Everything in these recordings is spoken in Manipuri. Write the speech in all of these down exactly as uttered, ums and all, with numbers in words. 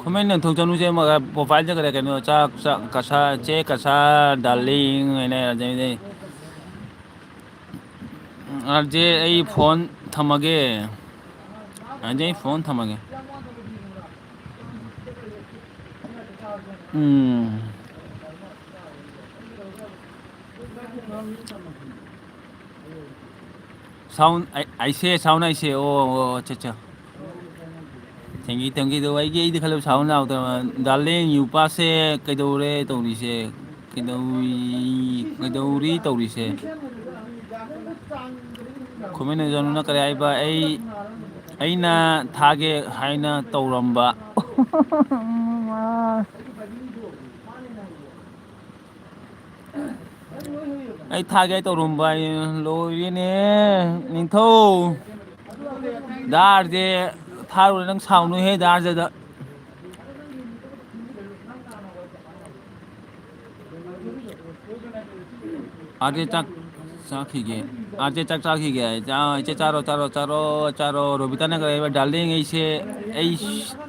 ꯈꯨꯃꯟ ꯅꯤꯡꯊꯧ ꯆꯅꯨꯁꯦ ꯃ-, profile ꯆꯠꯈ꯭ꯔꯦ ꯀꯩꯅꯣ, ꯆꯥꯛ, ꯆꯥꯛ, ꯀꯁꯥꯔ, ꯆꯦ ꯀꯁꯥꯔ, darling ꯍꯥꯏꯅ ꯑꯗꯩꯗꯤ, ꯑꯥꯔ ꯖꯦ ꯑꯩ phone ꯊꯝꯃꯒꯦ꯫ ꯑꯥꯔ ꯖꯦ ꯑꯩ phone ꯊꯝꯃꯒꯦ꯫ ꯎꯝ꯫ Sound, I, I say sound, I say, ꯑꯣ, ꯑꯣ, ꯑꯠꯆꯥ, ꯑꯠꯆꯥ꯫ Thank you, thank you꯫ ꯑꯩꯒꯤ, ꯑꯩꯗꯤ ꯈꯜꯂꯦꯕ sound ꯂꯥꯎꯗꯕ꯫ Darling, ꯌꯨꯄꯥꯁꯦ ꯀꯩꯗꯧꯔꯦ ꯇꯧꯔꯤꯁꯦ? ꯀꯩꯗꯧꯔꯤ, ꯀꯩꯗꯧꯔꯤ ꯇꯧꯔꯤꯁꯦ? ꯈꯨꯃꯟ ꯅꯤꯡꯊꯧ ꯆꯅꯨꯅ ꯀꯔꯤ ꯍꯥꯏꯕ? ꯑꯩ, ꯑꯩꯅ ꯊꯥꯒꯦ ꯍꯥꯏꯅ ꯇꯧꯔꯝꯕ꯫ ꯑꯩ ꯊꯥꯒꯦ ꯇꯧꯔꯝꯕ ꯑꯩ ꯂꯣꯏꯔꯦꯅꯦ, ꯅꯤꯡꯊꯧ꯫ ꯗꯥ ꯑꯥꯔ ꯖꯦ ꯊꯥꯔꯨꯔꯦ, ꯅꯪ ꯁꯥꯎꯅꯨꯍꯦ ꯗꯥ ꯑꯥꯔ ꯖꯦꯗ꯫ ꯑꯥꯔ ꯖꯦ ꯆꯥꯛ ꯆꯥꯈꯤꯒꯦ꯫ ꯑꯥꯔ ꯖꯦ ꯆꯥꯛ ꯆꯥꯈꯤꯒꯦ꯫ ꯆꯥ-, ꯏꯆꯦ ꯆꯥꯔꯣ, ꯆꯥꯔꯣ, ꯆꯥꯔꯣ, ꯆꯥꯔꯣ꯫ ꯔꯣꯕꯤꯇꯥꯅ ꯀꯔꯤ ꯍꯥꯏꯕ? Darling, ꯑꯩꯁꯦ, ꯑꯩ,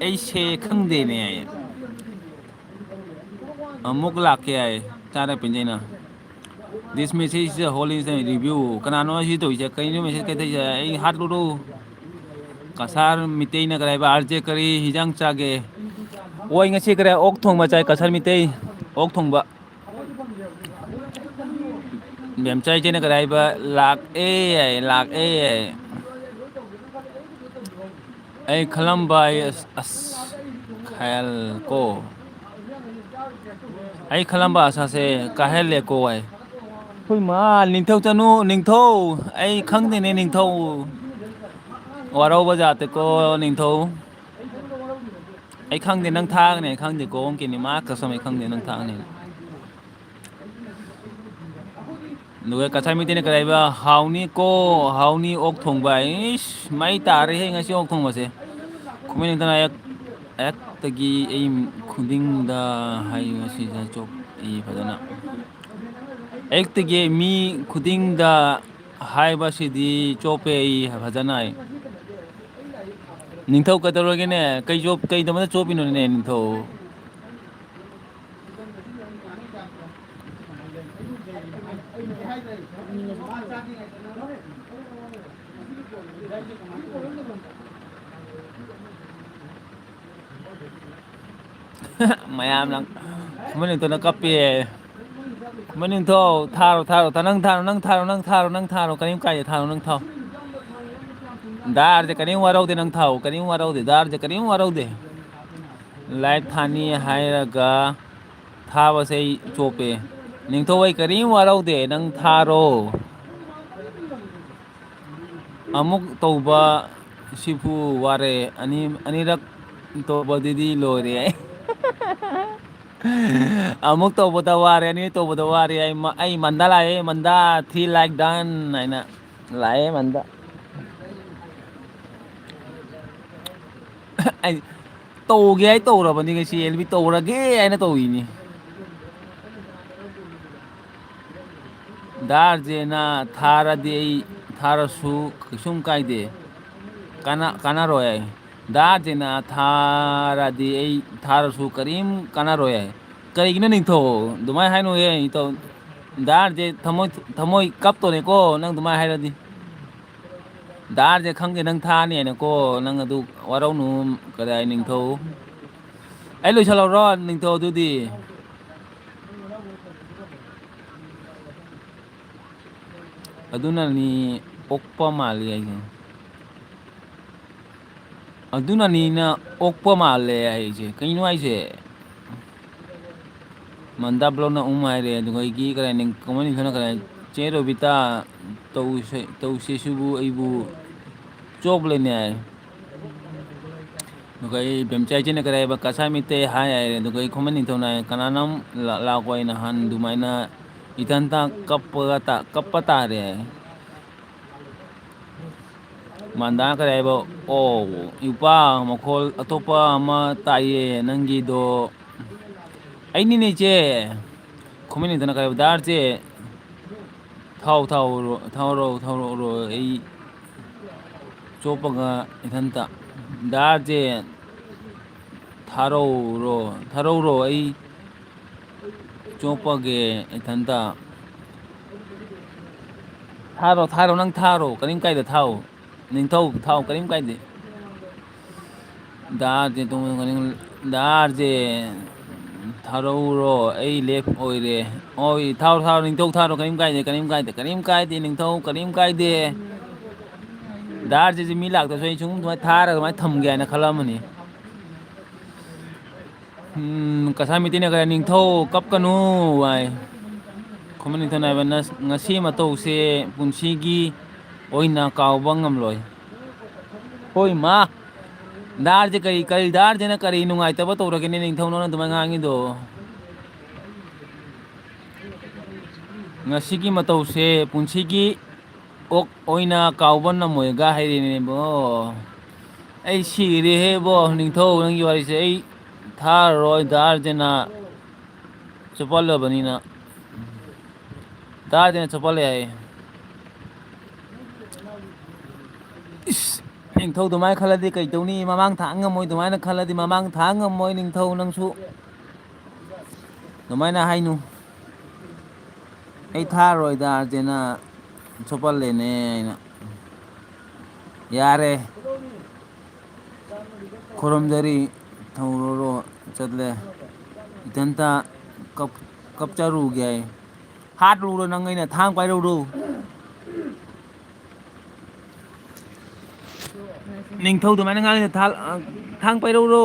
ꯑꯩꯁꯦ ꯈꯪꯗꯦꯅꯦ꯫ ꯑꯃꯨꯛ ꯂꯥꯛꯀꯦ ꯍꯥꯏ꯫ ꯆꯥꯔ ꯄꯦꯟꯖꯩꯅ꯫ This message is a whole instant review꯫ ꯀꯅꯥꯅꯣ ꯁꯤ ꯇꯧꯔꯤꯁꯦ? ꯀꯩꯅꯣ message ꯀꯩ ꯇꯧꯔꯤꯁꯦ? ꯑꯩ ꯍꯥꯠꯂꯨꯔꯣ? ꯀꯁꯥꯔ ꯃꯤꯇꯩꯅ ꯀꯔꯤ ꯍꯥꯏꯕ? ꯑꯥꯔ ꯖꯦ ꯀꯔꯤ ꯍꯤꯟꯖꯥꯡ ꯆꯥꯒꯦ? ꯑꯣ, ꯑꯩ ꯉꯁꯤ ꯀꯔꯤ ꯑꯣꯛ ꯊꯣꯡꯕ ꯆꯥꯏ, ꯀꯁꯥꯔ ꯃꯤꯇꯩ ꯑꯣꯛ ꯊꯣꯡꯕ꯫ ꯕꯦꯝꯆꯥ ꯏꯆꯦꯅ ꯀꯔꯤ ꯍꯥꯏꯕ? ꯂꯥꯛꯑꯦ ꯍꯥꯏ, ꯂꯥꯛꯑꯦ ꯍꯥꯏ꯫ ꯑꯩ ꯈꯜꯂꯝꯕ ꯑꯩ ꯑꯁ, ꯑꯁ, ꯈꯌꯜ ꯀꯣ꯫ ꯑꯩ ꯈꯜꯂꯝꯕ ꯑꯁꯥꯁꯦ ꯀꯥꯏꯍꯜꯂꯦꯀꯣ ꯑꯩ꯫ ꯍꯣꯏ ꯃꯥ, ꯅꯤꯡꯊꯧ ꯆꯅꯨ, ꯅꯤꯡꯊꯧ꯫ ꯑꯩ ꯈꯪꯗꯦꯅꯦ, ꯅꯤꯡꯊꯧ꯫ ꯋꯥꯔꯧꯕ ꯖꯥꯠꯇꯦꯀꯣ, ꯅꯤꯡꯊꯧ꯫ ꯑꯩ ꯈꯪꯗꯦ, ꯅꯪ ꯊꯥꯒꯅꯤ ꯑꯩ ꯈꯪꯗꯦꯀꯣ, ꯑꯣꯡꯀꯤꯅꯤ ꯃꯥ ꯀꯁꯝ ꯑꯩ ꯈꯪꯗꯦ, ꯅꯪ ꯊꯥꯒꯅꯤ꯫ ꯑꯗꯨꯒ ꯀꯁꯥꯔ ꯃꯤꯇꯩꯅ ꯀꯔꯤ ꯍꯥꯏꯕ? "ꯍꯥꯎꯅꯤꯀꯣ, ꯍꯥꯎꯅꯤ ꯑꯣꯛ ꯊꯣꯡꯕ"꯫ ꯏꯁ, ꯃꯩ ꯇꯥꯔꯦꯍꯦ ꯉꯁꯤ ꯑꯣꯛ ꯊꯣꯡꯕꯁꯦ꯫ ꯈꯨꯃꯟ ꯅꯤꯡꯊꯧꯅ ꯑꯌꯛ-, ꯑꯌꯛꯇꯒꯤ ꯑꯩ ꯈꯨꯗꯤꯡꯗ ꯍꯥꯏ ꯉꯁꯤꯗ ꯆꯣꯞꯏ ꯐꯖꯅ꯫ ꯑꯌꯨꯛꯇꯒꯤ ꯃꯤ ꯈꯨꯗꯤꯡꯗ ꯍꯥꯏꯕꯁꯤꯗꯤ ꯆꯣꯞꯄꯦ ꯑꯩ ꯐꯖꯅ ꯑꯩ꯫ ꯅꯤꯡꯊꯧ ꯀꯩꯗꯧꯔꯒꯦꯅꯦ? ꯀꯩ ꯆꯣꯞ-, ꯀꯩꯗꯧꯕꯗ ꯆꯣꯞꯄꯤꯅꯣꯅꯦ ꯅꯤꯡꯊꯧ? ꯃꯌꯥꯝꯅ ꯈꯨꯃꯟ ꯅꯤꯡꯊꯧꯅ ꯀꯞꯄꯦ꯫ ꯈꯨꯃꯟ ꯅꯤꯡꯊꯧ, ꯊꯥꯔꯣ, ꯊꯥꯔꯣ, ꯊꯥ-, ꯅꯪ ꯊꯥꯔꯣ, ꯅꯪ ꯊꯥꯔꯣ, ꯅꯪ ꯊꯥꯔꯣ, ꯅꯪ ꯊꯥꯔꯣ, ꯀꯔꯤꯝ ꯀꯥꯏꯗꯦ, ꯊꯥꯔꯣ, ꯅꯪ ꯊꯥꯎ꯫ ꯗꯥꯔꯁꯦ ꯀꯔꯤꯝ ꯋꯥꯔꯧꯗꯦ, ꯅꯪ ꯊꯥꯎ, ꯀꯔꯤꯝ ꯋꯥꯔꯧꯗꯦ, ꯗꯥꯔꯁꯦ ꯀꯔꯤꯝ ꯋꯥꯔꯧꯗꯦ꯫ ꯂꯥꯏꯚ ꯊꯥꯅꯤ ꯍꯥꯏꯔꯒ ꯊꯥꯕꯁꯦ ꯑꯩ ꯆꯣꯞꯄꯦ꯫ ꯅꯤꯡꯊꯧ, ꯑꯩ ꯀꯔꯤꯝ ꯋꯥꯔꯧꯗꯦ, ꯅꯪ ꯊꯥꯔꯣ꯫ ꯑꯃꯨꯛ ꯇꯧꯕ ꯁꯤꯕꯨ ꯋꯥꯔꯦ꯫ ꯑꯅꯤ-, ꯑꯅꯤꯔꯛ ꯇꯧꯕꯗꯨꯗꯤ ꯂꯣꯏꯔꯦ꯫ ꯑꯃꯨꯛ ꯇꯧꯕꯗ ꯋꯥꯔꯦ, ꯑꯅꯤ ꯇꯧꯕꯗ ꯋꯥꯔꯦ꯫ ꯑꯩ ꯃ-, ꯑꯩ ꯃꯟꯗꯥ ꯂꯥꯛꯑꯦ, ꯃꯟꯗꯥ three like done ꯍꯥꯏꯅ ꯂꯥꯛꯑꯦ, ꯃꯟꯗꯥ꯫ ꯑꯩ ꯇꯧꯒꯦ ꯍꯥꯏ ꯇꯧꯔꯕꯅꯤ ꯉꯁꯤ, ꯑꯦꯜꯕꯤ ꯇꯧꯔꯒꯦ ꯍꯥꯏꯅ ꯇꯧꯔꯤꯅꯤ꯫ ꯗꯥꯔꯖꯦꯅ ꯊꯥꯔꯗꯤ ꯑꯩ ꯊꯥꯔꯁꯨ ꯀꯩꯁꯨꯝ ꯀꯥꯏꯗꯦ꯫ ꯀꯥꯟꯅ-, ꯀꯥꯟꯅꯔꯣꯏ ꯍꯥꯏ꯫ ꯗꯥꯔꯖꯦꯅ ꯊꯥꯔꯗꯤ ꯑꯩ ꯊꯥꯔꯁꯨ ꯀꯔꯤꯝ ꯀꯥꯟꯅꯔꯣꯏ ꯍꯥꯏ꯫ ꯀꯔꯤꯒꯤꯅꯣ ꯅꯤꯡꯊꯧ? ꯑꯗꯨꯃꯥꯏꯅ ꯍꯥꯏꯅꯨꯍꯦ ꯅꯤꯡꯊꯧ꯫ ꯗꯥꯔꯖꯦ ꯊꯃꯣꯏ, ꯊꯃꯣꯏ ꯀꯞꯇꯣꯔꯦꯀꯣ ꯅꯪ ꯑꯗꯨꯃꯥꯏꯅ ꯍꯥꯏꯔꯗꯤ꯫ ꯗꯥꯔꯁꯦ ꯈꯪꯗꯦ ꯅꯪ ꯊꯥꯅꯤ ꯍꯥꯏꯅꯀꯣ, ꯅꯪ ꯑꯗꯨ ꯋꯥꯔꯧꯅꯨ꯫ ꯀꯗꯥꯏ ꯅꯤꯡꯊꯧ? ꯑꯩ ꯂꯣꯏꯁꯜꯍꯧꯔꯣ ꯅꯤꯡꯊꯧ ꯑꯗꯨꯗꯤ꯫ ꯑꯗꯨꯅꯅꯤ ꯑꯣꯛꯄ ꯃꯥꯜꯂꯤ ꯍꯥꯏꯁꯦ꯫ ꯑꯗꯨꯅꯅꯤꯅ ꯑꯣꯛꯄ ꯃꯥꯜꯂꯦ ꯍꯥꯏꯁꯦ꯫ ꯀꯩꯅꯣ ꯍꯥꯏꯁꯦ? ꯃꯟꯗꯥ ꯕ꯭ꯂꯣꯛꯅ ꯎꯝ ꯍꯥꯏꯔꯦ, ꯑꯗꯨꯒ ꯑꯩꯒꯤ ꯀꯔꯥꯏ ꯅꯤꯡ-, ꯀꯃꯥꯏꯅ ꯈꯪꯅ ꯀꯔꯥꯏ? ꯆꯦ ꯔꯣꯕꯤꯇꯥ, ꯇꯧꯁꯦ-, ꯇꯧꯁꯦꯁꯤꯕꯨ ꯑꯩꯕꯨ ꯆꯣꯞꯂꯦꯅꯦ ꯍꯥꯏ꯫ ꯑꯗꯨꯒ ꯑꯩ ꯕꯦꯝꯆꯥꯏ ꯏꯆꯦꯅ ꯀꯔꯤ ꯍꯥꯏꯕ? ꯀꯁꯥꯔ ꯃꯤꯇꯩ ꯍꯥꯏ ꯍꯥꯏꯔꯦ꯫ ꯑꯗꯨꯒ ꯑꯩ ꯈꯨꯃꯟ ꯅꯤꯡꯊꯧꯅ ꯍꯥꯏ, "ꯀꯅꯥꯅꯣꯝ ꯂꯥ-, ꯂꯥꯛꯄ ꯑꯩꯅ ꯍꯥꯟ ꯑꯗꯨꯃꯥꯏꯅ ꯏꯊꯟꯇ ꯀꯞꯄꯒ ꯇꯥ-, ꯀꯞꯄ ꯇꯥꯔꯦ"꯫ ꯃꯥꯟꯗꯥꯅ ꯀꯔꯤ ꯍꯥꯏꯕ? "ꯑꯣ, ꯏꯄꯥ, ꯃꯈꯣꯜ ꯑꯇꯣꯞꯄ ꯑꯃ ꯇꯥꯏꯌꯦ ꯅꯪꯒꯤꯗꯣ"꯫ ꯑꯩꯅꯤꯅꯦ ꯏꯆꯦ꯫ ꯈꯨꯃꯟ ꯅꯤꯡꯊꯧꯅ ꯀꯔꯤ ꯍꯥꯏꯕ? "ꯗꯥꯔ ꯆꯦ, ꯊꯥꯎ, ꯊꯥꯎꯔꯣ, ꯊꯥꯎꯔꯣ, ꯊꯥꯎꯔꯣ, ꯑꯩ ꯆꯣꯞꯄꯒ ꯏꯊꯟꯇ"꯫ ꯗꯥꯔꯁꯦ ꯊꯥꯔꯧꯔꯣ, ꯊꯥꯔꯧꯔꯣ, ꯑꯩ ꯆꯣꯞꯄꯒꯦ ꯏꯊꯟꯇ꯫ ꯊꯥꯔꯣ, ꯊꯥꯔꯣ, ꯅꯪ ꯊꯥꯔꯣ, ꯀꯔꯤꯝ ꯀꯥꯏꯗꯦ, ꯊꯥꯎ꯫ ꯅꯤꯡꯊꯧ, ꯊꯥꯎ, ꯀꯔꯤꯝ ꯀꯥꯏꯗꯦ꯫ ꯗꯥꯔꯁꯦ ꯇꯣꯡ-, ꯗꯥꯔꯁꯦ ꯊꯥꯔꯧꯔꯣ, ꯑꯩ ꯂꯦꯞ ꯑꯣꯏꯔꯦ꯫ ꯑꯣꯏ, ꯊꯥꯔꯣ, ꯊꯥꯔꯣ, ꯅꯤꯡꯊꯧ ꯊꯥꯔꯣ, ꯀꯔꯤꯝ ꯀꯥꯏꯗꯦ, ꯀꯔꯤꯝ ꯀꯥꯏꯗꯦ, ꯀꯔꯤꯝ ꯀꯥꯏꯗꯦ, ꯅꯤꯡꯊꯧ, ꯀꯔꯤꯝ ꯀꯥꯏꯗꯦ꯫ ꯗꯥꯔꯁꯤꯁꯨ ꯃꯤ ꯂꯥꯛꯇ꯭ꯔꯁꯨ ꯑꯩ ꯁꯨꯝ ꯑꯗꯨꯃꯥꯏꯅ ꯊꯥꯔꯒ ꯑꯗꯨꯃꯥꯏꯅ ꯊꯝꯒꯦ ꯍꯥꯏꯅ ꯈꯜꯂꯝꯕꯅꯤ꯫ ꯎꯝ, ꯀꯁꯥꯔ ꯃꯤꯇꯩꯅ ꯀꯔꯤ, "ꯅꯤꯡꯊꯧ ꯀꯞꯀꯅꯨ" ꯍꯥꯏ꯫ ꯈꯨꯃꯟ ꯅꯤꯡꯊꯧꯅ ꯍꯥꯏꯕ, "ꯅꯁ-, ꯉꯁꯤ ꯃꯇꯧꯁꯦ ꯄꯨꯟꯁꯤꯒꯤ ꯑꯣꯏꯅ ꯀꯥꯎꯕ ꯉꯝꯂꯣꯏ"꯫ ꯍꯣꯏ ꯃꯥ, ꯗꯥꯔꯁꯦ ꯀꯔꯤ, ꯀꯔꯤ ꯗꯥꯔꯁꯤꯅ ꯀꯔꯤ ꯅꯨꯡꯉꯥꯏꯇꯕ ꯇꯧꯔꯒꯦꯅꯦ ꯅꯤꯡꯊꯧ ꯅꯪꯅ ꯑꯗꯨꯃꯥꯏꯅ ꯉꯥꯡꯉꯤꯗꯣ? "ꯉꯁꯤꯒꯤ ꯃꯇꯧꯁꯦ ꯄꯨꯟꯁꯤꯒꯤ ꯑꯣꯛ ꯑꯣꯏꯅ ꯀꯥꯎꯕ ꯉꯝꯃꯣꯏꯒ" ꯍꯥꯏꯔꯤꯅꯦꯕꯣ꯫ ꯑꯩ ꯁꯤꯔꯦꯍꯦꯕꯣ, ꯅꯤꯡꯊꯧ, ꯅꯪꯒꯤ ꯋꯥꯔꯤꯁꯦ ꯑꯩ ꯊꯥꯔꯔꯣꯏ, ꯗꯥꯔꯁꯤꯅ ꯆꯨꯞꯄꯜꯂꯕꯅꯤꯅ꯫ ꯗꯥꯔꯁꯤꯅ ꯆꯨꯞꯄꯜꯂꯦ ꯍꯥꯏꯌꯦ꯫ ꯏꯁ, ꯅꯤꯡꯊꯧ ꯑꯗꯨꯃꯥꯏꯅ ꯈꯜꯂꯗꯤ ꯀꯩ ꯇꯧꯅꯤ? ꯃꯃꯥꯡ ꯊꯥꯡ ꯉꯝꯃꯣꯏ, ꯑꯗꯨꯃꯥꯏꯅ ꯈꯜꯂꯗꯤ ꯃꯃꯥꯡ ꯊꯥꯡ ꯉꯝꯃꯣꯏ ꯅꯤꯡꯊꯧ ꯅꯪꯁꯨ꯫ ꯑꯗꯨꯃꯥꯏꯅ ꯍꯥꯏꯅꯨ꯫ ꯑꯩ ꯊꯥꯔꯣꯏꯗ ꯑꯥꯔꯖꯦꯟꯅ ꯆꯣꯞꯄꯜꯂꯦꯅꯦ ꯑꯩꯅ꯫ ꯌꯥꯔꯦ꯫ ꯈꯨꯔꯨꯝꯖꯔꯤ꯫ ꯊꯧꯔꯨꯔꯣ ꯆꯠꯂꯦ꯫ ꯏꯊꯟꯇ ꯀꯞ-, ꯀꯞꯆꯔꯨꯒꯦ ꯍꯥꯏ꯫ ꯍꯥꯠꯂꯨꯔꯣ ꯅꯪ ꯑꯩꯅ ꯊꯥꯡ ꯄꯥꯏꯔꯧꯔꯣ꯫ ꯅꯤꯡꯊꯧ ꯑꯗꯨꯃꯥꯏꯅ ꯉꯥꯡꯉꯤꯗꯣ ꯊꯥ-, ꯊꯥꯡ ꯄꯥꯏꯔꯧꯔꯣ꯫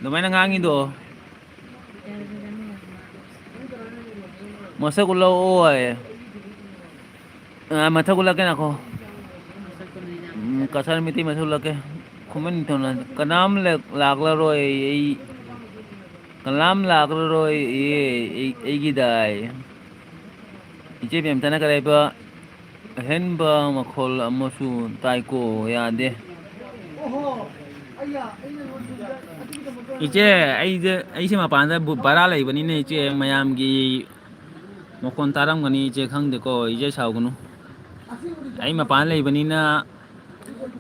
ꯑꯗꯨꯃꯥꯏꯅ ꯉꯥꯡꯉꯤꯗꯣ꯫ ꯃꯁꯛ ꯎꯠꯂꯛꯑꯣ ꯍꯥꯏꯌꯦ꯫ ꯑ, ꯃꯊꯛ ꯎꯠꯂꯛꯀꯦ ꯉꯥꯏꯈꯣ꯫ ꯎꯝ, ꯀꯁꯥꯔ ꯃꯤꯇꯩ ꯃꯊꯛ ꯎꯠꯂꯛꯀꯦ꯫ ꯈꯨꯃꯟ ꯅꯤꯡꯊꯧꯅ ꯀꯅꯥꯝ ꯂꯥꯛ-, ꯂꯥꯛꯂꯔꯣꯏ ꯑꯩ, ꯀꯅꯥꯝ ꯂꯥꯛꯂꯔꯣꯏ ꯑꯦ, ꯑꯩ, ꯑꯩꯒꯤꯗ ꯍꯥꯏ꯫ ꯏꯆꯦ ꯕꯦꯝꯇꯅ ꯀꯔꯤ ꯍꯥꯏꯕ? ꯑꯍꯦꯟꯕ ꯃꯈꯣꯜ ꯑꯃꯁꯨ ꯇꯥꯏꯀꯣ, ꯌꯥꯗꯦ꯫ ꯏꯆꯦ, ꯑꯩꯁꯦ, ꯑꯩꯁꯦ ꯃꯄꯥꯟꯗ ꯕꯨ-, ꯚꯔꯥ ꯂꯩꯕꯅꯤꯅ ꯏꯆꯦ, ꯃꯌꯥꯝꯒꯤ ꯃꯈꯣꯟ ꯇꯥꯔꯝꯒꯅꯤ ꯏꯆꯦ, ꯈꯪꯗꯦꯀꯣ, ꯏꯆꯦ ꯁꯥꯎꯒꯅꯨ꯫ ꯑꯩ ꯃꯄꯥꯟ ꯂꯩꯕꯅꯤꯅ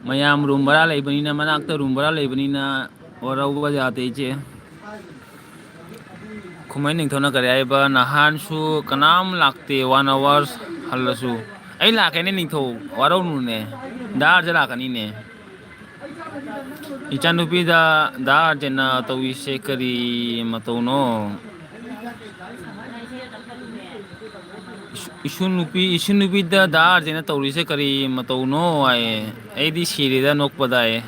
ꯃꯌꯥꯝ ꯔꯨꯝ ꯚꯔꯥ ꯂꯩꯕꯅꯤꯅ, ꯃꯅꯥꯛꯇ ꯔꯨꯝ ꯚꯔꯥ ꯂꯩꯕꯅꯤꯅ ꯋꯥꯔꯧꯕ ꯌꯥꯗꯦ, ꯏꯆꯦ꯫ ꯈꯨꯃꯟ ꯅꯤꯡꯊꯧꯅ ꯀꯔꯤ ꯍꯥꯏꯕ? ꯅꯍꯥꯟꯁꯨ ꯀꯅꯥꯝ ꯂꯥꯛꯇꯦ, one hour ꯍꯜꯂꯁꯨ꯫ ꯑꯩ ꯂꯥꯛꯀꯦꯅꯦ ꯅꯤꯡꯊꯧ, ꯋꯥꯔꯧꯅꯨꯅꯦ, ꯗꯥ ꯑꯥꯔꯖꯦ ꯂꯥꯛꯀꯅꯤꯅꯦ꯫ ꯏꯆꯥꯅꯨꯄꯤꯗ ꯗꯥ ꯑꯥꯔꯖꯦꯅ ꯇꯧꯔꯤꯁꯦ ꯀꯔꯤ ꯃꯇꯧꯅꯣ? ꯏꯁꯨ-, ꯏꯁꯨ ꯅꯨꯄꯤ, ꯏꯁꯨ ꯅꯨꯄꯤꯗ ꯗꯥ ꯑꯥꯔꯖꯦꯅ ꯇꯧꯔꯤꯁꯦ ꯀꯔꯤ ꯃꯇꯧꯅꯣ ꯍꯥꯏꯌꯦ꯫ ꯑꯩꯗꯤ ꯁꯤꯔꯦꯗ ꯅꯣꯛꯄꯗ ꯍꯥꯏꯌꯦ꯫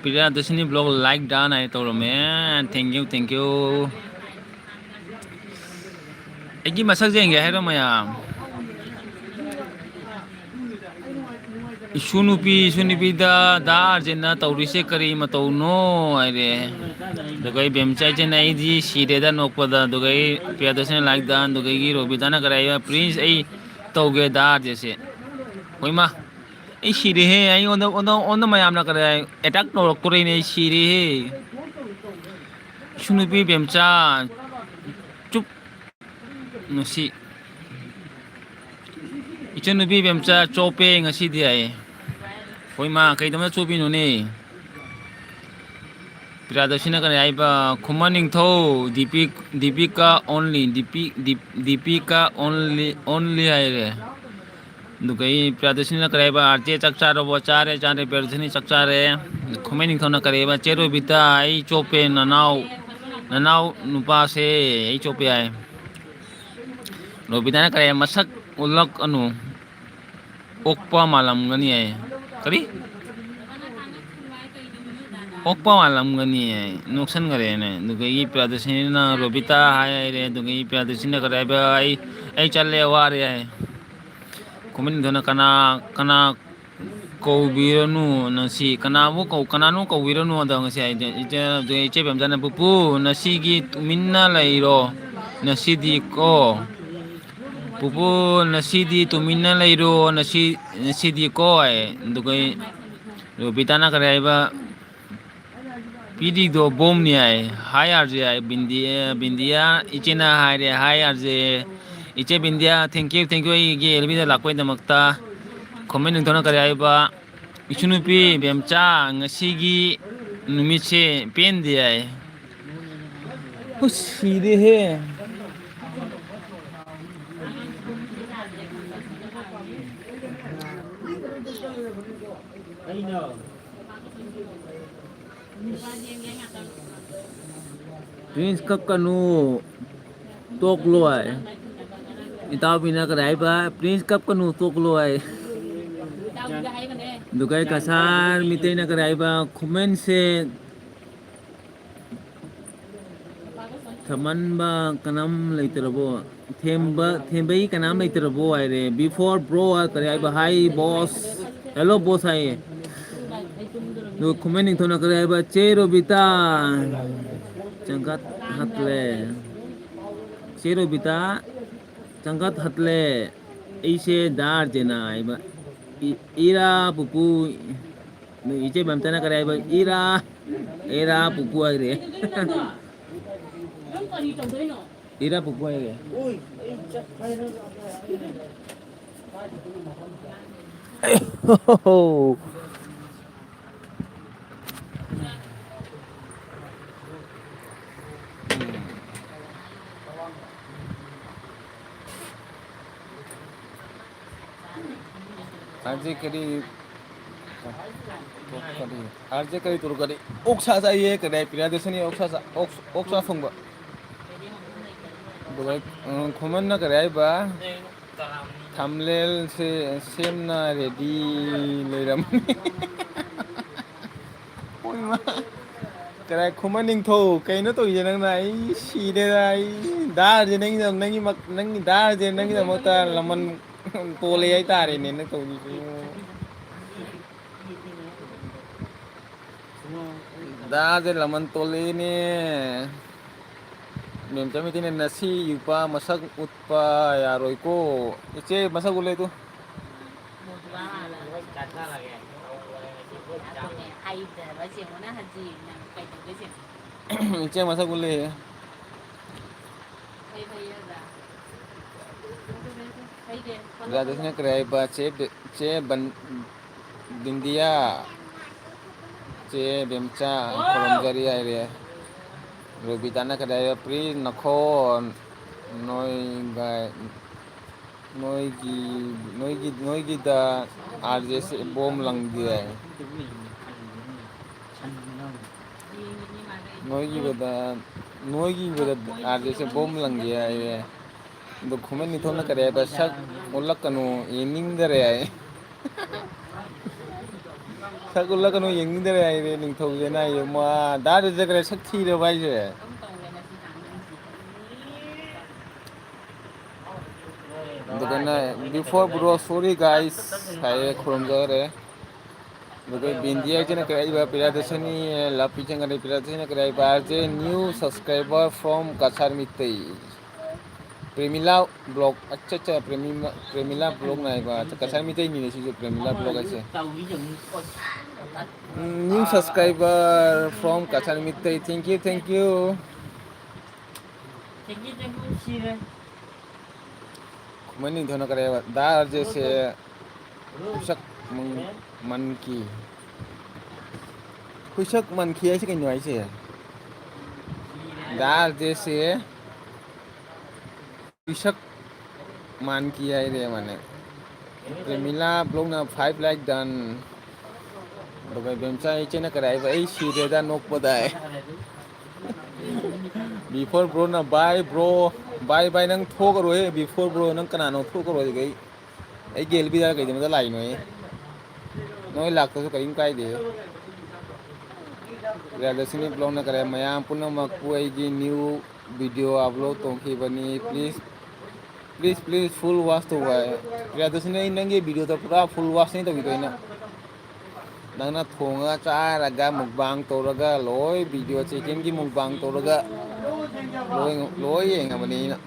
ꯄ꯭ꯔꯤꯌꯥꯗꯔꯁꯤꯅꯤ vlog like done ꯍꯥꯏ ꯇꯧꯔꯝꯃꯦ꯫ Thank you, thank you꯫ ꯑꯩꯒꯤ ꯃꯁꯛ ꯌꯦꯡꯒꯦ ꯍꯥꯏꯔꯣ ꯃꯌꯥꯝ? ꯏꯁꯨ ꯅꯨꯄꯤ, ꯏꯁꯨ ꯅꯨꯄꯤꯗ ꯗꯥ ꯑꯥꯔꯖꯦꯟꯅ ꯇꯧꯔꯤꯁꯦ ꯀꯔꯤ ꯃꯇꯧꯅꯣ ꯍꯥꯏꯔꯦ꯫ ꯑꯗꯨꯒ ꯑꯩ ꯕꯦꯝꯆꯥꯏꯁꯤꯅ ꯑꯩꯗꯤ ꯁꯤꯔꯦꯗ ꯅꯣꯛꯄꯗ, ꯑꯗꯨꯒ ꯑꯩ ꯄ꯭ꯔꯤꯌꯥꯗꯔꯁꯤꯅ like done, ꯑꯗꯨꯒ ꯑꯩꯒꯤ ꯔꯣꯕꯤꯇꯥꯅ ꯀꯔꯤ ꯍꯥꯏꯕ? Prince, ꯑꯩ ꯇꯧꯒꯦ ꯗꯥ ꯑꯥꯔꯖꯦꯁꯦ꯫ ꯍꯣꯏꯃ, ꯑꯩ ꯁꯤꯔꯦꯍꯦ, ꯑꯩꯉꯣꯟꯗ, ꯑꯣꯟꯗ, ꯑꯣꯟꯗ ꯃꯌꯥꯝꯅ ꯀꯔꯤ attack ꯇꯧꯔꯛꯇꯣꯔꯦꯅꯦ, ꯑꯩ ꯁꯤꯔꯦꯍꯦ꯫ ꯏꯁꯨ ꯅꯨꯄꯤ ꯕꯦꯝꯆꯥ, ꯆꯨꯞ꯫ ꯉꯁꯤ ꯏꯆꯟꯅꯨꯄꯤ ꯕꯦꯝꯆꯥ ꯆꯣꯞꯄꯦ ꯉꯁꯤꯗꯤ ꯍꯥꯏꯌꯦ꯫ ꯍꯣꯏ ꯃꯥ, ꯀꯩꯗꯧꯅ ꯆꯣꯞꯄꯤꯅꯣꯅꯦ? ꯄ꯭ꯔꯤꯌꯥꯗꯔꯁꯤꯅ ꯀꯔꯤ ꯍꯥꯏꯕ? ꯈꯨꯃꯟ ꯅꯤꯡꯊꯧ, DP-, Deepika only, DP-, deep-, Deepika only, only ꯍꯥꯏꯔꯦ꯫ ꯑꯗꯨꯒ ꯑꯩ ꯄ꯭ꯔꯤꯌꯥꯗꯔꯁꯤꯅꯤꯅ ꯀꯔꯤ ꯍꯥꯏꯕ? "ꯑꯥꯔꯇꯤ ꯆꯥꯛ ꯆꯥꯔꯕꯣ?" "ꯆꯥꯔꯦ, ꯆꯥꯔꯦ꯫" ꯄ꯭ꯔꯤꯌꯥꯗꯔꯁꯤꯅꯤ ꯆꯥꯛ ꯆꯥꯔꯦ꯫ ꯈꯨꯃꯟ ꯅꯤꯡꯊꯧꯅ ꯀꯔꯤ ꯍꯥꯏꯕ? "ꯆꯦ ꯔꯣꯕꯤꯇꯥ, ꯑꯩ ꯆꯣꯞꯄꯦ, ꯅꯅꯥꯎ, ꯅꯅꯥꯎ ꯅꯨꯄꯥꯁꯦ ꯑꯩ ꯆꯣꯞꯄꯦ" ꯍꯥꯏ꯫ ꯔꯣꯕꯤꯇꯥꯅ ꯀꯔꯤ ꯍꯥꯏ? "ꯃꯁꯛ ꯎꯠꯂꯛꯀꯅꯨ, ꯑꯣꯛꯄ ꯃꯥꯜꯂꯝꯒꯅꯤ" ꯍꯥꯏ꯫ ꯀꯔꯤ? "ꯑꯣꯛꯄ ꯃꯥꯜꯂꯝꯒꯅꯤ" ꯍꯥꯏ꯫ ꯅꯣꯛꯁꯟꯈꯔꯦꯅꯦ꯫ ꯑꯗꯨꯗꯒꯤ ꯄ꯭ꯔꯤꯌꯥꯗꯔꯁꯤꯅꯤꯅ ꯔꯣꯕꯤꯇꯥ ꯍꯥꯏꯔꯦ꯫ ꯑꯗꯨꯗꯒꯤ ꯄ꯭ꯔꯤꯌꯥꯗꯔꯁꯤꯅꯤꯅ ꯀꯔꯤ ꯍꯥꯏꯕ? "ꯑꯩ, ꯑꯩ ꯆꯠꯂꯦ, ꯋꯥꯔꯦ" ꯍꯥꯏ꯫ ꯈꯨꯃꯟ ꯅꯤꯡꯊꯧꯅ "ꯀꯅꯥ, ꯀꯅꯥ ꯀꯧꯕꯤꯔꯅꯨ ꯉꯁꯤ, ꯀꯅꯥꯕꯨ ꯀꯧ-, ꯀꯅꯥꯅꯣ ꯀꯧꯕꯤꯔꯅꯨ" ꯑꯗꯣ ꯉꯁꯤ ꯍꯥꯏꯗꯤ, ꯏꯆꯦ, ꯏꯆꯦ ꯕꯦꯝꯆꯥꯅ, "ꯄꯨꯄꯨ, ꯉꯁꯤꯒꯤ ꯇꯨꯃꯤꯟꯅ ꯂꯩꯔꯣ, ꯉꯁꯤꯗꯤ ꯀꯣ, ꯄꯨꯄꯨ, ꯉꯁꯤꯗꯤ ꯇꯨꯃꯤꯟꯅ ꯂꯩꯔꯣ, ꯉꯁꯤ, ꯉꯁꯤꯗꯤ ꯀꯣ" ꯍꯥꯏ꯫ ꯑꯗꯨꯒ ꯔꯣꯕꯤꯇꯥꯅ ꯀꯔꯤ ꯍꯥꯏꯕ? ꯄꯤꯔꯤꯗꯣ ꯕꯣꯝꯅꯤ ꯍꯥꯏ꯫ ꯍꯥꯏ ꯑꯥꯔ ꯖꯦ ꯍꯥꯏ, ꯕꯤꯟꯗꯤꯌꯥ, ꯕꯤꯟꯗꯤꯌꯥ ꯏꯆꯦꯅ ꯍꯥꯏꯔꯦ꯫ ꯍꯥꯏ ꯑꯥꯔ ꯖꯦ꯫ ꯏꯆꯦ ꯕꯤꯟꯗꯤꯌꯥ, thank you, thank you ꯑꯩꯒꯤ ꯑꯦꯜ ꯕꯤꯗ ꯂꯥꯛꯄꯩꯗꯃꯛꯇ꯫ Comment ꯅꯤꯡꯊꯧꯅ ꯀꯔꯤ ꯍꯥꯏꯕ? ꯏꯁꯨ ꯅꯨꯄꯤ ꯕꯦꯝꯆꯥ, ꯉꯁꯤꯒꯤ ꯅꯨꯃꯤꯠꯁꯦ ꯄꯦꯟꯗꯦ ꯍꯥꯏ꯫ ꯎꯁ, ꯁꯤꯔꯦꯍꯦ꯫ Prince ꯀꯞꯀꯅꯨ, ꯇꯣꯛꯂꯣ ꯍꯥꯏ꯫ ꯏꯇꯥꯎꯕꯤꯅ ꯀꯔꯤ ꯍꯥꯏꯕ? Prince ꯀꯞꯀꯅꯨ, ꯇꯣꯛꯂꯣ ꯍꯥꯏ꯫ ꯑꯗꯨꯒ ꯀꯁꯥꯔ ꯃꯤꯇꯩꯅ ꯀꯔꯤ ꯍꯥꯏꯕ? ꯈꯨꯃꯟꯁꯦ ꯊꯝꯃꯟꯕ ꯀꯅꯥꯝ ꯂꯩꯇ꯭ꯔꯕꯣ? ꯊꯦꯝꯕ, ꯊꯦꯝꯕꯩ ꯀꯅꯥꯝ ꯂꯩꯇ꯭ꯔꯕꯣ ꯍꯥꯏꯔꯦ꯫ Before bro ꯀꯔꯤ ꯍꯥꯏꯕ? Hi boss, hello boss ꯍꯥꯏꯌꯦ꯫ ꯑꯗꯨꯒ ꯈꯨꯃꯟ ꯅꯤꯡꯊꯧꯅ ꯀꯔꯤ ꯍꯥꯏꯕ? ꯆꯦ ꯔꯣꯕꯤꯇꯥ ꯆꯪꯈꯠ ꯍꯠꯂꯦ꯫ ꯆꯦ ꯔꯣꯕꯤꯇꯥ ꯆꯪꯈꯠ ꯍꯠꯂꯦ꯫ ꯑꯩꯁꯦ ꯗꯥ ꯑꯥꯔ ꯖꯦꯅ ꯍꯥꯏꯕ꯫ ꯏ-, ꯏꯔꯥ ꯄꯨꯄꯨ꯫ ꯅꯣꯏ ꯏꯆꯦ ꯃꯝꯇꯅ ꯀꯔꯤ ꯍꯥꯏꯕ? ꯏꯔꯥ, ꯏꯔꯥ ꯄꯨꯄꯨ ꯍꯥꯏꯔꯦ꯫ ꯏꯔꯥ ꯄꯨꯄꯨ ꯍꯥꯏꯔꯦ꯫ ꯑꯥꯔ ꯖꯦ ꯀꯔꯤ, ꯀꯔꯤ, ꯑꯥꯔ ꯖꯦ ꯀꯔꯤ ꯇꯧꯔꯛꯀꯅꯤ? ꯑꯣꯛꯁꯥ ꯆꯥꯏꯌꯦ, ꯀꯔꯤ ꯄꯤꯔꯥꯗꯦꯁꯅꯤ? ꯑꯣꯛꯁꯥ ꯆꯥ-, ꯑꯣꯛ-, ꯑꯣꯛꯁꯥ ꯊꯣꯡꯕ꯫ ꯑꯗꯨꯒ, ꯎꯝ, ꯈꯨꯃꯟꯅ ꯀꯔꯤ ꯍꯥꯏꯕ? Thumbnail ꯁꯦ ꯁꯦꯝꯅ ready ꯂꯩꯔꯝꯃꯤ꯫ ꯍꯣꯏ ꯃꯥ꯫ ꯀꯔꯥꯏ ꯈꯨꯃꯟ ꯅꯤꯡꯊꯧ, ꯀꯩꯅꯣ ꯇꯧꯔꯤꯁꯦ ꯅꯪꯅ? ꯑꯩ ꯁꯤꯔꯦꯗ, ꯑꯩ ꯗꯥꯔꯁꯦ ꯅꯪꯒꯤꯗꯃꯛ, ꯅꯪꯒꯤ ꯃꯛ-, ꯅꯪꯒꯤ ꯗꯥꯔꯁꯦ ꯅꯪꯒꯤꯗꯃꯛꯇ ꯂꯃꯟ ꯇꯣꯜꯂꯦ ꯍꯥꯏꯇꯥꯔꯦꯅꯦ ꯅꯪ ꯇꯧꯔꯤꯁꯦ꯫ ꯗꯥꯁꯦ ꯂꯃꯟ ꯇꯣꯜꯂꯦꯅꯦ꯫ ꯃꯦꯝꯆꯥ ꯃꯤꯇꯩꯅ ꯅꯁꯤ ꯌꯨꯄꯥ ꯃꯁꯛ ꯎꯠꯄ ꯌꯥꯔꯣꯏꯀꯣ꯫ ꯏꯆꯦ ꯃꯁꯛ ꯎꯠꯂꯦ ꯇꯨ꯫ ꯍꯩꯇ꯭ꯔꯕ ꯌꯦꯡꯉꯨꯅ ꯍꯧꯖꯤꯛ ꯅꯪ ꯀꯩꯗꯧꯒꯦ ꯌꯦꯡꯉꯨ꯫ ꯏꯆꯦ ꯃꯁꯛ ꯎꯠꯂꯦ꯫ ꯐꯩ, ꯐꯩ, ꯑꯣꯖꯥ꯫ ꯐꯩ, ꯐꯩ, ꯐꯩ꯫ ꯔꯥꯙꯦꯁꯤꯅ ꯀꯔꯤ ꯍꯥꯏꯕ? ꯆꯦ ꯕꯤ-, ꯆꯦ ꯕꯟ-, ꯕꯤꯟꯗꯤꯌꯥ, ꯆꯦ ꯕꯦꯝꯆꯥ, ꯈꯨꯔꯨꯝꯖꯔꯤ ꯍꯥꯏꯔꯦ꯫ ꯔꯣꯕꯤꯇꯥꯅ ꯀꯔꯤ ꯍꯥꯏꯕ? ꯄ꯭ꯔꯤ ꯅꯈꯣꯟ ꯅꯣꯏꯒ ꯅꯣꯏꯒꯤ, ꯅꯣꯏꯒꯤ, ꯅꯣꯏꯒꯤꯗ ꯑꯥꯔ ꯖꯦꯁꯦ ꯕꯣꯝ ꯂꯪꯗꯦ ꯍꯥꯏ꯫ ꯅꯣꯏꯒꯤꯕꯗ, ꯅꯣꯏꯒꯤꯕꯗ ꯑꯥꯔ ꯖꯦꯁꯦ ꯕꯣꯝ ꯂꯪꯒꯦ ꯍꯥꯏꯌꯦ꯫ ꯑꯗꯣ ꯈꯨꯃꯟ ꯅꯤꯡꯊꯧꯅ ꯀꯔꯤ ꯍꯥꯏꯕ? "ꯁꯛ ꯎꯠꯂꯛꯀꯅꯨ, ꯌꯦꯡꯅꯤꯡꯗꯔꯦ" ꯍꯥꯏ꯫ "ꯁꯛ ꯎꯠꯂꯛꯀꯅꯨ, ꯌꯦꯡꯅꯤꯡꯗꯔꯦ" ꯍꯥꯏꯔꯦ ꯅꯤꯡꯊꯧꯁꯦꯅ ꯍꯥꯏꯌꯦ꯫ ꯃꯥ ꯗꯥ ꯔꯤꯖꯦ ꯀꯔꯦ ꯁꯛ ꯊꯤꯔꯕ ꯍꯥꯏꯁꯦ? ꯑꯗꯨꯒꯅ before bro, sorry guys ꯍꯥꯏꯌꯦ, ꯈꯨꯔꯨꯝꯖꯔꯦ꯫ ꯑꯗꯨꯒ ꯕꯤꯟꯗꯤꯌꯥ ꯏꯆꯦꯅ ꯀꯔꯤ ꯍꯥꯏꯕ? ꯄ꯭ꯔꯤꯌꯥꯗꯔꯁꯤꯅꯤ ꯂꯞ ꯏꯆꯦꯅ ꯀꯔꯤ? ꯄ꯭ꯔꯤꯌꯥꯗꯔꯁꯤꯅꯤꯅ ꯀꯔꯤ ꯍꯥꯏꯕ? R J new subscriber from Kasar Meitei. Premila blog, ꯑꯠꯆꯥ, ꯑꯠꯆꯥ, ꯄ꯭ꯔꯦꯃꯤꯃ-, ꯄ꯭ꯔꯦꯃꯤꯂꯥ ꯕ꯭ꯂꯣꯛꯅ ꯍꯥꯏꯕ꯫ ꯑꯠꯆꯥ, ꯀꯁꯥꯔ ꯃꯤꯇꯩꯅꯤꯅꯦ ꯁꯤꯁꯨ, ꯄ꯭ꯔꯦꯃꯤꯂꯥ ꯕ꯭ꯂꯣꯛ ꯍꯥꯏꯁꯦ꯫ ꯎꯝ, new subscriber from Kasar Meitei, thank you, thank you꯫ ꯈꯨꯃꯟ ꯅꯤꯡꯊꯧꯅ ꯀꯔꯤ ꯍꯥꯏꯕ? ꯗꯥ ꯑꯥꯔ ꯖꯦꯁꯦ ꯍꯨꯏꯁꯛ ꯃꯪ-, ꯃꯟꯀꯤ꯫ ꯍꯨꯏꯁꯛ ꯃꯟꯀꯤ ꯍꯥꯏꯁꯦ ꯀꯩꯅꯣ ꯍꯥꯏꯁꯦ? ꯗꯥ ꯑꯥꯔ ꯖꯦꯁꯦ ꯍꯨꯏꯁꯛ ꯃꯥꯟꯀꯤ ꯍꯥꯏꯔꯦ ꯃꯥꯅꯦ꯫ ꯄ꯭ꯔꯦꯃꯤꯂꯥ ꯕ꯭ꯂꯣꯛꯅ five like done꯫ ꯑꯗꯨꯒ ꯕꯦꯝꯆꯥ ꯏꯆꯦꯅ ꯀꯔꯤ ꯍꯥꯏꯕ? ꯑꯩ ꯁꯤꯔꯦꯗ ꯅꯣꯛꯄꯗ꯫ Before broꯅ bye bro, bye bye, ꯅꯪ ꯊꯣꯛꯈ꯭ꯔꯣꯍꯦ before bro, ꯅꯪ ꯀꯅꯥꯅꯣ? ꯊꯣꯛꯈ꯭ꯔꯣ ꯑꯗꯨꯗꯤ ꯑꯩ, ꯑꯩ ꯒꯦꯜꯕꯤꯗ ꯀꯩꯗꯧꯅꯗ ꯂꯥꯛꯏꯅꯣꯍꯦ? ꯅꯣꯏ ꯂꯥꯛꯇꯁꯨ ꯀꯔꯤꯝ ꯀꯥꯏꯗꯦ꯫ ꯄ꯭ꯔꯤꯌꯥꯗꯔꯁꯤꯅꯤ ꯕ꯭ꯂꯣꯛꯅ ꯀꯔꯤ? ꯃꯌꯥꯝ ꯄꯨꯝꯅꯃꯛꯄꯨ ꯑꯩꯒꯤ new video upload ꯇꯧꯈꯤꯕꯅꯤ, please, please, please full watch ꯇꯧꯕ ꯍꯥꯏ꯫ ꯄ꯭ꯔꯤꯌꯥꯗꯔꯁꯤꯅꯤ, ꯑꯩ ꯅꯪꯒꯤ videoꯗ ꯄꯨꯔꯥ full watchꯅꯤ ꯇꯧꯈꯤꯗꯣꯏꯅ꯫ ꯅꯪꯅ ꯊꯣꯡꯉꯒ ꯆꯥꯔꯒ mukbang ꯇꯧꯔꯒ ꯂꯣꯏ video chickenꯒꯤ mukbang ꯇꯧꯔꯒ ꯂꯣꯏ, ꯂꯣꯏ ꯌꯦꯡꯉꯕꯅꯤ ꯑꯩꯅ꯫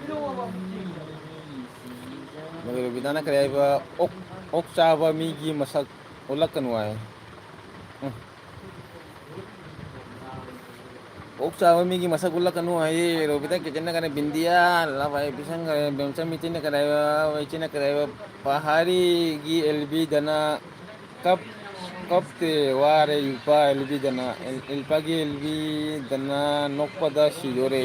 ꯑꯗꯨꯒ ꯔꯣꯕꯤꯇꯥꯅ ꯀꯔꯤ ꯍꯥꯏꯕ? ꯑꯣꯛ, ꯑꯣꯛ ꯆꯥꯕ ꯃꯤꯒꯤ ꯃꯁꯛ ꯎꯠꯂꯛꯀꯅꯨ ꯍꯥꯏ꯫ ꯎꯝ꯫ ꯑꯣꯛ ꯆꯥꯕ ꯃꯤꯒꯤ ꯃꯁꯛ ꯎꯠꯂꯛꯀꯅꯨ ꯍꯥꯏꯌꯦ꯫ ꯔꯣꯕꯤꯇꯥ ꯀꯤꯆꯟꯅ ꯀꯔꯤ ꯕꯤꯟꯗꯤꯌꯥ, ꯂꯥꯕꯥꯏ ꯄꯤꯁꯪꯈ꯭ꯔꯦ, ꯕꯦꯝꯆꯟ ꯃꯤꯇꯤꯅ ꯀꯔꯤ ꯍꯥꯏꯕ, ꯏꯆꯤꯅ ꯀꯔꯤ ꯍꯥꯏꯕ, ꯄꯍꯥꯔꯤꯒꯤ ꯑꯦꯜꯕꯤꯗꯅ ꯀꯞ-, ꯀꯞꯇꯦ ꯋꯥꯔꯦ ꯏꯜꯄꯥ ꯑꯦꯜꯕꯤꯗꯅ, ꯏꯜ-, ꯏꯜꯄꯥꯒꯤ ꯑꯦꯜꯕꯤꯗꯅ ꯅꯣꯛꯄꯗ ꯁꯤꯗꯣꯔꯦ꯫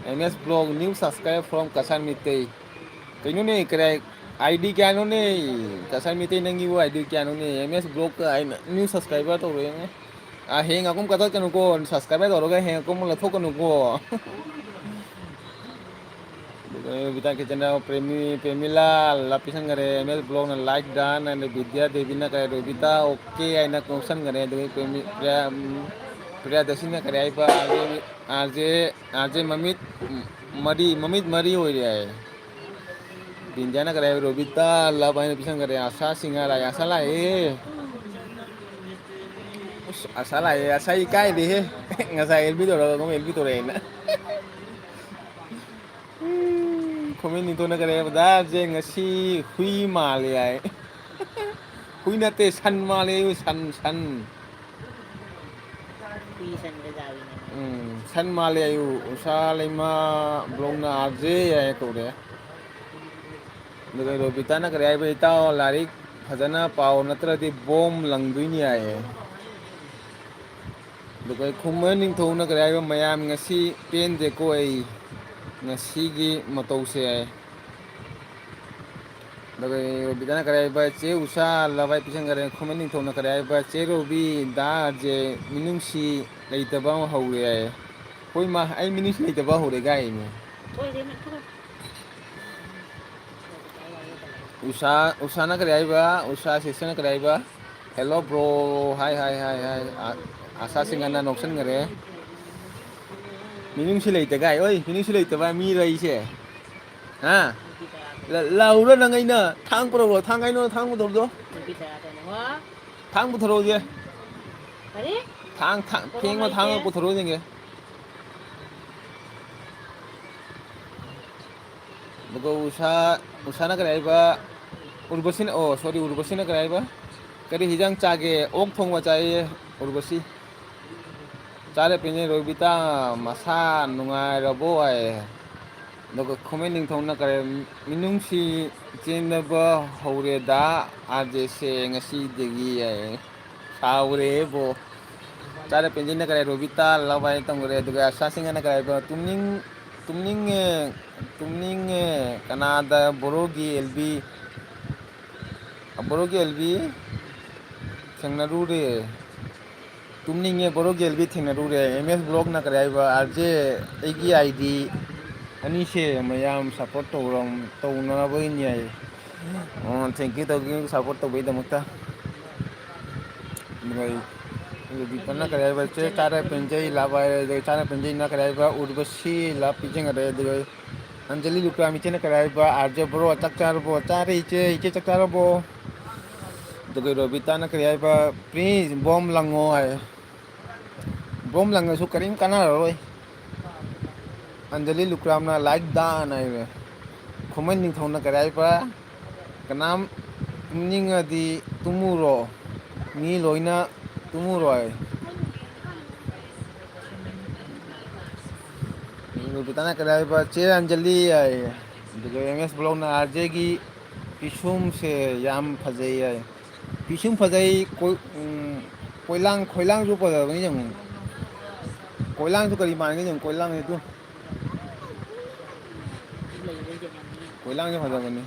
M S blog, new subscriber from Kasar Meitei. ꯀꯩꯅꯣꯅꯦ, ꯀꯔꯥꯏ, ꯑꯥꯏ ꯗꯤ ꯀꯌꯥꯅꯣꯅꯦ? ꯀꯁꯥꯔ ꯃꯤꯇꯩ ꯅꯪꯒꯤꯕꯨ ꯑꯥꯏ ꯗꯤ ꯀꯌꯥꯅꯣꯅꯦ? ꯑꯦꯝ ꯑꯦꯁ ꯕ꯭ꯂꯣꯒꯀ ꯍꯥꯏꯅ new subscriber ꯇꯧꯔꯛꯑꯦꯅꯦ꯫ ꯑꯥ, ꯍꯌꯦꯡ ꯑꯀꯨꯝ ꯀꯛꯊꯠꯀꯅꯨꯀꯣ, subscriber ꯇꯧꯔꯒ ꯍꯌꯦꯡ ꯑꯀꯨꯝ ꯂꯧꯊꯣꯛꯀꯅꯨꯀꯣ꯫ ꯑꯗꯨꯒ ꯔꯣꯕꯤꯇꯥ ꯀꯤꯆꯟꯗ ꯄ꯭ꯔꯦꯃꯤ-, ꯄ꯭ꯔꯦꯃꯤꯂꯥ ꯂꯞ ꯄꯤꯁꯟꯈꯔꯦ, ꯑꯦꯝ ꯑꯦꯁ ꯕ꯭ꯂꯣꯒꯅ like done, and ꯕꯤꯗ꯭ꯌꯥ ꯗꯦꯕꯤꯅ ꯀꯔꯤ, ꯔꯣꯕꯤꯇꯥ okay ꯍꯥꯏꯅ ꯀꯣꯛꯁꯟꯈꯔꯦ꯫ ꯑꯗꯨꯒ ꯄ꯭ꯔꯦꯃꯤ-, ꯄ꯭ꯔꯤꯌꯥ-, ꯄ꯭ꯔꯤꯌꯥꯗꯁꯤꯅ ꯀꯔꯤ ꯍꯥꯏꯕ, R J, R J, R J ꯃꯃꯤꯠ ꯃꯔꯤ, ꯃꯃꯤꯠ ꯃꯔꯤ ꯑꯣꯏꯔꯦ ꯍꯥꯏ꯫ ꯕꯤꯟꯗ꯭ꯌꯥꯅ ꯀꯔꯤ ꯍꯥꯏꯕ, ꯔꯣꯕꯤꯇꯥ ꯂꯞ ꯍꯥꯏꯅ ꯄꯤꯁꯟꯈꯔꯦ꯫ ꯑꯁꯥ ꯁꯤꯡꯍ ꯂꯥꯛꯑꯦ, ꯑꯁꯥ ꯂꯥꯛꯑꯦ꯫ ꯑꯁ, ꯑꯁꯥ ꯂꯥꯛꯑꯦ, ꯑꯁꯥ ꯏꯀꯥꯏꯗꯦꯍꯦ꯫ ꯉꯁꯥꯏ ꯑꯦꯜ ꯕꯤ ꯇꯧꯔꯒ ꯑꯃꯨꯛ ꯑꯦꯜ ꯕꯤ ꯇꯧꯔꯛꯑꯦꯅ꯫ ꯎꯝ, ꯈꯨꯃꯟ ꯅꯤꯡꯊꯧꯅ ꯀꯔꯤ ꯍꯥꯏꯕ? ꯗꯥ ꯖꯦ ꯉꯁꯤ ꯍꯨꯏ ꯃꯥꯜꯂꯦ ꯍꯥꯏ꯫ ꯍꯨꯏ ꯅꯠꯇꯦ, ꯁꯟ ꯃꯥꯜꯂꯦ, ꯁꯟ, ꯁꯟ꯫ ꯍꯨꯏ ꯁꯟꯒ ꯆꯥꯕꯤꯅꯦ꯫ ꯎꯝ, ꯁꯟ ꯃꯥꯜꯂꯦ ꯑꯌꯨ꯫ ꯎꯁꯥ ꯂꯩꯃ ꯕ꯭ꯂꯣꯛꯅ ꯑꯥꯔ ꯖꯦ ꯍꯥꯏ ꯀꯧꯔꯦ꯫ ꯑꯗꯨꯒ ꯔꯣꯕꯤꯇꯥꯅ ꯀꯔꯤ ꯍꯥꯏꯕ? "ꯏꯇꯥꯎ, ꯂꯥꯏꯔꯤꯛ ꯐꯖꯅ ꯄꯥꯎ, ꯅꯠꯇ꯭ꯔꯗꯤ ꯕꯣꯝ ꯂꯪꯗꯣꯏꯅꯤ" ꯍꯥꯏꯌꯦ꯫ ꯑꯗꯨꯒ ꯈꯨꯃꯟ ꯅꯤꯡꯊꯧꯅ ꯀꯔꯤ ꯍꯥꯏꯕ? "ꯃꯌꯥꯝ ꯉꯁꯤ ꯄꯦꯟꯗꯦꯀꯣ ꯑꯩ ꯉꯁꯤꯒꯤ ꯃꯇꯧꯁꯦ" ꯍꯥꯏ꯫ ꯑꯗꯨꯒ ꯔꯣꯕꯤꯇꯥꯅ ꯀꯔꯤ ꯍꯥꯏꯕ? "ꯆꯦ ꯎꯁꯥ ꯂꯚꯥꯏ ꯄꯤꯁꯟꯈꯔꯦ"꯫ ꯈꯨꯃꯟ ꯅꯤꯡꯊꯧꯅ ꯀꯔꯤ ꯍꯥꯏꯕ? "ꯆꯦ ꯔꯣꯕꯤ, ꯗꯥ ꯑꯥꯔ ꯖꯦ ꯃꯤꯅꯨꯡꯁꯤ ꯂꯩꯇꯕ ꯑꯃ ꯍꯧꯔꯦ" ꯍꯥꯏꯌꯦ꯫ ꯍꯣꯏ ꯃꯥ, ꯑꯩ ꯃꯤꯅꯨꯡꯁꯤ ꯂꯩꯇꯕ ꯍꯧꯔꯦ ꯀꯥꯏꯅꯦ꯫ ꯎꯁꯥ, ꯎꯁꯥꯅ ꯀꯔꯤ ꯍꯥꯏꯕ? ꯎꯁꯥ ꯁꯤꯁꯇꯔꯅ ꯀꯔꯤ ꯍꯥꯏꯕ? "Hello bro, hi, hi, hi, hi." ꯑ-, ꯑꯁꯥ ꯁꯤꯡꯍꯅ ꯅꯣꯛꯁꯟꯈꯔꯦ꯫ ꯃꯤꯅꯨꯡꯁꯤ ꯂꯩꯇ ꯀꯥꯏ, ꯑꯣꯏ, ꯃꯤꯅꯨꯡꯁꯤ ꯂꯩꯇꯕ ꯃꯤꯔꯣ ꯑꯩꯁꯦ? ꯍꯥ? ꯂ-, ꯂꯥꯎꯔ ꯅꯪ ꯑꯩꯅ ꯊꯥꯡ ꯄꯨꯔꯛꯑꯣ, ꯊꯥꯡ ꯀꯥꯏꯅꯣ, ꯊꯥꯡ ꯄꯨꯊꯣꯔꯛꯑꯣ꯫ ꯊꯥꯡ ꯄꯨꯊꯣꯔꯛꯑꯣꯁꯦ꯫ ꯀꯔꯤ? ꯊꯥꯡ, ꯊꯥꯡ, ꯄꯣꯔꯣꯝ ꯐꯦꯡꯕ ꯊꯥꯡ ꯂꯩꯇꯦ꯫ ꯄꯨꯊꯣꯔꯛꯑꯣ ꯌꯦꯡꯒꯦ꯫ ꯑꯗꯨꯒ ꯎꯁꯥ, ꯎꯁꯥꯅ ꯀꯔꯤ ꯍꯥꯏꯕ? ꯎꯔꯕꯁꯤꯅ, ꯑꯣ, ꯁꯣꯔꯤ, ꯎꯔꯕꯁꯤꯅ ꯀꯔꯤ ꯍꯥꯏꯕ? ꯀꯔꯤ ꯍꯤꯟꯖꯥꯡ ꯆꯥꯒꯦ? ꯑꯣꯛ ꯊꯣꯡꯕ ꯆꯥꯏꯌꯦ, ꯎꯔꯕꯁꯤ꯫ ꯆꯥꯔꯦ ꯄꯦꯟꯖꯩ꯫ ꯔꯣꯕꯤꯇꯥ, ꯃꯁꯥ ꯅꯨꯡꯉꯥꯏꯔꯕꯣ ꯍꯥꯏ꯫ ꯑꯗꯨꯒ ꯈꯨꯃꯟ ꯅꯤꯡꯊꯧꯅ ꯀꯔꯤ, ꯃꯤꯅꯨꯡꯁꯤ ꯆꯦꯟꯅꯕ ꯍꯧꯔꯦꯗ, ꯑꯥꯔ ꯖꯦꯁꯦ ꯉꯁꯤꯗꯒꯤ ꯍꯥꯏ꯫ ꯁꯥꯎꯔꯦꯕꯣ꯫ ꯆꯥꯔꯦ ꯄꯦꯟꯖꯩꯅ ꯀꯔꯤ, ꯔꯣꯕꯤꯇꯥ ꯂꯕꯥꯏ ꯇꯧꯈ꯭ꯔꯦ꯫ ꯑꯗꯨꯒ ꯑꯁꯥ ꯁꯤꯡꯍꯅ ꯀꯔꯤ ꯍꯥꯏꯕ? ꯇꯨꯝꯅꯤꯡ-, ꯇꯨꯝꯅꯤꯡꯉꯦ, ꯇꯨꯝꯅꯤꯡꯉꯦ꯫ ꯀꯅꯥꯗ? ꯕꯣꯔꯣꯒꯤ ꯑꯦꯜꯕꯤ, ꯕꯣꯔꯣꯒꯤ ꯑꯦꯜꯕꯤ ꯊꯦꯡꯅꯔꯨꯔꯦ꯫ ꯇꯨꯝꯅꯤꯡꯉꯦ, ꯕꯣꯔꯣꯒꯤ ꯑꯦꯜꯕꯤ ꯊꯦꯡꯅꯔꯨꯔꯦ꯫ ꯑꯦꯝ ꯑꯦꯁ ꯕ꯭ꯂꯣꯛꯅ ꯀꯔꯤ ꯍꯥꯏꯕ? ꯑꯥꯔ ꯖꯦ, ꯑꯩꯒꯤ ꯑꯥꯏ ꯗꯤ ꯑꯅꯤꯁꯦ ꯃꯌꯥꯝ ꯁꯞꯄꯣꯔꯠ ꯇꯧꯔꯝ-, ꯇꯧꯅꯕꯒꯤꯅꯤ ꯍꯥꯏꯌꯦ꯫ ꯑꯣ, thank you, thank you, support ꯇꯧꯕꯒꯤꯗꯃꯛꯇ꯫ ꯑꯗꯨꯒ ꯑꯩ, ꯑꯗꯨꯗꯤ ꯀꯟꯅ ꯀꯔꯤ ꯍꯥꯏꯕ? ꯆꯦ ꯆꯥꯔꯦ ꯄꯦꯟꯖꯩ ꯂꯥꯞ ꯍꯥꯏꯔꯦ, ꯑꯗꯨꯒ ꯆꯥꯔꯦ ꯄꯦꯟꯖꯩꯅ ꯀꯔꯤ ꯍꯥꯏꯕ? ꯎꯔꯕꯁꯤ ꯂꯥꯞ ꯄꯤꯖꯒꯔꯦ꯫ ꯑꯗꯨꯒ ꯑꯩ ꯑꯟꯖꯂꯤ ꯂꯨꯀ꯭ꯔꯥꯝ ꯏꯆꯦꯅ ꯀꯔꯤ ꯍꯥꯏꯕ? ꯑꯥꯔ ꯖꯦ ꯕ꯭ꯔꯣ, ꯆꯥꯛ ꯆꯥꯔꯕꯣ? ꯆꯥꯔꯦ ꯏꯆꯦ, ꯏꯆꯦ ꯆꯥꯛ ꯆꯥꯔꯕꯣ? ꯑꯗꯨꯒ ꯔꯣꯕꯤꯇꯥꯅ ꯀꯔꯤ ꯍꯥꯏꯕ? ꯄ꯭ꯂꯤꯖ ꯕꯣꯝ ꯂꯪꯉꯣ ꯍꯥꯏ꯫ ꯕꯣꯝ ꯂꯪꯉꯁꯨ ꯀꯔꯤꯝ ꯀꯥꯟꯅꯔꯔꯣꯏ꯫ ꯑꯟꯖꯂꯤ ꯂꯨꯀ꯭ꯔꯥꯝꯅ ꯂꯥꯏꯛ ꯗꯥꯟ ꯍꯥꯏꯔꯦ꯫ ꯈꯨꯃꯟ ꯅꯤꯡꯊꯧꯅ ꯀꯔꯤ ꯍꯥꯏꯕ? ꯀꯅꯥꯝ ꯇꯨꯝꯅꯤꯡꯉꯗꯤ ꯇꯨꯝꯃꯨꯔꯣ, ꯃꯤ ꯂꯣꯏꯅ ꯇꯨꯝꯃꯨꯔꯣꯏ꯫ ꯔꯣꯕꯤꯇꯥꯅ ꯀꯔꯤ ꯍꯥꯏꯕ? ꯆꯦ ꯑꯟꯖꯂꯤ ꯍꯥꯏꯌꯦ꯫ ꯑꯗꯨꯒ ꯑꯦꯝ ꯑꯦꯁ ꯕ꯭ꯂꯣꯛꯅ ꯑꯥꯔ ꯖꯦꯒꯤ ꯄꯤꯁꯨꯝꯁꯦ ꯌꯥꯝ ꯐꯖꯩ ꯍꯥꯏ꯫ ꯄꯤꯁꯨꯝ ꯐꯖꯩ, ꯀꯣꯏ-, ꯎꯝ, ꯀꯣꯏꯂꯥꯡ, ꯈꯣꯏꯂꯥꯡꯁꯨ ꯐꯖꯕꯅꯤ ꯌꯦꯡꯉꯨ꯫ ꯀꯣꯏꯂꯥꯡꯁꯨ ꯀꯔꯤ ꯃꯥꯟꯒꯦ ꯌꯦꯡꯉꯨ, ꯀꯣꯏꯂꯥꯡꯁꯦ ꯇꯨ꯫ ꯀꯣꯏꯂꯥꯡꯁꯦ ꯐꯖꯕꯅꯤ꯫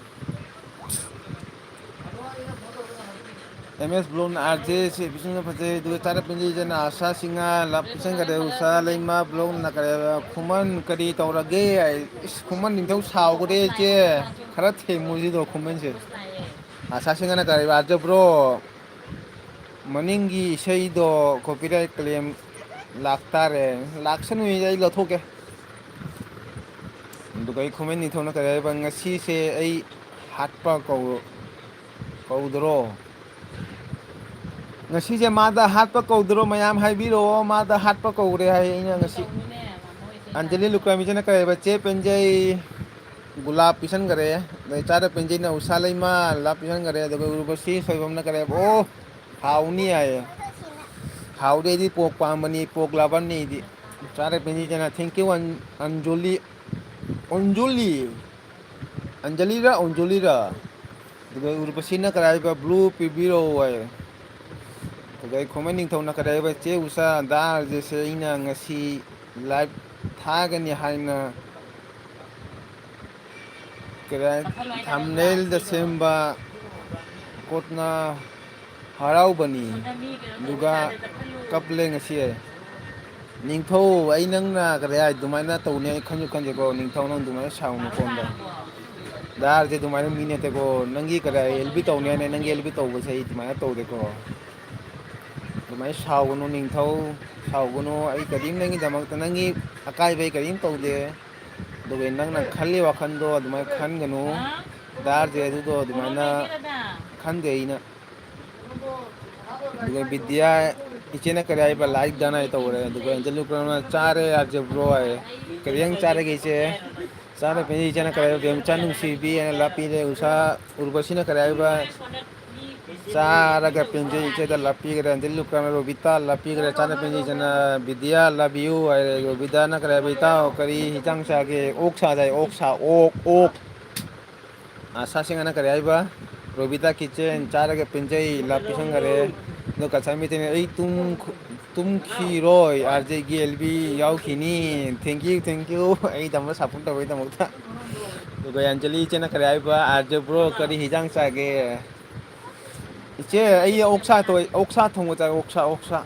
ꯑꯦꯝ ꯑꯦꯁ ꯕ꯭ꯂꯣꯛꯅ ꯑꯥꯔ ꯖꯦ ꯁꯦ ꯄꯤꯁꯨꯝꯁꯨ ꯐꯖꯩ, ꯑꯗꯨꯒ ꯆꯥꯔꯦ ꯄꯦꯟꯖꯩ ꯏꯆꯦꯅ ꯑꯥꯁꯥ ꯁꯤꯡꯍ ꯂꯞ ꯄꯤꯁꯟꯈꯔꯦ, ꯎꯁꯥ ꯂꯩꯃ ꯕ꯭ꯂꯣꯛꯅ ꯀꯔꯤ, ꯈꯨꯃꯟ ꯀꯔꯤ ꯇꯧꯔꯒꯦ? ꯏꯁ, ꯈꯨꯃꯟ ꯅꯤꯡꯊꯧ ꯁꯥꯎꯈ꯭ꯔꯦ ꯏꯆꯦ꯫ ꯈꯔ ꯊꯦꯝꯃꯨꯁꯤꯗꯣ ꯈꯨꯃꯟꯁꯦ꯫ ꯑꯥꯁꯥ ꯁꯤꯡꯍꯅ ꯀꯔꯤ, ꯑꯥꯔ ꯖꯦ ꯕ꯭ꯔꯣ, ꯃꯅꯤꯡꯒꯤ ꯏꯁꯩꯗꯣ ꯀꯣꯄꯤꯔꯥꯏꯠ ꯀ꯭ꯂꯦꯝ ꯂꯥꯛꯇꯥꯔꯦ꯫ ꯂꯥꯛꯁꯅꯨ, ꯑꯩ ꯂꯧꯊꯣꯛꯀꯦ꯫ ꯑꯗꯨꯒ ꯑꯩ ꯈꯨꯃꯟ ꯅꯤꯡꯊꯧꯅ ꯀꯔꯤ ꯍꯥꯏꯕ? ꯉꯁꯤꯁꯦ ꯑꯩ ꯍꯥꯠꯄ ꯀꯧ-, ꯀꯧꯗ꯭ꯔꯣ? ꯉꯁꯤꯁꯦ ꯃꯥꯗ ꯍꯥꯠꯄ ꯀꯧꯗ꯭ꯔꯣ? ꯃꯌꯥꯝ ꯍꯥꯏꯕꯤꯔꯛꯑꯣ, ꯃꯥꯗ ꯍꯥꯠꯄ ꯀꯧꯔꯦ ꯍꯥꯏ꯫ ꯑꯩꯅ ꯉꯁꯤ ꯑꯟꯖꯂꯤ ꯂꯨꯀ꯭ꯔꯥꯃꯤꯁꯤꯅ ꯀꯔꯤ ꯍꯥꯏꯕ? ꯆꯦ ꯄꯦꯟꯖꯩ, ꯒꯨꯂꯥꯞ ꯄꯤꯁꯟꯈꯔꯦ꯫ ꯑꯗꯩ ꯆꯥꯗ ꯄꯦꯟꯖꯩꯅ ꯎꯁꯥ ꯂꯩꯃ ꯂꯥꯞ ꯄꯤꯁꯟꯈꯔꯦ꯫ ꯑꯗꯨꯒ ꯎꯔꯨꯕꯁꯤ ꯁꯣꯏꯕꯝꯅ ꯀꯔꯤ ꯍꯥꯏꯕ? ꯑꯣ, ꯍꯥꯎꯅꯤ ꯍꯥꯏꯌꯦ꯫ ꯍꯥꯎꯗꯤ ꯑꯩꯗꯤ ꯄꯣꯛ ꯄꯥꯝꯕꯅꯤ, ꯄꯣꯛ ꯂꯥꯕꯔꯅꯤ ꯑꯩꯗꯤ꯫ ꯆꯥꯗ ꯄꯦꯟꯖꯩꯅ thank you ꯑꯟ-, ꯑꯟꯖꯣꯂꯤ, ꯑꯟꯖꯣꯂꯤ, ꯑꯟꯖꯂꯤꯔ ꯑꯟꯖꯣꯂꯤꯔ? ꯑꯗꯨꯒ ꯎꯔꯨꯕꯁꯤꯅ ꯀꯔꯤ ꯍꯥꯏꯕ? ꯕ꯭ꯂꯨ ꯄꯤꯕꯤꯔꯛꯑꯣ ꯍꯥꯏꯌꯦ꯫ ꯑꯗꯨꯒ ꯑꯩ ꯈꯣꯃꯩ ꯅꯤꯡꯊꯧꯅ ꯀꯔꯤ ꯍꯥꯏꯕ? ꯆꯦ ꯎꯁꯥ, ꯗꯥ ꯑꯥꯔꯖꯦꯁꯦ ꯑꯩꯅ ꯉꯁꯤ ꯂꯥꯏꯚ ꯊꯥꯒꯅꯤ ꯍꯥꯏꯅ ꯀꯔꯤ ꯍꯥꯏ? ꯊꯝꯅꯦꯜꯗ ꯁꯦꯝꯕ ꯀꯣꯠꯅ ꯍꯔꯥꯎꯕꯅꯤ꯫ ꯑꯗꯨꯒ ꯀꯞꯂꯦ ꯉꯁꯤ꯫ ꯅꯤꯡꯊꯧ, ꯑꯩ ꯅꯪꯅ ꯀꯔꯤ ꯍꯥꯏ ꯑꯗꯨꯃꯥꯏꯅ ꯇꯧꯅꯤ ꯑꯩ ꯈꯟꯁꯨ ꯈꯟꯗꯦꯀꯣ꯫ ꯅꯤꯡꯊꯧ, ꯅꯪ ꯑꯗꯨꯃꯥꯏꯅ ꯁꯥꯎꯅꯨꯀꯣ꯫ ꯗꯥ ꯑꯥꯔꯖꯦ ꯑꯗꯨꯃꯥꯏꯅ ꯃꯤ ꯅꯠꯇꯦꯀꯣ꯫ ꯅꯪꯒꯤ ꯀꯔꯤ ꯍꯥꯏ? ꯑꯦꯜ ꯕꯤ ꯇꯧꯅꯤ ꯍꯥꯏꯅ ꯅꯪꯒꯤ ꯑꯦꯜ ꯕꯤ ꯇꯧꯕꯁꯦ ꯑꯩ ꯑꯗꯨꯃꯥꯏꯅ ꯇꯧꯗꯦꯀꯣ꯫ ꯑꯗꯨꯃꯥꯏꯅ ꯁꯥꯎꯒꯅꯨ ꯅꯤꯡꯊꯧ, ꯁꯥꯎꯒꯅꯨ꯫ ꯑꯩ ꯀꯔꯤꯝ ꯅꯪꯒꯤꯗꯃꯛꯇ, ꯅꯪꯒꯤ ꯑꯀꯥꯏꯕ ꯑꯩ ꯀꯔꯤꯝ ꯇꯧꯗꯦ꯫ ꯑꯗꯨꯒ ꯅꯪꯅ ꯈꯜꯂꯤ ꯋꯥꯈꯜꯗꯣ ꯑꯗꯨꯃꯥꯏꯅ ꯈꯟꯒꯅꯨ꯫ ꯗꯥ ꯑꯥꯔꯖꯦ ꯑꯗꯨꯗꯣ ꯑꯗꯨꯃꯥꯏꯅ ꯈꯟꯗꯦ ꯑꯩꯅ꯫ ꯑꯗꯨꯒ ꯕꯤꯗ꯭ꯌꯥ ꯏꯆꯦꯅ ꯀꯔꯤ ꯍꯥꯏꯕ? Like done ꯍꯥꯏ ꯇꯧꯔꯦ꯫ ꯑꯗꯨꯒ ꯑꯦꯟꯖꯦꯜ ꯂꯨꯀ꯭ꯔꯥꯝꯅ ꯆꯥꯔꯦ ꯑꯥꯔꯖꯦ ꯕ꯭ꯔꯣ ꯍꯥꯏ꯫ ꯀꯔꯤ ꯌꯦꯟꯁꯥꯡ ꯆꯥꯔꯒꯦ ꯏꯆꯦ? ꯆꯥꯅ ꯄꯦꯟꯖꯩ ꯏꯆꯦꯅ ꯀꯔꯤ ꯍꯥꯏꯕ? ꯕꯦꯝꯆꯥ ꯅꯨꯡꯁꯤꯕꯤ ꯍꯥꯏꯅ ꯂꯥꯞꯄꯤꯔꯦ꯫ ꯎꯁꯥ ꯎꯔꯕꯁꯤꯅ ꯀꯔꯤ ꯍꯥꯏꯕ? ꯆꯥꯔꯒ ꯄꯦꯟꯖꯩ ꯏꯆꯦꯗ ꯂꯥꯞꯄꯤꯈ꯭ꯔꯦ꯫ ꯑꯦꯟꯖꯦꯜ ꯂꯨꯀ꯭ꯔꯥꯝꯅ ꯔꯣꯕꯤꯇꯥ ꯂꯥꯞꯄꯤꯈ꯭ꯔꯦ꯫ ꯆꯥꯅ ꯄꯦꯟꯖꯩ ꯏꯆꯦꯅ ꯕꯤꯗ꯭ꯌꯥ love you ꯍꯥꯏꯔꯦ꯫ ꯔꯣꯕꯤꯇꯥꯅ ꯀꯔꯤ ꯍꯥꯏꯕ? ꯏꯇꯥꯎ ꯀꯔꯤ ꯍꯤꯟꯖꯥꯡ ꯆꯥꯒꯦ? ꯑꯣꯛ ꯁꯥ ꯆꯥꯏ꯫ ꯑꯣꯛ ꯁꯥ, ꯑꯣꯛ, ꯑꯣꯛ꯫ ꯑꯥꯁꯥ ꯁꯤꯡꯍꯅ ꯀꯔꯤ ꯍꯥꯏꯕ? ꯔꯣꯕꯤꯇꯥ ꯀꯤꯆꯟ ꯆꯥꯔꯒ ꯄꯦꯟꯖꯩ ꯂꯥꯞ ꯄꯤꯁꯟꯈꯔꯦ꯫ ꯑꯗꯣ ꯀꯁꯥꯔ ꯃꯤꯇꯩꯅ ꯑꯩ ꯇꯨꯝ-, ꯇꯨꯝꯈꯤꯔꯣꯏ ꯑꯥꯔꯖꯦꯒꯤ ꯑꯦꯜ ꯕꯤ ꯌꯥꯎꯈꯤꯅꯤ꯫ Thank you, thank you꯫ ꯑꯩ ꯇꯝꯕ ꯁꯞꯄꯣꯔꯠ ꯇꯧꯕꯩꯗꯃꯛꯇ꯫ ꯑꯗꯨꯒ ꯑꯟꯖꯂꯤ ꯏꯆꯦꯅ ꯀꯔꯤ ꯍꯥꯏꯕ? ꯑꯥꯔꯖꯦ ꯕ꯭ꯔꯣ ꯀꯔꯤ ꯍꯤꯟꯖꯥꯡ ꯆꯥꯒꯦ? ꯏꯆꯦ ꯑꯩ ꯑꯣꯛꯁꯥ ꯇꯣꯏ-, ꯑꯣꯛꯁꯥ ꯊꯣꯡꯕ ꯆꯥꯏ, ꯑꯣꯛꯁꯥ, ꯑꯣꯛꯁꯥ꯫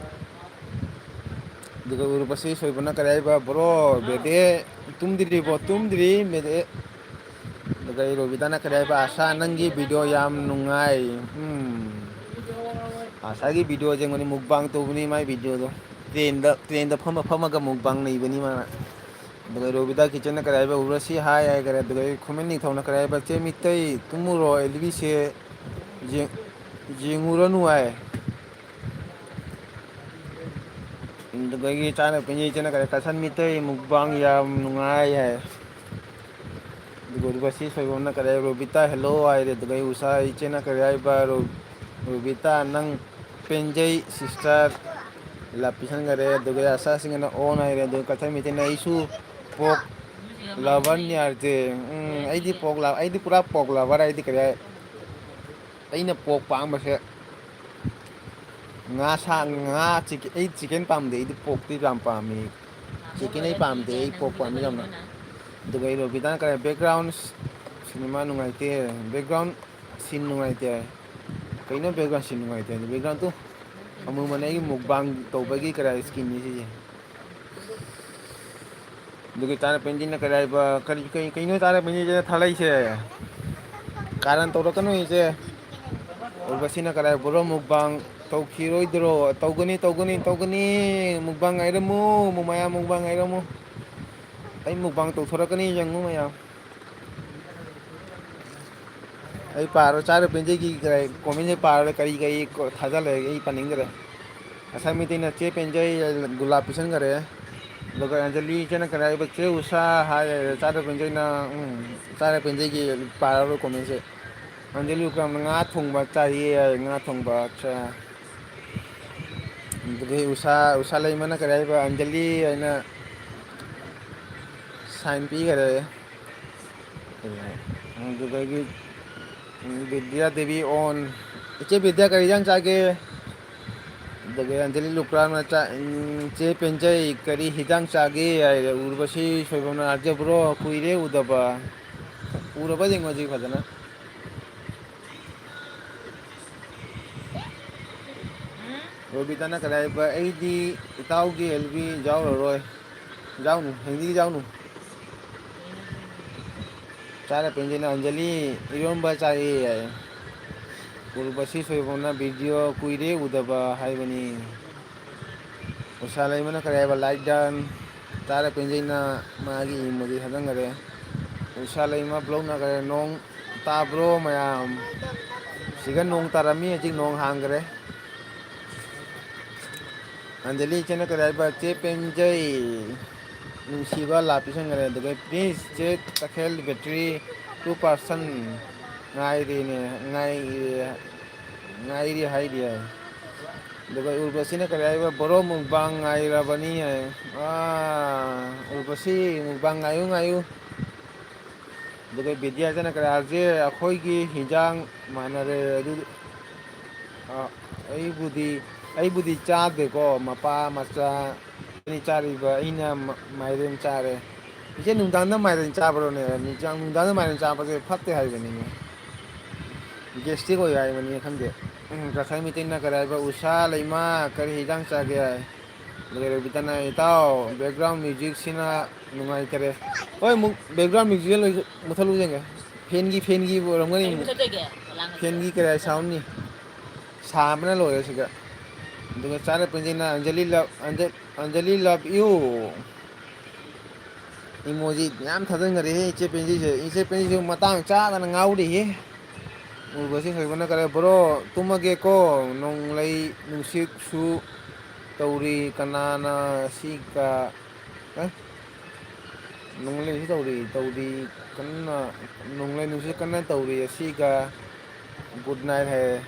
ꯑꯗꯨꯒ ꯎꯔꯨꯕꯁꯤ ꯁꯣꯏꯕꯅ ꯀꯔꯤ ꯍꯥꯏꯕ? ꯕ꯭ꯔꯣ, ꯕꯦꯗꯦ, ꯇꯨꯝꯗ꯭ꯔꯤꯕꯣ? ꯇꯨꯝꯗ꯭ꯔꯤ, ꯕꯦꯗꯦ꯫ ꯑꯗꯨꯒ ꯑꯩ ꯔꯣꯕꯤꯇꯥꯅ ꯀꯔꯤ ꯍꯥꯏꯕ? ꯑꯁꯥ, ꯅꯪꯒꯤ ꯚꯤꯗꯤꯑꯣ ꯌꯥꯝ ꯅꯨꯡꯉꯥꯏ꯫ ꯎꯝ꯫ ꯑꯁꯥꯒꯤ ꯚꯤꯗꯤꯑꯣꯁꯦ ꯑꯩꯉꯣꯟꯗ ꯃꯨꯛꯕꯥꯡ ꯇꯧꯕꯅꯤ, ꯃꯥꯏ ꯚꯤꯗꯤꯑꯣꯗꯣ꯫ ꯇ꯭ꯔꯦꯟꯗ, ꯇ꯭ꯔꯦꯟꯗ ꯐꯝꯃ ꯐꯝꯃꯒ ꯃꯨꯛꯕꯥꯡ ꯅꯩꯕꯅꯤ ꯃꯥꯅ꯫ ꯑꯗꯨꯒ ꯔꯣꯕꯤꯇꯥ ꯀꯤꯆꯟꯅ ꯀꯔꯤ ꯍꯥꯏꯕ? ꯎꯔꯁꯤ ꯍꯥꯏ ꯍꯥꯏꯈꯔꯦ꯫ ꯑꯗꯨꯒ ꯑꯩ ꯈꯨꯃꯟ ꯅꯤꯡꯊꯧꯅ ꯀꯔꯤ ꯍꯥꯏꯕ? ꯆꯦ ꯃꯤꯇꯩ, ꯇꯨꯝꯃꯨꯔꯣ, ꯑꯦꯜꯕꯤꯁꯦ ꯌꯦꯡ-, ꯌꯦꯡꯉꯨꯔꯅꯨ ꯍꯥꯏ꯫ ꯑꯗꯨꯗꯒꯤ ꯆꯥꯅ ꯄꯤꯅꯩ ꯏꯆꯦꯅ ꯀꯔꯤ ꯀꯁꯟ ꯃꯤꯇꯩ ꯃꯨꯛꯕꯥꯡ ꯌꯥꯝ ꯅꯨꯡꯉꯥꯏ ꯍꯥꯏ꯫ ꯑꯗꯨꯒ ꯎꯔꯕꯁꯤ ꯁꯣꯏꯕꯝꯅ ꯀꯔꯤ ꯍꯥꯏ, "ꯔꯣꯕꯤꯇꯥ, hello" ꯍꯥꯏꯔꯦ꯫ ꯑꯗꯨꯒ ꯑꯩ ꯎꯁꯥ ꯏꯆꯦꯅ ꯀꯔꯤ ꯍꯥꯏꯕ, "ꯔꯣ-, ꯔꯣꯕꯤꯇꯥ, ꯅꯪ ꯄꯦꯟꯖꯩ sister" ꯂꯞ ꯄꯤꯁꯟꯈꯔꯦ꯫ ꯑꯗꯨꯒ ꯑꯁꯥ ꯁꯤꯡꯅ "on" ꯍꯥꯏꯔꯦ꯫ ꯑꯗꯨꯒ ꯀꯊꯥꯏ ꯃꯩꯇꯩꯅ "ꯑꯩꯁꯨ pork lover ꯅꯤ" ꯍꯥꯏꯔꯦ꯫ ꯎꯝ, ꯑꯩꯗꯤ pork lo-, ꯑꯩꯗꯤ ꯄꯨꯔꯥ pork lover꯫ ꯑꯩꯗꯤ ꯀꯔꯤ ꯍꯥꯏ, ꯑꯩꯅ pork ꯄꯥꯝꯕꯁꯦ ꯉꯥ ꯁꯥ, ꯉꯥ, chicken, ꯑꯩ chicken ꯄꯥꯝꯗꯦ, ꯑꯩꯗꯤ pork ꯇꯤ ꯌꯥꯝ ꯄꯥꯝꯃꯤ꯫ Chicken ꯑꯩ ꯄꯥꯝꯗꯦ, ꯑꯩ pork ꯄꯥꯝꯃꯤ ꯌꯥꯝꯅ꯫ ꯑꯗꯨꯒ ꯑꯩ ꯔꯣꯕꯤꯇꯥꯅ ꯀꯔꯤ background cinema ꯅꯨꯡꯉꯥꯏꯇꯦ, background scene ꯅꯨꯡꯉꯥꯏꯇꯦ꯫ ꯀꯩꯅꯣ background scene ꯅꯨꯡꯉꯥꯏꯇꯦ ꯍꯥꯏꯗꯤ? Background ꯇꯨ ꯑꯃꯨꯛ ꯃꯅꯦ ꯑꯩꯒꯤ mukbang ꯇꯧꯕꯒꯤ ꯀꯔꯤ scene ꯅꯤ ꯁꯤꯁꯦ? ꯑꯗꯨꯒ ꯆꯥꯅ ꯄꯦꯟꯖꯤꯅ ꯀꯔꯤ ꯍꯥꯏꯕ? ꯀꯔꯤ, ꯀꯔꯤ, ꯀꯩꯅꯣ ꯆꯥꯅ ꯄꯦꯟꯖꯤꯁꯤꯅ ꯊꯥꯂꯛꯏꯁꯦ? ꯀꯥꯔꯟ ꯇꯧꯔꯛꯀꯅꯨ ꯏꯆꯦ꯫ ꯎꯔꯕꯁꯤꯅ ꯀꯔꯤ ꯍꯥꯏꯕ? Bro, mukbang ꯇꯧꯈꯤꯔꯣꯏꯗ꯭ꯔꯣ? ꯇꯧꯒꯅꯤ, ꯇꯧꯒꯅꯤ, ꯇꯧꯒꯅꯤ꯫ Mukbang ꯉꯥꯏꯔꯝꯃꯨ, ꯃꯌꯥꯝ mukbang ꯉꯥꯏꯔꯝꯃꯨ꯫ ꯑꯩ mukbang ꯇꯧꯊꯣꯔꯛꯀꯅꯤ, ꯌꯦꯡꯉꯨ ꯃꯌꯥꯝ꯫ ꯑꯩ ꯄꯥꯔꯣ, ꯆꯥꯔ ꯄꯦꯟꯖꯩꯒꯤ comment ꯁꯦ ꯄꯥꯔꯣ, ꯀꯔꯤ ꯀꯔꯤ ꯊꯥꯖꯜꯂꯦ ꯑꯩ ꯄꯥꯅꯤꯡꯗ꯭ꯔꯦ꯫ ꯉꯁꯥꯏ ꯃꯩꯇꯩꯅ ꯆꯦ ꯄꯦꯟꯖꯩ ꯒꯨꯂꯥꯞ ꯄꯤꯁꯟꯈꯔꯦ꯫ ꯑꯗꯨꯒ ꯑꯟꯖꯂꯤ ꯏꯆꯦꯅ ꯀꯔꯤ ꯍꯥꯏꯕ? ꯆꯦ ꯎꯁꯥ ꯍꯥꯏ, ꯆꯥꯔ ꯄꯦꯟꯖꯩꯅ, ꯎꯝ, ꯆꯥꯔ ꯄꯦꯟꯖꯩꯒꯤ ꯄꯥꯔꯣ comment ꯁꯦ꯫ ꯑꯟꯖꯂꯤ ꯎꯀ꯭ꯔꯝꯅ ꯉꯥ ꯊꯣꯡꯕ ꯆꯥꯏꯌꯦ ꯍꯥꯏ, ꯉꯥ ꯊꯣꯡꯕ, ꯑꯠꯆꯥ꯫ ꯑꯗꯨꯗꯒꯤ ꯎꯁꯥ, ꯎꯁꯥ ꯂꯩꯃꯅ ꯀꯔꯤ ꯍꯥꯏꯕ? ꯑꯟꯖꯂꯤ ꯍꯥꯏꯅ sign ꯄꯤꯈꯔꯦ꯫ ꯑꯗꯨꯗꯒꯤ, ꯎꯝ, ꯕꯤꯗ꯭ꯌꯥ ꯗꯦꯕꯤ on꯫ ꯏꯆꯦ ꯕꯤꯗ꯭ꯌꯥ ꯀꯔꯤ ꯏꯟꯖꯥꯡ ꯆꯥꯒꯦ? ꯑꯗꯨꯗꯒꯤ ꯑꯟꯖꯂꯤ ꯂꯨꯀ꯭ꯔꯥꯝꯅ ꯆꯥ-, ꯎꯝ, ꯆꯦ ꯄꯦꯟꯖꯩ ꯀꯔꯤ ꯍꯤꯟꯖꯥꯡ ꯆꯥꯒꯦ ꯍꯥꯏꯔꯦ꯫ ꯎꯔꯕꯁꯤ ꯁꯣꯏꯕꯝꯅ ꯍꯥꯏꯖꯕ꯭ꯔꯣ? ꯀꯨꯏꯔꯦ ꯎꯗꯕ꯫ ꯎꯔꯕ ꯌꯦꯡꯉꯣ ꯍꯧꯖꯤꯛ ꯐꯖꯅ꯫ ꯔꯣꯕꯤꯇꯥꯅ ꯀꯔꯤ ꯍꯥꯏꯕ? ꯑꯩꯗꯤ ꯏꯇꯥꯎꯒꯤ ꯑꯦꯜ ꯕꯤ ꯌꯥꯎꯔꯔꯣꯏ꯫ ꯌꯥꯎꯅꯨ, ꯍꯤꯟꯗꯤ ꯌꯥꯎꯅꯨ꯫ ꯆꯥꯔ ꯄꯦꯟꯖꯩꯅ ꯑꯟꯖꯂꯤ ꯏꯔꯣꯝꯕ ꯆꯥꯏꯌꯦ ꯍꯥꯏ꯫ ꯎꯔꯕꯁꯤ ꯁꯣꯏꯕꯝꯅ video ꯀꯨꯏꯔꯦ ꯎꯗꯕ ꯍꯥꯏꯕꯅꯤ꯫ ꯎꯁꯥ ꯂꯩꯃꯅ ꯀꯔꯤ ꯍꯥꯏꯕ? Like done꯫ ꯆꯥꯔ ꯄꯦꯟꯖꯩꯅ ꯃꯥꯒꯤ emoji ꯊꯥꯖꯟꯈꯔꯦ꯫ ꯎꯁꯥ ꯂꯩꯃ vlog ꯅ ꯀꯔꯤ? ꯅꯣꯡ ꯇꯥꯕ꯭ꯔꯣ ꯃꯌꯥꯝ? ꯁꯤꯒ ꯅꯣꯡ ꯇꯥꯔꯝꯃꯤ, ꯍꯧꯖꯤꯛ ꯅꯣꯡ ꯍꯥꯡꯈ꯭ꯔꯦ꯫ ꯑꯟꯖꯂꯤ ꯏꯆꯦꯅ ꯀꯔꯤ ꯍꯥꯏꯕ? ꯆꯦ ꯄꯦꯟꯖꯩ꯫ ꯅꯨꯡꯁꯤꯕ ꯂꯥꯛꯄꯤꯁꯟꯈ꯭ꯔꯦ꯫ ꯑꯗꯨꯒ Prince Jet Takhel battery two percent ꯉꯥꯏꯔꯤꯅꯦ, ꯉꯥꯏ-, ꯉꯥꯏꯔꯤ ꯍꯥꯏꯔꯤ ꯍꯥꯏ꯫ ꯑꯗꯨꯒ ꯎꯔꯕꯁꯤꯅ ꯀꯔꯤ ꯍꯥꯏꯕ? ꯕꯣꯔꯣ ꯃꯨꯛꯕꯥꯡ ꯉꯥꯏꯔꯕꯅꯤ ꯍꯥꯏ꯫ ꯑꯥ, ꯎꯔꯕꯁꯤ ꯃꯨꯛꯕꯥꯡ ꯉꯥꯏꯌꯨ, ꯉꯥꯏꯌꯨ꯫ ꯑꯗꯨꯒ ꯕꯤꯗ꯭ꯌꯥꯁꯤꯅ ꯀꯔꯤ ꯍꯥꯏꯁꯦ? ꯑꯩꯈꯣꯏꯒꯤ ꯍꯤꯟꯖꯥꯡ ꯃꯥꯟꯅꯔꯦ꯫ ꯑꯗꯨ, ꯑ, ꯑꯩꯕꯨꯗꯤ, ꯑꯩꯕꯨꯗꯤ ꯆꯥꯗꯦꯀꯣ, ꯃꯄꯥ ꯃꯆꯥ ꯑꯅꯤ ꯆꯥꯔꯤꯕ, ꯑꯩꯅ ꯃ-, ꯃꯥꯏꯔꯦꯟ ꯆꯥꯔꯦ꯫ ꯏꯆꯦ, ꯅꯨꯡꯗꯥꯡꯗ ꯃꯥꯏꯔꯦꯟ ꯆꯥꯕ꯭ꯔꯣꯅꯦ? ꯅꯨꯡꯗꯥꯡ, ꯅꯨꯡꯗꯥꯡꯗ ꯃꯥꯏꯔꯦꯟ ꯆꯥꯕꯁꯦ ꯐꯠꯇꯦ ꯍꯥꯏꯕꯅꯤꯅꯦ꯫ ꯒꯦꯁꯇ꯭ꯔꯤꯛ ꯑꯣꯏ ꯍꯥꯏꯕꯅꯤ, ꯈꯪꯗꯦ꯫ ꯎꯝ, ꯀꯁꯥꯏ ꯃꯤꯇꯩꯅ ꯀꯔꯤ ꯍꯥꯏꯕ? "ꯎꯁꯥ ꯂꯩꯃ, ꯀꯔꯤ ꯍꯤꯟꯖꯥꯡ ꯆꯥꯒꯦ?" ꯍꯥꯏ꯫ ꯑꯗꯨꯒ ꯔꯣꯕꯤꯇꯥꯅ, "ꯏꯇꯥꯎ, background musicꯁꯤꯅ ꯅꯨꯡꯉꯥꯏꯇꯔꯦ꯫" ꯍꯣꯏ, ꯑꯃꯨꯛ background musicꯁꯦ ꯂꯣꯏ-, ꯃꯨꯊꯠꯂꯨ ꯌꯦꯡꯒꯦ꯫ Fanꯒꯤ, fanꯒꯤ ꯑꯣꯏꯔꯝꯒꯅꯤ꯫ ꯀꯔꯤ ꯃꯨꯊꯠꯇꯣꯏꯒꯦ? ꯂꯥꯡꯉꯗꯤ꯫ Fanꯒꯤ ꯀꯔꯤ soundꯅꯤ? ꯁꯥꯕꯅ ꯂꯣꯏꯔꯦ ꯁꯤꯗ꯫ ꯑꯗꯨꯒ ꯆꯥꯔ ꯄꯦꯟꯖꯩꯅ, "Anjali love, ꯑꯟꯖ-, Anjali love you." Emoji ꯃꯌꯥꯝ ꯊꯥꯖꯤꯟꯈꯔꯦꯍꯦ ꯏꯆꯦ ꯄꯦꯟꯖꯤꯁꯦ꯫ ꯏꯆꯦ ꯄꯦꯟꯖꯤꯁꯨ ꯃꯇꯥꯡ ꯆꯥꯗꯅ ꯉꯥꯎꯔꯤꯍꯦ꯫ ꯎꯔꯕꯁꯤ ꯍꯣꯏꯕꯅ ꯀꯔꯦ, "Bro, ꯇꯨꯝꯃꯒꯦꯀꯣ, ꯅꯣꯡꯂꯩ ꯅꯨꯡꯁꯤꯠꯁꯨ ꯇꯧꯔꯤ, ꯀꯅꯥꯅ ꯁꯤꯒ, ꯑꯦ? ꯅꯣꯡꯂꯩ ꯅꯨꯡꯁꯤꯠ ꯇꯧꯔꯤ, ꯇꯧꯔꯤ, ꯀꯟꯅ, ꯅꯣꯡꯂꯩ ꯅꯨꯡꯁꯤꯠ ꯀꯟꯅ ꯇꯧꯔꯤ ꯑꯁꯤꯒ, good night" ꯍꯥꯏꯌꯦ꯫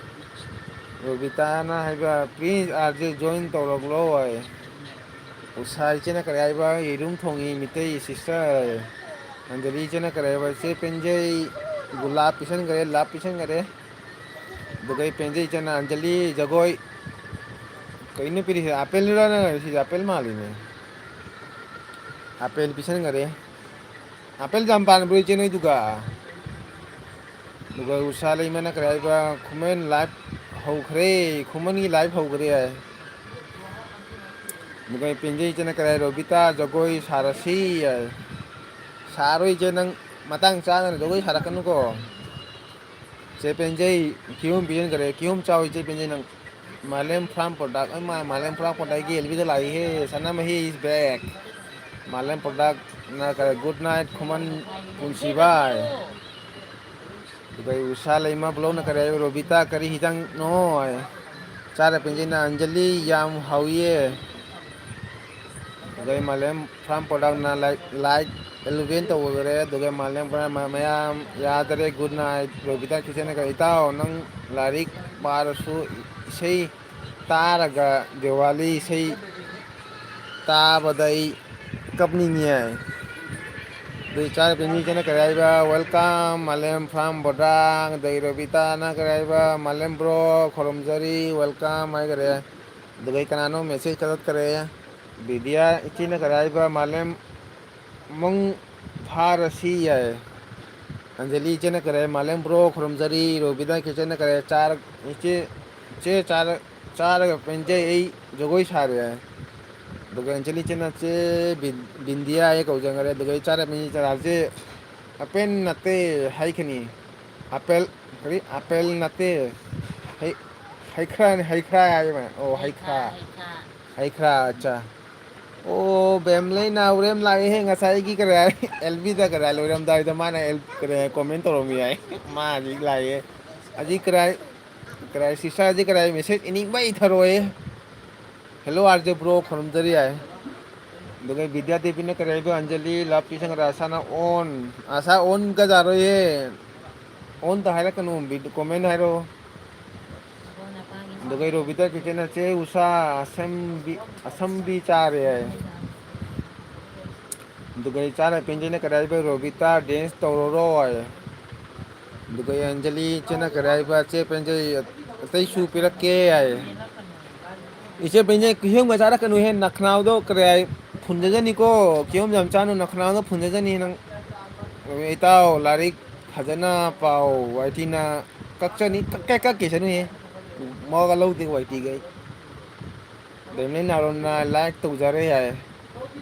ꯔꯣꯕꯤꯇꯥꯅ ꯍꯥꯏꯕ, "Please RJ join ꯇꯧꯔꯛꯂꯣ" ꯍꯥꯏ꯫ ꯎꯁꯥ ꯏꯆꯦꯅ ꯀꯔꯤ ꯍꯥꯏꯕ? "ꯌꯦꯔꯨꯝ ꯊꯣꯡꯉꯤ ꯃꯤꯇꯩ sister" ꯍꯥꯏ꯫ ꯑꯟꯖꯂꯤ ꯏꯆꯦꯅ ꯀꯔꯤ ꯍꯥꯏꯕ? "ꯏꯆꯦ ꯄꯦꯟꯖꯩ ꯒꯨꯂꯥꯞ ꯄꯤꯁꯟꯈꯔꯦ, ꯂꯥꯞ ꯄꯤꯁꯟꯈꯔꯦ꯫" ꯑꯗꯨꯒ ꯑꯩ ꯄꯦꯟꯖꯩ ꯏꯆꯦꯅ, "ꯑꯟꯖꯂꯤ ꯖꯒꯣꯏ ꯀꯩꯅꯣ ꯄꯤꯔꯤꯁꯦ? ꯑꯥꯄꯦꯜꯔ ꯅꯪ ꯁꯤꯁꯦ? ꯑꯥꯄꯦꯜ ꯃꯥꯜꯂꯤꯅꯦ꯫" ꯑꯥꯄꯦꯜ ꯄꯤꯁꯟꯈꯔꯦ꯫ ꯑꯥꯄꯦꯜ ꯌꯥꯝ ꯄꯥꯟꯕ꯭ꯔꯣ ꯏꯆꯦ ꯅꯣꯏꯗꯨꯒ? ꯑꯗꯨꯒ ꯎꯁꯥ ꯂꯩꯃꯅ ꯀꯔꯤ ꯍꯥꯏꯕ? "ꯈꯨꯃꯟ live ꯍꯧꯈ꯭ꯔꯦ, ꯈꯨꯃꯟꯒꯤ live ꯍꯧꯈ꯭ꯔꯦ" ꯍꯥꯏ꯫ ꯑꯗꯨꯒ ꯄꯦꯟꯖꯩ ꯏꯆꯦꯅ ꯀꯔꯤ ꯍꯥꯏ? "ꯔꯣꯕꯤꯇꯥ ꯖꯒꯣꯏ ꯁꯥꯔꯁꯤ" ꯍꯥꯏ꯫ ꯁꯥꯔꯣꯏ ꯏꯆꯦ, ꯅꯪ ꯃꯇꯥꯡ ꯆꯥꯗꯅ ꯖꯒꯣꯏ ꯁꯥꯔꯛꯀꯅꯨꯀꯣ꯫ ꯆꯦ ꯄꯦꯟꯖꯩ ꯀꯤꯍꯣꯝ ꯄꯤꯖꯟꯈꯔꯦ꯫ ꯀꯤꯍꯣꯝ ꯆꯥꯎ ꯏꯆꯦ ꯄꯦꯟꯖꯩ ꯅꯪ꯫ ꯃꯥꯂꯦꯝ ꯐꯥꯔꯝ ꯄ꯭ꯔꯗꯛ, ꯑꯩ ꯃꯥ-, ꯃꯥꯂꯦꯝ ꯐꯥꯔꯝ ꯄ꯭ꯔꯗꯛꯀꯤ ꯑꯦꯜꯕꯤꯗ ꯂꯥꯛꯏꯍꯦ꯫ ꯁꯅꯥꯃꯍꯤ is back꯫ ꯃꯥꯂꯦꯝ ꯄ꯭ꯔꯗꯛꯅ ꯀꯔꯤ, good night ꯈꯨꯃꯟ ꯄꯨꯟꯁꯤꯕꯥꯏ꯫ ꯑꯗꯨꯒ ꯎꯁꯥ ꯂꯩꯃ ꯕ꯭ꯂꯣꯛꯅ ꯀꯔꯤ ꯍꯥꯏ? "ꯔꯣꯕꯤꯇꯥ ꯀꯔꯤ ꯍꯤꯗꯥꯛꯅꯣ?" ꯍꯥꯏ꯫ ꯆꯥꯔ ꯄꯦꯟꯖꯩꯅ, "ꯑꯟꯖꯂꯤ ꯌꯥꯝ ꯍꯥꯎꯏꯌꯦ"꯫ ꯑꯗꯩ ꯃꯥꯂꯦꯝ ꯐꯥꯔꯝ ꯄ꯭ꯔꯗꯛꯅ ꯂꯥꯏꯛ, ꯂꯥꯏꯛ ꯑꯦꯂꯚꯦꯟ ꯇꯧꯈ꯭ꯔꯦ꯫ ꯑꯗꯨꯒ ꯃꯥꯂꯦꯝ ꯐꯥꯔꯝ ꯃꯌꯥꯝ ꯌꯥꯗꯔꯦ꯫ Good night. ꯔꯣꯕꯤꯇꯥ ꯀꯤꯆꯟꯅꯒ, "ꯏꯇꯥꯎ, ꯅꯪ ꯂꯥꯏꯔꯤꯛ ꯄꯥꯔꯁꯨ ꯏꯁꯩ ꯇꯥꯔꯒ ꯗꯤꯋꯥꯂꯤ ꯏꯁꯩ ꯇꯥꯕꯗ ꯑꯩ ꯀꯞꯅꯤꯡꯉꯤ" ꯍꯥꯏ꯫ ꯑꯗꯨ ꯏꯆꯥ ꯄꯦꯅꯤꯁꯤꯅ ꯀꯔꯤ ꯍꯥꯏꯕ? "ꯋꯦꯜꯀꯝ ꯃꯥꯂꯦꯝ ꯐ꯭ꯔꯥꯝ ꯕꯣꯗꯥꯡ"꯫ ꯑꯗꯩ ꯔꯣꯕꯤꯇꯥꯅ ꯀꯔꯤ ꯍꯥꯏꯕ? "ꯃꯥꯂꯦꯝ ꯕ꯭ꯔꯣ, ꯈꯨꯔꯨꯝꯖꯔꯤ, ꯋꯦꯜꯀꯝ" ꯍꯥꯏꯈꯔꯦ꯫ ꯑꯗꯨꯒ ꯀꯅꯥꯅꯣ ꯃꯦꯁꯦꯖ ꯀꯛꯂꯛꯈꯔꯦ? ꯕꯤꯗ꯭ꯌꯥ ꯏꯆꯦꯅ ꯀꯔꯤ ꯍꯥꯏꯕ? "ꯃꯥꯂꯦꯝ ꯃꯪ ꯐꯥꯔꯁꯤ" ꯍꯥꯏ꯫ ꯑꯟꯖꯂꯤ ꯏꯆꯦꯅ ꯀꯔꯤ ꯍꯥꯏ? "ꯃꯥꯂꯦꯝ ꯕ꯭ꯔꯣ, ꯈꯨꯔꯨꯝꯖꯔꯤ"꯫ ꯔꯣꯕꯤꯇꯥ ꯏꯆꯦꯅ ꯀꯔꯤ ꯍꯥꯏ? "ꯆꯥꯔ-, ꯏꯆꯦ, ꯏꯆꯦ ꯆꯥꯔ-, ꯆꯥꯔꯒ ꯄꯦꯟꯖꯩ ꯑꯩ, ꯖꯒꯣꯏ ꯁꯥꯔꯦ" ꯍꯥꯏ꯫ ꯑꯗꯨꯒ ꯑꯟꯖꯂꯤ ꯏꯆꯦꯅ "ꯆꯦ ꯕꯤꯟ-, ꯕꯤꯟꯗꯤꯌꯥ" ꯍꯥꯏ ꯀꯧꯖꯈꯔꯦ꯫ ꯑꯗꯨꯒ ꯑꯩ ꯆꯥꯔ ꯄꯦꯟꯖꯩ, ꯆꯥꯔꯁꯦ꯫ "ꯑꯄꯦꯟ ꯅꯠꯇꯦ, ꯍꯩꯈꯅꯤ꯫ ꯑꯄꯦꯜ, ꯀꯔꯤ? ꯑꯄꯦꯜ ꯅꯠꯇꯦ, ꯍꯩ-, ꯍꯩꯈ꯭ꯔꯥꯅꯤ, ꯍꯩꯈ꯭ꯔꯥ ꯍꯥꯏꯕ꯫ ꯑꯣ, ꯍꯩꯈ꯭ꯔꯥ꯫ ꯍꯩꯈ꯭ꯔꯥ, ꯍꯩꯈ꯭ꯔꯥ꯫ ꯍꯩꯈ꯭ꯔꯥ, ꯑꯠꯆꯥ꯫ ꯑꯣ, ꯕꯦꯝꯂꯩ ꯅꯥꯎꯔꯦꯝ ꯂꯥꯛꯑꯦꯍꯦ꯫ ꯉꯁꯥꯏꯒꯤ ꯀꯔꯤ ꯍꯥꯏ? ꯑꯦꯜꯕꯤꯗ ꯀꯔꯤ ꯍꯥꯏ? ꯂꯣꯏꯔꯝꯗꯥꯏꯗ ꯃꯥꯅ ꯑꯦꯜ-, ꯀꯔꯤ ꯍꯥꯏ? ꯀꯣꯃꯦꯟ ꯇꯧꯔꯝꯃꯤ ꯍꯥꯏ꯫ ꯃꯥ ꯍꯧꯖꯤꯛ ꯂꯥꯛꯑꯦ꯫ ꯍꯧꯖꯤꯛ ꯀꯔꯤ ꯍꯥꯏ? ꯀꯔꯤ ꯍꯥꯏ? ꯁꯤꯁꯇꯔꯁꯦ ꯀꯔꯤ ꯍꯥꯏ? ꯃꯦꯁꯦꯖ ꯏꯅꯤꯡꯕ ꯏꯊꯔꯣꯏ꯫ "Hello, R J bro, ꯈꯨꯔꯨꯝꯖꯔꯤ" ꯍꯥꯏ꯫ ꯑꯗꯨꯒ ꯕꯤꯗ꯭ꯌꯥꯗꯦꯕꯤꯅ ꯀꯔꯤ ꯍꯥꯏꯕ? "ꯑꯟꯖꯂꯤ, ꯂꯞ ꯄꯤꯁꯪꯒ꯭ꯔ ꯑꯁꯥꯅ ꯑꯣꯟ"꯫ ꯑꯁꯥ ꯑꯣꯟ ꯀꯖꯥꯔꯣꯏꯌꯦ꯫ ꯑꯣꯟ ꯇ ꯍꯥꯏꯔꯛꯀꯅꯨ, ꯕꯤꯠ-, ꯀꯣꯃꯦꯟ ꯍꯥꯏꯔꯣ꯫ ꯑꯗꯨꯒ ꯔꯣꯕꯤꯇꯥ ꯀꯤꯆꯟꯅ "ꯆꯦ ꯎꯁꯥ, ꯑꯁꯝꯕꯤ, ꯑꯁꯝꯕꯤ ꯆꯥꯔꯦ" ꯍꯥꯏ꯫ ꯑꯗꯨꯒ ꯏꯆꯥꯅ ꯄꯦꯟꯖꯩꯅ ꯀꯔꯤ ꯍꯥꯏꯕ? "ꯔꯣꯕꯤꯇꯥ, ꯗꯦꯟꯁ ꯇꯧꯔꯔꯣ" ꯍꯥꯏ꯫ ꯑꯗꯨꯒ ꯑꯟꯖꯂꯤ ꯏꯆꯦꯅ ꯀꯔꯤ ꯍꯥꯏꯕ? "ꯆꯦ ꯄꯦꯟꯖꯩ, ꯑꯇꯩꯁꯨ ꯄꯤꯔꯛꯀꯦ" ꯍꯥꯏ꯫ ꯏꯆꯦ ꯄꯦꯟꯖꯩ, ꯀꯤꯍꯣꯝꯒ ꯆꯥꯔꯛꯀꯅꯨꯍꯦ, ꯅꯈꯅꯥꯎꯗꯣ ꯀꯔꯤ ꯍꯥꯏ? ꯐꯨꯟꯖꯖꯅꯤꯀꯣ, ꯀꯤꯍꯣꯝ ꯌꯥꯝ ꯆꯥꯅꯨ, ꯅꯈꯅꯥꯎꯗꯣ ꯐꯨꯟꯖꯖꯅꯤ ꯅꯪ꯫ ꯏꯇꯥꯎ, ꯂꯥꯏꯔꯤꯛ ꯐꯖꯅ ꯄꯥꯎ, ꯋꯥꯏꯇꯤꯅ ꯀꯛꯆꯅꯤ, ꯀꯛꯀꯦ ꯀꯛꯀꯦꯁꯅꯨꯍꯦ꯫ ꯃꯋꯥꯒ ꯂꯧꯗꯦ ꯋꯥꯏꯇꯤꯒ ꯑꯩ꯫ ꯕꯦꯝꯂꯩ ꯅꯥꯎꯔꯦꯝꯅ ꯂꯥꯏꯛ ꯇꯧꯖꯔꯦ ꯍꯥꯏ꯫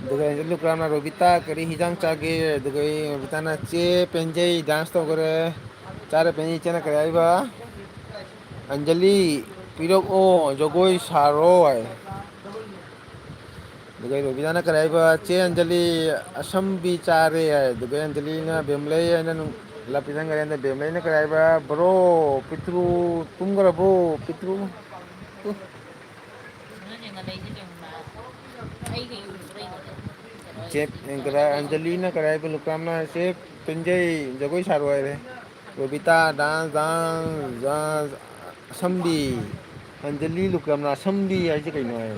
ꯑꯗꯨꯒ ꯑꯦꯟꯖꯦꯂꯤꯅ ꯔꯣꯕꯤꯇꯥ ꯀꯔꯤ ꯍꯤꯟꯖꯥꯡ ꯆꯥꯒꯦ? ꯑꯗꯨꯒ ꯑꯩ ꯔꯣꯕꯤꯇꯥꯅ ꯆꯦ ꯄꯦꯟꯖꯩ ꯗꯥꯟꯁ ꯇꯧꯈꯔꯦ꯫ ꯆꯥꯔ ꯄꯦꯟꯖꯩ ꯏꯆꯦꯅ ꯀꯔꯤ ꯍꯥꯏꯕ? "ꯑꯟꯖꯂꯤ ꯄꯤꯔꯛꯑꯣ, ꯖꯒꯣꯏ ꯁꯥꯔꯣ" ꯍꯥꯏ꯫ ꯑꯗꯨꯒ ꯑꯩ ꯔꯣꯕꯤꯇꯥꯅ ꯀꯔꯤ ꯍꯥꯏꯕ? "ꯆꯦ ꯑꯟꯖꯂꯤ ꯑꯁꯝꯕꯤ ꯆꯥꯔꯦ" ꯍꯥꯏ꯫ ꯑꯗꯨꯒ ꯑꯟꯖꯂꯤꯅ ꯕꯦꯝꯂꯩ ꯍꯥꯏꯅ ꯅꯨꯡ-, ꯂꯞ ꯄꯤꯁꯟꯈꯔꯦ꯫ ꯑꯗ ꯕꯦꯝꯂꯩꯅ ꯀꯔꯤ ꯍꯥꯏꯕ? "ꯕ꯭ꯔꯣ, ꯄꯤꯇ꯭ꯔꯨ ꯇꯨꯝꯈ꯭ꯔꯕꯣ? ꯄꯤꯇ꯭ꯔꯨ?" ꯎ꯫ ꯑꯩꯒ ꯌꯨꯝꯗ ꯂꯩꯅꯤ꯫ ꯆꯦ, ꯀꯗꯥꯏ, ꯑꯟꯖꯂꯤꯅ ꯀꯗꯥꯏꯕ ꯂꯨꯀ꯭ꯔꯥꯝꯅ ꯆꯦ ꯄꯦꯟꯖꯩ ꯖꯒꯣꯏ ꯁꯥꯔꯣ ꯍꯥꯏꯔꯦ꯫ ꯔꯣꯕꯤꯇꯥ ꯗꯥꯟꯁ, ꯗꯥꯟꯁ, ꯗꯥꯟꯁ, ꯑꯁꯝꯕꯤ꯫ ꯑꯟꯖꯂꯤ ꯂꯨꯀ꯭ꯔꯥꯝꯅ ꯑꯁꯝꯕꯤ ꯍꯥꯏꯁꯦ ꯀꯩꯅꯣ ꯍꯥꯏ꯫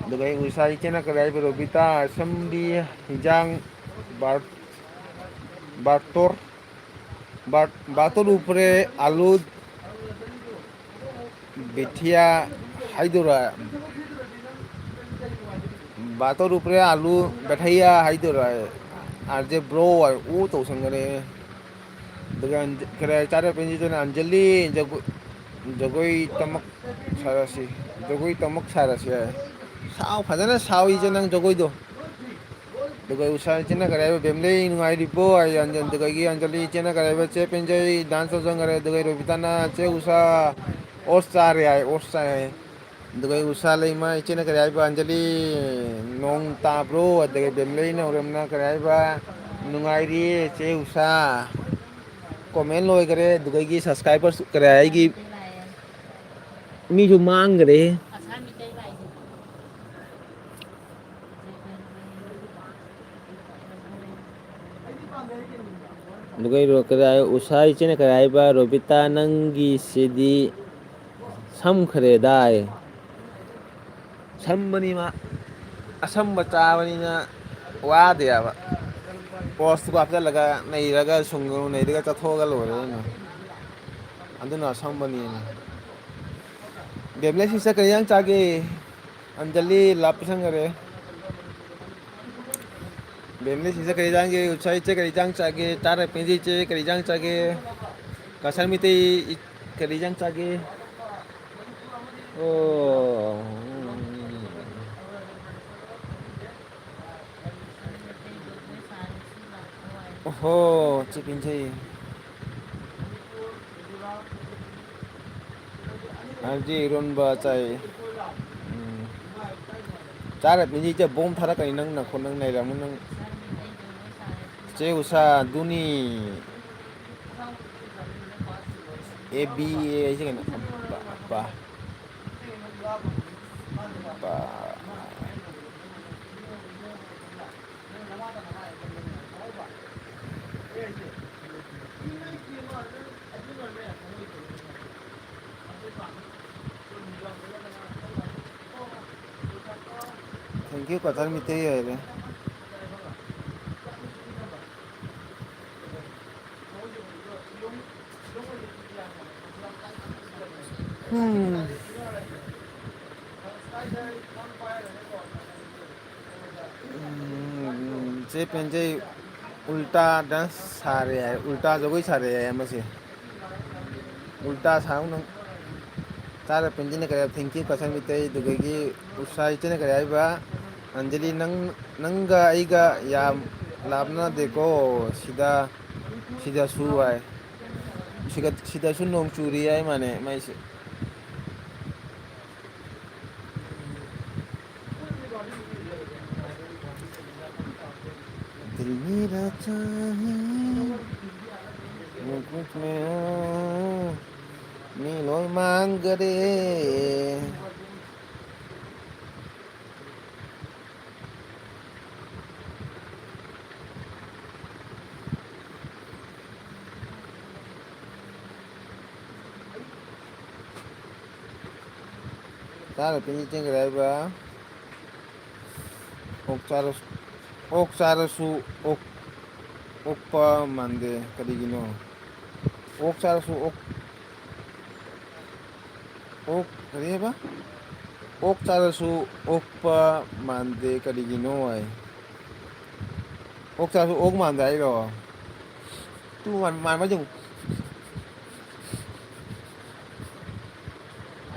ꯑꯗꯨꯒ ꯑꯩ ꯎꯁꯥ ꯏꯆꯦꯅ ꯀꯗꯥꯏꯕ ꯔꯣꯕꯤꯇꯥ ꯑꯁꯝꯕꯤ ꯍꯤꯟꯖꯥꯡ ꯕꯥꯔ-, ꯕꯥꯔꯇꯣꯔ꯫ ꯕꯥ-, ꯕꯥꯇꯣꯟ ꯎꯄ꯭ꯔꯦ ꯑꯥꯂꯨ ꯕꯤꯊꯤꯌꯥ ꯍꯥꯏꯗꯣꯏꯔꯥ? ꯕꯥꯇꯣꯟ ꯎꯄ꯭ꯔꯦ ꯑꯥꯂꯨ ꯕꯦꯊꯩꯌꯥ ꯍꯥꯏꯗꯣꯏꯔꯥ? ꯑꯥꯔ ꯖꯦ ꯕ꯭ꯔꯣ ꯍꯥꯏ ꯎ ꯇꯧꯁꯟꯈꯔꯦ꯫ ꯑꯗꯨꯒ ꯑꯟꯖ-, ꯀꯔꯤ ꯍꯥꯏꯇꯥꯔꯦ, ꯄꯦꯟꯖꯤꯠꯇꯨꯅ ꯑꯟꯖꯂꯤ ꯖꯒꯣꯏ, ꯖꯒꯣꯏ ꯇꯃꯛ ꯁꯥꯔꯁꯤ, ꯖꯒꯣꯏ ꯇꯃꯛ ꯁꯥꯔꯁꯤ ꯍꯥꯏ꯫ ꯁꯥꯎ, ꯐꯖꯅ ꯁꯥꯎ ꯏꯆꯦ ꯅꯪ ꯖꯒꯣꯏꯗꯣ꯫ ꯑꯗꯨꯒ ꯎꯁꯥ ꯏꯆꯦꯅ ꯀꯔꯤ ꯍꯥꯏꯕ, "ꯕꯦꯝꯂꯩ ꯅꯨꯡꯉꯥꯏꯔꯤꯕꯣ?" ꯍꯥꯏ, ꯑꯟꯖ-, ꯑꯗꯨꯗꯒꯤ ꯑꯟꯖꯂꯤ ꯏꯆꯦꯅ ꯀꯔꯤ ꯍꯥꯏꯕ, "ꯆꯦ ꯄꯦꯟꯖꯩ ꯗꯥꯟꯁ ꯇꯧꯖꯈ꯭ꯔꯦ"꯫ ꯑꯗꯨꯒ ꯔꯣꯕꯤꯇꯥꯅ, "ꯆꯦ ꯎꯁꯥ ꯑꯣꯁ ꯆꯥꯔꯦ" ꯍꯥꯏ, ꯑꯣꯁ ꯆꯥꯏ ꯍꯥꯏ꯫ ꯑꯗꯨꯒ ꯎꯁꯥ ꯂꯩꯃ ꯏꯆꯦꯅ ꯀꯔꯤ ꯍꯥꯏꯕ, "ꯑꯟꯖꯂꯤ ꯅꯣꯡ ꯇꯥꯕ꯭ꯔꯣ?" ꯑꯗꯨꯒ ꯕꯦꯝꯂꯩꯅ ꯎꯔꯝꯅ ꯀꯔꯤ ꯍꯥꯏꯕ, "ꯅꯨꯡꯉꯥꯏꯔꯤꯌꯦ ꯆꯦ ꯎꯁꯥ"꯫ ꯀꯣꯃꯦꯟ ꯂꯣꯏꯈꯔꯦ꯫ ꯑꯗꯨꯗꯒꯤ ꯁꯕꯁꯀ꯭ꯔꯥꯏꯕꯔꯁꯨ ꯀꯔꯤ ꯍꯥꯏꯒꯤ, ꯃꯤꯁꯨ ꯃꯥꯡꯈ꯭ꯔꯦ꯫ ꯑꯗꯨꯒ ꯑꯩ ꯔꯣ-, ꯀꯗꯥꯏ, ꯎꯁꯥ ꯏꯆꯦꯅ ꯀꯔꯤ ꯍꯥꯏꯕ? "ꯔꯣꯕꯤꯇꯥ, ꯅꯪꯒꯤꯁꯤꯗꯤ ꯁꯝꯈ꯭ꯔꯦꯗꯥꯏ"꯫ ꯁꯝꯕꯅꯤ ꯃꯥ꯫ ꯑꯁꯝꯕ ꯆꯥꯕꯅꯤꯅ ꯋꯥꯗꯦꯕ꯫ ꯄꯣꯁꯇꯨ ꯍꯥꯞꯆꯤꯜꯂꯒ ꯅꯩꯔꯒ ꯁꯨꯡꯉꯨ, ꯅꯩꯔꯒ ꯆꯠꯊꯣꯛꯑꯒ ꯂꯣꯏꯔꯦ ꯀꯩꯅꯣ꯫ ꯑꯗꯨꯅ ꯑꯁꯝꯕꯅꯤ꯫ ꯕꯦꯝꯂꯦꯁ ꯁꯤꯁꯇꯔ ꯀꯔꯤ ꯏꯟꯖꯥꯡ ꯆꯥꯒꯦ? ꯑꯟꯖꯂꯤ ꯂꯥꯞ ꯄꯤꯁꯟꯈꯔꯦ꯫ ꯕꯦꯝꯂꯦꯁ ꯁꯤꯁꯇꯔ ꯀꯔꯤ ꯏꯟꯖꯥꯡ ꯆꯥꯒꯦ? ꯎꯁꯥ ꯏꯆꯦ ꯀꯔꯤ ꯏꯟꯖꯥꯡ ꯆꯥꯒꯦ? ꯇꯥꯔ ꯄꯦꯟꯖꯤ ꯏꯆꯦ ꯀꯔꯤ ꯏꯟꯖꯥꯡ ꯆꯥꯒꯦ? ꯀꯁꯥꯔ ꯃꯤꯇꯩ ꯏ-, ꯀꯔꯤ ꯏꯟꯖꯥꯡ ꯆꯥꯒꯦ? ꯑꯣ꯫ ꯑꯣꯍꯣ, ꯆꯦ ꯄꯦꯟꯖꯩ꯫ ꯑꯗꯨꯗꯤ ꯏꯔꯣꯟꯕ ꯆꯥꯏ꯫ ꯎꯝ꯫ ꯆꯥꯔ ꯄꯦꯟꯖꯩ ꯏꯆꯦ, ꯕꯣꯝ ꯊꯥꯔꯛꯀꯅꯤ ꯅꯪ ꯅꯈꯣꯠ ꯅꯪ ꯅꯩꯔꯝꯃ ꯅꯪ꯫ ꯆꯦ ꯎꯁꯥ, ꯑꯗꯨꯅꯤ꯫ ꯑꯦ ꯕꯤ ꯑꯦ ꯍꯥꯏꯁꯦ ꯀꯩꯅꯣ? ꯑꯄꯥ, ꯑꯄꯥ꯫ ꯑꯄꯥ꯫ Thank you, ꯀꯆꯥꯔ ꯃꯤꯇꯩ ꯑꯣꯏꯔꯦ꯫ ꯎꯝ, ꯆꯦ ꯄꯦꯟꯖꯩ ꯎꯜꯇꯥ ꯗꯥꯟꯁ ꯁꯥꯔꯦ ꯍꯥꯏ, ꯎꯜꯇꯥ ꯖꯒꯣꯏ ꯁꯥꯔꯦ ꯍꯥꯏ ꯃꯁꯤ꯫ ꯎꯜꯇꯥ ꯁꯥꯎ ꯅꯪ꯫ ꯆꯥꯔ ꯄꯦꯟꯖꯤꯅ ꯀꯔꯤ ꯍꯥꯏꯕ? Thank you ꯀꯁꯟ Meitei. ꯑꯗꯨꯗꯒꯤ ꯎꯁꯥ ꯏꯆꯦꯅ ꯀꯔꯤ ꯍꯥꯏꯕ? ꯑꯟꯖꯂꯤ, ꯅꯪ, ꯅꯪꯒ ꯑꯩꯒ ꯌꯥꯝ ꯂꯥꯞꯅꯗꯦꯀꯣ꯫ ꯁꯤꯗ, ꯁꯤꯗꯁꯨ ꯍꯥꯏ꯫ ꯁꯤꯒ-, ꯁꯤꯗꯁꯨ ꯅꯣꯡ ꯆꯨꯔꯤ ꯍꯥꯏ ꯃꯥꯅꯦ ꯃꯥꯏꯁꯦ꯫ दिल मेरा चाहे वो कुछ में, ꯃꯤ ꯂꯣꯏ ꯃꯥꯡꯒꯔꯦ꯫ ꯆꯥꯔ ꯄꯦꯟꯖꯤ ꯆꯦꯟꯈ꯭ꯔꯦ ꯍꯥꯏꯕ꯫ ꯑꯣꯛ ꯆꯥꯔꯁꯨ, ꯑꯣꯛ ꯆꯥꯔꯁꯨ ꯑꯣꯛ, ꯑꯣꯛꯄ ꯃꯥꯟꯗꯦ ꯀꯔꯤꯒꯤꯅꯣ? ꯑꯣꯛ ꯆꯥꯔꯁꯨ ꯑꯣꯛ, ꯑꯣꯛ ꯀꯔꯤ ꯍꯥꯏꯕ? ꯑꯣꯛ ꯆꯥꯔꯁꯨ ꯑꯣꯛꯄ ꯃꯥꯟꯗꯦ ꯀꯔꯤꯒꯤꯅꯣ ꯍꯥꯏ꯫ ꯑꯣꯛ ꯆꯥꯔꯁꯨ ꯑꯣꯛ ꯃꯥꯟꯗꯦ ꯍꯥꯏꯔꯣ? ꯇꯨ ꯃꯥꯟ-, ꯃꯥꯟꯕ ꯌꯦꯡꯉꯨ꯫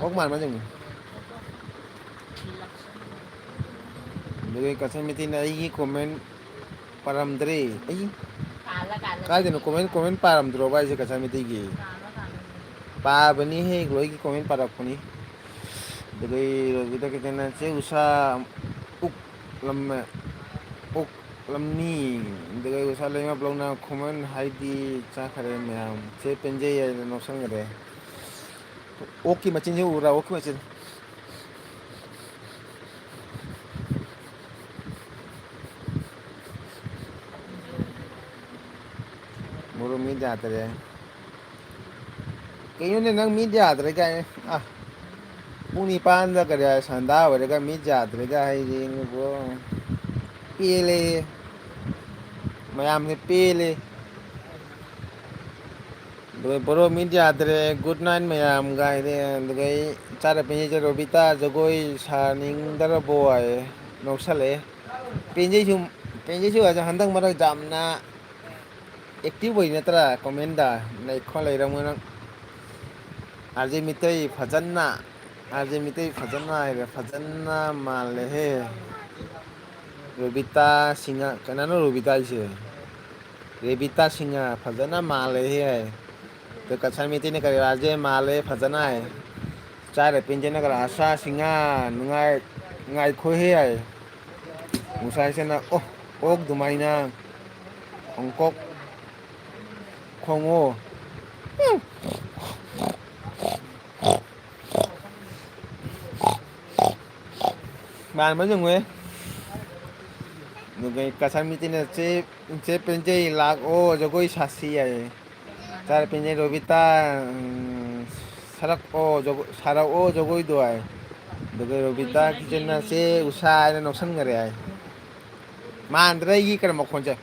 ꯑꯣꯛ ꯃꯥꯟꯕ ꯌꯦꯡꯉꯨ꯫ ꯑꯗꯨꯒ ꯀꯁꯟ ꯃꯤꯇꯤꯅ ꯑꯩꯒꯤ comment ꯄꯥꯔꯝꯗ꯭ꯔꯦ꯫ ꯑꯩ ꯀꯥꯏꯗꯅꯣ comment, comment ꯄꯥꯔꯝꯗ꯭ꯔꯣꯕ ꯑꯩꯁꯦ ꯀꯁꯟ ꯃꯤꯇꯤꯒꯤ? ꯄꯥꯕꯅꯤꯍꯦ, ꯂꯣꯏꯒꯤ comment ꯄꯥꯔꯛꯄꯅꯤ꯫ ꯑꯗꯨꯗꯩ ꯔꯣꯕꯤꯇꯥ ꯀꯤꯇꯟꯅ ꯆꯦ ꯎꯁꯥ ꯎꯛꯂꯝꯃꯦ, ꯎꯛꯂꯝꯃꯤ꯫ ꯑꯗꯨꯗꯩ ꯎꯁꯥ ꯂꯩꯃ ꯕ꯭ꯂꯣꯛꯅ comment ꯍꯥꯏꯗꯤ ꯆꯥꯈꯔꯦ ꯃꯌꯥꯝ꯫ ꯆꯦ ꯄꯦꯟꯖꯩ ꯍꯥꯏꯅ ꯅꯣꯛꯁꯟꯈꯔꯦ꯫ ꯑꯣꯛꯀꯤ ꯃꯆꯤꯟꯁꯦ ꯎꯕ꯭ꯔꯥ? ꯑꯣꯛꯀꯤ ꯃꯆꯤꯟ꯫ ꯕ꯭ꯔꯣ, ꯃꯤꯠ ꯌꯥꯗ꯭ꯔꯦ꯫ ꯀꯩꯅꯣꯅꯦ, ꯅꯪ ꯃꯤꯠ ꯌꯥꯗ꯭ꯔꯦ ꯀꯥꯏꯅ? ꯑ, ꯄꯨꯡ ꯅꯤꯄꯥꯟꯗ ꯀꯔꯤ ꯍꯥꯏ, ꯁꯟꯗꯥ ꯑꯣꯏꯔꯒ ꯃꯤꯠ ꯌꯥꯗ꯭ꯔꯦꯒ ꯍꯥꯏꯔꯤ, ꯏꯕꯨꯡꯉꯣ꯫ ꯄꯦꯜꯂꯦ꯫ ꯃꯌꯥꯝꯁꯦ ꯄꯦꯜꯂꯦ꯫ ꯑꯗꯨꯒ ꯕ꯭ꯔꯣ, ꯃꯤꯠ ꯌꯥꯗ꯭ꯔꯦ, good night ꯃꯌꯥꯝ ꯀꯥꯏꯅ꯫ ꯑꯗꯨꯒ ꯑꯩ ꯆꯥꯔ ꯄꯦꯟꯖꯩ, ꯔꯣꯕꯤꯇꯥ ꯖꯒꯣꯏ ꯁꯥꯅꯤꯡꯗ꯭ꯔꯕꯣ ꯍꯥꯏꯌꯦ, ꯅꯣꯛꯁꯜꯂꯛꯑꯦ꯫ ꯄꯦꯟꯖꯩꯁꯨ, ꯄꯦꯟꯖꯩꯁꯨ ꯍꯟꯗꯛ ꯃꯔꯛ ꯌꯥꯝꯅ active ꯑꯣꯏ ꯅꯠꯇ꯭ꯔꯥ? Comment ꯅꯩ ꯈꯣꯠ ꯂꯩꯔꯝꯒꯅ꯫ ꯑꯥꯔ ꯖꯦ ꯃꯤꯇꯩ ꯐꯖꯅ, ꯑꯥꯔ ꯖꯦ ꯃꯤꯇꯩ ꯐꯖꯅ ꯍꯥꯏꯔꯦ, ꯐꯖꯅ ꯃꯥꯜꯂꯦꯍꯦ꯫ ꯔꯣꯕꯤꯇꯥ ꯁꯤꯡꯍ, ꯀꯅꯥꯅꯣ ꯔꯣꯕꯤꯇꯥ ꯍꯥꯏꯁꯦ? ꯔꯦꯕꯤꯇꯥ ꯁꯤꯡꯍ ꯐꯖꯅ ꯃꯥꯜꯂꯦꯍꯦ ꯍꯥꯏ꯫ ꯑꯗꯣ ꯀꯁꯥꯔ ꯃꯤꯇꯩꯅ ꯀꯔꯤ, ꯑꯥꯔ ꯖꯦ ꯃꯥꯜꯂꯦ ꯐꯖꯅ ꯍꯥꯏ꯫ ꯆꯥꯔ ꯄꯦꯟꯖꯩꯅ ꯀꯔꯤ, ꯑꯁꯥ ꯁꯤꯡꯍ ꯅꯨꯡꯉꯥꯏ, ꯉꯥꯏꯈꯣꯍꯦ ꯍꯥꯏ꯫ ꯉꯁꯥꯏꯁꯤꯅ ꯑꯣ, ꯑꯣꯛ ꯑꯗꯨꯃꯥꯏꯅ ꯈꯣꯡꯀꯣꯛ ꯈꯣꯡꯉꯣ꯫ ꯃꯥꯟꯕ ꯌꯦꯡꯉꯨꯍꯦ꯫ ꯑꯗꯨꯒ ꯀꯁꯥꯔ ꯃꯤꯇꯩꯅ ꯆꯦ, ꯆꯦ ꯄꯦꯟꯖꯩ ꯂꯥꯛꯑꯣ ꯖꯒꯣꯏ ꯁꯥꯁꯤ ꯍꯥꯏꯌꯦ꯫ ꯆꯥꯔ ꯄꯦꯟꯖꯩ ꯔꯣꯕꯤꯇꯥ, ꯎꯝ, ꯁꯥꯔꯛꯑꯣ ꯖꯒꯣꯏ, ꯁꯥꯔꯛꯑꯣ ꯖꯒꯣꯏꯗꯣ ꯍꯥꯏ꯫ ꯑꯗꯨꯒ ꯔꯣꯕꯤꯇꯥ ꯀꯤꯆꯟꯅ ꯆꯦ ꯎꯁꯥ ꯍꯥꯏꯅ ꯅꯣꯛꯁꯟꯈꯔꯦ ꯍꯥꯏ꯫ ꯃꯥꯟꯗ꯭ꯔꯥ ꯑꯩꯒꯤ ꯀꯩꯅꯣ ꯃꯈꯣꯟꯁꯦ?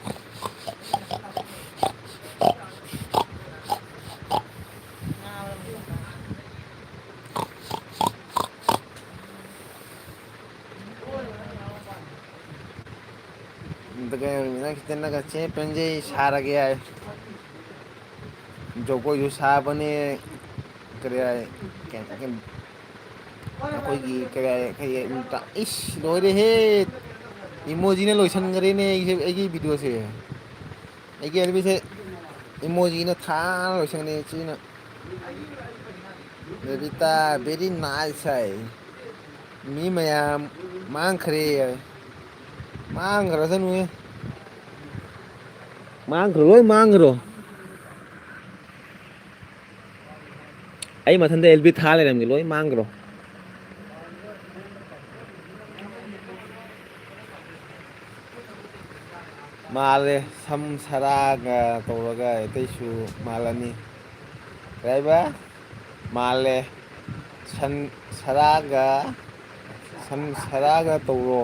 ꯑꯗꯨꯒ ꯔꯣꯕꯤꯇꯥ ꯀꯤꯆꯟꯅꯒ ꯆꯦ ꯄꯦꯟꯖꯩ ꯁꯥꯔꯒꯦ ꯍꯥꯏ꯫ ꯖꯒꯣꯏꯁꯨ ꯁꯥꯕꯅꯦ, ꯀꯔꯤ ꯍꯥꯏ, ꯀꯩ-, ꯀꯩ-, ꯑꯩꯈꯣꯏꯒꯤ ꯀꯔꯤ ꯍꯥꯏ, ꯀꯔꯤ ꯍꯥꯏ, ꯏꯁ, ꯂꯣꯏꯔꯦꯍꯦ! Emojiꯅ ꯂꯣꯏꯁꯟꯈ꯭ꯔꯦꯅꯦ ꯑꯩꯁꯦ, ꯑꯩꯒꯤ videoꯁꯦ꯫ ꯑꯩꯒꯤ ꯑꯦꯜꯕꯤꯁꯦ emojiꯅ ꯊꯥꯅ ꯂꯣꯏꯁꯟꯈ꯭ꯔꯦ ꯏꯆꯦꯅ꯫ ꯔꯦꯕꯤꯇꯥ, very nice ꯍꯥꯏ꯫ ꯃꯤ ꯃꯌꯥꯝ ꯃꯥꯡꯈ꯭ꯔꯦ ꯍꯥꯏ꯫ ꯃꯥꯡꯈ꯭ꯔꯁꯅꯨꯍꯦ꯫ ꯃꯥꯡꯈ꯭ꯔꯣ, ꯂꯣꯏ ꯃꯥꯡꯈ꯭ꯔꯣ꯫ ꯑꯩ ꯃꯊꯟꯗ ꯑꯦꯜꯕꯤ ꯊꯥ ꯂꯩꯔꯝꯒꯦ, ꯂꯣꯏ ꯃꯥꯡꯈ꯭ꯔꯣ꯫ ꯃꯥꯜꯂꯦ꯫ ꯁꯝ ꯁꯔꯥꯒ ꯇꯧꯔꯒ ꯑꯇꯩꯁꯨ ꯃꯥꯜꯂꯅꯤ꯫ ꯀꯩ ꯍꯥꯏꯕ? ꯃꯥꯜꯂꯦ꯫ ꯁꯟ ꯁꯔꯥꯒ, ꯁꯟ ꯁꯔꯥꯒ ꯇꯧꯔꯣ꯫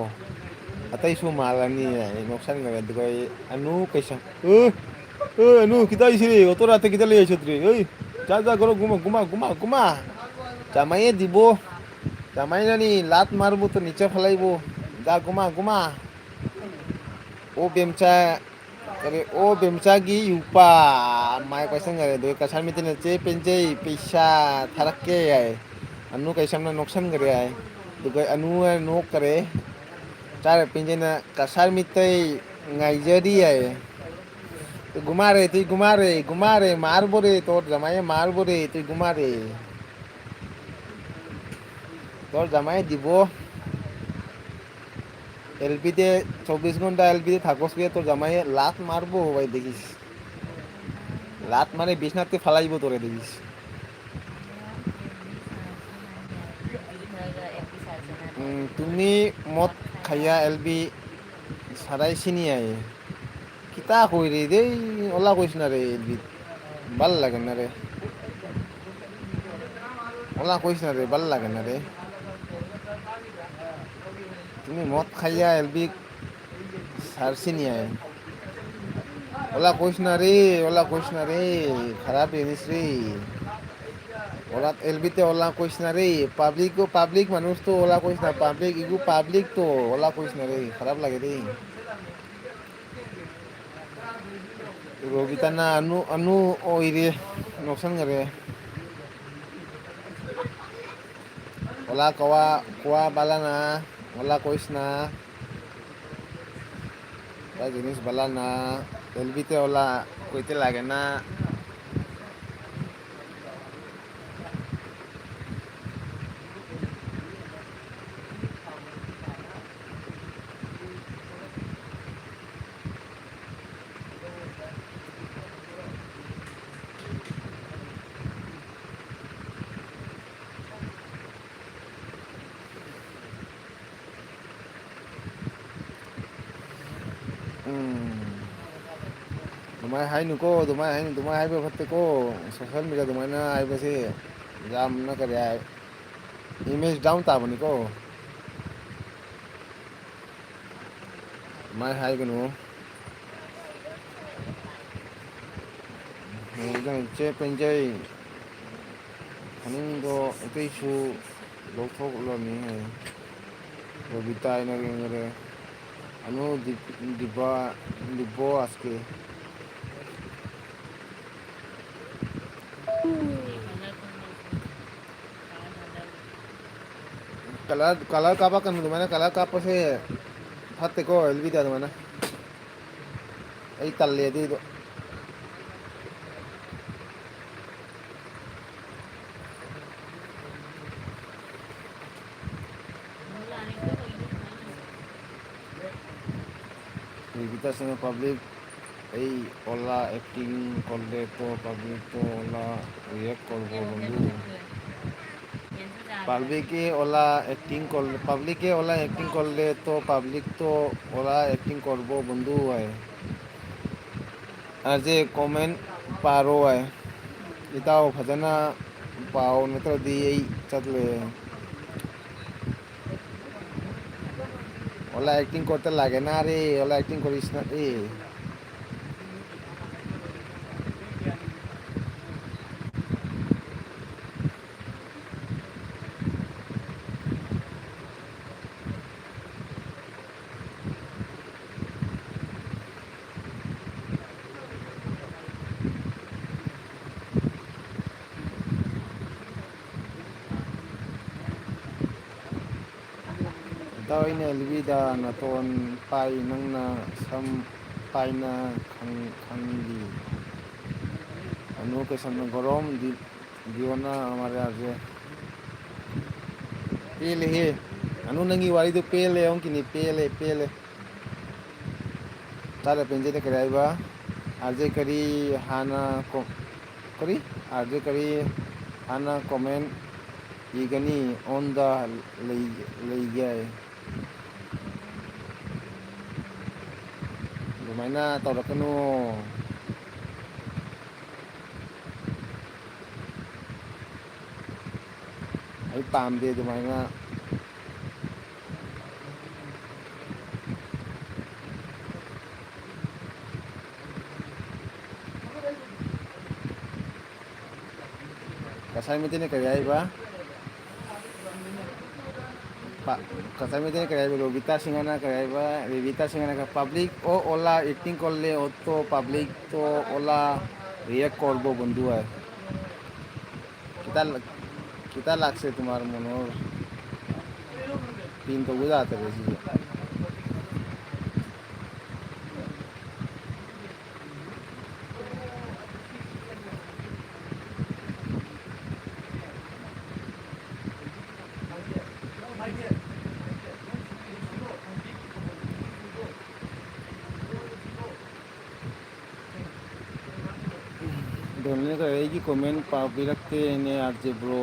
ꯑꯇꯩꯁꯨ ꯃꯥꯜꯂꯅꯤ꯫ ꯑꯩ ꯅꯣꯛꯁꯟꯈ꯭ꯔꯦ꯫ ꯑꯗꯨꯒ ꯑꯩ ꯑꯅꯨ ꯀꯩꯁꯥ-, ꯑ, ꯑ, ꯑꯅꯨ ꯈꯤꯇ ꯏꯁꯤꯔꯤ, ꯑꯣꯇꯣ ꯔꯥꯠꯇ ꯈꯤꯇ ꯂꯩ ꯁꯠꯇ꯭ꯔꯤ꯫ ꯑꯩ, ꯆꯥ, ꯆꯥ, ꯀꯔꯣ, ꯒꯨꯃꯥ, ꯒꯨꯃꯥ, ꯒꯨꯃꯥ, ꯒꯨꯃꯥ꯫ ꯆꯥꯃꯥꯏꯌꯦ ꯗꯤꯕꯣ꯫ ꯆꯥꯃꯥꯏꯅꯅꯤ, ꯂꯥꯠ ꯃꯥꯔꯕꯨ ꯇꯨ ꯅꯤꯆꯦ ꯐꯂꯥꯏꯕꯨ꯫ ꯗꯥ ꯒꯨꯃꯥ, ꯒꯨꯃꯥ꯫ ꯑꯣ ꯕꯦꯝꯆꯥ, ꯀꯔꯤ, ꯑꯣ ꯕꯦꯝꯆꯥꯒꯤ ꯌꯨꯄꯥ꯫ ꯃꯥꯏ ꯄꯥꯏꯁꯟꯈꯔꯦ꯫ ꯑꯗꯨꯒ ꯀꯁꯥꯔ ꯃꯤꯇꯩꯅ, "ꯆꯦ ꯄꯦꯟꯖꯩ, ꯄꯩꯁꯥ ꯊꯥꯔꯛꯀꯦ" ꯍꯥꯏ꯫ ꯑꯅꯨ ꯀꯩꯁꯝꯅ ꯅꯣꯛꯁꯟꯈ꯭ꯔꯦ ꯍꯥꯏ꯫ ꯑꯗꯨꯒ ꯑꯅꯨꯅ ꯅꯣꯛꯈꯔꯦ꯫ ꯆꯥꯔ ꯄꯦꯟꯖꯩꯅ, "ꯀꯁꯥꯔ ꯃꯤꯇꯩ ꯉꯥꯏꯖꯔꯤ" ꯍꯥꯏ꯫ "ꯒꯨꯃꯥꯔꯦ, ꯇꯨꯏ ꯒꯨꯃꯥꯔꯦ, ꯒꯨꯃꯥꯔꯦ, ꯃꯥꯔꯕꯣꯔꯦ, ꯇꯣꯔ ꯖꯃꯥꯏ ꯃꯥꯔꯕꯣꯔꯦ, ꯇꯨꯏ ꯒꯨꯃꯥꯔꯦ꯫ ꯇꯣꯔ ꯖꯃꯥꯏ ꯗꯤꯕꯣ꯫ ꯑꯦꯜ ꯕꯤ ꯗꯦ ꯆꯧꯕꯤꯁ ꯒꯨꯟꯗꯥ, ꯑꯦꯜ ꯕꯤ ꯗꯦ ꯊꯥꯀꯣꯁ ꯄꯦ ꯇꯣꯔ ꯖꯃꯥꯏ ꯂꯥꯠ ꯃꯥꯔꯕꯣ ꯍꯣꯏ ꯗꯤꯒꯤꯁ꯫ ꯂꯥꯠ ꯃꯥꯔꯦ ꯕꯤꯁꯅꯥꯊ ꯇꯤ ꯐꯂꯥꯏꯕꯣ ꯇꯣꯔꯦ ꯗꯤꯒꯤꯁ꯫ ꯎꯝ, ꯇꯨꯃꯤ ꯃꯣꯠ ꯈꯌꯥ ꯑꯦꯜ ꯕꯤ ꯁꯔꯥꯏ ꯁꯤꯅꯤ ꯍꯥꯏꯌꯦ꯫ ꯈꯤꯇꯥ ꯀꯣꯏꯔꯦ ꯗꯦ, ꯑꯣꯂꯥ ꯀꯣꯏꯁꯅꯥꯔꯦ ꯑꯦꯜ ꯕꯤ꯫ ꯕꯜ ꯂꯒꯅꯥꯔꯦ꯫ ꯑꯣꯂꯥ ꯀꯣꯏꯁꯅꯥꯔꯦ, ꯕꯜ ꯂꯒꯅꯥꯔꯦ꯫ ꯇꯨꯃꯤ ꯃꯣꯠ ꯈꯌꯥ ꯑꯦꯜ ꯕꯤ ꯁꯔꯁꯤꯅꯤ ꯍꯥꯏꯌꯦ꯫ ꯑꯣꯂꯥ ꯀꯣꯏꯁꯅꯥꯔꯦ, ꯑꯣꯂꯥ ꯀꯣꯏꯁꯅꯥꯔꯦ, ꯈꯔꯥꯞ ꯖꯤꯅꯤꯁ ꯔꯦ꯫ ꯑꯣꯂꯥ, ꯑꯦꯜ ꯕꯤ ꯇꯦ ꯑꯣꯂꯥ ꯀꯣꯏꯁꯅꯥꯔꯦ, ꯄꯕ꯭ꯂꯤꯛ ꯀꯣ, ꯄꯕ꯭ꯂꯤꯛ ꯃꯅꯨꯁ ꯇꯣ ꯑꯣꯂꯥ ꯀꯣꯏꯁꯅꯥ, ꯄꯕ꯭ꯂꯤꯛ, ꯏꯒꯨ ꯄꯕ꯭ꯂꯤꯛ ꯇꯣ ꯑꯣꯂꯥ ꯀꯣꯏꯁꯅꯥꯔꯦ, ꯈꯔꯥꯞ ꯂꯒꯦ ꯔꯦ꯫ ꯔꯣꯕꯤꯇꯥꯅ ꯑꯅꯨ, ꯑꯅꯨ ꯑꯣꯏꯔꯦ, ꯅꯣꯛꯁꯟꯈꯔꯦ꯫ ꯑꯣꯂꯥ ꯀꯋꯥ, ꯀꯋꯥ ꯕꯂꯥꯅ, ꯑꯣꯂꯥ ꯀꯣꯏꯁꯅꯥ꯫ ꯇꯥꯏ ꯖꯤꯅꯤꯁ ꯕꯂꯥꯅ, ꯑꯦꯜ ꯕꯤ ꯇꯦ ꯑꯣꯂꯥ, ꯀꯣꯏꯇꯦ ꯂꯒꯦꯅ꯫ ꯎꯝ, ꯑꯗꯨꯃꯥꯏꯅ ꯍꯥꯏꯅꯨꯀꯣ, ꯑꯗꯨꯃꯥꯏꯅ ꯍꯥꯏꯅꯨ, ꯑꯗꯨꯃꯥꯏꯅ ꯍꯥꯏꯕ ꯐꯠꯇꯦꯀꯣ꯫ Social media ꯑꯗꯨꯃꯥꯏꯅ ꯍꯥꯏꯕꯁꯦ ꯌꯥꯝꯅ ꯀꯔꯤ ꯍꯥꯏ, image down ꯇꯥꯕꯅꯤꯀꯣ꯫ ꯑꯗꯨꯃꯥꯏꯅ ꯍꯥꯏꯒꯅꯨ꯫ ꯆꯦ ꯄꯦꯟꯖꯩ, ꯃꯅꯤꯡꯗꯣ ꯑꯇꯩꯁꯨ ꯂꯧꯊꯣꯛꯂꯝꯃꯤ ꯍꯥꯏ꯫ ꯔꯣꯕꯤꯇꯥ ꯏꯅꯔꯦꯡꯒꯔꯦ꯫ ꯑꯅꯨ ꯗꯤꯞ-, ꯗꯤꯕꯥ-, ꯗꯤꯕꯣ ꯑꯁꯀꯦ꯫ Colour, colour ꯀꯥꯞꯄꯛꯀꯅꯨ, ꯑꯗꯨꯃꯥꯏꯅ colour ꯀꯥꯞꯄꯁꯦ ꯐꯠꯇꯦꯀꯣ, ꯑꯦꯜꯕꯤꯗ ꯑꯗꯨꯃꯥꯏꯅ꯫ ꯑꯩ ꯇꯜꯂꯦ ꯑꯗꯨꯏꯗꯣ꯫ ꯔꯤꯕꯤꯀꯥ ꯁꯤꯡꯍ, public ꯑꯩ ꯑꯣꯂꯥ acting ꯀꯣꯜꯂꯦ ꯇꯣ public ꯇꯣ ꯑꯣꯂꯥ react ꯀꯣꯜꯕꯣ ꯕꯟꯗꯨ꯫ Public ꯀꯤ ꯑꯣꯂꯥ acting ꯀꯣꯜ, public ꯀꯤ ꯑꯣꯂꯥ acting ꯀꯣꯜꯂꯦ ꯇꯣ public ꯇꯣ ꯑꯣꯂꯥ acting ꯀꯣꯜꯕꯣ ꯕꯟꯗꯨ ꯍꯥꯏ꯫ ꯑꯁꯦ comment ꯄꯥꯔꯣ ꯍꯥꯏ꯫ ꯏꯇꯥꯎ ꯐꯖꯅ ꯄꯥꯎ ꯅꯠꯇ꯭ꯔꯗꯤ ꯑꯩ ꯆꯠꯂꯦ꯫ ꯑꯣꯂꯥ acting ꯀꯣꯜꯇ ꯂꯥꯛꯒꯦꯅꯥꯔꯦ, ꯑꯣꯂꯥ acting ꯀꯣꯜ ꯏꯁꯅ ꯑꯦ꯫ ꯏꯇꯥꯎ, ꯑꯩꯅ ꯑꯦꯜꯕꯤꯗ ꯅꯥꯇꯣꯟ ꯄꯥꯏ, ꯅꯪꯅ ꯁꯝ ꯄꯥꯏꯅ ꯈꯪ-, ꯈꯪꯂꯤ꯫ ꯑꯅꯨ ꯀꯩꯁꯝꯅ ꯒꯣꯔꯣꯝ ꯗꯤ-, ꯗꯤꯌꯣꯅ ꯑꯃꯔ ꯌꯥꯗ꯭ꯔꯦ꯫ ꯄꯦꯜꯂꯦꯍꯦ꯫ ꯑꯅꯨ, ꯅꯪꯒꯤ ꯋꯥꯔꯤꯗꯣ ꯄꯦꯜꯂꯦ, ꯑꯃꯨꯛꯀꯤꯅꯤ, ꯄꯦꯜꯂꯦ, ꯄꯦꯜꯂꯦ꯫ ꯇꯥꯗ ꯄꯦꯟꯖꯗꯦ ꯀꯔꯤ ꯍꯥꯏꯕ? ꯑꯥꯔ ꯖꯦ ꯀꯔꯤ ꯍꯥꯟꯅ ꯀꯣ-, ꯀꯔꯤ? ꯑꯥꯔ ꯖꯦ ꯀꯔꯤ ꯍꯥꯟꯅ comment ꯏꯒꯅꯤ? On the ꯂꯩ-, ꯂꯩꯒꯦ꯫ ꯑꯗꯨꯃꯥꯏꯅ ꯇꯧꯔꯛꯀꯅꯨ꯫ ꯑꯩ ꯄꯥꯝꯗꯦ ꯑꯗꯨꯃꯥꯏꯅ꯫ ꯀꯁꯥꯏ ꯃꯩꯇꯩꯅ ꯀꯔꯤ ꯍꯥꯏꯕ? ꯄ-, ꯀꯁꯥꯏ ꯃꯩꯇꯩꯅ ꯀꯔꯤ ꯍꯥꯏꯕ? ꯔꯣꯕꯤꯇꯥ ꯁꯤꯡꯍꯅ ꯀꯔꯤ ꯍꯥꯏꯕ? ꯔꯦꯕꯤꯇꯥ ꯁꯤꯡꯍꯅ ꯀ-, "Public অ অলা acting করলে অত public তো অলা react করব বন্ধু" ꯍꯥꯏ꯫ ꯈꯤꯇ ꯈꯤꯇ ꯂꯥꯛꯁꯦ ꯇꯨꯃꯥꯔ ꯃꯣꯅꯣ꯫ ꯄꯤꯟ ꯇꯧꯕ ꯌꯥꯗꯕ ꯁꯤꯁꯦ꯫ ꯗꯣꯅꯦꯜ ꯀꯔꯦꯒꯤ comment ꯄꯥꯕꯤꯔꯛꯇꯦꯅꯦ, ꯑꯥꯔ ꯖꯦ bro꯫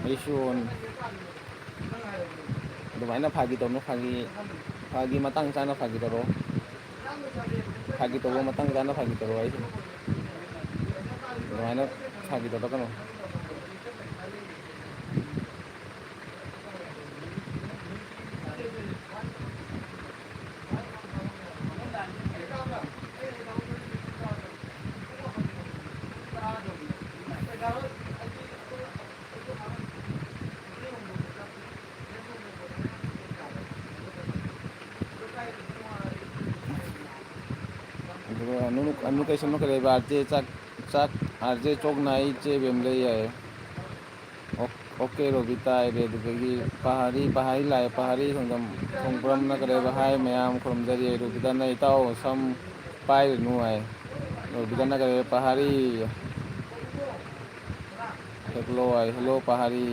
ꯑꯩꯁꯨ ꯑꯗꯨꯃꯥꯏꯅ ꯐꯥꯒꯤ ꯇꯧꯅꯨ, ꯐꯥꯒꯤ, ꯐꯥꯒꯤ ꯃꯇꯥꯡ ꯆꯥꯅ ꯐꯥꯒꯤ ꯇꯧꯔꯣ꯫ ꯐꯥꯒꯤ ꯇꯧꯕ ꯃꯇꯥꯡ ꯆꯥꯅ ꯐꯥꯒꯤ ꯇꯧꯔꯣ ꯍꯥꯏꯁꯤꯅꯤ꯫ ꯑꯗꯨꯃꯥꯏꯅ ꯐꯥꯒꯤ ꯇꯧꯔꯛꯀꯅꯨ꯫ ꯑꯗꯨꯒ ꯑꯅꯨ-, ꯑꯅꯨ ꯀꯩꯁꯟꯃ ꯀꯔꯤ ꯍꯥꯏꯕ? ꯑꯥꯔ ꯖꯦ ꯆꯥꯛ, ꯆꯥꯛ, ꯑꯥꯔ ꯖꯦ ꯆꯣꯛ ꯅꯥꯏ ꯆꯦ ꯕꯦꯝ ꯂꯩ ꯌꯥꯏ꯫ ꯑꯣ-, ꯑꯣꯀꯦ ꯔꯣꯕꯤꯇꯥ ꯍꯥꯏꯔꯦ꯫ ꯑꯗꯨꯗꯒꯤ ꯄꯍꯥꯔꯤ, ꯄꯍꯥꯔꯤ ꯂꯥꯛꯑꯦ, ꯄꯍꯥꯔꯤ ꯈꯣꯡꯖꯝ ꯈꯣꯡꯕ꯭ꯔꯝꯅ ꯀꯔꯤ ꯍꯥꯏꯕ? ꯍꯥꯏ ꯃꯌꯥꯝ ꯈꯨꯔꯨꯝꯖꯔꯤ꯫ ꯔꯣꯕꯤꯇꯥꯅ "ꯏꯇꯥꯎ ꯁꯝ ꯄꯥꯏꯔꯅꯨ" ꯍꯥꯏ꯫ ꯔꯣꯕꯤꯇꯥꯅ ꯀꯔꯤ ꯍꯥꯏꯕ? ꯄꯍꯥꯔꯤ꯫ ꯍꯦꯒꯂꯣ ꯍꯥꯏ, ꯍꯦꯜꯂꯣ ꯄꯍꯥꯔꯤ꯫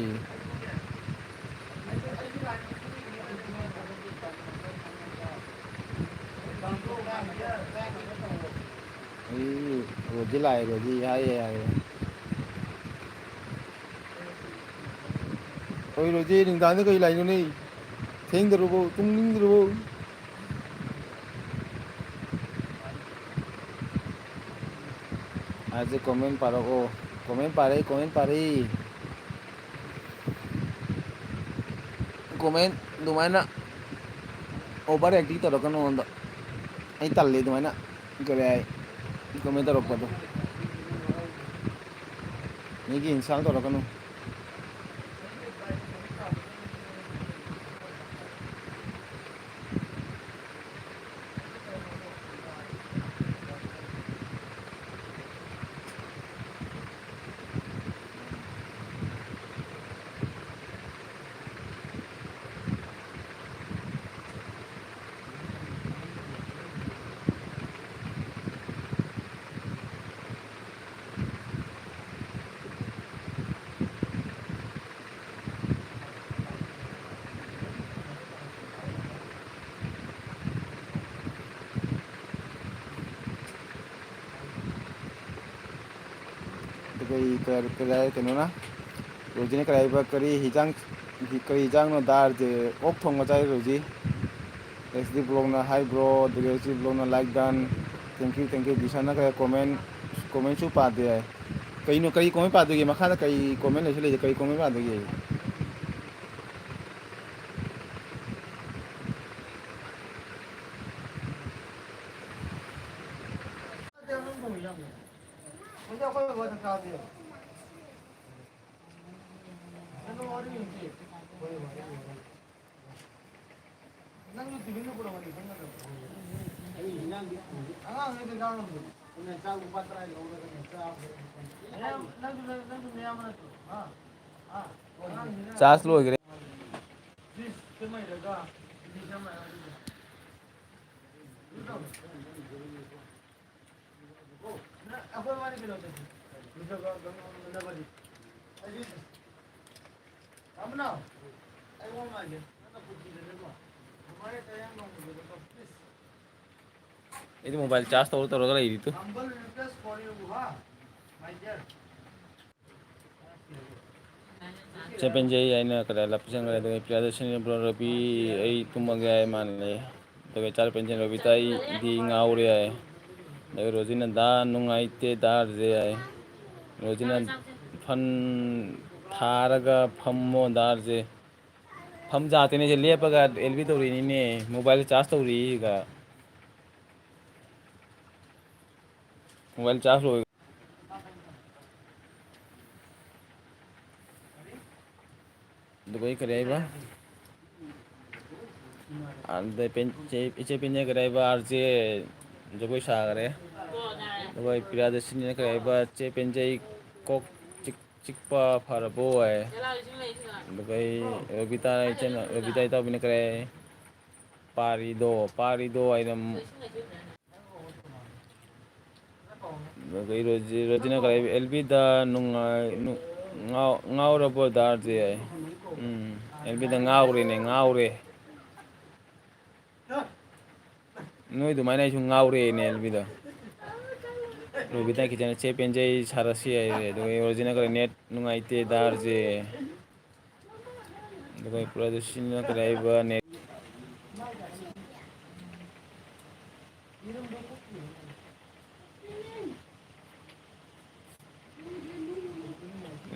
ꯑꯩ ꯔꯣꯖꯤ ꯂꯥꯛꯑꯦ, ꯔꯣꯖꯤ ꯍꯥꯏꯌꯦ ꯍꯥꯏꯌꯦ꯫ ꯍꯣꯏ, ꯔꯣꯖꯤ, ꯅꯨꯡꯗꯥꯡꯗ ꯀꯩ ꯂꯥꯛꯏꯅꯣꯅꯦ? ꯊꯦꯡꯗ꯭ꯔꯕꯣ? ꯇꯨꯝꯅꯤꯡꯗ꯭ꯔꯕꯣ? ꯑꯁꯤ comment ꯄꯥꯔꯛꯑꯣ꯫ Comment ꯄꯥꯔꯛꯏ, comment ꯄꯥꯔꯛꯏ꯫ Comment ꯑꯗꯨꯃꯥꯏꯅ over acting ꯇꯧꯔꯛꯀꯅꯨ ꯑꯩꯉꯣꯟꯗ꯫ ꯑꯩ ꯇꯜꯂꯤ ꯑꯗꯨꯃꯥꯏꯅ ꯀꯔꯤ ꯍꯥꯏ, comment ꯇꯧꯔꯛꯄꯗꯣ꯫ ꯃꯤꯒꯤ insult ꯇꯧꯔꯛꯀꯅꯨ꯫ ꯑꯗꯨꯒ ꯑꯩ ꯀꯔꯤ, ꯀꯔꯤ ꯍꯥꯏ, ꯀꯩꯅꯣꯅ, ꯔꯣꯖꯤꯅ ꯀꯔꯤ ꯍꯥꯏꯕ, ꯀꯔꯤ ꯍꯤꯖꯥꯡ, ꯀꯔꯤ ꯍꯤꯖꯥꯡꯅꯣ? ꯗꯥꯜꯁꯦ, ꯑꯣꯛ ꯊꯣꯡꯕ ꯆꯥꯏ ꯔꯣꯖꯤ꯫ ꯑꯦꯁ ꯗꯤ ꯕ꯭ꯂꯣꯛꯅ ꯍꯥꯏ ꯕ꯭ꯔꯣ, ꯑꯗꯨꯒ S D ꯕ꯭ꯂꯣꯛꯅ like done꯫ Thank you, thank you꯫ ꯕꯤꯁꯥꯟꯅ ꯀꯔꯤ comment, commentꯁꯨ ꯄꯥꯗꯦ ꯍꯥꯏ꯫ ꯀꯩꯅꯣ, ꯀꯔꯤ comment ꯄꯥꯗꯣꯏꯒꯦ? ꯃꯈꯥꯗ ꯀꯔꯤ comment ꯂꯩꯁꯨ ꯂꯩꯇꯦ, ꯀꯔꯤ comment ꯄꯥꯗꯣꯏꯒꯦ? ꯆꯥꯔꯖ ꯂꯣꯏꯈ꯭ꯔꯦ꯫ ꯑꯩꯗꯤ mobile charge ꯇꯧꯔ ꯇꯧꯔꯒ ꯂꯩꯔꯤ ꯇꯨ꯫ ꯆꯦ ꯄꯦꯟꯖꯩ, ꯑꯩꯅ ꯀꯗꯥꯏ ꯂꯥꯞ ꯆꯪꯈ꯭ꯔꯦ? ꯑꯗꯨꯒ ꯄ꯭ꯔꯤꯌꯥꯗꯔꯁꯤꯅꯤ, ꯕ꯭ꯔꯣ ꯔꯕꯤ, ꯑꯩ ꯇꯨꯝꯃꯒꯦ ꯍꯥꯏ, ꯃꯥꯅ ꯂꯩ꯫ ꯑꯗꯨꯒ ꯆꯥ ꯄꯦꯟꯖꯩ, ꯔꯕꯤꯇꯥ, ꯑꯩꯗꯤ ꯉꯥꯎꯔꯦ ꯍꯥꯏ꯫ ꯑꯗꯨꯒ ꯔꯣꯖꯤꯅ ꯗꯥ ꯅꯨꯡꯉꯥꯏꯇꯦ ꯗꯥꯔꯁꯦ ꯍꯥꯏ꯫ ꯔꯣꯖꯤꯅ ꯐꯟ ꯊꯥꯔꯒ ꯐꯝꯃꯣ ꯗꯥꯔꯁꯦ꯫ ꯐꯝ ꯌꯥꯗꯦꯅꯦ, ꯁꯦ ꯂꯦꯞꯄꯒ ꯑꯦꯜ ꯕꯤ ꯇꯧꯔꯤꯅꯤꯅꯦ, mobile charge ꯇꯧꯔꯤꯒ꯫ Mobile charge ꯂꯣꯏ꯫ ꯑꯗꯨꯒ ꯑꯩ ꯀꯔꯤ ꯍꯥꯏꯕ? ꯑꯗ ꯄꯦꯟ-, ꯆꯦ-, ꯏꯆꯦ ꯄꯦꯟꯖꯈ꯭ꯔꯦ ꯍꯥꯏꯕ, ꯑꯥꯔ ꯖꯦ ꯖꯒꯣꯏ ꯁꯥꯈ꯭ꯔꯦ꯫ ꯑꯗꯨꯒ ꯄ꯭ꯔꯤꯌꯥꯗꯔꯁꯤꯅꯤꯅ ꯀꯔꯤ ꯍꯥꯏꯕ, "ꯆꯦ ꯄꯦꯟꯖꯩ, ꯀꯣꯛ ꯆꯤꯛ-, ꯆꯤꯛꯄ ꯐꯔꯕꯣ?" ꯍꯥꯏ꯫ ꯑꯗꯨꯒ ꯑꯩ ꯔꯣꯕꯤꯇꯥ, ꯏꯆꯦꯅ, ꯔꯣꯕꯤꯇꯥ ꯏꯇꯥꯎꯕꯤꯅ ꯀꯔꯤ ꯍꯥꯏ? "ꯄꯥꯔꯤꯗꯣ, ꯄꯥꯔꯤꯗꯣ" ꯍꯥꯏꯅ ꯑꯗꯨꯒ ꯑꯩ ꯔꯣꯖꯤ-, ꯔꯣꯖꯤꯅ ꯀꯔꯤ ꯍꯥꯏꯕ? "ꯑꯦꯜ ꯕꯤꯗ ꯅꯨꯡꯉꯥꯏ-, ꯅꯨ-, ꯉꯥꯎ-, ꯉꯥꯎꯔꯕꯣ ꯗꯥꯔꯁꯦ?" ꯍꯥꯏ꯫ ꯎꯝ, "ꯑꯦꯜ ꯕꯤꯗ ꯉꯥꯎꯔꯦꯅꯦ, ꯉꯥꯎꯔꯦ꯫ ꯅꯣꯏ ꯑꯗꯨꯃꯥꯏꯅ ꯑꯩꯁꯨ ꯉꯥꯎꯔꯦꯅꯦ ꯑꯦꯜ ꯕꯤꯗ"꯫ ꯔꯣꯕꯤꯇꯥ ꯀꯤꯆꯟꯅ "ꯆꯦ ꯄꯦꯟꯖꯩ ꯁꯥꯔꯁꯤ" ꯍꯥꯏꯔꯦ꯫ ꯑꯗꯨꯒ ꯑꯩ ꯔꯣꯖꯤꯅ ꯀꯔꯤ, "ꯅꯦꯠ ꯅꯨꯡꯉꯥꯏꯇꯦ ꯗꯥꯔꯁꯦ"꯫ ꯑꯗꯨꯒ ꯄ꯭ꯔꯗꯨꯁꯤꯅ ꯀꯔꯤ ꯍꯥꯏꯕ, ꯅꯦꯠ꯫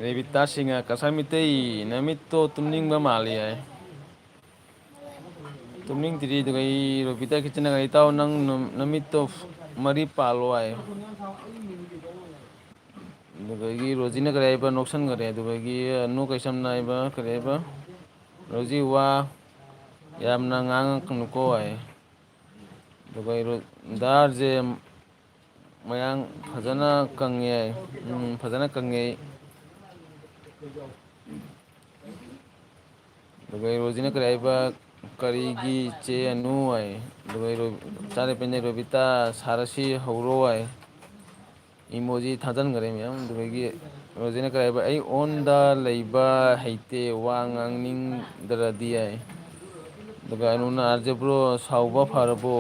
ꯔꯦꯕꯤꯇꯥ ꯁꯤꯡꯅ, "ꯀꯁꯥꯔ ꯃꯤꯇꯩ, ꯅꯃꯤꯠꯇꯣ ꯇꯨꯝꯅꯤꯡꯕ ꯃꯥꯜꯂꯤ" ꯍꯥꯏ꯫ ꯇꯨꯝꯅꯤꯡꯗ꯭ꯔꯤ꯫ ꯑꯗꯨꯒ ꯑꯩ ꯔꯣꯕꯤꯇꯥ ꯀꯤꯆꯟꯅ, "ꯏꯇꯥꯎ, ꯅꯪ ꯅꯨ-, ꯅꯃꯤꯠꯇꯣ ꯃꯔꯤ ꯄꯥꯜꯂꯣ" ꯍꯥꯏ꯫ ꯑꯗꯨꯗꯒꯤ ꯔꯣꯖꯤꯅ ꯀꯔꯤ ꯍꯥꯏꯕ, ꯅꯣꯛꯁꯟꯈꯔꯦ꯫ ꯑꯗꯨꯗꯒꯤ ꯑꯅꯨ ꯀꯩꯁꯝꯅ ꯍꯥꯏꯕ, ꯀꯔꯤ ꯍꯥꯏꯕ, "ꯔꯣꯖꯤ, ꯋꯥ ꯌꯥꯝꯅ ꯉꯥꯡꯉꯛꯀꯅꯨꯀꯣ" ꯍꯥꯏ꯫ ꯑꯗꯨꯒ ꯑꯩ ꯔꯣ-, ꯗꯥꯔꯁꯦ ꯃꯌꯥꯡ ꯐꯖꯅ ꯀꯪꯉꯦ ꯍꯥꯏ꯫ ꯎꯝ, ꯐꯖꯅ ꯀꯪꯉꯦ꯫ ꯑꯗꯨꯒ ꯑꯩ ꯔꯣꯖꯤꯅ ꯀꯔꯤ ꯍꯥꯏꯕ, "ꯀꯔꯤꯒꯤ ꯆꯦ ꯑꯅꯨ?" ꯍꯥꯏ꯫ ꯑꯗꯨꯒ ꯑꯩ ꯔꯣ-, ꯆꯥꯔꯦ ꯄꯦꯟꯖꯩ, "ꯔꯣꯕꯤꯇꯥ ꯁꯥꯔꯁꯤ ꯍꯧꯔꯣ" ꯍꯥꯏ꯫ ꯏꯃꯣꯖꯤ ꯊꯥꯖꯤꯟꯈꯔꯦ ꯃꯌꯥꯝ꯫ ꯑꯗꯨꯗꯒꯤ ꯔꯣꯖꯤꯅ ꯀꯔꯤ ꯍꯥꯏꯕ, "ꯑꯩ ꯑꯣꯟꯗ ꯂꯩꯕ ꯍꯩꯇꯦ, ꯋꯥ ꯉꯥꯡꯅꯤꯡꯗ꯭ꯔꯗꯤ" ꯍꯥꯏ꯫ ꯑꯗꯨꯒ ꯑꯅꯨꯅ, "ꯑꯥꯔ ꯖꯦ ꯕ꯭ꯔꯣ, ꯁꯥꯎꯕ ꯐꯔꯕꯣ?"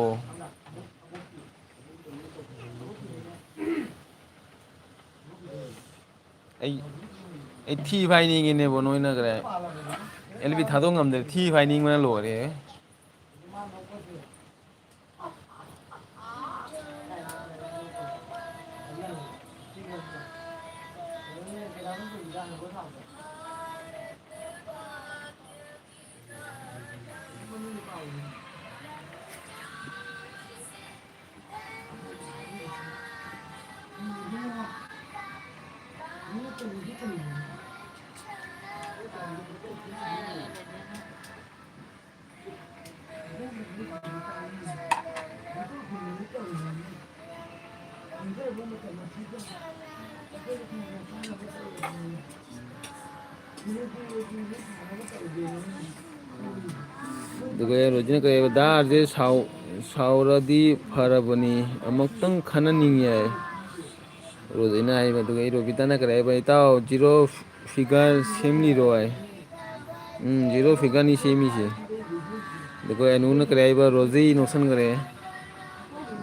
ꯑꯩ, ꯑꯩ ꯊꯤ ꯐꯥꯏꯅꯤꯡꯉꯤꯅꯦꯕꯣ, ꯅꯣꯏꯅ ꯀꯔꯤ, ꯑꯦꯜ ꯕꯤ ꯊꯥꯗꯣꯛ ꯉꯝꯗ꯭ꯔꯦ, ꯊꯤ ꯐꯥꯏꯅꯤꯡꯕꯅ ꯂꯣꯏꯔꯦ꯫ ꯑꯗꯨꯒ ꯔꯣꯖꯤꯅ ꯀꯔꯤ ꯍꯥꯏꯕ? "ꯗꯥ ꯑꯥꯔ ꯖꯦ ꯁꯥꯎ-, ꯁꯥꯎꯔꯗꯤ ꯐꯔꯕꯅꯤ, ꯑꯃꯨꯛꯇꯪ ꯈꯟꯅꯅꯤꯡꯉꯤ" ꯍꯥꯏ꯫ ꯔꯣꯖꯤꯅ ꯍꯥꯏꯕ, ꯑꯗꯨꯒ ꯑꯩ ꯔꯣꯕꯤꯇꯥꯅ ꯀꯔꯤ ꯍꯥꯏꯕ? "ꯏꯇꯥꯎ, ꯖꯤꯔꯣ ꯐꯤꯒꯔ ꯁꯦꯝꯂꯤꯔꯣ?" ꯍꯥꯏ꯫ "ꯎꯝ, ꯖꯤꯔꯣ ꯐꯤꯒꯔꯅꯤ ꯁꯦꯝꯃꯤꯁꯦ"꯫ ꯑꯗꯨꯒ ꯑꯅꯨꯅ ꯀꯔꯤ ꯍꯥꯏꯕ? "ꯔꯣꯖꯤ ꯅꯣꯛꯁꯟꯈ꯭ꯔꯦ"꯫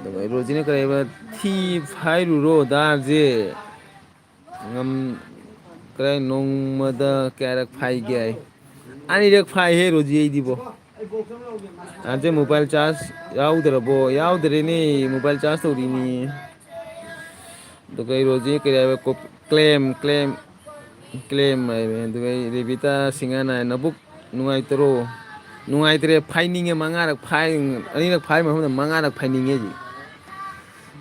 ꯑꯗꯨꯒ ꯔꯣꯖꯤꯅ ꯀꯔꯤ ꯍꯥꯏꯕ? "ꯊꯤ ꯐꯥꯏꯔꯨꯔꯣ ꯗꯥ ꯑꯥꯔ ꯖꯦ"꯫ ꯉꯝ-, ꯀꯗꯥꯏ ꯅꯣꯡꯃꯗ ꯀꯌꯥꯔꯛ ꯐꯥꯏꯒꯦ ꯍꯥꯏ? ꯑꯅꯤꯔꯛ ꯐꯥꯏꯍꯦ ꯔꯣꯖꯤ ꯑꯩꯗꯤꯕꯣ꯫ ꯑꯥꯔ ꯖꯦ ꯃꯣꯕꯥꯏꯜ ꯆꯥꯔꯖ ꯌꯥꯎꯗ꯭ꯔꯕꯣ? ꯌꯥꯎꯗ꯭ꯔꯦꯅꯦ, ꯃꯣꯕꯥꯏꯜ ꯆꯥꯔꯖ ꯇꯧꯔꯤꯅꯤ꯫ ꯑꯗꯨꯒ ꯑꯩ ꯔꯣꯖꯤ ꯀꯔꯤ ꯍꯥꯏꯕ? ꯀꯣ-, ꯀ꯭ꯂꯦꯝ, ꯀ꯭ꯂꯦꯝ, ꯀ꯭ꯂꯦꯝ ꯍꯥꯏꯕ꯫ ꯑꯗꯨꯒ ꯑꯩ ꯔꯦꯕꯤꯇꯥ ꯁꯤꯡꯍꯥꯅ ꯍꯥꯏ, "ꯅꯕꯨꯛ ꯅꯨꯡꯉꯥꯏꯇ꯭ꯔꯣ?" ꯅꯨꯡꯉꯥꯏꯇ꯭ꯔꯦ, ꯐꯥꯏꯅꯤꯡꯉꯦ, ꯃꯉꯥꯔꯛ ꯐꯥꯏ-, ꯑꯅꯤꯔꯛ ꯐꯥꯏ ꯃꯐꯝꯗ ꯃꯉꯥꯔꯛ ꯐꯥꯏꯅꯤꯡꯉꯦ ꯑꯩꯗꯤ꯫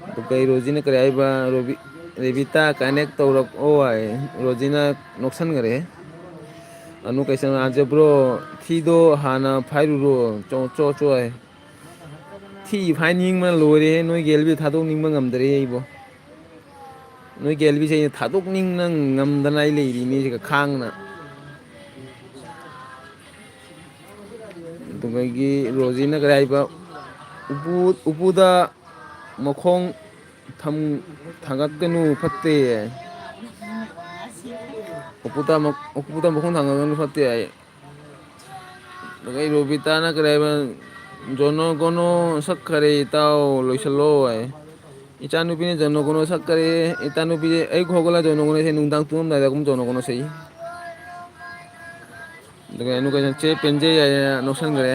ꯑꯗꯨꯒ ꯑꯩ ꯔꯣꯖꯤꯅ ꯀꯔꯤ ꯍꯥꯏꯕ? ꯔꯣꯕꯤ-, "ꯔꯦꯕꯤꯇꯥ ꯀꯅꯦꯛ ꯇꯧꯔꯛꯑꯣ" ꯍꯥꯏ꯫ ꯔꯣꯖꯤꯅ ꯅꯣꯛꯁꯟꯈ꯭ꯔꯦ꯫ ꯑꯅꯨ ꯀꯩꯁꯟ, "ꯑꯥꯔ ꯖꯦ ꯕ꯭ꯔꯣ, ꯊꯤꯗꯣ ꯍꯥꯟꯅ ꯐꯥꯏꯔꯨꯔꯣ, ꯆꯣ, ꯆꯣ, ꯆꯣ" ꯍꯥꯏ꯫ ꯊꯤ ꯐꯥꯏꯅꯤꯡꯕꯅ ꯂꯣꯏꯔꯦ, ꯅꯣꯏꯒꯤ ꯑꯦꯜ ꯕꯤ ꯊꯥꯗꯣꯛꯅꯤꯡꯕ ꯉꯝꯗ꯭ꯔꯦ ꯑꯩꯕꯣ꯫ ꯅꯣꯏꯒꯤ ꯑꯦꯜ ꯕꯤꯁꯦ ꯑꯩꯅ ꯊꯥꯗꯣꯛꯅꯤꯡꯅ ꯉꯝꯗꯅ ꯑꯩ ꯂꯩꯔꯤꯅꯤ ꯁꯤꯒ ꯈꯥꯡꯅ꯫ ꯑꯗꯨꯗꯒꯤ ꯔꯣꯖꯤꯅ ꯀꯔꯤ ꯍꯥꯏꯕ? "ꯎꯄꯨ, ꯎꯄꯨꯗ ꯃꯈꯣꯡ ꯊꯝ-, ꯊꯥꯡꯒꯠꯀꯅꯨ, ꯐꯠꯇꯦ" ꯍꯥꯏ꯫ "ꯎꯄꯨꯗ ꯃ-, ꯎꯄꯨꯗ ꯃꯈꯣꯡ ꯊꯥꯡꯒꯠꯀꯅꯨ, ꯐꯠꯇꯦ" ꯍꯥꯏ꯫ ꯑꯗꯨꯒ ꯑꯩ ꯔꯣꯕꯤꯇꯥꯅ ꯀꯔꯤ ꯍꯥꯏꯕ? "ꯖꯣꯅꯣ ꯒꯣꯅꯣ ꯁꯛꯈꯔꯦ ꯏꯇꯥꯎ, ꯂꯣꯏꯁꯤꯜꯂꯣ" ꯍꯥꯏ꯫ ꯏꯆꯥꯅꯨꯄꯤꯅ ꯖꯣꯅꯣ ꯒꯣꯅꯣ ꯁꯛꯈꯔꯦ꯫ ꯏꯆꯥꯅꯨꯄꯤꯁꯦ ꯑꯌꯨꯛ ꯍꯧꯒꯠꯂ ꯖꯣꯅꯣ ꯒꯣꯅꯣ ꯏꯁꯩ, ꯅꯨꯡꯗꯥꯡ ꯇꯨꯝꯃꯝꯗꯥꯏꯗ ꯑꯗꯨꯝ ꯖꯣꯅꯣ ꯒꯣꯅꯣ ꯁꯛꯏ꯫ ꯑꯗꯨꯒ ꯑꯩꯅ ꯀꯩꯅꯣ, "ꯆꯦ ꯄꯦꯟꯖꯩ" ꯍꯥꯏꯅ ꯅꯣꯛꯁꯟꯈ꯭ꯔꯦ꯫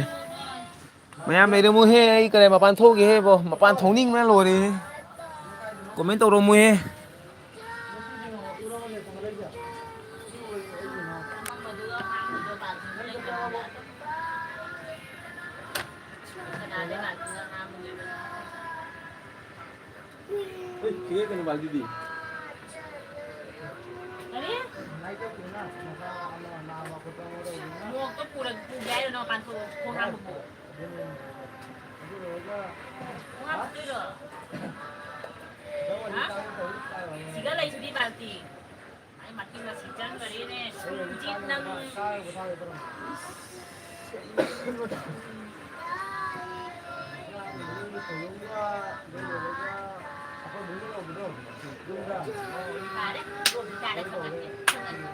ꯃꯌꯥꯝ ꯂꯩꯔꯝꯃꯨꯍꯦ, ꯑꯩ ꯀꯔꯤ ꯃꯄꯥꯟ ꯊꯣꯛꯎꯒꯦꯍꯦ ꯏꯕꯣ, ꯃꯄꯥꯟ ꯊꯣꯛꯅꯤꯡꯕꯅ ꯂꯣꯏꯔꯦ꯫ ꯀꯣꯃꯦꯟ ꯇꯧꯔꯝꯃꯨꯍꯦ꯫ ꯀꯔꯤ? ꯃꯣꯛꯇꯣ ꯄꯨꯔ-, ꯄꯨꯒꯦ ꯍꯥꯏꯔꯣ ꯅꯪ ꯃꯄꯥꯟ ꯊꯣꯛ-, ꯈꯣꯡ ꯍꯥꯝꯕꯕꯨ? ꯈꯣꯡ ꯍꯥꯝꯕꯗꯣꯏꯔꯣ? ꯑꯩ ꯃꯇꯤꯛ ꯃꯁꯤꯡ ꯆꯪꯈ꯭ꯔꯦꯅꯦ, ꯁꯨꯝ ꯅꯪ꯫ ꯌꯥꯔꯦ, ꯌꯥꯔꯦ, ꯊꯝꯃꯒꯦ, ꯊꯝꯃꯒꯦ꯫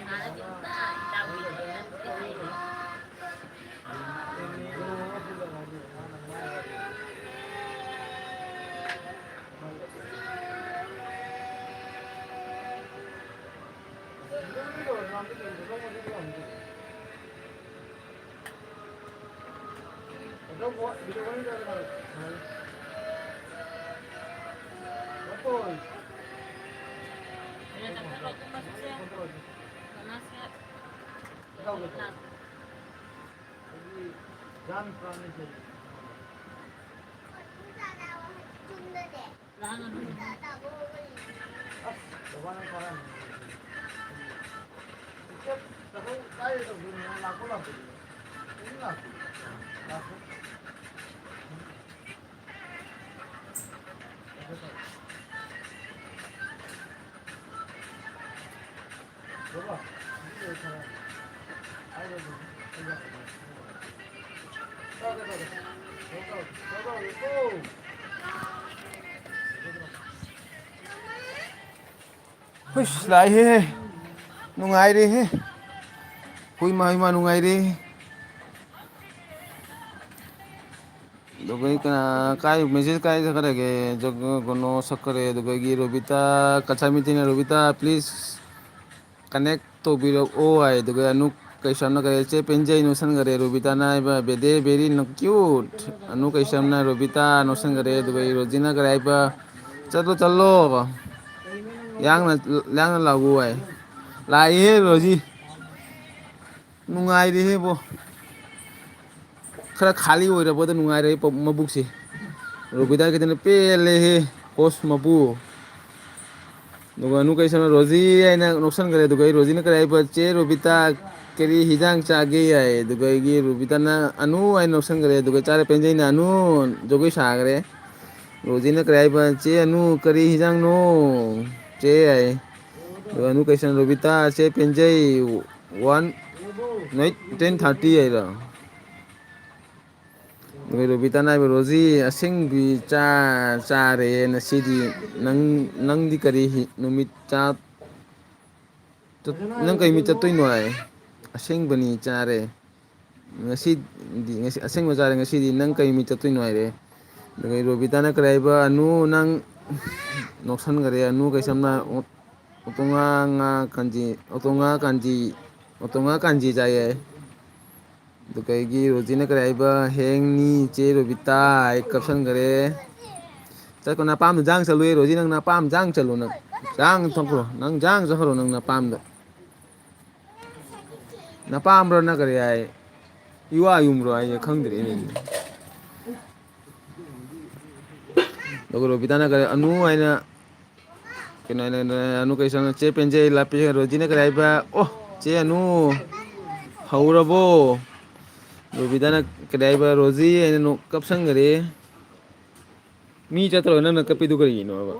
ꯏꯃꯥꯅ ꯆꯤꯟꯇ ꯏꯇꯥꯎꯒꯤ ꯍꯥꯏꯔꯦ꯫ ꯍꯨꯏꯁ, ꯂꯥꯛꯏꯍꯦ꯫ ꯅꯨꯡꯉꯥꯏꯔꯦꯍꯦ꯫ ꯍꯨꯏꯃ, ꯍꯨꯏꯃ, ꯅꯨꯡꯉꯥꯏꯔꯦ꯫ ꯑꯗꯨꯒ ꯀꯅꯥ, ꯀꯥꯏ, message ꯀꯥꯏ ꯆꯠꯈ꯭ꯔꯒꯦ? ꯖꯒ ꯒꯨꯅꯣ ꯁꯛꯈ꯭ꯔꯦ꯫ ꯑꯗꯨꯒ ꯔꯣꯕꯤꯇꯥ, ꯀꯆꯥꯃꯤꯇꯤꯅ, "ꯔꯣꯕꯤꯇꯥ, please connect ꯇꯧꯕꯤꯔꯛꯑꯣ" ꯍꯥꯏ꯫ ꯑꯗꯨꯒ ꯑꯅꯨ ꯀꯩꯁꯥꯝꯅ ꯀꯔꯤ, "ꯆꯦ ꯄꯦꯟꯖꯩ ꯅꯣꯛꯁꯟꯈꯔꯦ ꯔꯣꯕꯤꯇꯥꯅ" ꯍꯥꯏꯕ, "ꯕꯦꯗꯦ very cute"꯫ ꯑꯅꯨ ꯀꯩꯁꯥꯝꯅ ꯔꯣꯕꯤꯇꯥ ꯅꯣꯛꯁꯟꯈꯔꯦ꯫ ꯑꯗꯨꯒ ꯔꯣꯖꯤꯅ ꯀꯔꯤ ꯍꯥꯏꯕ, "ꯆꯠꯂꯣ, ꯆꯠꯂꯣ, ꯌꯥꯡꯅ, ꯌꯥꯡꯅ ꯂꯥꯛꯎ" ꯍꯥꯏ꯫ ꯂꯥꯛꯏꯍꯦ ꯔꯣꯖꯤ꯫ ꯅꯨꯡꯉꯥꯏꯔꯦꯍꯦꯕꯣ꯫ ꯈꯔ ꯈꯥꯂꯤ ꯑꯣꯏꯔꯕꯗ ꯅꯨꯡꯉꯥꯏꯔꯦ ꯄ-, ꯃꯕꯨꯛꯁꯦ꯫ ꯔꯣꯕꯤꯇꯥ ꯈꯤꯇꯪ ꯄꯦꯜꯂꯦꯍꯦ, host ꯃꯄꯨ꯫ ꯑꯗꯨꯒ ꯑꯅꯨ ꯀꯩꯁꯥꯝꯅ ꯔꯣꯖꯤ ꯍꯥꯏꯅ ꯅꯣꯛꯁꯟꯈ꯭ꯔꯦ꯫ ꯑꯗꯨꯒ ꯑꯩ ꯔꯣꯖꯤꯅ ꯀꯔꯤ ꯍꯥꯏꯕ, "ꯆꯦ ꯔꯣꯕꯤꯇꯥ, ꯀꯔꯤ ꯍꯤꯟꯖꯥꯡ ꯆꯥꯒꯦ?" ꯍꯥꯏ꯫ ꯑꯗꯨꯒ ꯑꯩꯒꯤ ꯔꯣꯕꯤꯇꯥꯅ "ꯑꯅꯨ" ꯍꯥꯏꯅ ꯅꯣꯛꯁꯟꯈ꯭ꯔꯦ꯫ ꯑꯗꯨꯒ ꯆꯥꯔꯦ ꯄꯦꯟꯖꯩꯅ "ꯑꯅꯨ" ꯖꯒꯣꯏ ꯁꯥꯈ꯭ꯔꯦ꯫ ꯔꯣꯖꯤꯅ ꯀꯔꯤ ꯍꯥꯏꯕ? "ꯆꯦ ꯑꯅꯨ, ꯀꯔꯤ ꯍꯤꯟꯖꯥꯡꯅꯣ?" ꯆꯦ ꯍꯥꯏ꯫ ꯑꯗꯨꯒ ꯑꯅꯨ ꯀꯩꯁꯟ, "ꯔꯣꯕꯤꯇꯥ, ꯆꯦ ꯄꯦꯟꯖꯩ, ꯋꯥꯟ, ꯅꯥꯏꯠ, ꯇꯦꯟ ꯊꯥꯔꯇꯤ" ꯍꯥꯏꯔꯣ? ꯑꯗꯨꯒ ꯔꯣꯕꯤꯇꯥꯅ ꯍꯥꯏꯕ, "ꯔꯣꯖꯤ, ꯑꯁꯦꯡꯕꯤ ꯆꯥ-, ꯆꯥꯔꯦ ꯉꯁꯤꯗꯤ꯫ ꯅꯪ, ꯅꯪꯗꯤ ꯀꯔꯤ ꯍꯤ-, ꯅꯨꯃꯤꯠ ꯆꯥ-, ꯆꯠ-, ꯅꯪ ꯀꯩ ꯅꯨꯃꯤꯠ ꯆꯠꯇꯣꯏꯅꯣ?" ꯍꯥꯏ꯫ "ꯑꯁꯦꯡꯕꯅꯤ, ꯆꯥꯔꯦ꯫ ꯉꯁꯤꯗꯤ, ꯉꯁꯤ ꯑꯁꯦꯡꯕ ꯆꯥꯔꯦ꯫ ꯉꯁꯤꯗꯤ ꯅꯪ ꯀꯩ ꯅꯨꯃꯤꯠ ꯆꯠꯇꯣꯏꯅꯣ?" ꯍꯥꯏꯔꯦ꯫ ꯑꯗꯨꯒ ꯔꯣꯕꯤꯇꯥꯅ ꯀꯔꯤ ꯍꯥꯏꯕ? "ꯑꯅꯨ, ꯅꯪ" ꯅꯣꯛꯁꯟꯈꯔꯦ꯫ ꯑꯅꯨ ꯀꯩꯁꯝꯅ, "ꯑꯣꯇꯣꯉꯥ ꯉꯥ ꯀꯥꯟꯖꯤ, ꯑꯣꯇꯣꯉꯥ ꯀꯥꯟꯖꯤ, ꯑꯣꯇꯣꯉꯥ ꯀꯥꯟꯖꯤ ꯆꯥꯏꯌꯦ"꯫ ꯑꯗꯨꯒ ꯑꯩꯒꯤ ꯔꯣꯖꯤꯅ ꯀꯔꯤ ꯍꯥꯏꯕ? "ꯍꯦꯡꯅꯤ ꯏꯆꯦ ꯔꯣꯕꯤꯇꯥ" ꯍꯥꯏ ꯀꯞꯁꯟꯈꯔꯦ꯫ ꯆꯠꯈꯣ, ꯅꯄꯥꯝꯗ ꯖꯥꯡ ꯆꯠꯂꯨꯌꯦ ꯔꯣꯖꯤ, ꯅꯪ ꯅꯄꯥꯝ ꯖꯥꯡ ꯆꯠꯂꯨ, ꯅꯪ ꯖꯥꯡ ꯊꯣꯛꯈ꯭ꯔꯣ, ꯅꯪ ꯖꯥꯡ ꯆꯠꯈ꯭ꯔꯣ, ꯅꯪ ꯅꯄꯥꯝꯗ꯫ ꯅꯄꯥꯝꯕ꯭ꯔꯣ ꯅꯠꯇ꯭ꯔꯒ ꯌꯥꯏ, ꯏꯋꯥ ꯌꯨꯝꯕ꯭ꯔꯣ ꯍꯥꯏꯁꯦ ꯈꯪꯗ꯭ꯔꯦꯅꯦ꯫ ꯑꯗꯨꯒ ꯔꯣꯕꯤꯇꯥꯅ ꯀꯔꯤ, "ꯑꯅꯨ" ꯍꯥꯏꯅ, ꯀꯩꯅꯣ ꯍꯥꯏꯅ, "ꯑꯅꯨ ꯀꯩ ꯆꯪꯉ-, ꯆꯦ ꯄꯦꯟꯖꯩ ꯂꯥꯞꯄꯤ", ꯔꯣꯖꯤꯅ ꯀꯔꯤ ꯍꯥꯏꯕ? "ꯑꯣ, ꯆꯦ ꯑꯅꯨ, ꯍꯧꯔꯕꯣ?" ꯔꯣꯕꯤꯇꯥꯅ ꯀꯔꯤ ꯍꯥꯏꯕ? "ꯔꯣꯖꯤ" ꯍꯥꯏꯅ ꯅꯣꯛ ꯀꯞꯁꯟꯈꯔꯦ꯫ ꯃꯤ ꯆꯠꯇ꯭ꯔꯣ ꯅꯪꯅ ꯀꯞꯄꯤꯗꯨ ꯀꯔꯤꯒꯤꯅꯣꯕ?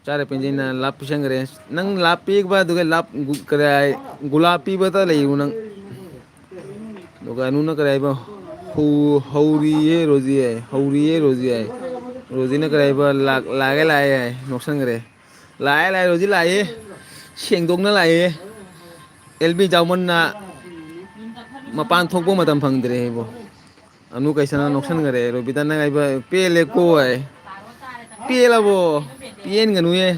ꯆꯥꯔꯦ ꯄꯦꯟꯖꯩꯅ ꯂꯥꯞ ꯄꯤꯁꯟꯈ꯭ꯔꯦ꯫ ꯅꯪ ꯂꯥꯞ ꯄꯤꯕ ꯑꯗꯨꯒ ꯂꯥꯞ ꯒꯨ-, ꯀꯗꯥꯏ ꯒꯨꯂꯥꯞ ꯄꯤꯕꯇ ꯂꯩꯌꯨ ꯅꯪ꯫ ꯑꯗꯨꯒ ꯑꯅꯨꯅ ꯀꯔꯤ ꯍꯥꯏꯕ? "ꯍꯧ-, ꯍꯧꯔꯤꯌꯦ ꯔꯣꯖꯤ" ꯍꯥꯏ, "ꯍꯧꯔꯤꯌꯦ ꯔꯣꯖꯤ" ꯍꯥꯏ꯫ ꯔꯣꯖꯤꯅ ꯀꯔꯤ ꯍꯥꯏꯕ? "ꯂꯥꯛ-, ꯂꯥꯛꯑꯦ ꯂꯥꯛꯑꯦ" ꯍꯥꯏ, ꯅꯣꯛꯁꯟꯈ꯭ꯔꯦ꯫ "ꯂꯥꯛꯑꯦ ꯂꯥꯛꯑꯦ ꯔꯣꯖꯤ ꯂꯥꯛꯑꯦ, ꯁꯦꯡꯗꯣꯛꯅ ꯂꯥꯛꯑꯦ꯫ ꯑꯦꯜ ꯕꯤ ꯖꯥꯎꯃꯟꯅ ꯃꯄꯥꯟ ꯊꯣꯛꯄ ꯃꯇꯝ ꯐꯪꯗ꯭ꯔꯦ" ꯍꯥꯏꯕꯣ꯫ ꯑꯅꯨ ꯀꯩꯁꯅ ꯅꯣꯛꯁꯟꯈꯔꯦ꯫ ꯔꯣꯕꯤꯇꯥꯅ ꯍꯥꯏꯕ, "ꯄꯦꯜꯂꯦꯀꯣ" ꯍꯥꯏ꯫ "ꯄꯦꯜꯂꯕꯣ? ꯄꯦꯟꯒꯅꯨꯌꯦ꯫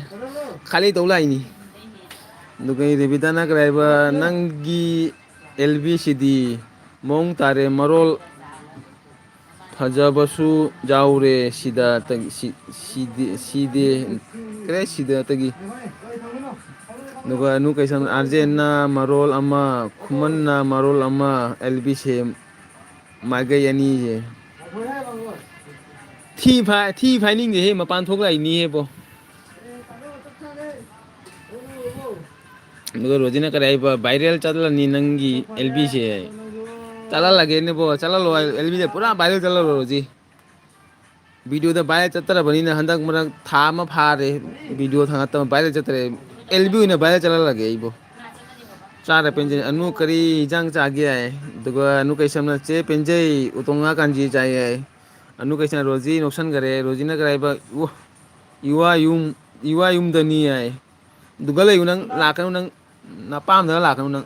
ꯈꯥꯂꯤ ꯇꯧ ꯂꯥꯛꯏꯅꯤ"꯫ ꯑꯗꯨꯒ ꯔꯣꯕꯤꯇꯥꯅ ꯀꯔꯤ ꯍꯥꯏꯕ? "ꯅꯪꯒꯤ ꯑꯦꯜ ꯕꯤ ꯁꯤꯗꯤ ꯃꯑꯣꯡ ꯇꯥꯔꯦ, ꯃꯔꯣꯜ ꯐꯖꯕꯁꯨ ꯌꯥꯎꯔꯦ ꯁꯤꯗ, ꯁꯤ-, ꯁꯤꯗꯦ, ꯁꯤꯗꯦ, ꯀꯔꯤ ꯁꯤꯗꯇꯒꯤ?" ꯑꯗꯨꯒ ꯑꯅꯨ ꯀꯩꯁꯝ, "ꯑꯥꯔꯖꯦꯟꯅ ꯃꯔꯣꯜ ꯑꯃ, ꯈꯨꯃꯟꯅ ꯃꯔꯣꯜ ꯑꯃ, ꯑꯦꯜ ꯕꯤ ꯁꯦꯝ ꯃꯥꯏꯀꯩ ꯑꯅꯤꯁꯦ"꯫ ꯊꯤ ꯐꯥꯏ-, ꯊꯤ ꯐꯥꯏꯅꯤꯡꯗꯦꯍꯦ, ꯃꯄꯥꯟ ꯊꯣꯛ ꯂꯥꯛꯏꯅꯤꯍꯦ ꯕꯣ꯫ ꯑꯗꯨꯒ ꯔꯣꯖꯤꯅ ꯀꯔꯤ ꯍꯥꯏꯕ? "ꯚꯥꯏꯔꯦꯜ ꯆꯠꯂꯅꯤ ꯅꯪꯒꯤ ꯑꯦꯜ ꯕꯤꯁꯦ" ꯍꯥꯏ꯫ "ꯆꯠꯍꯜꯂꯒꯦꯅꯦ ꯕꯣ, ꯆꯠꯍꯜꯂꯣ" ꯍꯥꯏ, ꯑꯦꯜ ꯕꯤꯁꯦ ꯄꯨꯔꯥ ꯚꯥꯏꯔꯦꯜ ꯆꯠꯍꯜꯂꯣ ꯔꯣꯖꯤ꯫ ꯚꯤꯗꯤꯑꯣꯗ ꯚꯥꯏꯔꯦꯜ ꯆꯠꯇ꯭ꯔꯕꯅꯤꯅ ꯍꯟꯗꯛ ꯃꯔꯛ ꯊꯥ ꯑꯃ ꯐꯥꯔꯦ ꯚꯤꯗꯤꯑꯣ ꯊꯥꯡꯒꯠꯇꯕ ꯚꯥꯏꯔꯦꯜ ꯆꯠꯇ꯭ꯔꯦ꯫ ꯑꯦꯜ ꯕꯤ ꯑꯣꯏꯅ ꯚꯥꯏꯔꯦꯜ ꯆꯠꯍꯜꯂꯒꯦ ꯑꯩꯕꯨ꯫ ꯆꯥꯔ ꯄꯦꯟꯖꯩ꯫ ꯑꯅꯨ ꯀꯔꯤ ꯏꯟꯖꯥꯡ ꯆꯥꯒꯦ ꯍꯥꯏ꯫ ꯑꯗꯨꯒ ꯑꯅꯨ ꯀꯩꯁꯝꯅ ꯆꯦ ꯄꯦꯟꯖꯩ ꯎꯇꯣꯡ ꯉꯥ ꯀꯥꯟꯖꯤ ꯆꯥꯏ ꯍꯥꯏ꯫ ꯑꯅꯨ ꯀꯩꯁꯝꯅ ꯔꯣꯖꯤ ꯅꯣꯛꯁꯟꯈꯔꯦ꯫ ꯔꯣꯖꯤꯅ ꯀꯔꯤ ꯍꯥꯏꯕ? "ꯏꯋꯥ, ꯏꯋꯥ ꯌꯨꯝ, ꯏꯋꯥ ꯌꯨꯝꯗꯅꯤ" ꯍꯥꯏ꯫ ꯑꯗꯨꯒ ꯂꯩꯌꯨ ꯅꯪ, ꯂꯥꯛꯀꯅꯨ ꯅꯪ, ꯅꯄꯥꯝꯗꯒ ꯂꯥꯛꯀꯅꯨ ꯅꯪ꯫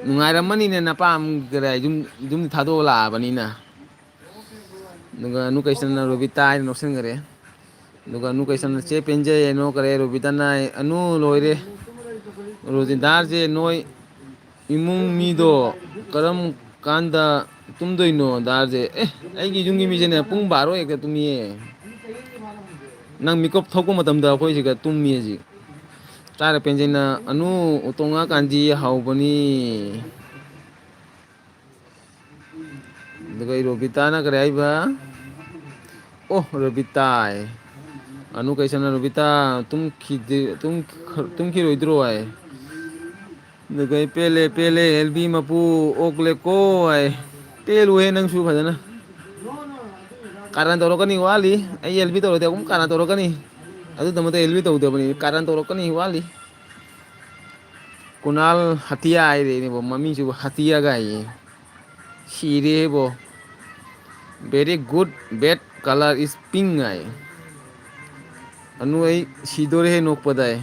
ꯅꯨꯡꯉꯥꯏꯔꯝꯃꯅꯤꯅꯦ ꯅꯄꯥꯝ ꯀꯔꯤ ꯌꯨꯝ, ꯌꯨꯝ ꯊꯥꯗꯣꯛꯑ ꯂꯥꯛꯑꯕꯅꯤꯅ꯫ ꯑꯗꯨꯒ ꯑꯅꯨ ꯀꯩꯁꯅ ꯔꯣꯕꯤꯇꯥ ꯍꯥꯏꯅ ꯅꯣꯛꯁꯟꯈꯔꯦ꯫ ꯑꯗꯨꯒ ꯑꯅꯨ ꯀꯩꯁꯅ ꯆꯦ ꯄꯦꯟꯖꯩ ꯍꯥꯏꯅ ꯅꯣꯛꯈꯔꯦ꯫ ꯔꯣꯕꯤꯇꯥꯅ ꯑꯅꯨ ꯂꯣꯏꯔꯦ꯫ ꯔꯣꯖꯤꯟꯗꯥꯔꯁꯦ ꯅꯣꯏ ꯏꯃꯨꯡ ꯃꯤꯗꯣ ꯀꯔꯝ ꯀꯥꯟꯗ ꯇꯨꯝꯗꯣꯏꯅꯣ? ꯗꯥꯔꯁꯦ, "ꯑꯦ, ꯑꯩꯒꯤ ꯌꯨꯝꯒꯤ ꯃꯤꯁꯤꯅꯦ ꯄꯨꯡ ꯕꯥꯔꯣ ꯍꯦꯛꯇ ꯇꯨꯝꯃꯤꯌꯦ꯫ ꯅꯪ ꯃꯤꯀꯞ ꯊꯣꯛꯄ ꯃꯇꯝꯗ ꯑꯩꯈꯣꯏꯁꯤꯒ ꯇꯨꯝꯃꯤ ꯍꯧꯖꯤꯛ"꯫ ꯆꯥꯔ ꯄꯦꯟꯖꯩꯅ, "ꯑꯅꯨ, ꯎꯇꯣꯡ ꯉꯥ ꯀꯥꯟꯖꯤ ꯍꯥꯎꯕꯅꯤ"꯫ ꯑꯗꯨꯒ ꯑꯩ ꯔꯣꯕꯤꯇꯥꯅ ꯀꯔꯤ ꯍꯥꯏꯕ? ꯑꯣ, ꯔꯣꯕꯤꯇꯥ ꯍꯥꯏ꯫ ꯑꯅꯨ ꯀꯩꯁꯅ, "ꯔꯣꯕꯤꯇꯥ, ꯇꯨꯝꯈꯤꯗꯦ-, ꯇꯨꯝ-, ꯇꯨꯝꯈꯤꯔꯣꯏꯗ꯭ꯔꯣ?" ꯍꯥꯏ꯫ ꯑꯗꯨꯒ ꯑꯩ, "ꯄꯦꯜꯂꯦ, ꯄꯦꯜꯂꯦ, ꯑꯦꯜ ꯕꯤ ꯃꯄꯨ ꯑꯣꯛꯂꯦꯀꯣ" ꯍꯥꯏ꯫ ꯄꯦꯜꯂꯨꯍꯦ ꯅꯪꯁꯨ ꯐꯖꯅ꯫ ꯀꯥꯔꯟ ꯇꯧꯔꯛꯀꯅꯤ ꯋꯥꯠꯂꯤ꯫ ꯑꯩ ꯑꯦꯜ ꯕꯤ ꯇꯧꯔꯗꯤ ꯑꯃꯨꯛ ꯀꯥꯔꯟ ꯇꯧꯔꯛꯀꯅꯤ꯫ ꯑꯗꯨꯗꯃꯛꯇ ꯑꯦꯜ ꯕꯤ ꯇꯧꯗꯕꯅꯤ꯫ ꯀꯥꯔꯟ ꯇꯧꯔꯛꯀꯅꯤ ꯋꯥꯠꯂꯤ꯫ ꯀꯨꯅꯥꯜ ꯍꯇꯤꯌꯥ ꯍꯥꯏꯔꯦꯅꯦꯕꯣ, ꯃꯃꯤꯡꯁꯤꯕꯨ ꯍꯇꯤꯌꯥꯒ ꯍꯥꯏꯌꯦ꯫ ꯁꯤꯔꯦꯕꯣ꯫ "Very good, bad color is pink" ꯍꯥꯏ꯫ ꯑꯅꯨ ꯑꯩ ꯁꯤꯗꯣꯔꯦꯍꯦ ꯅꯣꯛꯄꯗ ꯑꯩ꯫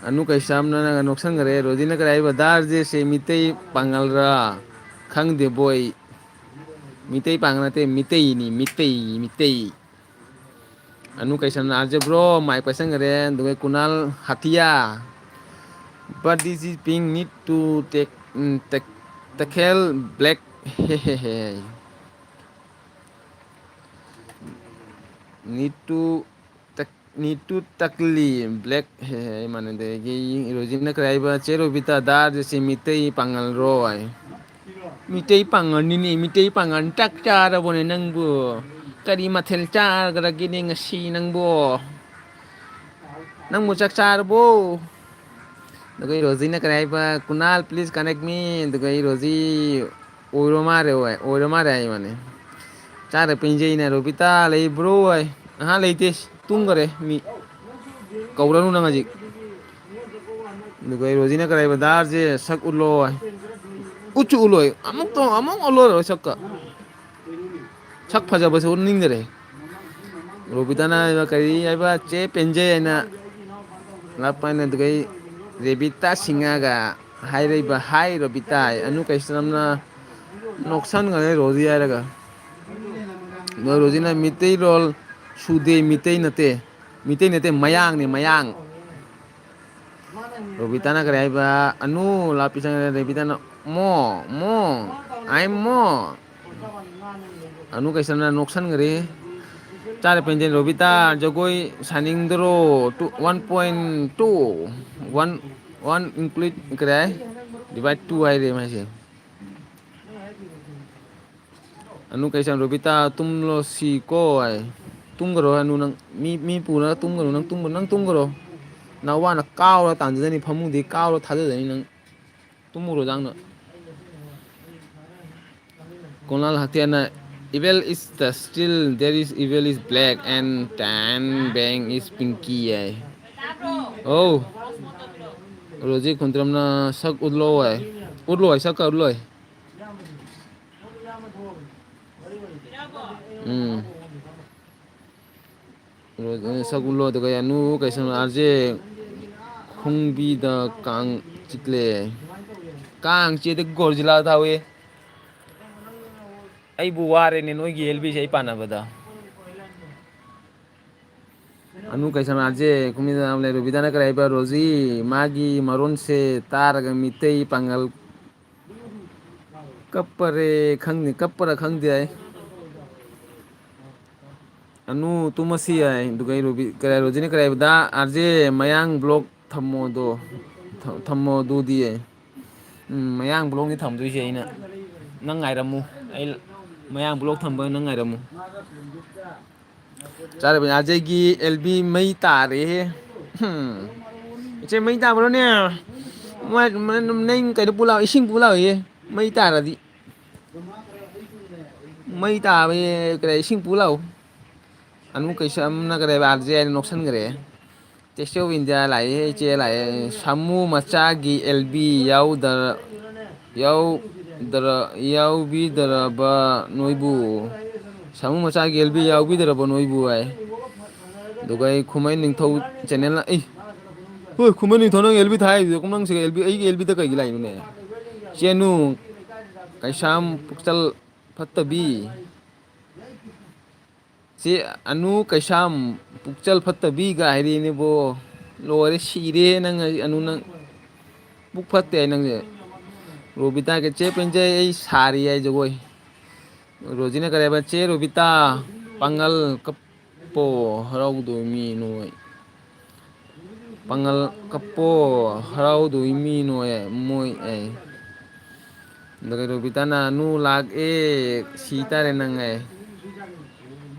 ꯑꯅꯨ ꯀꯩꯁꯥꯝꯅ ꯅꯪ ꯅꯣꯛꯁꯟꯈ꯭ꯔꯦ꯫ ꯔꯣꯖꯤꯅ ꯀꯔꯤ ꯍꯥꯏꯕ? "ꯗꯥꯔꯖꯦꯁꯦ ꯃꯤꯇꯩ ꯄꯥꯉꯜꯔꯥ? ꯈꯪꯗꯦ ꯕꯣꯏ"꯫ ꯃꯤꯇꯩ ꯄꯥꯉꯜ ꯅꯠꯇꯦ, ꯃꯤꯇꯩꯅꯤ, ꯃꯤꯇꯩ, ꯃꯤꯇꯩ꯫ ꯑꯅꯨ ꯀꯩꯁꯟ, "ꯑꯥꯔ ꯖꯦ ꯕ꯭ꯔꯣ, ꯃꯥꯏꯛ ꯄꯥꯏꯁꯟꯈꯔꯦ"꯫ ꯑꯗꯨꯒ Kunal ꯍꯥꯊꯤꯌꯥ, "But this is pink, need to take, um, take, tackle black, ꯍꯦ ꯍꯦ ꯍꯦ"꯫ "Need to ꯇꯛ-, need to ꯇꯛꯂꯤ ꯕ꯭ꯂꯦꯛ ꯍꯦ ꯍꯦ" ꯃꯥꯟꯅꯗꯦ꯫ ꯑꯗꯒꯤ ꯔꯣꯖꯤꯅ ꯀꯔꯤ ꯍꯥꯏꯕ? "ꯆꯦ ꯔꯣꯕꯤꯇꯥ, ꯗꯥꯔꯖꯦꯁꯤ ꯃꯤꯇꯩ ꯄꯥꯉꯜꯔꯣ?" ꯍꯥꯏ꯫ ꯃꯤꯇꯩ ꯄꯥꯉꯜꯅꯤꯅꯦ, ꯃꯤꯇꯩ ꯄꯥꯉꯜ꯫ ꯆꯥꯛ ꯆꯥꯔꯕꯣꯅꯦ ꯅꯪꯕꯨ? ꯀꯔꯤ ꯃꯊꯦꯜ ꯆꯥꯈ꯭ꯔꯒꯦꯅꯦ ꯉꯁꯤ ꯅꯪꯕꯨ? ꯅꯪꯕꯨ ꯆꯥꯛ ꯆꯥꯔꯕꯣ? ꯑꯗꯨꯒ ꯑꯩ ꯔꯣꯖꯤꯅ ꯀꯔꯤ ꯍꯥꯏꯕ? "ꯀꯨꯅꯥꯜ, please connect me"꯫ ꯑꯗꯨꯒ ꯑꯩ ꯔꯣꯖꯤ ꯑꯣꯏꯔꯣ ꯃꯥꯔꯦ, ꯑꯣꯏ-, ꯑꯣꯏꯔꯣ ꯃꯥꯔꯦ ꯍꯥꯏ ꯃꯥꯅꯦ꯫ ꯆꯥꯗ ꯄꯦꯟꯖꯩꯅ ꯔꯣꯕꯤꯇꯥ ꯂꯩꯕ꯭ꯔꯣ ꯍꯥꯏ꯫ ꯑꯍꯥ, ꯂꯩꯇꯦ, ꯇꯨꯝꯈꯔꯦ ꯃꯤ꯫ ꯀꯧꯔꯅꯨ ꯅꯪ ꯍꯧꯖꯤꯛ꯫ ꯑꯗꯨꯒ ꯑꯩ ꯔꯣꯖꯤꯅ ꯀꯔꯤ ꯍꯥꯏꯕ? "ꯗꯥꯔꯁꯦ ꯁꯛ ꯎꯠꯂꯣ" ꯍꯥꯏ꯫ ꯎꯠꯁꯨ ꯎꯠꯂꯣꯏ, ꯑꯃꯨꯛꯇ ꯑꯃꯨꯛ ꯎꯠꯂꯣꯏ ꯁꯛꯀ꯫ ꯁꯛ ꯐꯖꯕꯁꯨ ꯎꯠꯅꯤꯡꯗꯔꯦ꯫ ꯔꯣꯕꯤꯇꯥꯅ ꯍꯥꯏꯕ ꯀꯔꯤ ꯍꯥꯏꯕ? "ꯆꯦ ꯄꯦꯟꯖꯩ" ꯍꯥꯏꯅ ꯂꯥꯞꯄ ꯍꯥꯏꯅ꯫ ꯑꯗꯨꯒ ꯑꯩ ꯔꯦꯕꯤꯇꯥ ꯁꯤꯡꯉꯒ ꯍꯥꯏꯔꯛꯏꯕ, "ꯍꯥꯏ ꯔꯣꯕꯤꯇꯥ" ꯍꯥꯏ꯫ ꯑꯅꯨ ꯀꯩꯁꯅꯝꯅ ꯅꯣꯛꯁꯟꯈ꯭ꯔꯦ ꯔꯣꯖꯤ ꯍꯥꯏꯔꯒ꯫ ꯑꯗꯣ ꯔꯣꯖꯤꯅ ꯃꯤꯇꯩꯔꯣꯜ ꯁꯨꯗꯦ, ꯃꯤꯇꯩ ꯅꯠꯇꯦ, ꯃꯤꯇꯩ ꯅꯠꯇꯦ, ꯃꯌꯥꯡꯅꯤ, ꯃꯌꯥꯡ꯫ ꯔꯣꯕꯤꯇꯥꯅ ꯀꯔꯤ ꯍꯥꯏꯕ? ꯑꯅꯨ ꯂꯥꯞꯄꯤ ꯆꯪꯉꯦ꯫ ꯔꯣꯕꯤꯇꯥꯅ, "ꯃꯣ, ꯃꯣ, ꯑꯥꯏ ꯃꯣ"꯫ ꯑꯅꯨ ꯀꯩꯁꯅꯝꯅ ꯅꯣꯛꯁꯟꯈ꯭ꯔꯦ꯫ ꯆꯥꯔꯦ ꯄꯦꯟꯖꯩ꯫ ꯔꯣꯕꯤꯇꯥ ꯖꯒꯣꯏ ꯁꯥꯅꯤꯡꯗ꯭ꯔꯣ? Two, one point two, one, one include ꯀꯔꯤ ꯍꯥꯏ? Divide two ꯍꯥꯏꯔꯦ ꯃꯥꯏꯁꯦ꯫ ꯑꯅꯨ ꯀꯩꯁꯥꯝ, "ꯔꯣꯕꯤꯇꯥ, ꯇꯨꯝꯂꯣ ꯁꯤ ꯀꯣ" ꯍꯥꯏ꯫ ꯇꯨꯝꯈ꯭ꯔꯣ ꯍꯥꯏ, ꯑꯅꯨ, ꯅꯪ ꯃꯤ, ꯃꯤ ꯄꯨꯔꯒ ꯇꯨꯝꯈ꯭ꯔꯣ, ꯅꯪ ꯇꯨꯝꯈ꯭ꯔꯣ, ꯅꯪ ꯇꯨꯝꯈ꯭ꯔꯣ꯫ ꯅꯋꯥꯅ ꯀꯥꯎꯔ ꯇꯥꯟꯖꯗꯅꯤ, ꯐꯃꯨꯡꯗꯤ ꯀꯥꯎꯔ ꯊꯥꯗꯗꯅꯤ ꯅꯪ꯫ ꯇꯨꯝꯃꯨꯔꯣ ꯗꯥꯡꯅ꯫ ꯀꯣꯅꯥꯜ ꯍꯛꯊꯦꯟꯅ, "Evil is the still, there is evil is black and tan bang is pinky" ꯍꯥꯏ꯫ ꯑꯧ꯫ ꯔꯣꯖꯤ ꯈꯨꯟꯗ꯭ꯔꯝꯅ, "ꯁꯛ ꯎꯠꯂꯣ" ꯍꯥꯏ꯫ ꯎꯠꯂꯣ ꯍꯥꯏ, ꯁꯛꯀ ꯎꯠꯂꯣ ꯍꯥꯏ꯫ ꯎꯝ꯫ ꯁꯛ ꯎꯠꯂꯣ꯫ ꯑꯗꯨꯒ ꯑꯅꯨ ꯀꯩꯁꯝ ꯑꯥꯔ ꯖꯦ ꯈꯣꯡꯕꯤꯗ ꯀꯥꯡ ꯆꯤꯛꯂꯦ꯫ ꯀꯥꯡ ꯆꯤꯛꯑꯗꯤ ꯒꯣꯔꯖꯤꯂꯥ ꯊꯥꯎꯋꯦ꯫ ꯑꯩꯕꯨ ꯋꯥꯔꯦꯅꯦ ꯅꯣꯏꯒꯤ ꯑꯦꯜ ꯕꯤꯁꯦ ꯑꯩ ꯄꯥꯟꯅꯕꯗ꯫ ꯑꯅꯨ ꯀꯩꯁꯝ ꯑꯥꯔ ꯖꯦ ꯈꯣꯡꯕꯤꯗ ꯀꯥꯡ ꯂꯩ꯫ ꯔꯣꯕꯤꯇꯥꯅ ꯀꯔꯤ ꯍꯥꯏꯕ? ꯔꯣꯖꯤ, ꯃꯥꯒꯤ ꯃꯔꯣꯟꯁꯦ ꯇꯥꯔꯒ ꯃꯤꯇꯩ ꯄꯥꯡꯒꯜ ꯀꯞꯄꯔꯦ ꯈꯪꯗꯦ, ꯀꯞꯄꯔ ꯈꯪꯗꯦ ꯍꯥꯏ꯫ ꯑꯅꯨ ꯇꯨꯝꯃꯁꯤ ꯌꯥꯏ꯫ ꯑꯗꯨꯒ ꯑꯩ ꯔꯣꯕꯤ-, ꯀꯔꯤ, ꯔꯣꯖꯤꯅ ꯀꯔꯤ ꯍꯥꯏꯕꯗ, "ꯑꯥꯔ ꯖꯦ ꯃꯌꯥꯡ ꯕ꯭ꯂꯣꯛ ꯊꯝꯃꯣꯗꯣ, ꯊ-, ꯊꯝꯃꯣꯗꯨꯗꯤ" ꯍꯥꯏ꯫ ꯎꯝ, ꯃꯌꯥꯡ ꯕ꯭ꯂꯣꯛꯅꯤ ꯊꯝꯗꯣꯏꯁꯦ ꯑꯩꯅ꯫ ꯅꯪ ꯉꯥꯏꯔꯝꯃꯨ꯫ ꯑꯩ ꯃꯌꯥꯡ ꯕ꯭ꯂꯣꯛ ꯊꯝꯕ ꯅꯪ ꯉꯥꯏꯔꯝꯃꯨ꯫ ꯆꯥꯔꯕꯅꯤ ꯑꯥꯔ ꯖꯦꯒꯤ ꯑꯦꯜ ꯕꯤ ꯃꯩ ꯇꯥꯔꯦꯍꯦ꯫ ꯍꯝ꯫ ꯏꯆꯦ ꯃꯩ ꯇꯥꯕ꯭ꯔꯣꯅꯦ? ꯃ-, ꯃ-, ꯅꯪ ꯀꯩꯅꯣ ꯄꯨ ꯂꯥꯛꯑꯣ, ꯏꯁꯤꯡ ꯄꯨ ꯂꯥꯛꯑꯣꯌꯦ꯫ ꯃꯩ ꯇꯥꯔꯗꯤ꯫ ꯃꯩ ꯇꯥꯕꯩ ꯀꯔꯤ ꯏꯁꯤꯡ ꯄꯨ ꯂꯥꯛꯎ꯫ ꯑꯅꯨ ꯀꯩꯁꯥꯝꯅ ꯀꯔꯤ ꯑꯥꯔ ꯖꯦ ꯍꯥꯏꯅ ꯅꯣꯛꯁꯟꯈ꯭ꯔꯦ꯫ ꯇꯦꯁꯇꯤ ꯑꯣꯐ ꯏꯟꯗꯤꯌꯥ ꯂꯥꯛꯑꯦ, ꯏꯆꯦ ꯂꯥꯛꯑꯦ꯫ ꯁꯥꯃꯨ ꯃꯆꯥꯒꯤ ꯑꯦꯜ ꯕꯤ ꯌꯥꯎꯗ-, ꯌꯥꯎꯗ-, ꯌꯥꯎꯕꯤꯗꯔꯕ ꯅꯣꯏꯕꯨ? ꯁꯥꯃꯨ ꯃꯆꯥꯒꯤ ꯑꯦꯜ ꯕꯤ ꯌꯥꯎꯕꯤꯗꯔꯕ ꯅꯣꯏꯕꯨ ꯍꯥꯏ꯫ ꯑꯗꯨꯒ ꯑꯩ ꯈꯨꯃꯟ ꯅꯤꯡꯊꯧ ꯆꯦꯅꯦꯜꯅ, ꯑꯩ, ꯍꯣꯏ, ꯈꯨꯃꯟ ꯅꯤꯡꯊꯧ ꯅꯪ ꯑꯦꯜ ꯕꯤ ꯊꯥꯏꯗꯨꯗꯤ ꯅꯪꯁꯦ ꯑꯦꯜ ꯕꯤ, ꯑꯩꯒꯤ ꯑꯦꯜ ꯕꯤꯗ ꯀꯩꯒꯤ ꯂꯥꯛꯏꯅꯣꯅꯦ? ꯆꯦꯅꯨ, ꯀꯩꯁꯥꯝ ꯄꯨꯛꯆꯦꯜ ꯐꯠꯇꯕꯤ꯫ ꯁꯤ ꯑꯅꯨ ꯀꯩꯁꯥꯝ ꯄꯨꯛꯆꯦꯜ ꯐꯠꯇꯕꯤꯒ ꯍꯥꯏꯔꯤꯅꯦꯕꯣ꯫ ꯂꯣꯏꯔꯦ, ꯁꯤꯔꯦ ꯅꯪ, ꯑꯅꯨ ꯅꯪ꯫ ꯄꯨꯛ ꯐꯠꯇꯦ ꯍꯥꯏ ꯅꯪꯁꯦ꯫ ꯔꯣꯕꯤꯇꯥꯒ ꯆꯦ ꯄꯦꯟꯖꯩ, ꯑꯩ ꯁꯥꯔꯤ ꯍꯥꯏ ꯖꯒꯣꯏ꯫ ꯔꯣꯖꯤꯅ ꯀꯔꯤ ꯍꯥꯏꯕ? ꯆꯦ ꯔꯣꯕꯤꯇꯥ, ꯄꯥꯡꯒꯜ ꯀꯞꯄꯣ, ꯍꯔꯥꯎꯗꯣꯏ ꯃꯤ ꯅꯣꯏ꯫ ꯄꯥꯡꯒꯜ ꯀꯞꯄꯣ, ꯍꯔꯥꯎꯗꯣꯏ ꯃꯤ ꯅꯣꯏ, ꯃꯣꯏ ꯑꯩ꯫ ꯑꯗꯨꯒ ꯔꯣꯕꯤꯇꯥꯅ, "ꯑꯅꯨ ꯂꯥꯛꯑꯦ, ꯁꯤ ꯇꯥꯔꯦ ꯅꯪ" ꯍꯥꯏ꯫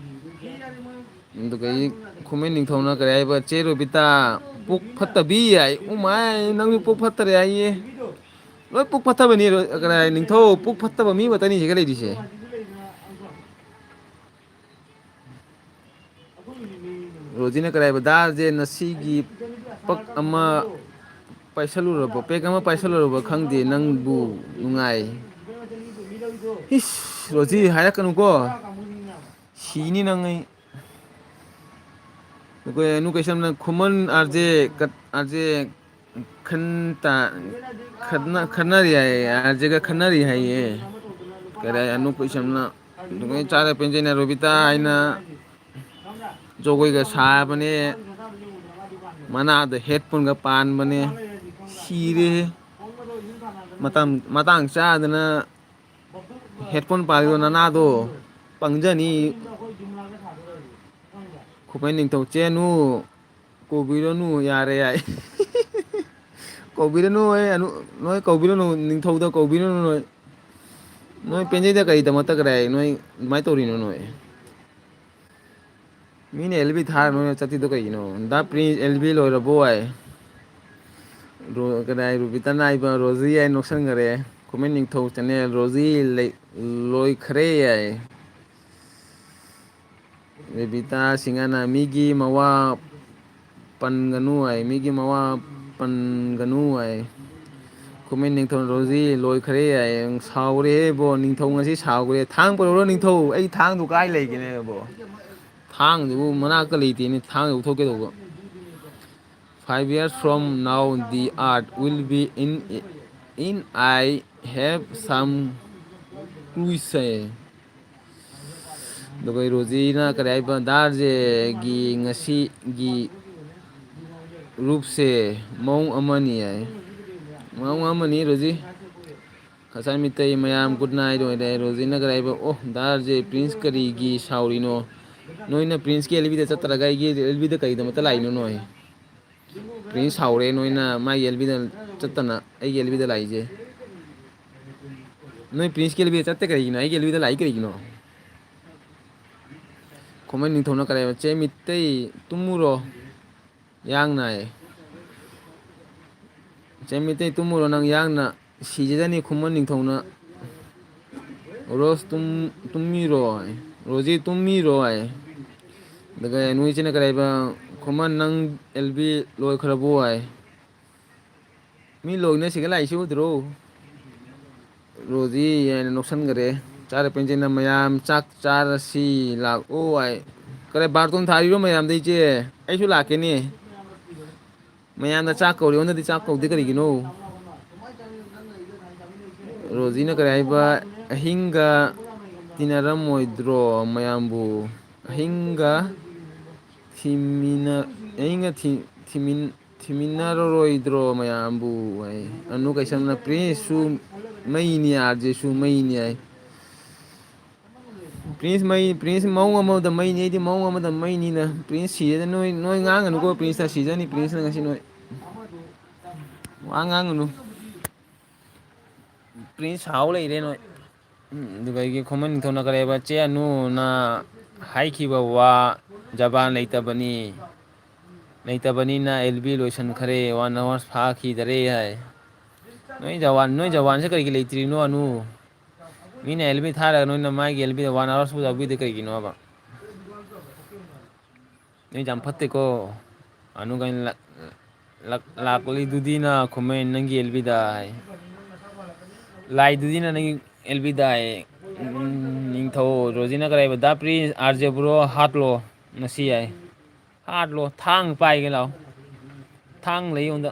ꯑꯗꯨꯒ ꯑꯩ ꯈꯨꯃꯟ ꯅꯤꯡꯊꯧꯅ ꯀꯔꯤ ꯍꯥꯏꯕ? "ꯆꯦ ꯔꯣꯕꯤꯇꯥ, ꯄꯨꯛ ꯐꯠꯇꯕꯤ" ꯍꯥꯏ꯫ ꯎꯃꯥꯏ, ꯅꯪꯁꯨ ꯄꯨꯛ ꯐꯠꯇꯔꯦ ꯍꯥꯏꯌꯦ꯫ ꯂꯣꯏ ꯄꯨꯛ ꯐꯠꯇꯕꯅꯤ, ꯔꯣ-, ꯀꯔꯤ ꯍꯥꯏ, ꯅꯤꯡꯊꯧ, ꯄꯨꯛ ꯐꯠꯇꯕ ꯃꯤ ꯑꯃꯇꯅꯤ ꯁꯤꯒ ꯂꯩꯔꯤꯁꯦ꯫ ꯔꯣꯖꯤꯅ ꯀꯔꯤ ꯍꯥꯏꯕ? "ꯗꯥ ꯖꯦ, ꯉꯁꯤꯒꯤ ꯄꯛ ꯑꯃ ꯄꯥꯏꯁꯜꯂꯨꯔꯕ, ꯄꯦꯛ ꯑꯃ ꯄꯥꯏꯁꯜꯂꯨꯔꯕ ꯈꯪꯗꯦ, ꯅꯪꯕꯨ ꯅꯨꯡꯉꯥꯏ"꯫ ꯏꯁ, ꯔꯣꯖꯤ ꯍꯥꯏꯔꯛꯀꯅꯨꯀꯣ꯫ ꯁꯤꯅꯤ ꯅꯪ ꯑꯩ꯫ ꯑꯩꯈꯣꯏ ꯑꯅꯨ ꯀꯩꯁꯝꯅ ꯈꯨꯃꯟ ꯑꯥꯔ ꯖꯦ ꯀꯠ-, ꯑꯥꯔ ꯖꯦ ꯈꯟ ꯇ-, ꯈꯠꯅ-, ꯈꯠꯅꯔꯤ ꯍꯥꯏꯌꯦ, ꯑꯥꯔ ꯖꯦꯒ ꯈꯠꯅꯔꯤ ꯍꯥꯏꯌꯦ꯫ ꯀꯔꯤ ꯑꯅꯨ ꯀꯩꯁꯝꯅ, ꯑꯗꯨꯃꯥꯏꯅ ꯆꯥꯔ ꯄꯦꯟꯖꯩꯅ ꯔꯣꯕꯤꯇꯥ ꯍꯥꯏꯅ ꯖꯒꯣꯏꯒ ꯁꯥꯕꯅꯦ, ꯃꯅꯥꯗ ꯍꯦꯠꯐꯣꯟꯒ ꯄꯥꯟꯕꯅꯦ꯫ ꯁꯤꯔꯦꯍꯦ꯫ ꯃꯇꯝ, ꯃꯇꯥꯡ ꯆꯥꯗꯅ ꯍꯦꯠꯐꯣꯟ ꯄꯥꯜꯂꯤꯗꯣ ꯅꯅꯥꯗꯣ ꯄꯪꯖꯅꯤ꯫ ꯈꯨꯃꯟ ꯅꯤꯡꯊꯧ ꯆꯦꯅꯨ, ꯀꯧꯕꯤꯔꯅꯨ, ꯌꯥꯔꯦ ꯌꯥꯏ꯫ ꯀꯧꯕꯤꯔꯅꯨ, ꯑꯩ ꯑꯅꯨ-, ꯅꯣꯏ ꯀꯧꯕꯤꯔꯅꯨ, ꯅꯤꯡꯊꯧꯗ ꯀꯧꯕꯤꯔꯅꯨ ꯅꯣꯏ꯫ ꯅꯣꯏ ꯄꯦꯟꯖꯩꯗ ꯀꯔꯤꯗꯃꯛꯇ ꯀꯗꯥꯏ ꯅꯣꯏ ꯑꯗꯨꯃꯥꯏꯅ ꯇꯧꯔꯤꯅꯣ ꯅꯣꯏ? ꯃꯤꯅ ꯑꯦꯜ ꯕꯤ ꯊꯥꯔ ꯅꯣꯏꯅ ꯆꯠꯇꯤꯗꯣ ꯀꯩꯒꯤꯅꯣ? ꯗꯥ ꯄ꯭ꯔꯤꯟꯁ ꯑꯦꯜ ꯕꯤ ꯂꯣꯏꯔꯕꯣ ꯍꯥꯏ? ꯔꯣ-, ꯀꯗꯥꯏ ꯔꯣꯕꯤꯇꯥ ꯅꯥꯏꯕ ꯔꯣꯖꯤ ꯍꯥꯏ ꯅꯣꯛꯁꯟꯈꯔꯦ꯫ ꯈꯨꯃꯟ ꯅꯤꯡꯊꯧ ꯆꯦꯅꯦꯜ ꯔꯣꯖꯤ ꯂꯩ-, ꯂꯣꯏꯈꯔꯦ ꯍꯥꯏ꯫ ꯔꯦꯕꯤꯇꯥ ꯁꯤꯡꯍꯅ ꯃꯤꯒꯤ ꯃꯋꯥ ꯄꯟꯒꯅꯨ ꯍꯥꯏ, ꯃꯤꯒꯤ ꯃꯋꯥ ꯄꯟꯒꯅꯨ ꯍꯥꯏ꯫ ꯈꯨꯃꯟ ꯅꯤꯡꯊꯧ ꯔꯣꯖꯤ ꯂꯣꯏꯈ꯭ꯔꯦ ꯍꯥꯏ꯫ ꯁꯥꯎꯔꯦꯍꯦ ꯕꯣ, ꯅꯤꯡꯊꯧ ꯉꯁꯤ ꯁꯥꯎꯈ꯭ꯔꯦ꯫ ꯊꯥꯡ ꯄꯨꯔꯛꯎꯔꯣ ꯅꯤꯡꯊꯧ? ꯑꯩ ꯊꯥꯡꯗꯨ ꯀꯥꯏ ꯂꯩꯒꯦꯅꯦ ꯕꯣ? ꯊꯥꯡꯗꯨꯕꯨ ꯃꯅꯥꯛꯇ ꯂꯩꯇꯦꯅꯦ, ꯊꯥꯡꯗꯨ ꯊꯣꯛꯀꯦ ꯇꯧꯕ꯫ Five years from now, the earth will be in, in I have some clues ꯍꯥꯏ꯫ ꯑꯗꯨꯒ ꯔꯣꯖꯤꯅ ꯀꯔꯤ ꯍꯥꯏꯕ? ꯗꯥꯔꯖꯦꯒꯤ ꯉꯁꯤꯒꯤ ꯔꯨꯞꯁꯦ ꯃꯑꯣꯡ ꯑꯃꯅꯤ ꯍꯥꯏ꯫ ꯃꯑꯣꯡ ꯑꯃꯅꯤ ꯔꯣꯖꯤ꯫ ꯀꯁꯥꯔ ꯃꯤꯇꯩ ꯃꯌꯥꯝ good night ꯑꯣꯏꯔꯦ꯫ ꯔꯣꯖꯤꯅ ꯀꯔꯤ ꯍꯥꯏꯕ? ꯑꯣ, ꯗꯥꯔꯖꯦ, ꯄ꯭ꯔꯤꯟꯁ ꯀꯔꯤꯒꯤ ꯁꯥꯎꯔꯤꯅꯣ? ꯅꯣꯏꯅ ꯄ꯭ꯔꯤꯟꯁꯀꯤ ꯑꯦꯜ ꯕꯤꯗ ꯆꯠꯇ꯭ꯔꯒ ꯑꯩꯒꯤ ꯑꯦꯜ ꯕꯤꯗ ꯀꯔꯤꯒꯤꯗꯃꯛꯇ ꯂꯥꯛꯏꯅꯣ ꯅꯣꯏ? ꯄ꯭ꯔꯤꯟꯁ ꯁꯥꯎꯔꯦ ꯅꯣꯏꯅ ꯃꯥꯒꯤ ꯑꯦꯜ ꯕꯤꯗ ꯆꯠꯇꯅ ꯑꯩꯒꯤ ꯑꯦꯜ ꯕꯤꯗ ꯂꯥꯛꯏꯁꯦ꯫ ꯅꯣꯏ ꯄ꯭ꯔꯤꯟꯁꯀꯤ ꯑꯦꯜ ꯕꯤꯗ ꯆꯠꯇꯦ ꯀꯔꯤꯒꯤꯅꯣ? ꯑꯩꯒꯤ ꯑꯦꯜ ꯕꯤꯗ ꯂꯥꯛꯏ ꯀꯔꯤꯒꯤꯅꯣ? ꯈꯨꯃꯟ ꯅꯤꯡꯊꯧꯅ ꯀꯔꯤ ꯍꯥꯏꯕ? ꯆꯦ ꯃꯤꯇꯩ ꯇꯨꯝꯃꯨꯔꯣ꯫ ꯌꯥꯡꯅ ꯍꯥꯏ꯫ ꯆꯦ ꯃꯤꯇꯩ ꯇꯨꯝꯃꯨꯔꯣ ꯅꯪ ꯌꯥꯡꯅ꯫ ꯁꯤꯖꯗꯅꯤ ꯈꯨꯃꯟ ꯅꯤꯡꯊꯧꯅ꯫ ꯔꯣꯁ ꯇꯨꯝ-, ꯇꯨꯝꯃꯤꯔꯣ ꯍꯥꯏ꯫ ꯔꯣꯖꯤ ꯇꯨꯝꯃꯤꯔꯣ ꯍꯥꯏ꯫ ꯑꯗꯨꯒ ꯅꯣꯏ ꯏꯆꯦꯅ ꯀꯔꯤ ꯍꯥꯏꯕ? ꯈꯨꯃꯟ ꯅꯪ ꯑꯦꯜ ꯕꯤ ꯂꯣꯏꯈ꯭ꯔꯕꯣ ꯍꯥꯏ꯫ ꯃꯤ ꯂꯣꯏꯅ ꯁꯤꯒ ꯂꯥꯛꯏꯁꯤ ꯎꯗ꯭ꯔꯣ? ꯔꯣꯖꯤ ꯍꯥꯏꯅ ꯅꯣꯛꯁꯟꯈꯔꯦ꯫ ꯆꯥꯔ ꯄꯦꯟꯖꯩꯅ ꯃꯌꯥꯝ ꯆꯥꯛ ꯆꯥꯔꯁꯤ ꯂꯥꯛꯑꯣ ꯍꯥꯏ꯫ ꯀꯔꯦ ꯕꯥꯔꯇꯣꯟ ꯊꯥꯔꯤꯔꯣ ꯃꯌꯥꯝꯗ ꯏꯆꯦ? ꯑꯩꯁꯨ ꯂꯥꯛꯀꯦꯅꯦ꯫ ꯃꯌꯥꯝꯗ ꯆꯥꯛ ꯀꯧꯔꯤ, ꯑꯩꯉꯣꯟꯗꯗꯤ ꯆꯥꯛ ꯀꯧꯗꯦ ꯀꯔꯤꯒꯤꯅꯣ? ꯔꯣꯖꯤꯅ ꯀꯔꯤ ꯍꯥꯏꯕ? ꯑꯍꯤꯡꯒ ꯇꯤꯟꯅꯔꯝꯃꯣꯏꯗ꯭ꯔꯣ ꯃꯌꯥꯝꯕꯨ? ꯑꯍꯤꯡꯒ ꯊꯤꯃꯤꯟꯅ-, ꯑꯍꯤꯡꯒ ꯊꯤ-, ꯊꯤꯃꯤꯟ-, ꯊꯤꯃꯤꯟꯅꯔꯔꯣꯏꯗ꯭ꯔꯣ ꯃꯌꯥꯝꯕꯨ ꯍꯥꯏ꯫ ꯑꯅꯨ ꯀꯩꯁꯝꯅ ꯄ꯭ꯔꯤꯟꯁꯁꯨ ꯃꯩꯅꯤ, ꯑꯥꯔ ꯖꯦꯁꯨ ꯃꯩꯅꯤ ꯍꯥꯏ꯫ ꯄ꯭ꯔꯤꯟꯁ ꯃꯩ, ꯄ꯭ꯔꯤꯟꯁ ꯃꯑꯣꯡ ꯑꯃꯗ ꯃꯩꯅꯤ, ꯑꯩꯗꯤ ꯃꯑꯣꯡ ꯑꯃꯗ ꯃꯩꯅꯤꯅ꯫ ꯄ꯭ꯔꯤꯟꯁ ꯁꯤꯔꯦꯗ ꯅꯣꯏ, ꯅꯣꯏ ꯉꯥꯡꯒꯅꯨꯀꯣ, ꯄ꯭ꯔꯤꯟꯁꯅ ꯁꯤꯖꯅꯤ, ꯄ꯭ꯔꯤꯟꯁꯅ ꯉꯁꯤ ꯅꯣꯏ꯫ ꯋꯥ ꯉꯥꯡꯒꯅꯨ꯫ ꯄ꯭ꯔꯤꯟꯁ ꯁꯥꯎ ꯂꯩꯔꯦ ꯅꯣꯏ꯫ ꯎꯝ, ꯑꯗꯨꯒ ꯑꯩꯒꯤ ꯈꯨꯃꯟ ꯅꯤꯡꯊꯧꯅ ꯀꯔꯤ ꯍꯥꯏꯕ? ꯆꯦ ꯑꯅꯨꯅ ꯍꯥꯏꯈꯤꯕ ꯋꯥ ꯖꯕꯥꯟ ꯂꯩꯇꯕꯅꯤ꯫ ꯂꯩꯇꯕꯅꯤꯅ ꯑꯦꯜ ꯕꯤ ꯂꯣꯏꯁꯟꯈ꯭ꯔꯦ, ꯋꯥꯟ ꯑꯋꯥꯔꯁ ꯐꯥꯈꯤꯗꯔꯦ ꯍꯥꯏ꯫ ꯅꯣꯏ ꯖꯋꯥꯟ, ꯅꯣꯏ ꯖꯋꯥꯟꯁꯦ ꯀꯔꯤꯒꯤ ꯂꯩꯇ꯭ꯔꯤꯅꯣ ꯑꯅꯨ? ꯃꯤꯅ ꯑꯦꯜ ꯕꯤ ꯊꯥꯔꯒ ꯅꯣꯏꯅ ꯃꯥꯒꯤ ꯑꯦꯜ ꯕꯤꯗ ꯋꯥꯟ ꯑꯋꯥꯔꯁ ꯐꯥꯎ ꯌꯥꯎꯕꯤꯗꯦ ꯀꯔꯤꯒꯤꯅꯣꯕ? ꯅꯣꯏ ꯌꯥꯝ ꯐꯠꯇꯦꯀꯣ꯫ ꯑꯅꯨꯒ ꯑꯩꯅ ꯂꯥꯛ-, ꯂꯥꯛ-, ꯂꯥꯛꯂꯤꯗꯨꯗꯤꯅ ꯈꯨꯃꯦꯟ ꯅꯪꯒꯤ ꯑꯦꯜꯕꯤꯗꯥꯏ꯫ ꯂꯥꯏꯗꯨꯗꯤꯅ ꯅꯪꯒꯤ ꯑꯦꯜꯕꯤꯗꯥꯏ꯫ ꯎꯝ, ꯅꯤꯡꯊꯧ ꯔꯣꯖꯤꯅ ꯀꯔꯤ ꯍꯥꯏꯕ? ꯗꯥ ꯄ꯭ꯔꯤꯟꯁ, ꯑꯥꯔ ꯖꯦ ꯕ꯭ꯔꯣ ꯍꯥꯠꯂꯣ꯫ ꯉꯁꯤ ꯌꯥꯏ꯫ ꯍꯥꯠꯂꯣ꯫ ꯊꯥꯡ ꯄꯥꯏꯒꯦ ꯂꯥꯛꯑꯣ꯫ ꯊꯥꯡ ꯂꯩ ꯑꯩꯉꯣꯟꯗ꯫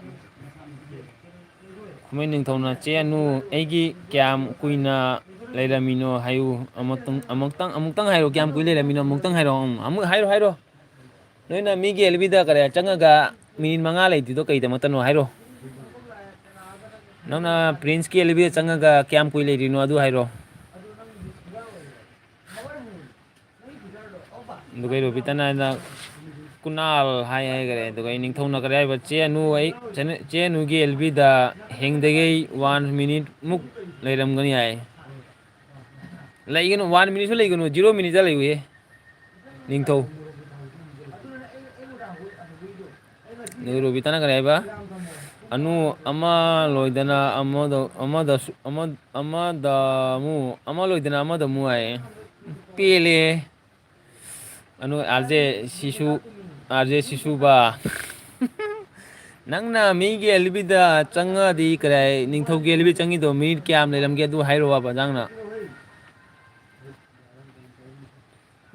ꯈꯨꯃꯦꯟ ꯅꯤꯡꯊꯧꯅ, "ꯆꯦ ꯑꯅꯨ, ꯑꯩꯒꯤ ꯀꯌꯥꯝ ꯀꯨꯏꯅ ꯂꯩꯔꯝꯃꯤꯅꯣ ꯍꯥꯏꯌꯨ꯫ ꯑꯃꯨꯛꯇꯪ, ꯑꯃꯨꯛꯇꯪ, ꯑꯃꯨꯛꯇꯪ ꯍꯥꯏꯔꯣ꯫ ꯀꯌꯥꯝ ꯀꯨꯏ ꯂꯩꯔꯝꯃꯤꯅꯣ ꯑꯃꯨꯛꯇꯪ ꯍꯥꯏꯔꯣ꯫ ꯎꯝ, ꯑꯃꯨꯛ ꯍꯥꯏꯔꯣ, ꯍꯥꯏꯔꯣ꯫ ꯅꯣꯏꯅ ꯃꯤꯒꯤ ꯑꯦꯜꯕꯤꯗ ꯀꯔꯤ ꯆꯪꯉꯒ ꯃꯤꯅꯤꯠ ꯃꯉꯥ ꯂꯩꯇ꯭ꯔꯤꯗꯣ ꯀꯩꯗꯃꯛꯇꯅꯣ ꯍꯥꯏꯔꯣ꯫ ꯅꯪꯅ ꯄ꯭ꯔꯤꯟꯁꯀꯤ ꯑꯦꯜꯕꯤꯗ ꯆꯪꯉꯒ ꯀꯌꯥꯝ ꯀꯨꯏ ꯂꯩꯔꯤꯅꯣ ꯑꯗꯨ ꯍꯥꯏꯔꯣ"꯫ ꯑꯗꯨꯒ ꯔꯣꯕꯤꯇꯥꯅ ꯑꯩꯅ ꯀꯨꯅꯥꯜ ꯍꯥꯏ ꯍꯥꯏꯈꯔꯦ꯫ ꯑꯗꯨꯒ ꯑꯩ ꯅꯤꯡꯊꯧꯅ ꯀꯔꯤ ꯍꯥꯏꯕ? "ꯆꯦ ꯑꯅꯨ, ꯑꯩ ꯆꯦ ꯑꯅꯨꯒꯤ ꯑꯦꯜꯕꯤꯗ ꯍꯦꯡꯗꯒꯩ ꯋꯥꯟ ꯃꯤꯅꯤꯠ ꯃꯨꯛ ꯂꯩꯔꯝꯒꯅꯤ" ꯍꯥꯏ꯫ ꯂꯩꯒꯅꯨ, ꯋꯥꯟ ꯃꯤꯅꯤꯠꯁꯨ ꯂꯩꯒꯅꯨ, ꯖꯤꯔꯣ ꯃꯤꯅꯤꯠꯇ ꯂꯩꯌꯨꯍꯦ꯫ ꯅꯤꯡꯊꯧ꯫ ꯑꯗꯨꯒ ꯔꯣꯕꯤꯇꯥꯅ ꯀꯔꯤ ꯍꯥꯏꯕ? "ꯑꯅꯨ, ꯑꯃ ꯂꯣꯏꯗꯅ ꯑꯃꯗ, ꯑꯃꯗꯁꯨ, ꯑꯃ, ꯑꯃꯗ ꯑꯃꯨ, ꯑꯃ ꯂꯣꯏꯗꯅ ꯑꯃꯗ ꯑꯃꯨ" ꯍꯥꯏꯌꯦ꯫ ꯄꯦꯜꯂꯦ꯫ ꯑꯅꯨ, ꯑꯥꯔ ꯖꯦ ꯁꯤꯁꯨ, ꯑꯥꯔ ꯖꯦ ꯁꯤꯁꯨꯕ꯫ ꯅꯪꯅ ꯃꯤꯒꯤ ꯑꯦꯜꯕꯤꯗ ꯆꯪꯉꯗꯤ ꯀꯔꯤ ꯍꯥꯏ? ꯅꯤꯡꯊꯧꯒꯤ ꯑꯦꯜꯕꯤ ꯆꯪꯉꯤꯗꯣ ꯃꯤꯅꯤꯠ ꯀꯌꯥꯝ ꯂꯩꯔꯝꯒꯦ ꯑꯗꯨ ꯍꯥꯏꯔꯣꯕ ꯅꯪꯅ꯫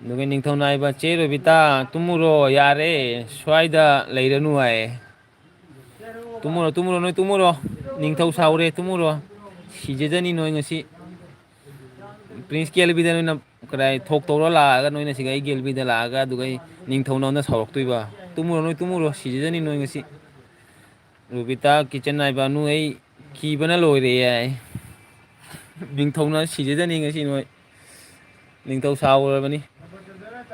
ꯑꯗꯨꯒ ꯅꯤꯡꯊꯧꯅ ꯍꯥꯏꯕ, "ꯆꯦ ꯔꯣꯕꯤꯇꯥ, ꯇꯨꯝꯃꯨꯔꯣ, ꯌꯥꯔꯦ, ꯁ꯭ꯋꯥꯏꯗ ꯂꯩꯔꯅꯨ" ꯍꯥꯏꯌꯦ꯫ "ꯇꯨꯝꯃꯨꯔꯣ, ꯇꯨꯝꯃꯨꯔꯣ, ꯅꯣꯏ ꯇꯨꯝꯃꯨꯔꯣ꯫ ꯅꯤꯡꯊꯧ ꯁꯥꯎꯔꯦ, ꯇꯨꯝꯃꯨꯔꯣ꯫ ꯁꯤꯖꯖꯅꯤ ꯅꯣꯏ ꯉꯁꯤ꯫ ꯄ꯭ꯔꯤꯟꯁꯀꯤ ꯑꯦꯜꯕꯤꯗ ꯅꯣꯏꯅ ꯀꯗꯥꯏ ꯊꯣꯛ ꯇꯧꯔ ꯂꯥꯛꯑꯒ ꯅꯣꯏꯅ ꯁꯤꯒ ꯑꯩꯒꯤ ꯑꯦꯜꯕꯤꯗ ꯂꯥꯛꯑꯒ ꯑꯗꯨꯒ ꯑꯩ ꯅꯤꯡꯊꯧ ꯅꯉꯣꯟꯗ ꯁꯥꯎꯔꯛꯇꯣꯏꯕ꯫ ꯇꯨꯝꯃꯨꯔꯣ, ꯅꯣꯏ ꯇꯨꯝꯃꯨꯔꯣ, ꯁꯤꯖꯖꯅꯤ ꯅꯣꯏ ꯉꯁꯤ"꯫ ꯔꯣꯕꯤꯇꯥ ꯀꯤꯆꯟ ꯍꯥꯏꯕ ꯑꯅꯨ ꯑꯩ ꯀꯤꯕꯅ ꯂꯣꯏꯔꯦ ꯍꯥꯏ꯫ ꯅꯤꯡꯊꯧꯅ ꯁꯤꯖꯖꯅꯤ ꯉꯁꯤ ꯅꯣꯏ꯫ ꯅꯤꯡꯊꯧ ꯁꯥꯎꯔꯕꯅꯤ꯫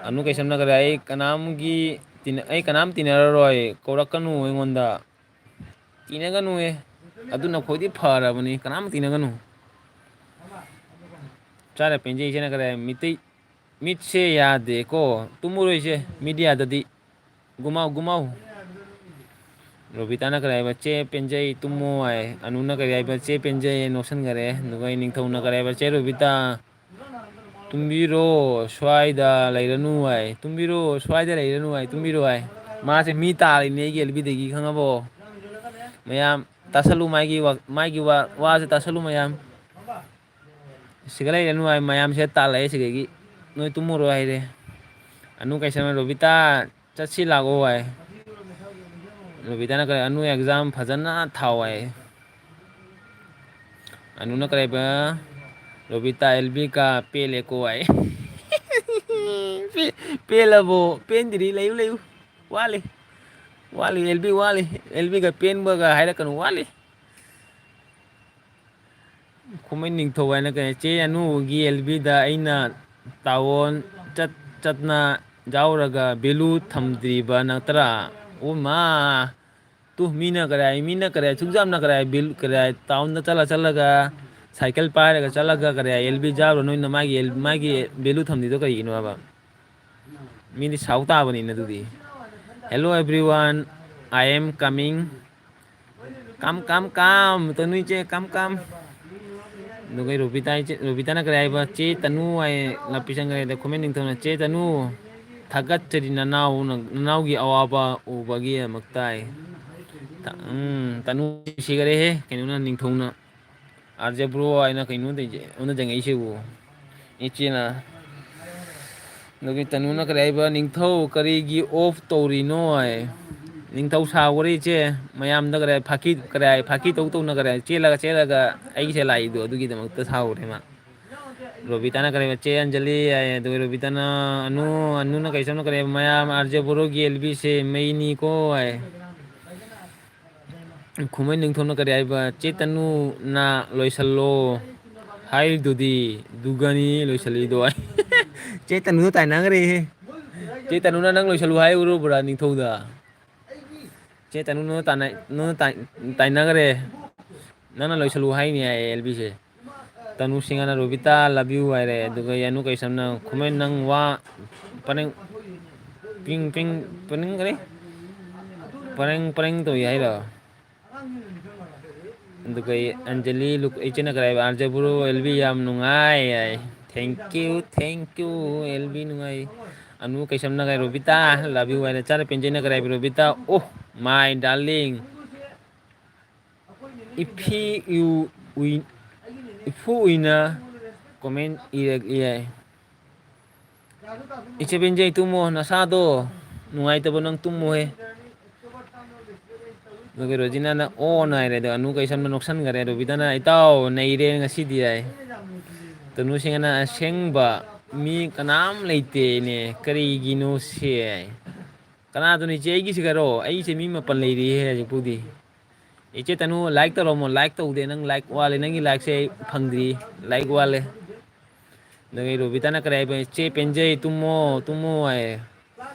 ꯑꯅꯨ ꯀꯩꯁꯝꯅ ꯀꯔꯤ ꯍꯥꯏ? "ꯀꯅꯥꯝꯒꯤ ꯇꯤꯟꯅ-, ꯑꯩ ꯀꯅꯥꯝ ꯇꯤꯟꯅꯔꯔꯣꯏ, ꯀꯧꯔꯛꯀꯅꯨ ꯑꯩꯉꯣꯟꯗ"꯫ ꯇꯤꯟꯅꯒꯅꯨꯍꯦ꯫ ꯑꯗꯨꯅ ꯈ꯭ꯋꯥꯏꯗꯒꯤ ꯐꯔꯕꯅꯤ, ꯀꯅꯥꯝ ꯇꯤꯟꯅꯒꯅꯨ꯫ ꯆꯥꯔ ꯄꯦꯟꯖꯩ ꯏꯆꯦꯅ ꯀꯔꯤ ꯍꯥꯏ? ꯃꯤꯇꯩ ꯃꯤꯠꯁꯦ ꯌꯥꯗꯦꯀꯣ꯫ ꯇꯨꯝꯃꯨꯔꯣꯏꯁꯦ ꯃꯤꯗꯤꯌꯥꯗꯗꯤ꯫ ꯒꯨꯃꯥꯎ, ꯒꯨꯃꯥꯎ꯫ ꯔꯣꯕꯤꯇꯥꯅ ꯀꯔꯤ ꯍꯥꯏꯕ? "ꯆꯦ ꯄꯦꯟꯖꯩ, ꯇꯨꯝꯃꯣ" ꯍꯥꯏ꯫ ꯑꯅꯨꯅ ꯀꯔꯤ ꯍꯥꯏꯕ? "ꯆꯦ ꯄꯦꯟꯖꯩ" ꯅꯣꯛꯁꯟꯈꯔꯦ꯫ ꯑꯗꯨꯒ ꯑꯩ ꯅꯤꯡꯊꯧꯅ ꯀꯔꯤ ꯍꯥꯏꯕ? "ꯆꯦ ꯔꯣꯕꯤꯇꯥ"꯫ ꯇꯨꯝꯕꯤꯔꯣ, ꯁ꯭ꯋꯥꯏꯗ ꯂꯩꯔꯅꯨ ꯍꯥꯏ꯫ ꯇꯨꯝꯕꯤꯔꯣ, ꯁ꯭ꯋꯥꯏꯗ ꯂꯩꯔꯅꯨ ꯍꯥꯏ꯫ ꯇꯨꯝꯕꯤꯔꯣ ꯍꯥꯏ꯫ ꯃꯥꯁꯦ ꯃꯤ ꯇꯥꯔꯤꯅꯦ ꯑꯩꯒꯤ ꯑꯦꯜꯕꯤꯗꯒꯤ, ꯈꯪꯉꯕꯣ? ꯃꯌꯥꯝ ꯇꯥꯁꯜꯂꯨ, ꯃꯥꯒꯤ ꯋꯥ-, ꯃꯥꯒꯤ ꯋꯥ-, ꯋꯥꯁꯦ ꯇꯥꯁꯜꯂꯨ ꯃꯌꯥꯝ꯫ ꯁꯤꯒ ꯂꯩꯔꯅꯨ ꯍꯥꯏ꯫ ꯃꯌꯥꯝꯁꯦ ꯇꯥꯜꯂꯛꯑꯦ ꯁꯤꯗꯒꯤ꯫ ꯅꯣꯏ ꯇꯨꯝꯃꯨꯔꯣ ꯍꯥꯏꯔꯦ꯫ ꯑꯅꯨ ꯀꯩꯁꯅ, "ꯔꯣꯕꯤꯇꯥ, ꯆꯠꯁꯤ ꯂꯥꯛꯑꯣ" ꯍꯥꯏ꯫ ꯔꯣꯕꯤꯇꯥꯅ ꯀꯔꯤ, "ꯑꯅꯨ, ꯑꯦꯛꯖꯥꯝ ꯐꯖꯅ ꯊꯥꯎ" ꯍꯥꯏ꯫ ꯑꯅꯨꯅ ꯀꯔꯤ ꯍꯥꯏꯕ? "ꯔꯣꯕꯤꯇꯥ, ꯑꯦꯜꯕꯤ ꯀ ꯄꯦꯜꯂꯦꯀꯣ" ꯍꯥꯏ꯫ ꯄꯦ-, ꯄꯦꯜꯂꯕꯣ? ꯄꯦꯟꯗ꯭ꯔꯤ, ꯂꯩꯌꯨ, ꯂꯩꯌꯨ꯫ ꯋꯥꯠꯂꯤ꯫ ꯋꯥꯠꯂꯤ, ꯑꯦꯜꯕꯤ ꯋꯥꯠꯂꯤ꯫ ꯑꯦꯜꯕꯤꯒ ꯄꯦꯟꯕꯒ ꯍꯥꯏꯔꯛꯀꯅꯨ, ꯋꯥꯠꯂꯤ꯫ ꯈꯨꯃꯟ ꯅꯤꯡꯊꯧ ꯍꯥꯏꯅ ꯀꯩꯅꯣ, ꯆꯦ ꯑꯅꯨꯒꯤ ꯑꯦꯜꯕꯤꯗ ꯑꯩꯅ ꯇꯥꯑꯣꯟ ꯆꯠ-, ꯆꯠꯅ ꯌꯥꯎꯔꯒ ꯚꯦꯂꯨ ꯊꯝꯗ꯭ꯔꯤꯕ ꯅꯠꯇ꯭ꯔꯥ? ꯑꯣ ꯃꯥ! ꯇꯨ, ꯃꯤꯅ ꯀꯔꯥꯏ, ꯃꯤꯅ ꯀꯔꯥꯏ, ꯁꯨꯛ ꯌꯥꯝꯅ ꯀꯔꯥꯏ, ꯚꯦꯂꯨ ꯀꯔꯥꯏ, ꯇꯥꯎꯟꯗ ꯆꯠꯂ ꯆꯠꯂꯒ, ꯁꯥꯏꯀꯜ ꯄꯥꯏꯔꯒ ꯆꯠꯂꯒ ꯀꯔꯥꯏ, ꯑꯦꯜꯕꯤ ꯌꯥꯎꯔ ꯅꯣꯏꯅ ꯃꯥꯒꯤ ꯑꯦꯜ-, ꯃꯥꯒꯤ ꯚꯦꯂꯨ ꯊꯝꯗ꯭ꯔꯤꯗꯣ ꯀꯔꯤꯒꯤꯅꯣ ꯍꯥꯏꯕ? ꯃꯤꯗꯤ ꯁꯥꯎ ꯇꯥꯕꯅꯤꯅ ꯑꯗꯨꯗꯤ꯫ "Hello everyone, I am coming." Come, come, come. ꯇꯅꯨ ꯏꯆꯦ, come, come. ꯑꯗꯨꯒ ꯔꯣꯕꯤꯇꯥ ꯏꯆꯦ, ꯔꯣꯕꯤꯇꯥꯅ ꯀꯔꯤ ꯍꯥꯏꯕ? "ꯆꯦ ꯇꯅꯨ" ꯍꯥꯏ, ꯂꯥꯄꯤ ꯆꯪꯈ꯭ꯔꯦ꯫ ꯑꯗ ꯈꯨꯃꯟ ꯅꯤꯡꯊꯧꯅ, "ꯆꯦ ꯇꯅꯨ, ꯊꯥꯒꯠꯆꯔꯤ ꯅꯅꯥꯎꯅ, ꯅꯅꯥꯎꯒꯤ ꯑꯋꯥꯕ ꯎꯕꯒꯤꯗꯃꯛꯇ" ꯍꯥꯏ꯫ ꯇ-, ꯎꯝ, ꯇꯅꯨ ꯁꯤꯈꯔꯦꯍꯦ, ꯀꯩꯅꯣꯅ, ꯅꯤꯡꯊꯧꯅ꯫ ꯑꯥꯔ ꯖꯦ ꯕ꯭ꯔꯣ ꯍꯥꯏꯅ ꯀꯩꯅꯣ ꯇꯧꯔꯤꯁꯦ, ꯑꯣꯟꯅ ꯇꯩꯅꯩꯁꯤꯕꯨ? ꯏꯆꯦꯅ꯫ ꯑꯗꯨꯒꯤ ꯇꯅꯨꯅ ꯀꯔꯤ ꯍꯥꯏꯕ? "ꯅꯤꯡꯊꯧ ꯀꯔꯤꯒꯤ ꯑꯣꯐ ꯇꯧꯔꯤꯅꯣ?" ꯍꯥꯏ꯫ ꯅꯤꯡꯊꯧ ꯁꯥꯎꯈꯔꯦ ꯏꯆꯦ꯫ ꯃꯌꯥꯝꯗ ꯀꯔꯤ ꯍꯥꯏ? ꯐꯥꯀꯤ, ꯀꯔꯤ ꯍꯥꯏ? ꯐꯥꯀꯤ ꯇꯧ ꯇꯧꯅ ꯀꯔꯤ ꯍꯥꯏ? ꯆꯦꯜꯂꯒ, ꯆꯦꯜꯂꯒ ꯑꯩꯒꯤꯁꯦ ꯂꯥꯛꯏꯗꯣ ꯑꯗꯨꯒꯤꯗꯃꯛꯇ ꯁꯥꯎꯈ꯭ꯔꯦ ꯃꯥ꯫ ꯔꯣꯕꯤꯇꯥꯅ ꯀꯔꯤ ꯍꯥꯏꯕ? "ꯆꯦ ꯑꯟꯖꯂꯤ" ꯍꯥꯏ꯫ ꯑꯗꯨꯒ ꯔꯣꯕꯤꯇꯥꯅ, "ꯑꯅꯨ, ꯑꯅꯨꯅ ꯀꯩꯁꯨꯝꯅ ꯀꯔꯤ ꯍꯥꯏꯕ? ꯃꯌꯥꯝ ꯑꯥꯔ ꯖꯦ ꯕ꯭ꯔꯣꯒꯤ ꯑꯦꯜꯕꯤꯁꯦ ꯃꯩꯅꯤꯀꯣ" ꯍꯥꯏ꯫ ꯈꯨꯃꯟ ꯅꯤꯡꯊꯧꯅ ꯀꯔꯤ ꯍꯥꯏꯕ? "ꯆꯦ ꯇꯅꯨꯅ ꯂꯣꯏꯁꯜꯂꯣ ꯍꯥꯏꯔꯤꯗꯨꯗꯤ, ꯑꯗꯨꯒꯅꯤ ꯂꯣꯏꯁꯜꯂꯤꯗꯣ" ꯍꯥꯏ꯫ ꯆꯦ ꯇꯅꯨꯗꯣ ꯇꯥꯏꯅꯈ꯭ꯔꯦꯍꯦ꯫ ꯆꯦ ꯇꯅꯨꯅ ꯅꯪ ꯂꯣꯏꯁꯜꯂꯨ ꯍꯥꯏꯔꯨꯕ꯭ꯔꯥ ꯅꯤꯡꯊꯧꯗ? ꯆꯦ ꯇꯅꯨ ꯅꯣꯏ ꯇꯥꯟꯅ-, ꯅꯣꯏ ꯇꯥꯏ-, ꯇꯥꯏꯅꯈ꯭ꯔꯦ꯫ ꯅꯪꯅ ꯂꯣꯏꯁꯜꯂꯨ ꯍꯥꯏꯅꯤ ꯍꯥꯏꯌꯦ ꯑꯦꯜꯕꯤꯁꯦ꯫ ꯇꯅꯨ ꯁꯤꯡꯍꯅ "ꯔꯣꯕꯤꯇꯥ, love you" ꯍꯥꯏꯔꯦ꯫ ꯑꯗꯨꯒ ꯌꯥꯅꯨ ꯀꯩꯁꯝꯅ, "ꯈꯨꯃꯟ ꯅꯪ ꯋꯥ ꯄꯔꯦꯡ, ꯄꯤꯡ, ꯄꯤꯡ, ꯄꯅꯤꯡ ꯀꯔꯤ? ꯄꯔꯦꯡ, ꯄꯔꯦꯡ ꯇꯧꯏ" ꯍꯥꯏꯔꯣ? ꯑꯗꯨꯒ ꯑꯩ ꯑꯟꯖꯂꯤ ꯂꯨꯛ-, ꯏꯆꯦꯅ ꯀꯔꯤ ꯍꯥꯏꯕ? "ꯑꯥꯔ ꯖꯦ ꯕ꯭ꯔꯣ, ꯑꯦꯜꯕꯤ ꯌꯥꯝ ꯅꯨꯡꯉꯥꯏ" ꯍꯥꯏ꯫ Thank you, thank you, L B ꯅꯨꯡꯉꯥꯏ꯫ ꯑꯅꯨ ꯀꯩꯁꯝꯅ ꯀꯥꯏ ꯔꯣꯕꯤꯇꯥ, love you ꯍꯥꯏꯅ ꯆꯥꯅ ꯄꯦꯟꯖꯩꯅ ꯀꯔꯥꯏꯕ ꯔꯣꯕꯤꯇꯥ, oh my darling꯫ ꯏꯐꯤ ꯎ-, ꯎꯏ-, ꯏꯐꯨ ꯎꯏꯅ comment ꯏꯔꯛ ꯌꯥꯏ꯫ ꯏꯆꯦ ꯄꯦꯟꯖꯩ, ꯇꯨꯝꯃꯣ, ꯅꯁꯥꯗꯣ ꯅꯨꯡꯉꯥꯏꯇꯕ, ꯅꯪ ꯇꯨꯝꯃꯣꯍꯦ꯫ ꯑꯗꯨꯒ ꯔꯣꯖꯤꯅꯥꯅ ꯑꯣ ꯅꯥꯏꯔꯦ, ꯑꯗꯣ ꯑꯅꯨ ꯀꯩꯁꯝꯅ ꯅꯣꯛꯁꯟꯈꯔꯦ, ꯔꯣꯕꯤꯇꯥꯅ "ꯏꯇꯥꯎ ꯅꯩꯔꯦ ꯉꯁꯤꯗꯤ" ꯍꯥꯏ꯫ ꯇꯅꯨꯁꯤꯡꯅ "ꯑꯁꯦꯡꯕ ꯃꯤ ꯀꯅꯥꯝ ꯂꯩꯇꯦꯅꯦ, ꯀꯔꯤꯒꯤꯅꯣ ꯁꯦ?" ꯀꯅꯥꯗꯨꯅ ꯏꯆꯦ ꯑꯩꯒꯤꯁꯤꯒꯔꯣ? ꯑꯩꯁꯦ ꯃꯤ ꯃꯥꯄꯟ ꯂꯩꯔꯤꯍꯦ ꯍꯧꯖꯤꯛꯄꯨꯗꯤ꯫ ꯏꯆꯦ ꯇꯅꯨ, like ꯇꯧꯔꯝꯃꯣ꯫ Like ꯇꯧꯗꯦ, ꯅꯪ like ꯋꯥꯠꯂꯦ, ꯅꯪꯒꯤ likeꯁꯦ ꯑꯩ ꯐꯪꯗ꯭ꯔꯤ꯫ Like ꯋꯥꯠꯂꯦ꯫ ꯑꯗꯨꯒ ꯔꯣꯕꯤꯇꯥꯅ ꯀꯔꯤ ꯍꯥꯏꯕ? "ꯏꯆꯦ ꯄꯦꯟꯖꯩ, ꯇꯨꯝꯃꯣ, ꯇꯨꯝꯃꯣ" ꯍꯥꯏ꯫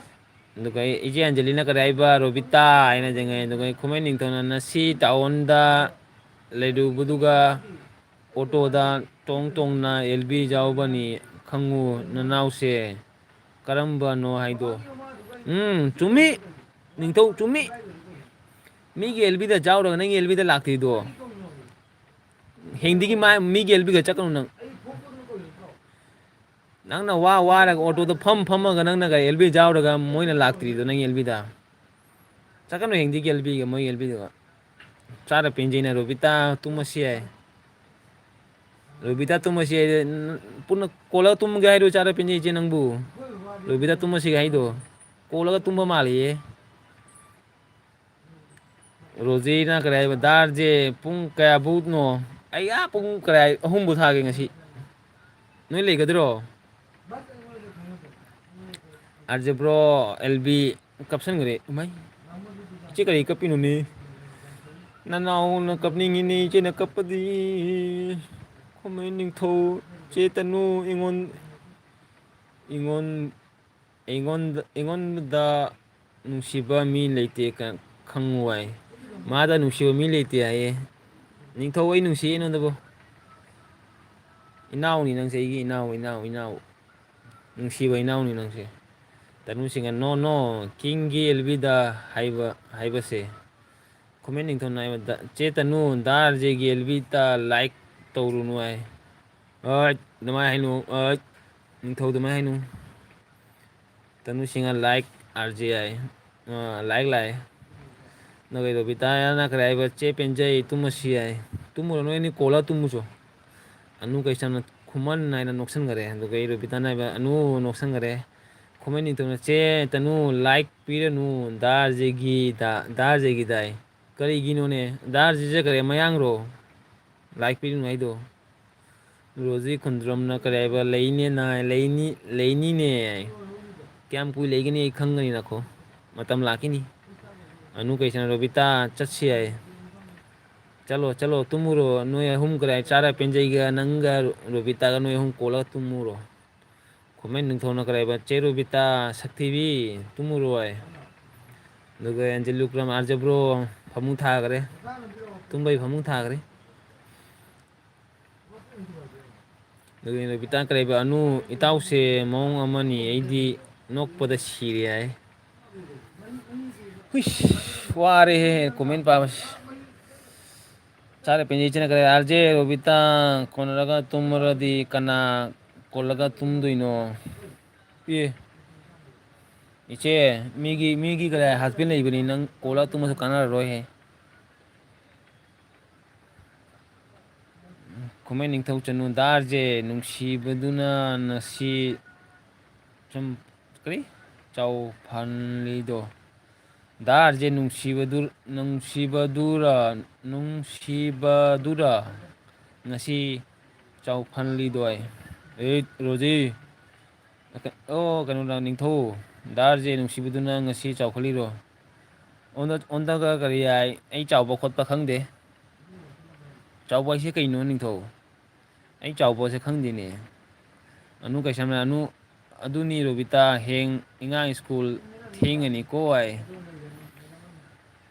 ꯑꯗꯨꯒ ꯑꯩ, ꯏꯆꯦ ꯑꯟꯖꯂꯤꯅ ꯀꯔꯤ ꯍꯥꯏꯕ? "ꯔꯣꯕꯤꯇꯥ" ꯍꯥꯏꯅ ꯆꯪꯉꯛꯑꯦ꯫ ꯑꯗꯨꯒ ꯑꯩ ꯈꯨꯃꯟ ꯅꯤꯡꯊꯧꯅ "ꯅꯁꯤ ꯇꯥꯑꯣꯟꯗ ꯂꯩꯔꯨꯕꯗꯨꯒ ꯑꯣꯇꯣꯗ ꯇꯣꯡ ꯇꯣꯡꯅ ꯑꯦꯜ ꯕꯤ ꯌꯥꯎꯕꯅꯤ ꯈꯪꯉꯨ ꯅꯅꯥꯎꯁꯦ꯫ ꯀꯔꯝꯕꯅꯣ ꯍꯥꯏꯗꯣ꯫ ꯎꯝ, ꯆꯨꯝꯃꯤ꯫ ꯅꯤꯡꯊꯧ, ꯆꯨꯝꯃꯤ꯫ ꯃꯤꯒꯤ ꯑꯦꯜ ꯕꯤꯗ ꯌꯥꯎꯔꯒ ꯅꯪꯒꯤ ꯑꯦꯜ ꯕꯤꯗ ꯂꯥꯛꯇ꯭ꯔꯤꯗꯣ꯫ ꯍꯌꯦꯡꯗꯒꯤ ꯃꯥ-, ꯃꯤꯒꯤ ꯑꯦꯜ ꯕꯤꯒ ꯆꯠꯀꯅꯨ ꯅꯪ꯫ ꯅꯪꯅ ꯋꯥ ꯋꯥꯔꯒ ꯑꯣꯇꯣꯗ ꯐꯝ ꯐꯝꯃꯒ ꯅꯪꯅꯒ ꯑꯦꯜ ꯕꯤ ꯌꯥꯎꯔꯒ ꯃꯣꯏꯅ ꯂꯥꯛꯇ꯭ꯔꯤꯗꯣ ꯅꯪ ꯑꯦꯜ ꯕꯤꯗ꯫ ꯆꯠꯀꯅꯨ ꯍꯌꯦꯡꯗꯒꯤ ꯑꯦꯜ ꯕꯤꯒ ꯃꯣꯏ ꯑꯦꯜ ꯕꯤꯗꯨꯒ꯫ ꯆꯥꯔ ꯄꯦꯟꯖꯩꯅ ꯔꯣꯕꯤꯇꯥ ꯇꯨꯝꯃꯁꯤ ꯍꯥꯏ꯫ ꯔꯣꯕꯤꯇꯥ ꯇꯨꯝꯃꯁꯤ ꯍꯥꯏ꯫ ꯄꯨꯟꯅ ꯀꯣꯜꯂꯒ ꯇꯨꯝꯒꯦ ꯍꯥꯏꯔꯣ ꯆꯥꯔ ꯄꯦꯟꯖꯩ ꯏꯆꯦ ꯅꯪꯕꯨ? ꯔꯣꯕꯤꯇꯥ ꯇꯨꯝꯃꯁꯤꯒ ꯍꯥꯏꯗꯣ꯫ ꯀꯣꯜꯂꯒ ꯇꯨꯝꯕ ꯃꯥꯜꯂꯤꯌꯦ꯫ ꯔꯣꯖꯤꯅ ꯀꯔꯤ ꯍꯥꯏꯕ? "ꯗꯥꯔꯁꯦ ꯄꯨꯡ ꯀꯌꯥꯕꯨꯅꯣ?" ꯑꯩ ꯑꯥ ꯄꯨꯡ ꯀꯌꯥ, ꯑꯍꯨꯝꯕꯨ ꯊꯥꯒꯦ ꯉꯁꯤ꯫ ꯅꯣꯏ ꯂꯩꯒꯗ꯭ꯔꯣ? ꯑꯥꯔꯖꯦ ꯕ꯭ꯔꯣ, ꯑꯦꯜ ꯕꯤ ꯀꯞꯁꯟꯈ꯭ꯔꯦ꯫ ꯏꯃꯥꯏ, ꯏꯆꯦ ꯀꯔꯤ ꯀꯞꯄꯤꯅꯣꯅꯦ? ꯅꯅꯥꯎꯅ ꯀꯞꯅꯤꯡꯉꯤꯅꯦ, ꯏꯆꯦꯅ ꯀꯞꯄꯗꯤ꯫ ꯈꯨꯃꯟ ꯅꯤꯡꯊꯧ, ꯆꯦ ꯇꯅꯨ, ꯑꯩꯉꯣꯟ-, ꯑꯩꯉꯣꯟ-, ꯑꯩꯉꯣꯟꯗ, ꯑꯩꯉꯣꯟꯗ ꯅꯨꯡꯁꯤꯕ ꯃꯤ ꯂꯩꯇꯦ ꯀ-, ꯈꯪꯉꯨ ꯍꯥꯏ꯫ ꯃꯥꯗ ꯅꯨꯡꯁꯤꯕ ꯃꯤ ꯂꯩꯇꯦ ꯍꯥꯏꯌꯦ꯫ ꯅꯤꯡꯊꯧ, ꯑꯩ ꯅꯨꯡꯁꯤꯌꯦ ꯅꯉꯣꯟꯗꯕꯨ꯫ ꯏꯅꯥꯎꯅꯤ ꯅꯪꯁꯦ, ꯑꯩꯒꯤ ꯏꯅꯥꯎ, ꯏꯅꯥꯎ, ꯏꯅꯥꯎ꯫ ꯅꯨꯡꯁꯤꯕ ꯏꯅꯥꯎꯅꯤ ꯅꯪꯁꯦ꯫ ꯇꯅꯨꯁꯤꯡꯅ "No, no, ꯀꯤꯡꯒꯤ ꯑꯦꯜ ꯕꯤꯗ" ꯍꯥꯏꯕ, ꯍꯥꯏꯕꯁꯦ꯫ ꯈꯨꯃꯟ ꯅꯤꯡꯊꯧꯅ ꯍꯥꯏꯕꯗ, "ꯆꯦ ꯇꯅꯨ, ꯗꯥ ꯑꯥꯔ ꯖꯦꯒꯤ ꯑꯦꯜ ꯕꯤꯗ like ꯇꯧꯔꯨꯅꯨ" ꯍꯥꯏ꯫ ꯑꯩ ꯑꯗꯨꯃꯥꯏꯅ ꯍꯥꯏꯅꯨ, ꯑꯩ ꯅꯤꯡꯊꯧ ꯑꯗꯨꯃꯥꯏꯅ ꯍꯥꯏꯅꯨ꯫ ꯇꯅꯨ Singh like R J I, ꯑ, like ꯂꯥꯛꯑꯦ꯫ ꯑꯗꯨꯒ ꯔꯣꯕꯤꯇꯥꯅ ꯀꯔꯤ ꯍꯥꯏꯕ, "ꯆꯦ ꯄꯦꯟꯖꯩ, ꯇꯨꯝꯃꯁꯤ" ꯍꯥꯏ꯫ ꯇꯨꯝꯃꯨꯔꯣ, ꯅꯣꯏ ꯑꯅꯤ ꯀꯣꯜꯂ ꯇꯨꯝꯃꯨꯆꯣ꯫ ꯑꯅꯨ ꯀꯩꯁꯥꯝꯅ ꯈꯨꯃꯟ ꯍꯥꯏꯅ ꯅꯣꯛꯁꯟꯈꯔꯦ꯫ ꯑꯗꯨꯒ ꯑꯩ ꯔꯣꯕꯤꯇꯥꯅ ꯍꯥꯏꯕ, "ꯑꯅꯨ ꯅꯣꯛꯁꯟꯈꯔꯦ"꯫ ꯈꯨꯃꯟ ꯅꯤꯡꯊꯧꯅ, "ꯆꯦ ꯇꯅꯨ like ꯄꯤꯔꯅꯨ, ꯗꯥꯔꯖꯦꯒꯤ ꯗꯥ-, ꯗꯥꯔꯖꯦꯒꯤ ꯗꯥꯏ"꯫ ꯀꯔꯤꯒꯤꯅꯣꯅꯦ? ꯗꯥꯔꯖꯦ ꯆꯠꯈꯔꯦ, ꯃꯌꯥꯡꯔꯣ? Like ꯄꯤꯔꯅꯨ ꯍꯥꯏꯗꯣ꯫ ꯔꯣꯖꯤ ꯈꯨꯟꯗ꯭ꯔꯝꯅ ꯀꯔꯤ ꯍꯥꯏꯕ? "ꯂꯩꯅꯦ ꯅꯥꯏ, ꯂꯩꯅꯤ, ꯂꯩꯅꯤꯅꯦ" ꯍꯥꯏ꯫ "ꯀꯌꯥꯝ ꯀꯨꯏ ꯂꯩꯒꯅꯤ? ꯑꯩ ꯈꯪꯒꯅꯤ ꯅꯈꯣ꯫ ꯃꯇꯝ ꯂꯥꯛꯈꯤꯅꯤ"꯫ ꯑꯅꯨ ꯀꯩꯁꯥꯅ, "ꯔꯣꯕꯤꯇꯥ, ꯆꯠꯁꯤ" ꯍꯥꯏ꯫ "ꯆꯠꯂꯣ, ꯆꯠꯂꯣ, ꯇꯨꯝꯃꯨꯔꯣ꯫ ꯅꯣꯏ ꯑꯍꯨꯝ ꯀꯔꯤ ꯍꯥꯏ? ꯆꯥꯔ ꯄꯦꯟꯖꯩꯒ ꯅꯪꯒ ꯔꯣꯕꯤꯇꯥꯒ ꯅꯣꯏ ꯑꯍꯨꯝ ꯀꯣꯜꯂꯒ ꯇꯨꯝꯃꯨꯔꯣ"꯫ ꯈꯨꯃꯟ ꯅꯤꯡꯊꯧꯅ ꯀꯔꯤ ꯍꯥꯏꯕ? "ꯆꯦ ꯔꯣꯕꯤꯇꯥ, ꯁꯛꯊꯤꯕꯤ, ꯇꯨꯝꯃꯨꯔꯣ" ꯍꯥꯏ꯫ ꯑꯗꯨꯒ ꯑꯦꯟꯖꯦꯂꯨꯀ꯭ꯔꯝ, "ꯑꯥꯔꯖꯦ ꯕ꯭ꯔꯣ, ꯐꯃꯨꯡ ꯊꯥꯈ꯭ꯔꯦ꯫ ꯇꯨꯝꯕꯩ ꯐꯃꯨꯡ ꯊꯥꯈ꯭ꯔꯦ"꯫ ꯑꯗꯨꯒ ꯔꯣꯕꯤꯇꯥ ꯀꯔꯤ ꯍꯥꯏꯕ? "ꯑꯅꯨ ꯏꯇꯥꯎꯁꯦ ꯃꯑꯣꯡ ꯑꯃꯅꯤ, ꯑꯩꯗꯤ ꯅꯣꯛꯄꯗ ꯁꯤꯔꯦ" ꯍꯥꯏ꯫ ꯍꯨꯏꯁ, ꯋꯥꯔꯦꯍꯦ comment ꯄꯥꯕꯁꯤ꯫ ꯆꯥꯔꯦ ꯄꯦꯟꯖꯩ ꯏꯆꯦꯅ ꯀꯔꯤ? "ꯑꯥꯔꯖꯦ ꯔꯣꯕꯤꯇꯥ ꯀꯣꯟꯅꯔꯒ ꯇꯨꯝꯃꯔꯗꯤ ꯀꯅꯥ ꯀꯣꯜꯂꯒ ꯇꯨꯝꯗꯣꯏꯅꯣ?" ꯑꯦ, ꯏꯆꯦ, ꯃꯤꯒꯤ, ꯃꯤꯒꯤ ꯀꯔꯤ husband ꯂꯩꯕꯅꯤ, ꯅꯪ ꯀꯣꯜꯂꯒ ꯇꯨꯝꯃꯁꯨ ꯀꯥꯟꯅꯔꯔꯣꯏꯍꯦ꯫ ꯈꯨꯃꯟ ꯅꯤꯡꯊꯧ ꯆꯅꯨ, "ꯗꯥꯔꯖꯦ ꯅꯨꯡꯁꯤꯕꯗꯨꯅ ꯉꯁꯤ ꯁꯨꯝ ꯀꯔꯤ? ꯆꯥꯎꯐꯜꯂꯤꯗꯣ꯫ ꯗꯥꯔꯖꯦ ꯅꯨꯡꯁꯤꯕꯗꯨ, ꯅꯨꯡꯁꯤꯕꯗꯨꯔ, ꯅꯨꯡꯁꯤꯕꯗꯨꯔ ꯉꯁꯤ ꯆꯥꯎꯐꯜꯂꯤꯗꯣꯏ"꯫ ꯑꯦ, ꯔꯣꯖꯤ, ꯑꯣ, ꯀꯩꯅꯣ, ꯅꯤꯡꯊꯧ, ꯗꯥꯔꯖꯦ ꯅꯨꯡꯁꯤꯕꯗꯨꯅ ꯉꯁꯤ ꯆꯥꯎꯈꯠꯂꯤꯔꯣ? ꯑꯣꯟꯗ-, ꯑꯣꯟꯗꯒ ꯀꯔꯤ ꯍꯥꯏ? ꯑꯩ ꯆꯥꯎꯕ ꯈꯣꯠꯄ ꯈꯪꯗꯦ꯫ ꯆꯥꯎꯕ ꯍꯥꯏꯁꯦ ꯀꯩꯅꯣ, ꯅꯤꯡꯊꯧ? ꯑꯩ ꯆꯥꯎꯕꯁꯦ ꯈꯪꯗꯦꯅꯦ꯫ ꯑꯅꯨ ꯀꯩꯁꯥꯝꯅ, "ꯑꯅꯨ, ꯑꯗꯨꯅꯤ ꯔꯣꯕꯤꯇꯥ, ꯍꯌꯦꯡ ꯑꯉꯥꯡ ꯁ꯭ꯀꯨꯜ ꯊꯦꯡꯉꯅꯤꯀꯣ" ꯍꯥꯏ꯫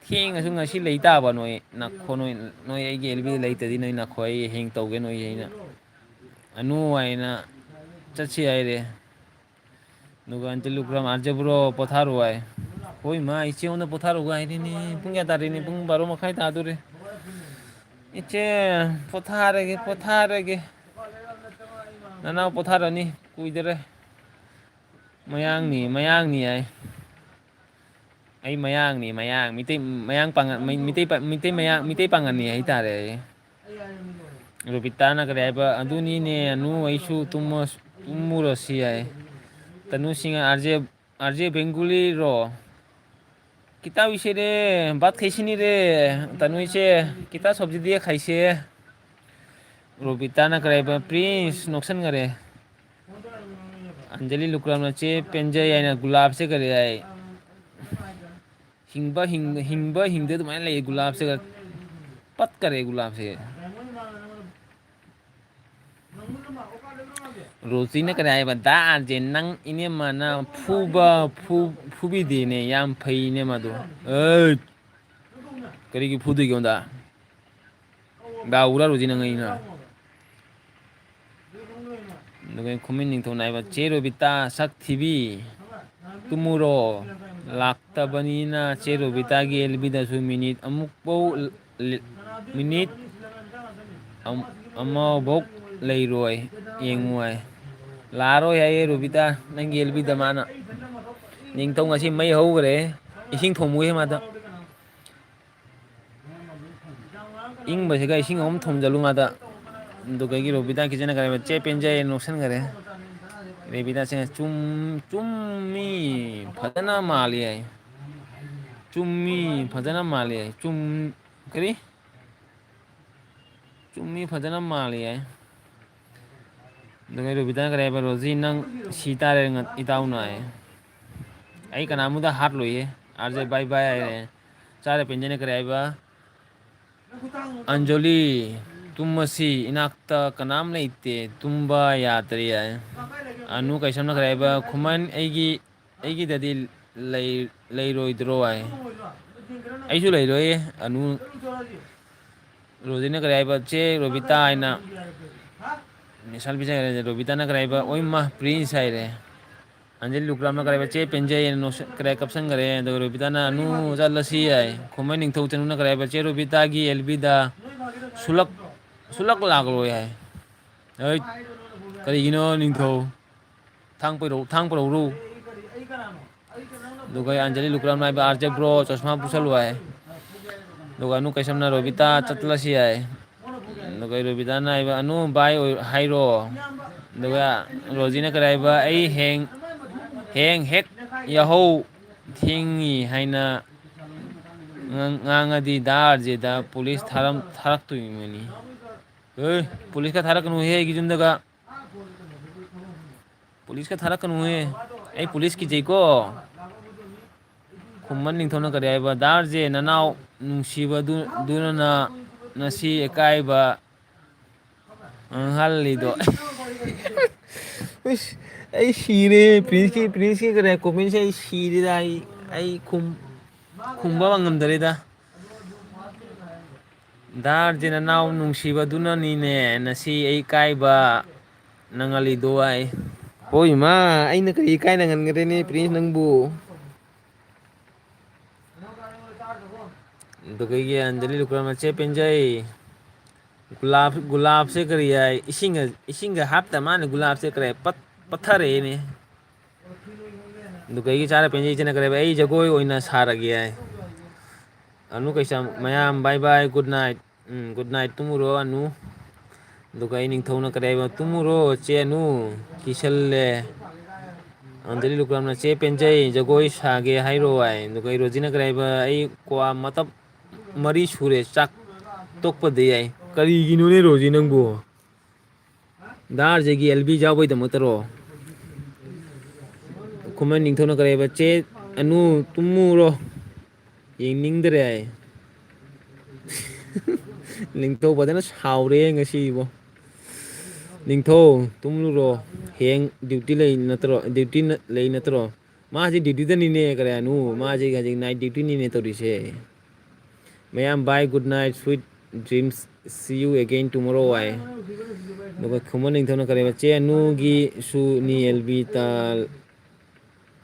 ꯊꯦꯡꯉꯁꯨ ꯉꯁꯤ ꯂꯩ ꯇꯥꯕ ꯅꯣꯏ, ꯅꯈꯣ ꯅꯣꯏ, ꯅꯣꯏ ꯑꯩꯒꯤ ꯑꯦꯜ ꯕꯤꯗ ꯂꯩꯇꯗꯤ ꯅꯣꯏ ꯅꯈꯣ ꯑꯩ ꯍꯌꯦꯡ ꯇꯧꯒꯦ ꯅꯣꯏ ꯑꯩꯅ꯫ ꯑꯅꯨ ꯍꯥꯏꯅ ꯆꯠꯁꯤ ꯍꯥꯏꯔꯦ꯫ ꯑꯗꯨꯒ ꯑꯟꯇꯤꯜ ꯂꯨꯀ꯭ꯔꯝ, "ꯑꯥꯔꯖꯦ ꯕ꯭ꯔꯣ, ꯄꯣꯊꯥꯔꯣ" ꯍꯥꯏ꯫ ꯍꯣꯏ ꯃꯥ, ꯏꯆꯦꯉꯣꯟꯗ ꯄꯣꯊꯥꯔꯣꯒ ꯍꯥꯏꯔꯤꯅꯤ꯫ ꯄꯨꯡ ꯀꯌꯥ ꯇꯥꯔꯦꯅꯦ? ꯄꯨꯡ ꯕꯥꯔꯣ ꯃꯈꯥꯏ ꯇꯥꯗꯣꯔꯦ꯫ "ꯏꯆꯦ, ꯄꯣꯊꯥꯔꯒꯦ, ꯄꯣꯊꯥꯔꯒꯦ"꯫ ꯅꯅꯥꯎ ꯄꯣꯊꯥꯔꯅꯤ, ꯀꯨꯏꯗꯔꯦ꯫ ꯃꯌꯥꯡꯅꯤ, ꯃꯌꯥꯡꯅꯤ ꯍꯥꯏ꯫ ꯑꯩ ꯃꯌꯥꯡꯅꯤ, ꯃꯌꯥꯡ꯫ ꯃꯤꯇꯩ ꯃꯌꯥꯡ ꯄꯥꯉꯟ-, ꯃꯩ-, ꯃꯤꯇꯩ ꯄꯥ-, ꯃꯤꯇꯩ ꯃꯌꯥꯡ, ꯃꯤꯇꯩ ꯄꯥꯉꯟꯅꯤ ꯍꯥꯏꯇꯥꯔꯦ ꯑꯩ꯫ ꯔꯣꯕꯤꯇꯥꯅ ꯀꯔꯤ ꯍꯥꯏꯕ? "ꯑꯗꯨꯅꯤꯅꯦ ꯑꯅꯨ, ꯑꯩꯁꯨ ꯇꯨꯝꯃ-, ꯇꯨꯝꯃꯨꯔꯁꯤ" ꯍꯥꯏ꯫ ꯇꯅꯨꯁꯤꯡ ꯑꯥꯔꯖꯦ, ꯑꯥꯔꯖꯦ ꯕꯦꯡꯒꯨꯂꯤꯔꯣ? "ꯀꯤꯇꯥ ꯎꯏꯁꯦ ꯔꯦ, ꯕꯥꯠ ꯈꯩꯁꯤꯅꯤ ꯔꯦ, ꯇꯅꯨ ꯏꯆꯦ, ꯀꯤꯇꯥ ꯁꯕꯖꯤ ꯗꯤꯌꯦ ꯈꯥꯏꯁꯦ"꯫ ꯔꯣꯕꯤꯇꯥꯅ ꯀꯔꯤ ꯍꯥꯏꯕ? "ꯄ꯭ꯔꯤꯟꯁ ꯅꯣꯛꯁꯟꯈꯔꯦ"꯫ ꯑꯟꯖꯂꯤ ꯂꯨꯀ꯭ꯔꯥꯝꯅ "ꯆꯦ ꯄꯦꯟꯖꯩ" ꯍꯥꯏꯅ ꯒꯨꯂꯥꯞꯁꯦ ꯀꯔꯤ ꯍꯥꯏ? ꯍꯤꯡꯕ ꯍꯤꯡ-, ꯍꯤꯡꯕ ꯍꯤꯡꯗ ꯑꯗꯨꯃꯥꯏꯅ ꯂꯩ ꯒꯨꯂꯥꯞꯁꯦ꯫ ꯄꯠꯈꯔꯦ ꯒꯨꯂꯥꯞꯁꯦ꯫ ꯔꯣꯖꯤꯅ ꯀꯔꯤ ꯍꯥꯏꯕ? "ꯗꯥ ꯑꯥꯔꯖꯦ, ꯅꯪ ꯏꯅꯦꯝꯃꯅ ꯐꯨꯕ, ꯐꯨ-, ꯐꯨꯕꯤꯗꯦꯅꯦ, ꯌꯥꯝ ꯐꯩꯅꯦ ꯃꯥꯗꯣ"꯫ ꯑꯦ! ꯀꯔꯤꯒꯤ ꯐꯨꯗꯣꯏꯒꯦ ꯑꯣꯟꯗ? ꯗꯥ ꯎꯔꯥ ꯔꯣꯖꯤ ꯅꯪ ꯑꯩꯅ꯫ ꯑꯗꯨꯒ ꯈꯨꯃꯟ ꯅꯤꯡꯊꯧꯅ ꯍꯥꯏꯕ, "ꯆꯦ ꯔꯣꯕꯤꯇꯥ ꯁꯛ ꯊꯤꯕꯤ, ꯇꯨꯝꯃꯨꯔꯣ"꯫ ꯂꯥꯛꯇꯕꯅꯤꯅ ꯆꯦ ꯔꯣꯕꯤꯇꯥꯒꯤ ꯑꯦꯜ ꯕꯤꯗꯁꯨ ꯃꯤꯅꯤꯠ ꯑꯃꯨꯛꯐꯧ ꯂꯤ-, ꯃꯤꯅꯤꯠ ꯑꯝ-, ꯑꯃꯐꯧ ꯂꯩꯔꯣꯏ, ꯌꯦꯡꯉꯨ ꯍꯥꯏ꯫ ꯂꯥꯛꯑꯔꯣꯏ ꯍꯥꯏꯌꯦ ꯔꯣꯕꯤꯇꯥ, ꯅꯪꯒꯤ ꯑꯦꯜ ꯕꯤꯗ ꯃꯥꯅ꯫ ꯅꯤꯡꯊꯧ ꯉꯁꯤ ꯃꯩ ꯍꯧꯈ꯭ꯔꯦ, ꯏꯁꯤꯡ ꯊꯣꯡꯕꯒꯤ ꯃꯥꯗ꯫ ꯏꯪꯕꯁꯤꯒ ꯏꯁꯤꯡ ꯑꯍꯨꯝ ꯊꯣꯡꯖꯜꯂꯨ ꯃꯥꯗ꯫ ꯑꯗꯨꯒ ꯑꯩꯒꯤ ꯔꯣꯕꯤꯇꯥ ꯀꯤꯆꯟꯅ ꯀꯔꯤ ꯍꯥꯏꯕ? "ꯆꯦ ꯄꯦꯟꯖꯩ" ꯅꯣꯛꯁꯟꯈꯔꯦ꯫ ꯔꯦꯕꯤꯇꯥꯁꯤꯅ ꯆꯨꯝ-, ꯆꯨꯝꯃꯤ, ꯐꯖꯅ ꯃꯥꯜꯂꯤ ꯍꯥꯏ꯫ ꯆꯨꯝꯃꯤ, ꯐꯖꯅ ꯃꯥꯜꯂꯤ ꯍꯥꯏ꯫ ꯆꯨꯝ-, ꯀꯔꯤ? ꯆꯨꯝꯃꯤ, ꯐꯖꯅ ꯃꯥꯜꯂꯤ ꯍꯥꯏ꯫ ꯑꯗꯨꯒ ꯔꯣꯕꯤꯇꯥꯅ ꯀꯔꯤ ꯍꯥꯏꯕ? "ꯔꯣꯖꯤ, ꯅꯪ ꯁꯤ ꯇꯥꯔꯦ ꯉ-, ꯏꯇꯥꯎꯅ" ꯍꯥꯏ꯫ ꯑꯩ ꯀꯅꯥꯃꯨꯗ ꯍꯥꯠꯂꯣꯏꯌꯦ꯫ ꯑꯥꯔꯖꯦ ꯕꯥꯏ ꯕꯥꯏ ꯍꯥꯏꯔꯦ꯫ ꯆꯥꯔꯦ ꯄꯦꯟꯖꯅ ꯀꯔꯤ ꯍꯥꯏꯕ? "ꯑꯟꯖꯂꯤ, ꯇꯨꯝꯃꯁꯤ, ꯏꯅꯥꯛꯇ ꯀꯅꯥꯝ ꯂꯩꯇꯦ, ꯇꯨꯝꯕ ꯌꯥꯗ꯭ꯔꯦ" ꯍꯥꯏ꯫ ꯑꯅꯨ ꯀꯩꯁꯝꯅ ꯀꯔꯤ ꯍꯥꯏꯕ? "ꯈꯨꯃꯟ, ꯑꯩꯒꯤ, ꯑꯩꯒꯤꯗꯗꯤ ꯂꯩ-, ꯂꯩꯔꯣꯏꯗ꯭ꯔꯣ?" ꯍꯥꯏ꯫ "ꯑꯩꯁꯨ ꯂꯩꯔꯣꯏꯌꯦ ꯑꯅꯨ"꯫ ꯔꯣꯖꯤꯅ ꯀꯔꯤ ꯍꯥꯏꯕ? "ꯆꯦ ꯔꯣꯕꯤꯇꯥ" ꯍꯥꯏꯅ ꯅꯤꯁꯥꯜ ꯄꯤꯖꯈ꯭ꯔꯦ꯫ ꯔꯣꯕꯤꯇꯥꯅ ꯀꯔꯤ ꯍꯥꯏꯕ? "ꯑꯣꯏꯃ, ꯄ꯭ꯔꯤꯟꯁ" ꯍꯥꯏꯔꯦ꯫ ꯑꯟꯖꯂꯤ ꯂꯨꯀ꯭ꯔꯥꯝꯅ ꯀꯔꯤ ꯍꯥꯏꯕ? "ꯆꯦ ꯄꯦꯟꯖꯩ" ꯍꯥꯏꯅ ꯅꯣꯛꯁ-, ꯀꯔꯤ ꯍꯥꯏ, ꯀꯞꯁꯟꯈ꯭ꯔꯦ꯫ ꯑꯗꯨꯒ ꯔꯣꯕꯤꯇꯥꯅ "ꯑꯅꯨ ꯆꯠꯂꯁꯤ" ꯍꯥꯏ꯫ ꯈꯨꯃꯟ ꯅꯤꯡꯊꯧ ꯆꯅꯨꯅ ꯀꯔꯤ ꯍꯥꯏꯕ? "ꯆꯦ ꯔꯣꯕꯤꯇꯥꯒꯤ ꯑꯦꯜ ꯕꯤꯗ ꯁꯨꯂꯛ-, ꯁꯨꯂꯛ ꯂꯥꯛꯂꯣꯏ" ꯍꯥꯏ꯫ ꯍꯩꯠ! ꯀꯔꯤꯒꯤꯅꯣ ꯅꯤꯡꯊꯧ? ꯊꯥꯡ ꯄꯣꯏꯔꯧ, ꯊꯥꯡ ꯄꯣꯏꯔꯧꯔꯨ꯫ ꯑꯗꯨꯒ ꯑꯩ ꯑꯟꯖꯂꯤ ꯂꯨꯀ꯭ꯔꯥꯝꯅ ꯍꯥꯏꯕ, "ꯑꯥꯔ ꯖꯦ ꯕ꯭ꯔꯣ, ꯆꯣꯁꯃꯥ ꯄꯨꯁꯜꯂꯨ" ꯍꯥꯏ꯫ ꯑꯗꯨꯒ ꯑꯅꯨ ꯀꯩꯁꯝꯅ, "ꯔꯣꯕꯤꯇꯥ, ꯆꯠꯂꯁꯤ" ꯍꯥꯏ꯫ ꯑꯗꯨꯒ ꯔꯣꯕꯤꯇꯥꯅ ꯍꯥꯏꯕ, "ꯑꯅꯨ ꯚꯥꯏ ꯑꯣꯏ-, ꯍꯥꯏꯔꯣ?" ꯑꯗꯨꯒ ꯔꯣꯖꯤꯅ ꯀꯔꯤ ꯍꯥꯏꯕ, "ꯑꯩ ꯍꯌꯦꯡ, ꯍꯌꯦꯡ ꯍꯦꯛ ꯌꯥꯍꯧ ꯊꯦꯡꯉꯤ ꯍꯥꯏꯅ ꯉꯥꯡ-, ꯉꯥꯡꯉꯗꯤ ꯗꯥ ꯑꯥꯔ ꯖꯦꯗ ꯄꯨꯂꯤꯁ ꯊꯥꯔꯝ-, ꯊꯥꯔꯛꯇꯣꯏꯅꯤ꯫ ꯑꯦ, ꯄꯨꯂꯤꯁꯀ ꯊꯥꯔꯛꯀꯅꯨꯍꯦ ꯑꯩꯒꯤ ꯌꯨꯝꯗꯒ꯫ ꯄꯨꯂꯤꯁꯀ ꯊꯥꯔꯛꯀꯅꯨꯍꯦ꯫ ꯑꯩ ꯄꯨꯂꯤꯁ ꯀꯤꯖꯩꯀꯣ꯫ ꯈꯨꯃꯟ ꯅꯤꯡꯊꯧꯅ ꯀꯔꯤ ꯍꯥꯏꯕ? "ꯗꯥ ꯑꯥꯔ ꯖꯦ, ꯅꯅꯥꯎ ꯅꯨꯡꯁꯤꯕꯗꯨ-, ꯗꯨꯅ ꯉꯁꯤ ꯑꯀꯥꯏꯕ ꯉꯥꯡꯍꯜꯂꯤꯗꯣ?" ꯏꯁ, ꯑꯩ ꯁꯤꯔꯦ꯫ ꯄ꯭ꯔꯤꯟꯁꯀꯤ, ꯄ꯭ꯔꯤꯟꯁꯀꯤ ꯀꯔꯤ ꯀꯣꯃꯦꯟꯁꯦ ꯑꯩ ꯁꯤꯔꯦꯗ꯫ ꯑꯩ, ꯑꯩ ꯈꯨꯝ-, ꯈꯨꯝꯕ ꯉꯝꯗꯔꯦꯗ꯫ ꯗꯥ ꯑꯥꯔ ꯖꯦ, ꯅꯅꯥꯎ ꯅꯨꯡꯁꯤꯕꯗꯨꯅꯅꯤꯅꯦ ꯅꯁꯤ ꯑꯩ ꯀꯥꯏꯕ ꯅꯪꯍꯜꯂꯤꯗꯣ ꯍꯥꯏ꯫ ꯍꯣꯏ ꯏꯃꯥ, ꯑꯩꯅ ꯀꯔꯤ ꯏꯀꯥꯏꯅ ꯉꯟꯈ꯭ꯔꯦꯅꯦ ꯄ꯭ꯔꯤꯟꯁ ꯅꯪꯕꯨ? ꯑꯗꯨꯒ ꯑꯩꯒꯤ ꯑꯟꯖꯂꯤ ꯂꯨꯀ꯭ꯔꯥꯝꯅ ꯆꯦ ꯄꯦꯟꯖꯩ꯫ ꯒꯨꯂꯥꯞ, ꯒꯨꯂꯥꯞꯁꯦ ꯀꯔꯤ ꯍꯥꯏ? ꯏꯁꯤꯡꯒ, ꯏꯁꯤꯡꯒ ꯍꯥꯞꯇ ꯃꯥꯅ ꯒꯨꯂꯥꯞꯁꯦ ꯀꯔꯤ ꯄꯠ-, ꯄꯠꯊꯔꯛꯑꯦꯅꯦ꯫ ꯑꯗꯨꯒ ꯑꯩꯒꯤ ꯆꯥꯔ ꯄꯦꯟꯖꯩ ꯏꯆꯦꯅ ꯀꯔꯤ ꯍꯥꯏ? "ꯑꯩ ꯖꯒꯣꯏ ꯑꯣꯏꯅ ꯁꯥꯔꯒꯦ" ꯍꯥꯏ꯫ ꯑꯅꯨ ꯀꯩꯁꯥꯝ, "ꯃꯌꯥꯝ bye bye, good night꯫ ꯎꯝ, good night, ꯇꯨꯝꯃꯨꯔꯣ ꯑꯅꯨ"꯫ ꯑꯗꯨꯒ ꯑꯩ ꯅꯤꯡꯊꯧꯅ ꯀꯔꯤ ꯍꯥꯏꯕ? "ꯇꯨꯝꯃꯨꯔꯣ ꯆꯦ ꯑꯅꯨ, ꯀꯤꯁꯜꯂꯦ"꯫ ꯑꯟꯖꯂꯤ ꯂꯨꯀ꯭ꯔꯥꯝꯅ, "ꯆꯦ ꯄꯦꯟꯖꯩ, ꯖꯒꯣꯏ ꯁꯥꯒꯦ ꯍꯥꯏꯔꯣ" ꯍꯥꯏ꯫ ꯑꯗꯨꯒ ꯑꯩ ꯔꯣꯖꯤꯅ ꯀꯔꯤ ꯍꯥꯏꯕ? "ꯑꯩ ꯀ꯭ꯋꯥ ꯃꯇꯞ ꯃꯔꯤ ꯁꯨꯔꯦ ꯆꯥꯛ ꯇꯣꯛꯄꯗ" ꯍꯥꯏ꯫ ꯀꯔꯤꯒꯤꯅꯣꯅꯦ ꯔꯣꯖꯤ ꯅꯪꯕꯨ? ꯗꯥ ꯑꯥꯔ ꯖꯦꯒꯤ ꯑꯦꯜ ꯕꯤ ꯌꯥꯎꯕꯩꯗꯃꯛꯇꯔꯣ? ꯈꯨꯃꯟ ꯅꯤꯡꯊꯧꯅ ꯀꯔꯤ ꯍꯥꯏꯕ? "ꯆꯦ ꯑꯅꯨ ꯇꯨꯝꯃꯨꯔꯣ, ꯌꯦꯡꯅꯤꯡꯗ꯭ꯔꯦ" ꯍꯥꯏ꯫ ꯅꯤꯡꯊꯧ ꯐꯖꯅ ꯁꯥꯎꯔꯦ ꯉꯁꯤꯕꯣ꯫ "ꯅꯤꯡꯊꯧ ꯇꯨꯝꯂꯨꯔꯣ, ꯍꯌꯦꯡ ꯗ꯭ꯌꯨꯇꯤ ꯂꯩ ꯅꯠꯇ꯭ꯔꯣ? ꯗ꯭ꯌꯨꯇꯤ ꯅ-, ꯂꯩ ꯅꯠꯇ꯭ꯔꯣ?" ꯃꯥꯁꯦ ꯗ꯭ꯌꯨꯇꯤꯗꯅꯤꯅꯦ ꯀꯔꯤꯅꯣ, ꯃꯥꯁꯦ ꯍꯧꯖꯤꯛ night duty ꯅꯤꯅꯦ ꯇꯧꯔꯤꯁꯦ꯫ ꯃꯌꯥꯝ bye, good night, sweet dreams, see you again tomorrow ꯍꯥꯏ꯫ ꯑꯗꯨꯒ ꯈꯨꯃꯟ ꯅꯤꯡꯊꯧꯅ ꯀꯔꯤ ꯍꯥꯏꯕ? "ꯆꯦ ꯑꯅꯨꯒꯤ ꯁꯨꯅꯤ ꯑꯦꯜ ꯕꯤ ꯇ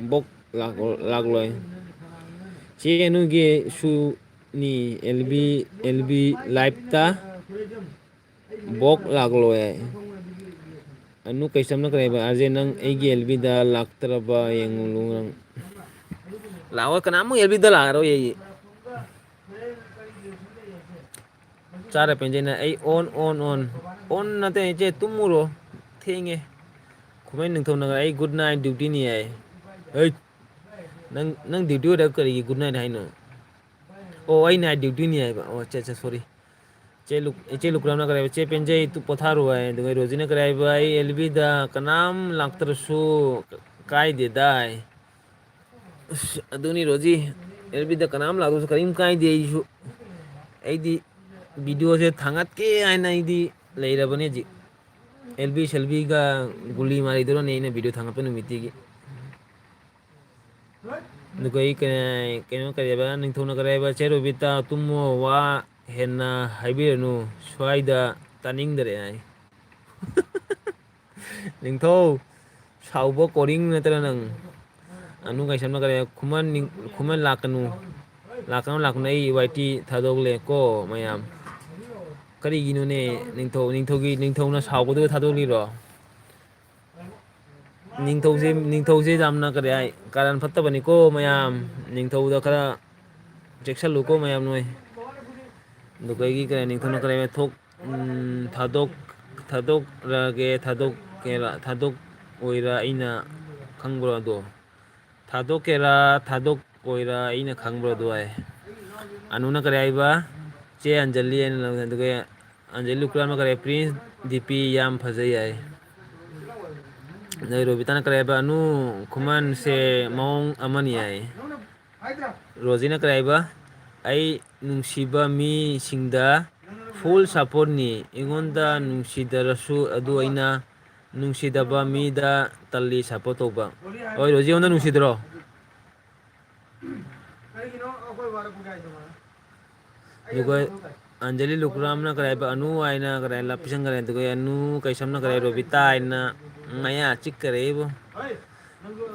ꯕꯣꯛ ꯂꯥꯛ-, ꯂꯥꯛꯂꯣꯏ꯫ ꯆꯦ ꯑꯅꯨꯒꯤ ꯁꯨꯅꯤ L B, L B live ꯇ ꯕꯣꯛ ꯂꯥꯛꯂꯣꯏ" ꯍꯥꯏ꯫ ꯑꯅꯨ ꯀꯩꯁꯝꯅ ꯀꯔꯤ ꯍꯥꯏꯕ? ꯑꯥꯔꯖꯦ, ꯅꯪ ꯑꯩꯒꯤ ꯑꯦꯜꯕꯤꯗ ꯂꯥꯛꯇ꯭ꯔꯕ ꯌꯦꯡꯉꯨ ꯅꯪ꯫ ꯂꯥꯛꯑꯣꯏ, ꯀꯅꯥꯃꯨꯛ ꯑꯦꯜꯕꯤꯗ ꯂꯥꯛꯑꯔꯣꯏ ꯑꯩ꯫ ꯆꯥꯔ ꯄꯦꯟꯖꯩꯅ ꯑꯩ ꯑꯣꯟ, ꯑꯣꯟ, ꯑꯣꯟ꯫ ꯑꯣꯟ ꯅꯠꯇꯦ, ꯏꯆꯦ, ꯇꯨꯝꯃꯨꯔꯣ꯫ ꯊꯦꯡꯉꯦ꯫ ꯈꯨꯃꯟ ꯅꯤꯡꯊꯧꯅꯒ ꯑꯩ good night duty ꯅꯤ ꯍꯥꯏ꯫ ꯍꯩꯠ! ꯅꯪ, ꯅꯪ duty ꯑꯣꯏꯔꯒ ꯀꯔꯤꯒꯤ good night ꯍꯥꯏꯅꯣ? ꯑꯣ, ꯑꯩ night duty ꯅꯤ ꯍꯥꯏꯕ꯫ ꯑꯣ, ꯑꯠꯆꯥ, ꯑꯠꯆꯥ, sorry꯫ ꯏꯆꯦ ꯂꯨꯛ-, ꯏꯆꯦ ꯂꯨꯀ꯭ꯔꯥꯝꯅ ꯀꯔꯤ ꯍꯥꯏꯕ? "ꯆꯦ ꯄꯦꯟꯖꯩ, ꯇꯨ ꯄꯣꯊꯥꯔꯨ" ꯍꯥꯏ꯫ ꯑꯗꯨꯒ ꯔꯣꯖꯤꯅ ꯀꯔꯤ ꯍꯥꯏꯕ? "ꯑꯩ ꯑꯦꯜꯕꯤꯗ ꯀꯅꯥꯝ ꯂꯥꯛꯇ꯭ꯔꯁꯨ ꯀꯥꯏꯗꯦꯗꯥꯏ"꯫ ꯑꯁ, ꯑꯗꯨꯅꯤ ꯔꯣꯖꯤ, ꯑꯦꯜꯕꯤꯗ ꯀꯅꯥꯝ ꯂꯥꯛꯇ꯭ꯔꯁꯨ ꯀꯔꯤꯝ ꯀꯥꯏꯗꯦ꯫ ꯑꯩꯁꯨ, ꯑꯩꯗꯤ video ꯁꯦ ꯊꯥꯡꯒꯠꯀꯦ ꯍꯥꯏꯅ ꯑꯩꯗꯤ ꯂꯩꯔꯕꯅꯦ ꯍꯧꯖꯤꯛ꯫ ꯑꯦꯜꯕꯤ ꯁꯦꯜꯕꯤꯒ ꯒꯨꯂꯤ ꯃꯥꯔꯤꯗꯨꯅꯅꯦ ꯑꯩꯅ video ꯊꯥꯡꯒꯠꯄ ꯅꯨꯃꯤꯠꯇꯒꯤ꯫ ꯑꯗꯨꯒ ꯑꯩ ꯀꯩ-, ꯀꯩꯅꯣ ꯀꯔꯤ ꯍꯥꯏꯕ, ꯅꯤꯡꯊꯧꯅ ꯀꯔꯤ ꯍꯥꯏꯕ, "ꯆꯦ ꯔꯣꯕꯤꯇꯥ, ꯇꯨꯝꯃꯣ, ꯋꯥ ꯍꯦꯟꯅ ꯍꯥꯏꯕꯤꯔꯅꯨ, ꯁ꯭ꯋꯥꯏꯗ ꯇꯥꯅꯤꯡꯗꯔꯦ" ꯍꯥꯏ꯫ ꯅꯤꯡꯊꯧ, ꯁꯥꯎꯕ ꯀꯣꯔꯤꯡ ꯅꯠꯇ꯭ꯔ ꯅꯪ? ꯑꯅꯨ ꯀꯩꯁꯝꯅ ꯀꯔꯤ ꯍꯥꯏ? "ꯈꯨꯃꯟ ꯅꯤꯡ-, ꯈꯨꯃꯟ ꯂꯥꯛꯀꯅꯨ, ꯂꯥꯛꯀꯅꯨ, ꯂꯥꯛꯀꯅꯨ, ꯑꯩ ꯋꯥꯏ ꯇꯤ ꯊꯥꯗꯣꯛꯂꯦ ꯀꯣ ꯃꯌꯥꯝ"꯫ ꯀꯔꯤꯒꯤꯅꯣꯅꯦ ꯅꯤꯡꯊꯧ, ꯅꯤꯡꯊꯧꯒꯤ, ꯅꯤꯡꯊꯧꯅ ꯁꯥꯎꯒꯗꯧꯕ ꯊꯥꯗꯣꯛꯂꯤꯔꯣ? ꯅꯤꯡꯊꯧꯁꯦ, ꯅꯤꯡꯊꯧꯁꯦ ꯌꯥꯝꯅ ꯀꯔꯤ ꯍꯥꯏ, ꯀꯥꯔꯟ ꯐꯠꯇꯕꯅꯤꯀꯣ ꯃꯌꯥꯝ꯫ ꯅꯤꯡꯊꯧꯗ ꯈꯔ ꯆꯦꯛꯁꯜꯂꯨꯀꯣ ꯃꯌꯥꯝ ꯅꯣꯏ꯫ ꯑꯗꯨꯒ ꯑꯩꯒꯤ ꯀꯔꯤ, ꯅꯤꯡꯊꯧꯅ ꯀꯔꯤ ꯍꯥꯏ, ꯊꯣꯛ-, ꯎꯝ, ꯊꯥꯗꯣꯛ-, ꯊꯥꯗꯣꯛꯔꯒꯦ, ꯊꯥꯗꯣꯛꯀꯦꯔꯥ, ꯊꯥꯗꯣꯛꯑꯣꯏꯔꯥ ꯑꯩꯅ ꯈꯪꯕ꯭ꯔꯣ ꯑꯗꯣ? ꯊꯥꯗꯣꯛꯀꯦꯔꯥ, ꯊꯥꯗꯣꯛꯑꯣꯏꯔꯥ ꯑꯩꯅ ꯈꯪꯕ꯭ꯔꯣ ꯑꯗꯣ ꯍꯥꯏ꯫ ꯑꯅꯨꯅ ꯀꯔꯤ ꯍꯥꯏꯕ? "ꯆꯦ ꯑꯟꯖꯂꯤ" ꯍꯥꯏꯅ ꯂꯧꯅꯩ꯫ ꯑꯗꯨꯒ ꯑꯟꯖꯂꯤ ꯂꯨꯀ꯭ꯔꯥꯝꯅ ꯀꯔꯤ ꯍꯥꯏ? "Prince ꯗꯤ ꯄꯤ ꯌꯥꯝ ꯐꯖꯩ" ꯍꯥꯏ꯫ ꯑꯗꯩ ꯔꯣꯕꯤꯇꯥꯅ ꯀꯔꯤ ꯍꯥꯏꯕ? "ꯑꯅꯨ ꯈꯨꯃꯟꯁꯦ ꯃꯑꯣꯡ ꯑꯃꯅꯤ" ꯍꯥꯏ꯫ ꯔꯣꯖꯤꯅ ꯀꯔꯤ ꯍꯥꯏꯕ? "ꯑꯩ ꯅꯨꯡꯁꯤꯕ ꯃꯤꯁꯤꯡꯗ full support ꯅꯤ꯫ ꯑꯩꯉꯣꯟꯗ ꯅꯨꯡꯁꯤꯗ꯭ꯔꯁꯨ ꯑꯗꯨ ꯑꯩꯅ ꯅꯨꯡꯁꯤꯗꯕ ꯃꯤꯗ ꯇꯜꯂꯤ support ꯇꯧꯕ"꯫ ꯍꯣꯏ, ꯔꯣꯖꯤ ꯑꯩꯉꯣꯟꯗ ꯅꯨꯡꯁꯤꯗ꯭ꯔꯣ? ꯑꯗꯨꯒ ꯑꯟꯖꯂꯤ ꯂꯨꯀ꯭ꯔꯥꯝꯅ ꯀꯔꯤ ꯍꯥꯏꯕ? "ꯑꯅꯨ" ꯍꯥꯏꯅ ꯀꯔꯤ ꯍꯥꯏ? ꯂꯥꯞ ꯄꯤꯁꯟꯈꯔꯦ꯫ ꯑꯗꯨꯒ ꯑꯅꯨ ꯀꯩꯁꯝꯅ ꯀꯔꯤ ꯍꯥꯏ? "ꯔꯣꯕꯤꯇꯥ" ꯍꯥꯏꯅ ꯃꯌꯥ ꯆꯤꯛꯈꯔꯦ ꯏꯕꯣ꯫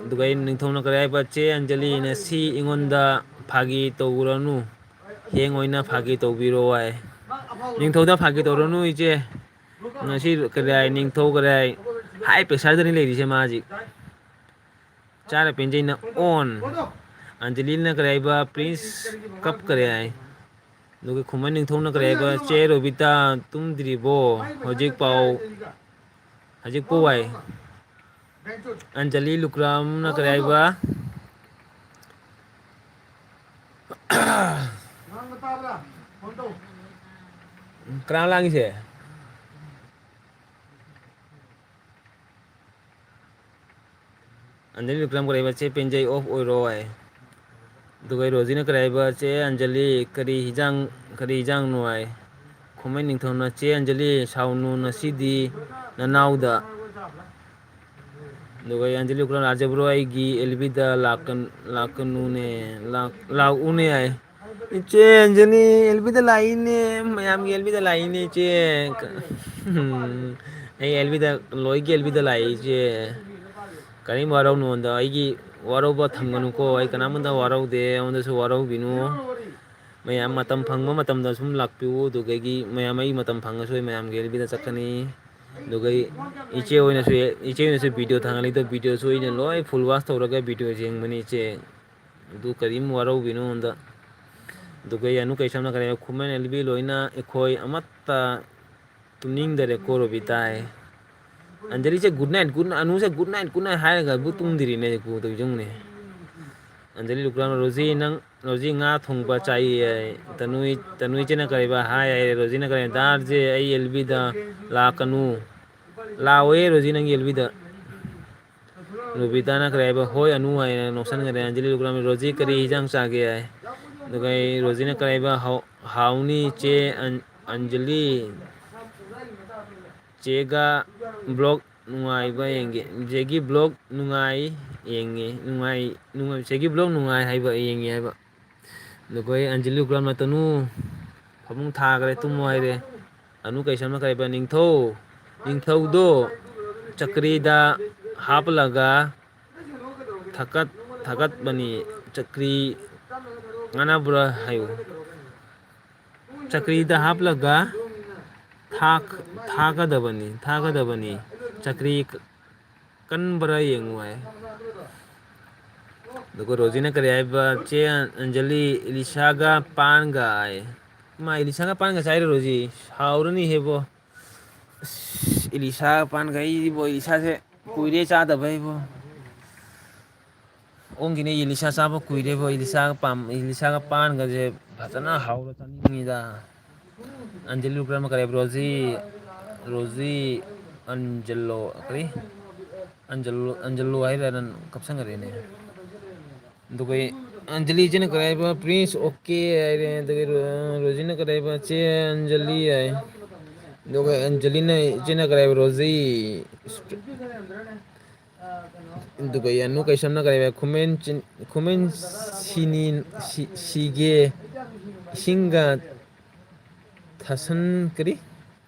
ꯑꯗꯨꯒ ꯑꯩ ꯅꯤꯡꯊꯧꯅ ꯀꯔꯤ ꯍꯥꯏꯕ? "ꯆꯦ ꯑꯟꯖꯂꯤ, ꯉꯁꯤ ꯑꯩꯉꯣꯟꯗ ꯐꯥꯒꯤ ꯇꯧꯔꯅꯨ, ꯍꯌꯦꯡ ꯑꯣꯏꯅ ꯐꯥꯒꯤ ꯇꯧꯕꯤꯔꯣ" ꯍꯥꯏ꯫ ꯅꯤꯡꯊꯧꯗ ꯐꯥꯒꯤ ꯇꯧꯔꯅꯨ ꯏꯆꯦ꯫ ꯉꯁꯤ ꯀꯔꯤ ꯍꯥꯏ? ꯅꯤꯡꯊꯧ ꯀꯔꯤ ꯍꯥꯏ? ꯍꯥꯏ ꯄ꯭ꯔꯦꯁꯔꯗꯅꯤ ꯂꯩꯔꯤꯁꯦ ꯃꯥ ꯍꯧꯖꯤꯛ꯫ ꯆꯥꯔ ꯄꯦꯟꯖꯩꯅ ꯑꯣꯟ꯫ ꯑꯟꯖꯂꯤꯅ ꯀꯔꯤ ꯍꯥꯏꯕ? ꯄ꯭ꯔꯤꯟꯁ ꯀꯞꯈꯔꯦ ꯍꯥꯏ꯫ ꯑꯗꯨꯒ ꯈꯨꯃꯟ ꯅꯤꯡꯊꯧꯅ ꯀꯔꯤ ꯍꯥꯏꯕ? "ꯆꯦ ꯔꯣꯕꯤꯇꯥ ꯇꯨꯝꯗ꯭ꯔꯤꯕꯣ? ꯍꯧꯖꯤꯛ ꯄꯥꯎ, ꯍꯧꯖꯤꯛ ꯄꯥꯎ" ꯍꯥꯏ꯫ ꯑꯟꯖꯂꯤ ꯂꯨꯀ꯭ꯔꯥꯝꯅ ꯀꯔꯤ ꯍꯥꯏꯕ? ꯀꯅꯥ ꯂꯥꯡꯉꯤꯁꯦ? ꯑꯟꯖꯂꯤ ꯂꯨꯀ꯭ꯔꯥꯝ ꯀꯔꯤ ꯍꯥꯏꯕ? "ꯆꯦ ꯄꯦꯟꯖꯩ ꯑꯣꯐ ꯑꯣꯏꯔꯣ" ꯍꯥꯏ꯫ ꯑꯗꯨꯒ ꯔꯣꯖꯤꯅ ꯀꯔꯤ ꯍꯥꯏꯕ? "ꯆꯦ ꯑꯟꯖꯂꯤ, ꯀꯔꯤ ꯍꯤꯖꯥꯡ, ꯀꯔꯤ ꯍꯤꯖꯥꯡꯅꯣ?" ꯍꯥꯏ꯫ ꯈꯨꯃꯟ ꯅꯤꯡꯊꯧꯅ, "ꯆꯦ ꯑꯟꯖꯂꯤ, ꯁꯥꯎꯅꯨ, ꯉꯁꯤꯗꯤ ꯅꯅꯥꯎꯗ"꯫ ꯑꯗꯨꯒ ꯑꯟꯖꯂꯤ ꯂꯨꯀ꯭ꯔꯥꯝ, "ꯂꯥꯖꯕ꯭ꯔꯣ ꯑꯩꯒꯤ ꯑꯦꯜꯕꯤꯗ ꯂꯥꯛꯀꯟ-, ꯂꯥꯛꯀꯅꯨꯅꯦ, ꯂꯥꯛ-, ꯂꯥꯛꯎꯅꯦ" ꯍꯥꯏ꯫ "ꯏꯆꯦ ꯑꯟꯖꯂꯤ ꯑꯦꯜꯕꯤꯗ ꯂꯥꯛꯏꯅꯦ, ꯃꯌꯥꯝꯒꯤ ꯑꯦꯜꯕꯤꯗ ꯂꯥꯛꯏꯅꯦ ꯏꯆꯦ꯫ ꯎꯝ, ꯑꯩ ꯑꯦꯜꯕꯤꯗ, ꯂꯣꯏꯒꯤ ꯑꯦꯜꯕꯤꯗ ꯂꯥꯛꯏ ꯏꯆꯦ꯫ ꯀꯔꯤꯝ ꯋꯥꯔꯧꯅꯨꯉꯣꯟꯗ, ꯑꯩꯒꯤ ꯋꯥꯔꯧꯕ ꯊꯝꯒꯅꯨꯀꯣ, ꯑꯩ ꯀꯅꯥꯃꯗ ꯋꯥꯔꯧꯗꯦ, ꯑꯩꯉꯣꯟꯗꯁꯨ ꯋꯥꯔꯧꯕꯤꯅꯨ꯫ ꯃꯌꯥꯝ ꯃꯇꯝ ꯐꯪꯕ ꯃꯇꯝꯗ ꯁꯨꯝ ꯂꯥꯛꯄꯤꯌꯨ, ꯑꯗꯨꯗꯒꯤ ꯃꯌꯥꯝ ꯑꯩ ꯃꯇꯝ ꯐꯪꯉꯁꯨ ꯑꯩ ꯃꯌꯥꯝꯒꯤ ꯑꯦꯜꯕꯤꯗ ꯆꯠꯀꯅꯤ꯫ ꯑꯗꯨꯒ ꯏꯆꯦ ꯍꯣꯏꯅꯁꯨ, ꯏꯆꯦ ꯍꯣꯏꯅꯁꯨ ꯚꯤꯗꯤꯑꯣ ꯊꯥꯒꯠꯂꯤꯗꯣ, ꯚꯤꯗꯤꯑꯣꯁꯨ ꯑꯩꯅ ꯂꯣꯏ ꯐꯨꯜ ꯋꯥꯁ ꯇꯧꯔꯒ ꯚꯤꯗꯤꯑꯣ ꯌꯦꯡꯕꯅꯤ ꯏꯆꯦ꯫ ꯑꯗꯨ ꯀꯔꯤꯝ ꯋꯥꯔꯧꯕꯤꯅꯨ ꯑꯩꯉꯣꯟꯗ꯫ ꯑꯗꯨꯒ ꯌꯥꯅꯨ ꯀꯩꯁꯥꯝꯅ ꯀꯔꯤ ꯍꯥꯏ? "ꯈꯨꯃꯟ ꯑꯦꯜꯕꯤ ꯂꯣꯏꯅ ꯑꯩꯈꯣꯏ ꯑꯃꯠꯇ ꯇꯨꯝꯅꯤꯡꯗꯔꯦꯀꯣ ꯔꯣꯕꯤꯇꯥ" ꯍꯥꯏ꯫ ꯑꯟꯖꯂꯤꯁꯦ ꯒꯨꯗ ꯅꯥꯏꯠ, ꯒꯨꯗ ꯅꯥꯏꯠ, ꯑꯟꯖꯂꯤꯁꯦ ꯒꯨꯗ ꯅꯥꯏꯠ, ꯒꯨꯗ ꯅꯥꯏꯠ ꯍꯥꯏꯔꯒꯕꯨ ꯇꯨꯝꯗ꯭ꯔꯤꯅꯦ, ꯀꯣꯜ ꯇꯧꯔꯤꯁꯦ ꯌꯦꯡꯉꯨꯅꯦ꯫ ꯑꯟꯖꯂꯤ ꯂꯨꯀ꯭ꯔꯥꯝꯅ, "ꯔꯣꯖꯤ, ꯅꯪ, ꯔꯣꯖꯤ ꯉꯥ ꯊꯣꯡꯕ ꯆꯥꯏꯌꯦ" ꯍꯥꯏ꯫ ꯇꯅꯨꯏ, ꯇꯅꯨꯏ ꯏꯆꯦꯅ ꯀꯔꯤ ꯍꯥꯏꯕ? ꯍꯥꯏ ꯍꯥꯏꯔꯦ꯫ ꯔꯣꯖꯤꯅ ꯀꯔꯤ ꯍꯥꯏ? "ꯗꯥ ꯑꯥꯔ ꯖꯦ, ꯑꯩ ꯑꯦꯜꯕꯤꯗ ꯂꯥꯛꯀꯅꯨ"꯫ "ꯂꯥꯛꯑꯣꯏꯌꯦ ꯔꯣꯖꯤ ꯅꯪꯒꯤ ꯑꯦꯜꯕꯤꯗ"꯫ ꯔꯣꯕꯤꯇꯥꯅ ꯀꯔꯤ ꯍꯥꯏꯕ? "ꯍꯣꯏ ꯑꯅꯨ" ꯍꯥꯏꯅ ꯅꯣꯛꯁꯟꯈꯔꯦ꯫ ꯑꯟꯖꯂꯤ ꯂꯨꯀ꯭ꯔꯥꯝꯅ, "ꯔꯣꯖꯤ ꯀꯔꯤ ꯍꯤꯟꯖꯥꯡ ꯆꯥꯒꯦ?" ꯍꯥꯏ꯫ ꯑꯗꯨꯒ ꯑꯩ, ꯔꯣꯖꯤꯅ ꯀꯔꯤ ꯍꯥꯏꯕ? "ꯍꯥꯎ-, ꯍꯥꯎꯅꯤ ꯆꯦ ꯑꯟ-, ꯑꯟꯖꯂꯤ꯫ ꯆꯦꯒ ꯕ꯭ꯂꯣꯛ ꯅꯨꯡꯉꯥꯏꯕ ꯌꯦꯡꯒꯦ꯫ ꯆꯦꯒꯤ ꯕ꯭ꯂꯣꯛ ꯅꯨꯡꯉꯥꯏ ꯌꯦꯡꯉꯦ꯫ ꯅꯨꯡꯉꯥꯏ, ꯅꯨꯡꯉꯥꯏ, ꯆꯦꯒꯤ ꯕ꯭ꯂꯣꯛ ꯅꯨꯡꯉꯥꯏ ꯍꯥꯏꯕ ꯌꯦꯡꯉꯦ" ꯍꯥꯏꯕ꯫ ꯑꯗꯨꯒ ꯑꯩ, ꯑꯟꯖꯂꯤ ꯂꯨꯀ꯭ꯔꯥꯝꯅ, "ꯇꯅꯨ, ꯐꯃꯨꯡ ꯊꯥꯈ꯭ꯔꯦ, ꯇꯨꯝꯃꯣ" ꯍꯥꯏꯔꯦ꯫ ꯑꯅꯨ ꯀꯩꯁꯥꯝꯅ ꯀꯔꯤ ꯍꯥꯏꯕ? "ꯅꯤꯡꯊꯧ, ꯅꯤꯡꯊꯧꯗꯣ ꯆꯀ꯭ꯔꯤꯗ ꯍꯥꯞꯂꯒ ꯊꯥꯀꯠ-, ꯊꯥꯀꯠꯄꯅꯤ, ꯆꯀ꯭ꯔꯤ ꯉꯥꯅꯕ꯭ꯔꯥ ꯍꯥꯏꯌꯨ꯫ ꯆꯀ꯭ꯔꯤꯗ ꯍꯥꯞꯂꯒ ꯊꯥꯛ-, ꯊꯥꯒꯗꯕꯅꯤ, ꯊꯥꯒꯗꯕꯅꯤ꯫ ꯆꯀ꯭ꯔꯤ ꯀ-, ꯀꯟꯕ꯭ꯔꯥ ꯌꯦꯡꯉꯨ ꯍꯥꯏ꯫ ꯑꯗꯨꯒ ꯔꯣꯖꯤꯅ ꯀꯔꯤ ꯍꯥꯏꯕ? "ꯆꯦ ꯑꯟꯖꯂꯤ, ꯏꯂꯤꯁꯥꯒ ꯄꯥꯟꯒ" ꯍꯥꯏ꯫ ꯃꯥ ꯏꯂꯤꯁꯥꯒ ꯄꯥꯟꯒ ꯆꯥꯏꯔꯣ ꯔꯣꯖꯤ? ꯍꯥꯎꯔꯅꯤ ꯍꯦꯕꯣ꯫ ꯑꯁ, ꯏꯂꯤꯁꯥꯒ ꯄꯥꯟꯒ, ꯑꯩꯕꯣ ꯏꯂꯤꯁꯥꯁꯦ ꯀꯨꯏꯔꯦ ꯆꯥꯗꯕ ꯑꯩꯕꯣ꯫ ꯑꯣꯟꯈꯤꯅꯦ, ꯏꯂꯤꯁꯥ ꯆꯥꯕ ꯀꯨꯏꯔꯦꯕꯣ꯫ ꯏꯂꯤꯁꯥꯒ ꯄꯥꯝ-, ꯏꯂꯤꯁꯥꯒ ꯄꯥꯟꯒꯁꯦ ꯐꯖꯅ ꯍꯥꯎꯔ ꯆꯥꯅꯤꯡꯉꯤꯗ꯫ ꯑꯟꯖꯂꯤ ꯂꯨꯀ꯭ꯔꯥꯝ ꯀꯔꯤ ꯍꯥꯏꯕ? ꯔꯣꯖꯤ, ꯔꯣꯖꯤ ꯑꯟꯖꯂꯣ, ꯀꯔꯤ? ꯑꯟꯖꯂꯣ, ꯑꯟꯖꯂꯣ ꯍꯥꯏꯔ ꯅꯪ ꯀꯞꯁꯟꯈꯔꯦꯅꯦ꯫ ꯑꯗꯨꯒ ꯑꯟꯖꯂꯤ ꯏꯆꯦꯅ ꯀꯔꯤ ꯍꯥꯏꯕ? "ꯄ꯭ꯔꯤꯟꯁ ꯑꯣꯀꯦ" ꯍꯥꯏꯔꯦ꯫ ꯑꯗꯨꯒ ꯔꯣ-, ꯔꯣꯖꯤꯅ ꯀꯔꯤ ꯍꯥꯏꯕ? "ꯆꯦ ꯑꯟꯖꯂꯤ" ꯍꯥꯏ꯫ ꯑꯗꯨꯒ ꯑꯟꯖꯂꯤꯅ, ꯏꯆꯦꯅ ꯀꯔꯤ ꯍꯥꯏꯕ? "ꯔꯣꯖꯤ"꯫ ꯑꯗꯨꯒ ꯌꯥꯅꯨ ꯀꯩꯁꯝꯅ ꯀꯔꯤ ꯍꯥꯏꯕ? "ꯈꯨꯃꯦꯟ ꯆꯤꯟ-, ꯈꯨꯃꯦꯟ ꯁꯤꯅꯤ-, ꯁꯤ-, ꯁꯤꯒꯦ ꯏꯁꯤꯡꯒ ꯊꯥꯁꯟ-, ꯀꯔꯤ?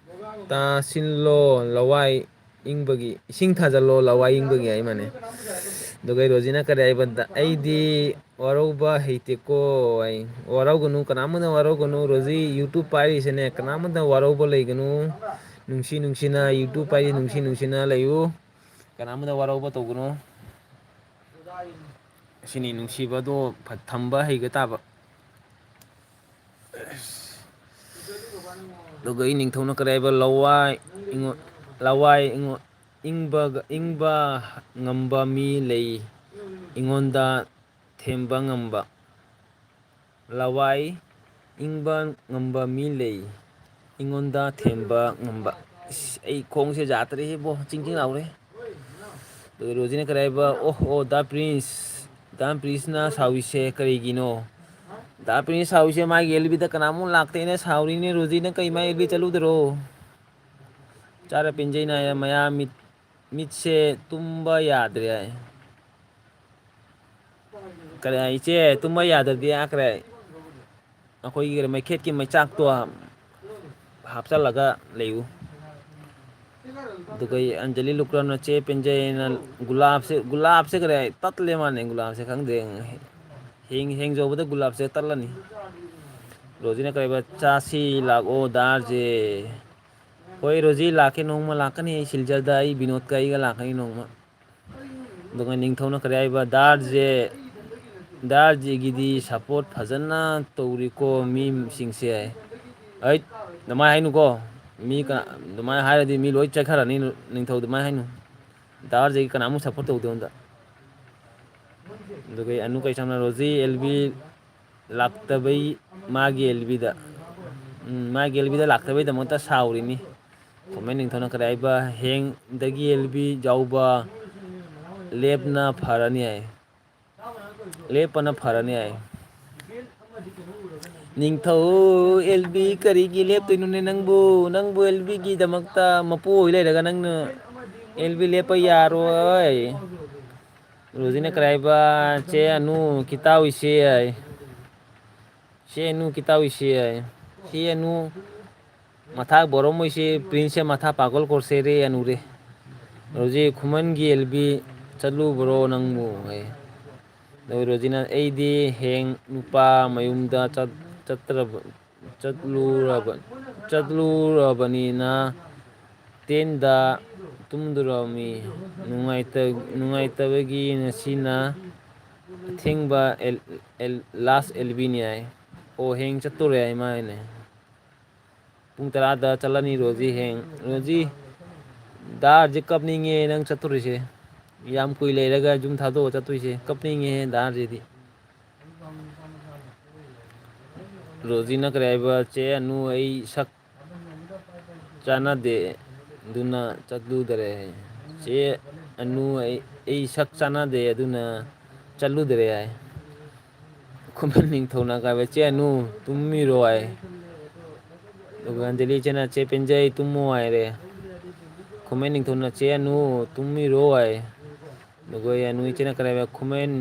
ꯇꯥꯁꯤꯜꯂꯣ ꯂꯋꯥꯏ ꯏꯪꯕꯒꯤ, ꯏꯁꯤꯡ ꯊꯥꯖꯜꯂꯣ ꯂꯋꯥꯏ ꯏꯪꯕꯒꯤ" ꯍꯥꯏ ꯃꯥꯅꯦ꯫ ꯑꯗꯨꯒ ꯔꯣꯖꯤꯅ ꯀꯔꯤ ꯍꯥꯏꯕ? "ꯗ-, ꯑꯩꯗꯤ ꯋꯥꯔꯧꯕ ꯍꯩꯇꯦꯀꯣ" ꯍꯥꯏ꯫ ꯋꯥꯔꯧꯒꯅꯨ, ꯀꯅꯥꯃꯅ ꯋꯥꯔꯧꯒꯅꯨ꯫ Rosie YouTube ꯄꯥꯏꯔꯤꯁꯤꯅꯦ, ꯀꯅꯥꯃꯇ ꯋꯥꯔꯧꯕ ꯂꯩꯒꯅꯨ꯫ ꯅꯨꯡꯁꯤ ꯅꯨꯡꯁꯤꯅ YouTube ꯄꯥꯏꯔꯤ, ꯅꯨꯡꯁꯤ ꯅꯨꯡꯁꯤꯅ ꯂꯩꯌꯨ꯫ ꯀꯅꯥꯃꯇ ꯋꯥꯔꯧꯕ ꯇꯧꯒꯅꯨ꯫ ꯑꯁꯤꯅꯤ ꯅꯨꯡꯁꯤꯕꯗꯣ ꯐ-, ꯊꯝꯕ ꯍꯩꯕ ꯇꯥꯕ꯫ ꯑꯗꯨꯒ ꯑꯩ ꯅꯤꯡꯊꯧꯅ ꯀꯔꯤ ꯍꯥꯏꯕ? "ꯂꯋꯥꯏ ꯏꯉꯣ-, ꯂꯋꯥꯏ ꯏꯉꯣ-, ꯏꯪꯕ, ꯏꯪꯕ ꯉꯝꯕ ꯃꯤ ꯂꯩ, ꯑꯩꯉꯣꯟꯗ ꯊꯦꯝꯕ ꯉꯝꯕ꯫ ꯂꯋꯥꯏ ꯏꯪꯕ ꯉꯝꯕ ꯃꯤ ꯂꯩ, ꯑꯩꯉꯣꯟꯗ ꯊꯦꯝꯕ ꯉꯝꯕ"꯫ ꯏꯁ, ꯑꯩ ꯈꯣꯡꯁꯦ ꯌꯥꯗ꯭ꯔꯦꯍꯦ ꯕꯣ, ꯆꯤꯡ ꯆꯤꯡ ꯂꯥꯎꯔꯦ꯫ ꯑꯗꯨꯒ ꯔꯣꯖꯤꯅ ꯀꯔꯤ ꯍꯥꯏꯕ? "ꯑꯣ, ꯑꯣ, ꯗꯥ ꯄ꯭ꯔꯤꯟꯁ, ꯗꯥ ꯄ꯭ꯔꯤꯟꯁꯅ ꯁꯥꯎꯔꯤꯁꯦ ꯀꯔꯤꯒꯤꯅꯣ?" ꯗꯥ ꯄ꯭ꯔꯤꯟꯁ ꯁꯥꯎꯔꯤꯁꯦ ꯃꯥꯒꯤ ꯑꯦꯜꯕꯤꯗ ꯀꯅꯥꯃꯨꯛ ꯂꯥꯛꯇꯦꯅ ꯁꯥꯎꯔꯤꯅꯦ꯫ ꯔꯣꯖꯤꯅ ꯀꯩ ꯃꯥ ꯑꯦꯜꯕꯤ ꯆꯠꯂꯨꯗꯔꯣ? ꯆꯥꯔ ꯄꯦꯟꯖꯩꯅ ꯍꯥꯏꯔ ꯃꯌꯥ ꯃꯤꯠ, ꯃꯤꯠꯁꯦ ꯇꯨꯝꯕ ꯌꯥꯗ꯭ꯔꯦ ꯍꯥꯏ꯫ ꯀꯔꯤ ꯍꯥꯏ, ꯏꯆꯦ, ꯇꯨꯝꯕ ꯌꯥꯗ꯭ꯔꯗꯤ ꯍꯥꯏꯈ꯭ꯔꯦ꯫ ꯑꯩꯈꯣꯏꯒꯤ ꯃꯩꯈꯦꯠꯀꯤ ꯃꯩꯆꯥꯛꯇꯣ ꯍꯥꯞꯆꯜꯂꯒ ꯂꯩꯌꯨ꯫ ꯑꯗꯨꯒ ꯑꯟꯖꯂꯤ ꯂꯨꯀ꯭ꯔꯥꯝꯅ ꯆꯦ ꯄꯦꯟꯖꯩꯅ ꯒꯨꯂꯥꯞꯁꯦ, ꯒꯨꯂꯥꯞꯁꯦ ꯀꯔꯤ ꯍꯥꯏ? ꯇꯠꯂꯦ ꯃꯥꯅꯦ, ꯒꯨꯂꯥꯞꯁꯦ ꯈꯪꯗꯦ꯫ ꯍꯦꯡ-, ꯍꯦꯡꯖꯧꯕꯗ ꯒꯨꯂꯥꯞꯁꯦ ꯇꯠꯂꯅꯤ꯫ ꯔꯣꯖꯤꯅ ꯀꯔꯤ ꯍꯥꯏꯕ? "ꯆꯥꯁꯤ ꯂꯥꯛꯑꯣ ꯗꯥꯔꯁꯦ"꯫ ꯍꯣꯏ, ꯔꯣꯖꯤ, ꯂꯥꯛꯀꯦ, ꯅꯣꯡꯃ ꯂꯥꯛꯀꯅꯤ ꯑꯩ ꯁꯤꯜꯆꯔꯗ, ꯑꯩ ꯕꯤꯅꯣꯗꯀ ꯑꯩꯒ ꯂꯥꯛꯀꯅꯤ ꯅꯣꯡꯃ꯫ ꯑꯗꯨꯒ ꯅꯤꯡꯊꯧꯅ ꯀꯔꯤ ꯍꯥꯏꯕ, ꯗꯥꯔꯁꯦ, ꯗꯥꯔꯁꯤꯒꯤꯗꯤ ꯁꯞꯄꯣꯔꯠ ꯐꯖꯅ ꯇꯧꯔꯤꯀꯣ ꯃꯤꯁꯤꯡꯁꯦ꯫ ꯑꯩ ꯑꯗꯨꯃꯥꯏꯅ ꯍꯥꯏꯅꯨꯀꯣ, ꯃꯤ ꯀꯅꯥ ꯑꯗꯨꯃꯥꯏꯅ ꯍꯥꯏꯔꯗꯤ ꯃꯤ ꯂꯣꯏ ꯆꯠꯈ꯭ꯔꯅꯤ꯫ ꯅꯤꯡꯊꯧ ꯑꯗꯨꯃꯥꯏꯅ ꯍꯥꯏꯅꯨ꯫ ꯗꯥꯔꯁꯤꯒꯤ ꯀꯅꯥꯃꯨꯛ ꯁꯞꯄꯣꯔꯠ ꯇꯧꯗꯦ ꯑꯝꯇ꯫ ꯑꯗꯨꯒ ꯑꯅꯨ ꯀꯩꯁꯥꯝꯅ ꯔꯣꯖꯤ ꯑꯦꯜ ꯕꯤ ꯂꯥꯛꯇꯕꯩ, ꯃꯥꯒꯤ ꯑꯦꯜ ꯕꯤꯗ, ꯎꯝ, ꯃꯥꯒꯤ ꯑꯦꯜ ꯕꯤꯗ ꯂꯥꯛꯇꯕꯩꯗꯃꯛꯇ ꯁꯥꯎꯔꯤꯅꯤ꯫ ꯀꯣꯃꯦꯟ ꯅꯤꯡꯊꯧꯅ ꯀꯔꯤ ꯍꯥꯏꯕ, ꯍꯌꯦꯡꯗꯒꯤ ꯑꯦꯜ ꯕꯤ ꯌꯥꯎꯕ ꯂꯦꯞꯅ ꯐꯔꯅꯤ ꯍꯥꯏ꯫ ꯂꯦꯞꯄꯅ ꯐꯔꯅꯤ ꯍꯥꯏ꯫ ꯅꯤꯡꯊꯧ, ꯑꯦꯜ ꯕꯤ ꯀꯔꯤꯒꯤ ꯂꯦꯞꯇꯣꯏꯅꯣꯅꯦ ꯅꯪꯕꯨ? ꯅꯪꯕꯨ ꯑꯦꯜ ꯕꯤꯒꯤꯗꯃꯛꯇ ꯃꯄꯨ ꯑꯣꯏ ꯂꯩꯔꯒ ꯅꯪꯅ ꯑꯦꯜ ꯕꯤ ꯂꯦꯞꯄ ꯌꯥꯔꯣꯏ꯫ ꯔꯣꯖꯤꯅ ꯀꯔꯤ ꯍꯥꯏꯕ? ꯆꯦ ꯑꯅꯨ, ꯈꯤꯇꯥꯎ ꯏꯁꯦ ꯍꯥꯏ꯫ ꯆꯦ ꯑꯅꯨ, ꯈꯤꯇꯥꯎ ꯏꯁꯦ ꯍꯥꯏ꯫ ꯆꯦ ꯑꯅꯨ, ꯃꯊꯥ ꯕꯣꯔꯣ ꯃꯣꯏꯁꯤ ꯄ꯭ꯔꯤꯟꯁꯁꯦ ꯃꯊꯥ ꯄꯥꯒꯜ ꯀꯣꯔꯁꯦ ꯔꯦ ꯑꯅꯨꯔꯦ꯫ ꯔꯣꯖꯤ, ꯈꯨꯃꯟꯒꯤ ꯑꯦꯜ ꯕꯤ ꯆꯠꯂꯨꯕ꯭ꯔꯣ ꯅꯪꯕꯨ? ꯍꯥꯏ꯫ ꯑꯗꯨꯒ ꯔꯣꯖꯤꯅ, ꯑꯩꯗꯤ ꯍꯌꯦꯡ ꯅꯨꯄꯥ ꯃꯌꯨꯝꯗ ꯆꯠ-, ꯆꯠꯇ꯭ꯔꯕ-, ꯆꯠꯂꯨꯔꯕ-, ꯆꯠꯂꯨꯔꯕꯅꯤꯅ ꯇꯦꯟꯗ ꯇꯨꯝꯗꯣꯔꯝꯃꯤ꯫ ꯅꯨꯡꯉꯥꯏꯇ-, ꯅꯨꯡꯉꯥꯏꯇꯕꯒꯤ ꯉꯁꯤꯅ ꯑꯊꯦꯡꯕ ꯑꯦꯜ-, ꯑꯦꯜ-, ꯂꯥꯁ ꯑꯦꯜ ꯕꯤꯅꯤ ꯍꯥꯏ꯫ ꯑꯣ, ꯍꯌꯦꯡ ꯆꯠꯇꯣꯔꯦ ꯍꯥꯏ ꯃꯥ ꯍꯥꯏꯅꯦ꯫ ꯄꯨꯡ ꯇꯔꯥꯗ ꯆꯠꯂꯅꯤ ꯔꯣꯖꯤ ꯍꯌꯦꯡ꯫ ꯔꯣꯖꯤ, ꯗꯥ ꯍꯧꯖꯤꯛ ꯀꯞꯅꯤꯡꯉꯦ ꯅꯪ ꯆꯠꯇꯣꯔꯤꯁꯦ꯫ ꯌꯥꯝ ꯀꯨꯏ ꯂꯩꯔꯒ ꯌꯨꯝ ꯊꯥꯗꯣꯛꯑ ꯆꯠꯇꯣꯏꯁꯦ꯫ ꯀꯞꯅꯤꯡꯉꯦ ꯗꯥ ꯍꯧꯖꯤꯛꯇꯤ꯫ ꯔꯣꯖꯤꯅ ꯀꯔꯤ ꯍꯥꯏꯕ? ꯆꯦ ꯑꯅꯨ, ꯑꯩ ꯁꯛ ꯆꯥꯟꯅꯗꯦ ꯑꯗꯨꯅ ꯆꯠꯂꯨꯗꯔꯦ꯫ ꯆꯦ ꯑꯅꯨ, ꯑꯩ, ꯑꯩ ꯁꯛ ꯆꯥꯟꯅꯗꯦ ꯑꯗꯨꯅ ꯆꯠꯂꯨꯗꯔꯦ ꯍꯥꯏ꯫ ꯈꯨꯃꯟ ꯅꯤꯡꯊꯧꯅ ꯀꯥꯏꯕ, ꯆꯦ ꯑꯅꯨ, ꯇꯨꯝꯃꯤꯔꯣ ꯍꯥꯏ꯫ ꯑꯗꯨꯒ ꯑꯟꯖꯂꯤ ꯏꯆꯦꯅ, ꯆꯦ ꯄꯦꯟꯖꯩ, ꯇꯨꯝꯃꯣ ꯍꯥꯏꯔꯦ꯫ ꯈꯨꯃꯟ ꯅꯤꯡꯊꯧꯅ, ꯆꯦ ꯑꯅꯨ, ꯇꯨꯝꯃꯤꯔꯣ ꯍꯥꯏ꯫ ꯑꯗꯨꯒ ꯑꯅꯨ ꯏꯆꯦꯅ ꯀꯔꯤ ꯍꯥꯏꯕ? ꯈꯨꯃꯟ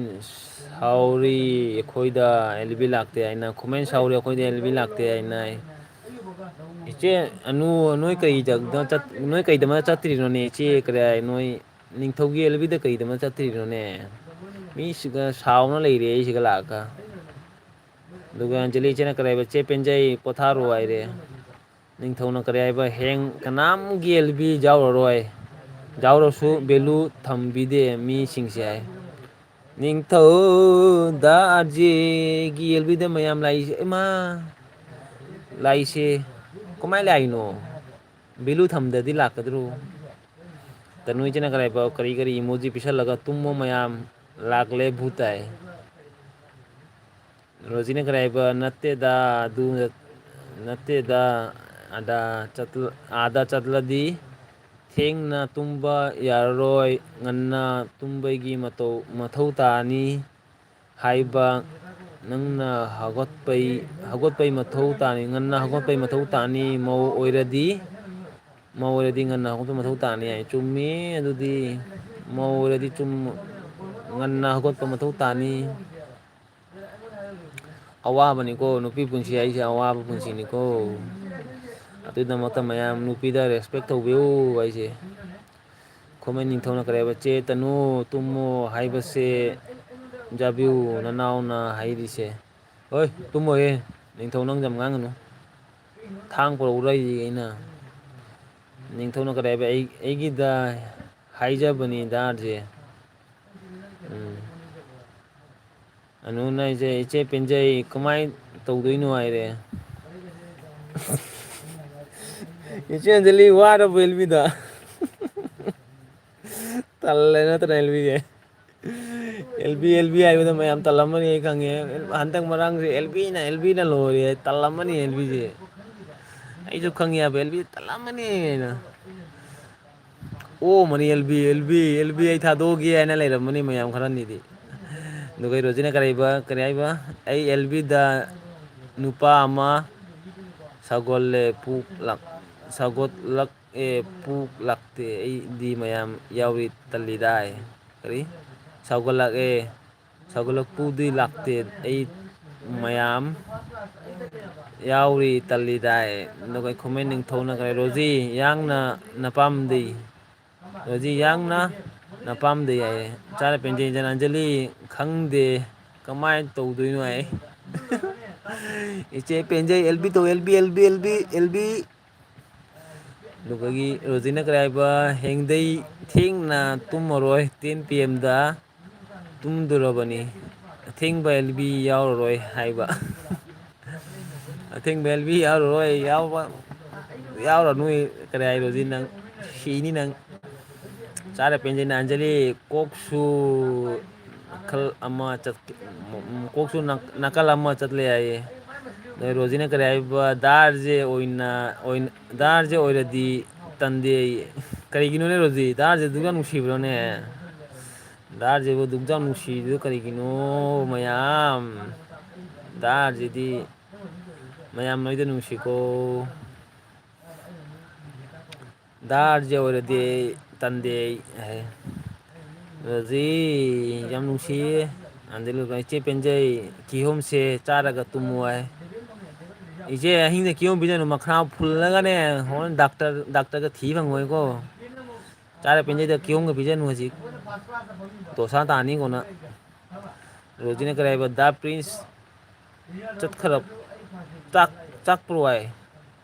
ꯁꯥꯎꯔꯤ ꯑꯩꯈꯣꯏꯗ ꯑꯦꯜ ꯕꯤ ꯂꯥꯛꯇꯦ ꯍꯥꯏꯅ꯫ ꯈꯨꯃꯟ ꯁꯥꯎꯔꯤ ꯑꯩꯈꯣꯏꯗ ꯑꯦꯜ ꯕꯤ ꯂꯥꯛꯇꯦ ꯍꯥꯏꯅ ꯍꯥꯏ꯫ ꯏꯆꯦ ꯑꯅꯨ, ꯅꯣꯏ ꯀꯔꯤ ꯖꯒꯗ ꯆꯠ-, ꯅꯣꯏ ꯀꯩꯗꯃꯛ ꯆꯠꯇ꯭ꯔꯤꯅꯣꯅꯦ ꯏꯆꯦ? ꯀꯔꯤ ꯍꯥꯏ? ꯅꯣꯏ ꯅꯤꯡꯊꯧꯒꯤ ꯑꯦꯜ ꯕꯤꯗ ꯀꯩꯗꯃꯛ ꯆꯠꯇ꯭ꯔꯤꯅꯣꯅꯦ? ꯃꯤꯁꯤꯒ ꯁꯥꯎꯅ ꯂꯩꯔꯦ ꯑꯩꯁꯤꯒ ꯂꯥꯛꯑꯒ꯫ ꯑꯗꯨꯒ ꯑꯟꯖꯂꯤ ꯏꯆꯦꯅ ꯀꯔꯤ ꯍꯥꯏꯕ? ꯆꯦ ꯄꯦꯟꯖꯩ ꯄꯣꯊꯥꯔꯣ ꯍꯥꯏꯔꯦ꯫ ꯅꯤꯡꯊꯧꯅ ꯀꯔꯤ ꯍꯥꯏꯕ? ꯍꯌꯦꯡ ꯀꯅꯥꯝꯒꯤ ꯑꯦꯜ ꯕꯤ ꯌꯥꯎꯔꯔꯣꯏ꯫ ꯌꯥꯎꯔꯁꯨ ꯚꯦꯂꯨ ꯊꯝꯕꯤꯗꯦ ꯃꯤꯁꯤꯡꯁꯦ ꯍꯥꯏ꯫ ꯅꯤꯡꯊꯧꯗ ꯑꯥꯔꯖꯦꯒꯤ ꯑꯦꯜ ꯕꯤꯗ ꯃꯌꯥꯝ ꯂꯥꯛꯏꯁꯦ꯫ ꯏꯃꯥ! ꯂꯥꯛꯏꯁꯦ ꯀꯃꯥꯏꯅ ꯂꯥꯛꯏꯅꯣ? ꯚꯦꯂꯨ ꯊꯝꯗꯗꯤ ꯂꯥꯛꯀꯗ꯭ꯔꯣ? ꯇꯅꯨ ꯏꯆꯦꯅ ꯀꯔꯤ ꯍꯥꯏꯕ? ꯀꯔꯤ ꯀꯔꯤ ꯏꯃꯣꯖꯤ ꯄꯤꯁꯜꯂꯒ ꯇꯨꯝꯃꯣ ꯃꯌꯥꯝ, ꯂꯥꯛꯂꯦ ꯚꯨ ꯇꯥꯏ꯫ ꯔꯣꯖꯤꯅ ꯀꯔꯤ ꯍꯥꯏꯕ? ꯅꯠꯇꯦꯗ, ꯑꯗꯨ ꯅꯠ-, ꯅꯠꯇꯦꯗ, ꯑꯗ ꯆꯠꯂ-, ꯑꯥꯗ ꯆꯠꯂꯗꯤ ꯊꯦꯡꯅ ꯇꯨꯝꯕ ꯌꯥꯔꯔꯣꯏ, ꯉꯟꯅ ꯇꯨꯝꯕꯒꯤ ꯃꯇꯧ, ꯃꯊꯧ ꯇꯥꯅꯤ ꯍꯥꯏꯕ꯫ ꯅꯪꯅ ꯍꯧꯒꯠꯄꯩ, ꯍꯧꯒꯠꯄꯩ ꯃꯊꯧ ꯇꯥꯅꯤ, ꯉꯟꯅ ꯍꯧꯒꯠꯄꯩ ꯃꯊꯧ ꯇꯥꯅꯤ, ꯃꯧ ꯑꯣꯏꯔꯗꯤ꯫ ꯃꯧ ꯑꯣꯏꯔꯗꯤ ꯉꯟꯅ ꯍꯧꯒꯠꯄ ꯃꯊꯧ ꯇꯥꯅꯤ ꯍꯥꯏ꯫ ꯆꯨꯝꯃꯤ꯫ ꯑꯗꯨꯗꯤ ꯃꯧ ꯑꯣꯏꯔꯗꯤ ꯆꯨꯝ-, ꯉꯟꯅ ꯍꯧꯒꯠꯄ ꯃꯊꯧ ꯇꯥꯅꯤ꯫ ꯑꯋꯥꯕꯅꯤꯀꯣ, ꯅꯨꯄꯤ ꯄꯨꯟꯁꯤ ꯍꯥꯏꯁꯦ ꯑꯋꯥꯕ ꯄꯨꯟꯁꯤꯅꯤꯀꯣ꯫ ꯑꯗꯨꯒꯤꯗꯃꯛꯇ ꯃꯌꯥꯝ ꯅꯨꯄꯤꯗ ꯔꯦꯁꯄꯦꯛ ꯇꯧꯕꯤꯌꯨ ꯍꯥꯏꯁꯦ꯫ ꯈꯨꯃꯟ ꯅꯤꯡꯊꯧꯅ ꯀꯔꯤ ꯍꯥꯏꯕ? "ꯆꯦ ꯇꯅꯨ, ꯇꯨꯝꯃꯣ ꯍꯥꯏꯕꯁꯦ ꯖꯥꯕꯤꯌꯨ ꯅꯅꯥꯎꯅ ꯍꯥꯏꯔꯤꯁꯦ"꯫ ꯍꯣꯏ, ꯇꯨꯝꯃꯣꯏꯌꯦ꯫ ꯅꯤꯡꯊꯧ ꯅꯪ ꯌꯥꯝ ꯉꯥꯡꯒꯅꯨ꯫ ꯊꯥꯡ ꯄꯨꯔꯛꯎꯔꯥ ꯑꯩ, ꯑꯩꯅ? ꯅꯤꯡꯊꯧꯅ ꯀꯔꯤ ꯍꯥꯏꯕ? "ꯑꯩ, ꯑꯩꯒꯤꯗ ꯍꯥꯏꯖꯕꯅꯤꯗ ꯑꯥꯔꯖꯦ"꯫ ꯎꯝ꯫ ꯑꯅꯨꯅ ꯑꯩꯁꯦ, "ꯏꯆꯦ ꯄꯦꯟꯖꯩ, ꯀꯃꯥꯏ ꯇꯧꯗꯣꯏꯅꯣ?" ꯍꯥꯏꯔꯦ꯫ ꯏꯆꯦ ꯑꯟꯖꯂꯤ, ꯋꯥꯔꯕꯣ ꯑꯦꯜꯕꯤꯗ? ꯇꯜꯂꯦ ꯅꯠꯇ꯭ꯔꯥ ꯑꯦꯜꯕꯤꯁꯦ? ꯑꯦꯜꯕꯤ, ꯑꯦꯜꯕꯤ ꯍꯥꯏꯕꯗ ꯃꯌꯥꯝ ꯇꯜꯂꯝꯃꯅꯤ ꯑꯩ ꯈꯪꯉꯦ꯫ ꯍꯟꯗꯛ ꯃꯔꯥꯡꯁꯦ ꯑꯦꯜꯕꯤꯅ, ꯑꯦꯜꯕꯤꯅ ꯂꯣꯏꯔꯦ꯫ ꯇꯜꯂꯝꯃꯅꯤ ꯑꯦꯜꯕꯤꯁꯦ꯫ ꯑꯩꯁꯨ ꯈꯪꯉꯦ ꯍꯥꯏꯕ, ꯑꯦꯜꯕꯤ ꯇꯜꯂꯝꯃꯅꯤ ꯍꯥꯏꯅ꯫ ꯑꯣ ꯃꯅꯤ ꯑꯦꯜꯕꯤ, ꯑꯦꯜꯕꯤ, ꯑꯦꯜꯕꯤ ꯑꯩ ꯊꯥꯗꯣꯛꯑꯒꯦ ꯍꯥꯏꯅ ꯂꯩꯔꯝꯃꯅꯤ ꯃꯌꯥꯝ ꯈꯔꯅꯤꯗꯤ꯫ ꯑꯗꯨꯒ ꯔꯣꯖꯤꯅ ꯀꯔꯤ ꯍꯥꯏꯕ, ꯀꯔꯤ ꯍꯥꯏꯕ? "ꯑꯩ ꯑꯦꯜꯕꯤꯗ ꯅꯨꯄꯥ ꯑꯃ ꯁꯧꯒꯠꯂꯦ ꯄꯨꯛ ꯂꯥꯛ-, ꯁꯧꯒꯠꯂꯛ-, ꯑꯦ, ꯄꯨꯛ ꯂꯥꯛꯇꯦ, ꯑꯩꯗꯤ ꯃꯌꯥꯝ ꯌꯥꯎꯔꯤ ꯇꯜꯂꯤꯗꯥꯏ"꯫ ꯀꯔꯤ? "ꯁꯧꯒꯠꯂꯛꯑꯦ, ꯁꯧꯒꯠꯂꯛꯄꯨꯗꯤ ꯂꯥꯛꯇꯦ, ꯑꯩ ꯃꯌꯥꯝ ꯌꯥꯎꯔꯤ ꯇꯜꯂꯤꯗꯥꯏ"꯫ ꯑꯗꯨꯒ ꯈꯨꯃꯟ ꯅꯤꯡꯊꯧꯅ ꯀꯔꯤ? "ꯔꯣꯖꯤ, ꯌꯥꯡꯅ ꯅꯄꯥꯝꯗꯤ"꯫ ꯔꯣꯖꯤ, "ꯌꯥꯡꯅ ꯅꯄꯥꯝꯗꯤ" ꯍꯥꯏꯌꯦ꯫ ꯆꯥꯅ ꯄꯦꯟꯖꯩ ꯖꯅꯥꯟꯖꯂꯤ, "ꯈꯪꯗꯦ ꯀꯃꯥꯏꯅ ꯇꯧꯗꯣꯏꯅꯣ" ꯍꯥꯏ꯫ ꯏꯆꯦ ꯄꯦꯟꯖꯩ, ꯑꯦꯜ ꯕꯤ ꯇꯧ, L B, L B, L B, L B. ꯑꯗꯨꯗꯒꯤ ꯔꯣꯖꯤꯅ ꯀꯔꯤ ꯍꯥꯏꯕ, ꯍꯌꯦꯡꯗꯩ ꯊꯦꯡꯅ ꯇꯨꯝꯃꯔꯣꯏ, ꯇꯦꯟ ꯄꯤ ꯑꯦꯝꯗ ꯇꯨꯝꯗꯣꯔꯕꯅꯤ, ꯑꯊꯦꯡꯕ ꯑꯦꯜ ꯕꯤ ꯌꯥꯎꯔꯔꯣꯏ ꯍꯥꯏꯕ꯫ ꯑꯊꯦꯡꯕ ꯑꯦꯜ ꯕꯤ ꯌꯥꯎꯔꯔꯣꯏ, ꯌꯥꯎꯕ, ꯌꯥꯎꯔꯅꯨ, ꯀꯔꯤ ꯍꯥꯏꯔꯣ ꯍꯧꯖꯤꯛ ꯅꯪ? ꯁꯤꯅꯤ ꯅꯪ꯫ ꯆꯥꯔ ꯄꯦꯟꯖꯩꯅ ꯑꯟꯖꯂꯤ, ꯀꯣꯛꯁꯨ ꯅꯥꯀꯜ ꯑꯃ ꯆꯠ-, ꯀꯣꯛꯁꯨ ꯅꯥ-, ꯅꯥꯀꯜ ꯑꯃ ꯆꯠꯂꯦ ꯍꯥꯏꯌꯦ꯫ ꯅꯣꯏ ꯔꯣꯖꯤꯅ ꯀꯔꯤ ꯍꯥꯏꯕ? ꯗꯥꯔꯁꯦ ꯑꯣꯏꯅ, ꯑꯣꯏꯅ, ꯗꯥꯔꯁꯦ ꯑꯣꯏꯔꯗꯤ ꯇꯟꯗꯦ ꯑꯩ꯫ ꯀꯔꯤꯒꯤꯅꯣꯅꯦ ꯔꯣꯖꯤ? ꯗꯥꯔꯁꯦ ꯑꯗꯨꯛ ꯌꯥꯝ ꯅꯨꯡꯁꯤꯕ꯭ꯔꯣꯅꯦ? ꯗꯥꯔꯁꯤꯕꯨ ꯑꯗꯨꯛ ꯌꯥꯝ ꯅꯨꯡꯁꯤꯔꯤꯗꯨ ꯀꯔꯤꯒꯤꯅꯣ ꯃꯌꯥꯝ? ꯗꯥꯔꯁꯤꯗꯤ ꯃꯌꯥꯝ ꯂꯣꯏꯗ ꯅꯨꯡꯁꯤꯀꯣ꯫ ꯗꯥꯔꯁꯦ ꯑꯣꯏꯔꯗꯤ ꯑꯩ ꯇꯟꯗꯦ ꯑꯩ ꯍꯥꯏ꯫ ꯔꯣꯖꯤ ꯌꯥꯝ ꯅꯨꯡꯁꯤꯌꯦ꯫ ꯑꯗꯩ ꯏꯆꯦ ꯄꯦꯟꯖꯩ, ꯀꯤꯍꯣꯝꯁꯦ ꯆꯥꯔꯒ ꯇꯨꯝꯃꯨ ꯍꯥꯏ꯫ ꯏꯆꯦ ꯑꯍꯤꯡꯗ ꯀꯤꯍꯣꯝ ꯄꯤꯖꯅꯨ, ꯃꯈꯥ ꯐꯨꯜꯂꯒꯅꯦ, ꯍꯣꯔꯦꯟ ꯗꯥꯛꯇꯔ, ꯗꯥꯛꯇꯔꯒ ꯊꯤ ꯐꯪꯉꯣꯏꯀꯣ꯫ ꯆꯥꯔ ꯄꯦꯟꯖꯩꯗ ꯀꯤꯍꯣꯝꯒ ꯄꯤꯖꯅꯨ ꯍꯧꯖꯤꯛ꯫ ꯗꯣꯁꯥ ꯇꯥꯅꯤ ꯀꯣꯟꯅ꯫ ꯔꯣꯖꯤꯅ ꯀꯔꯤ ꯍꯥꯏꯕ? ꯗꯥ ꯄ꯭ꯔꯤꯟꯁ ꯆꯠꯈ꯭ꯔ-, ꯆꯥꯛ-, ꯆꯥꯛꯄ꯭ꯔꯣ ꯍꯥꯏ꯫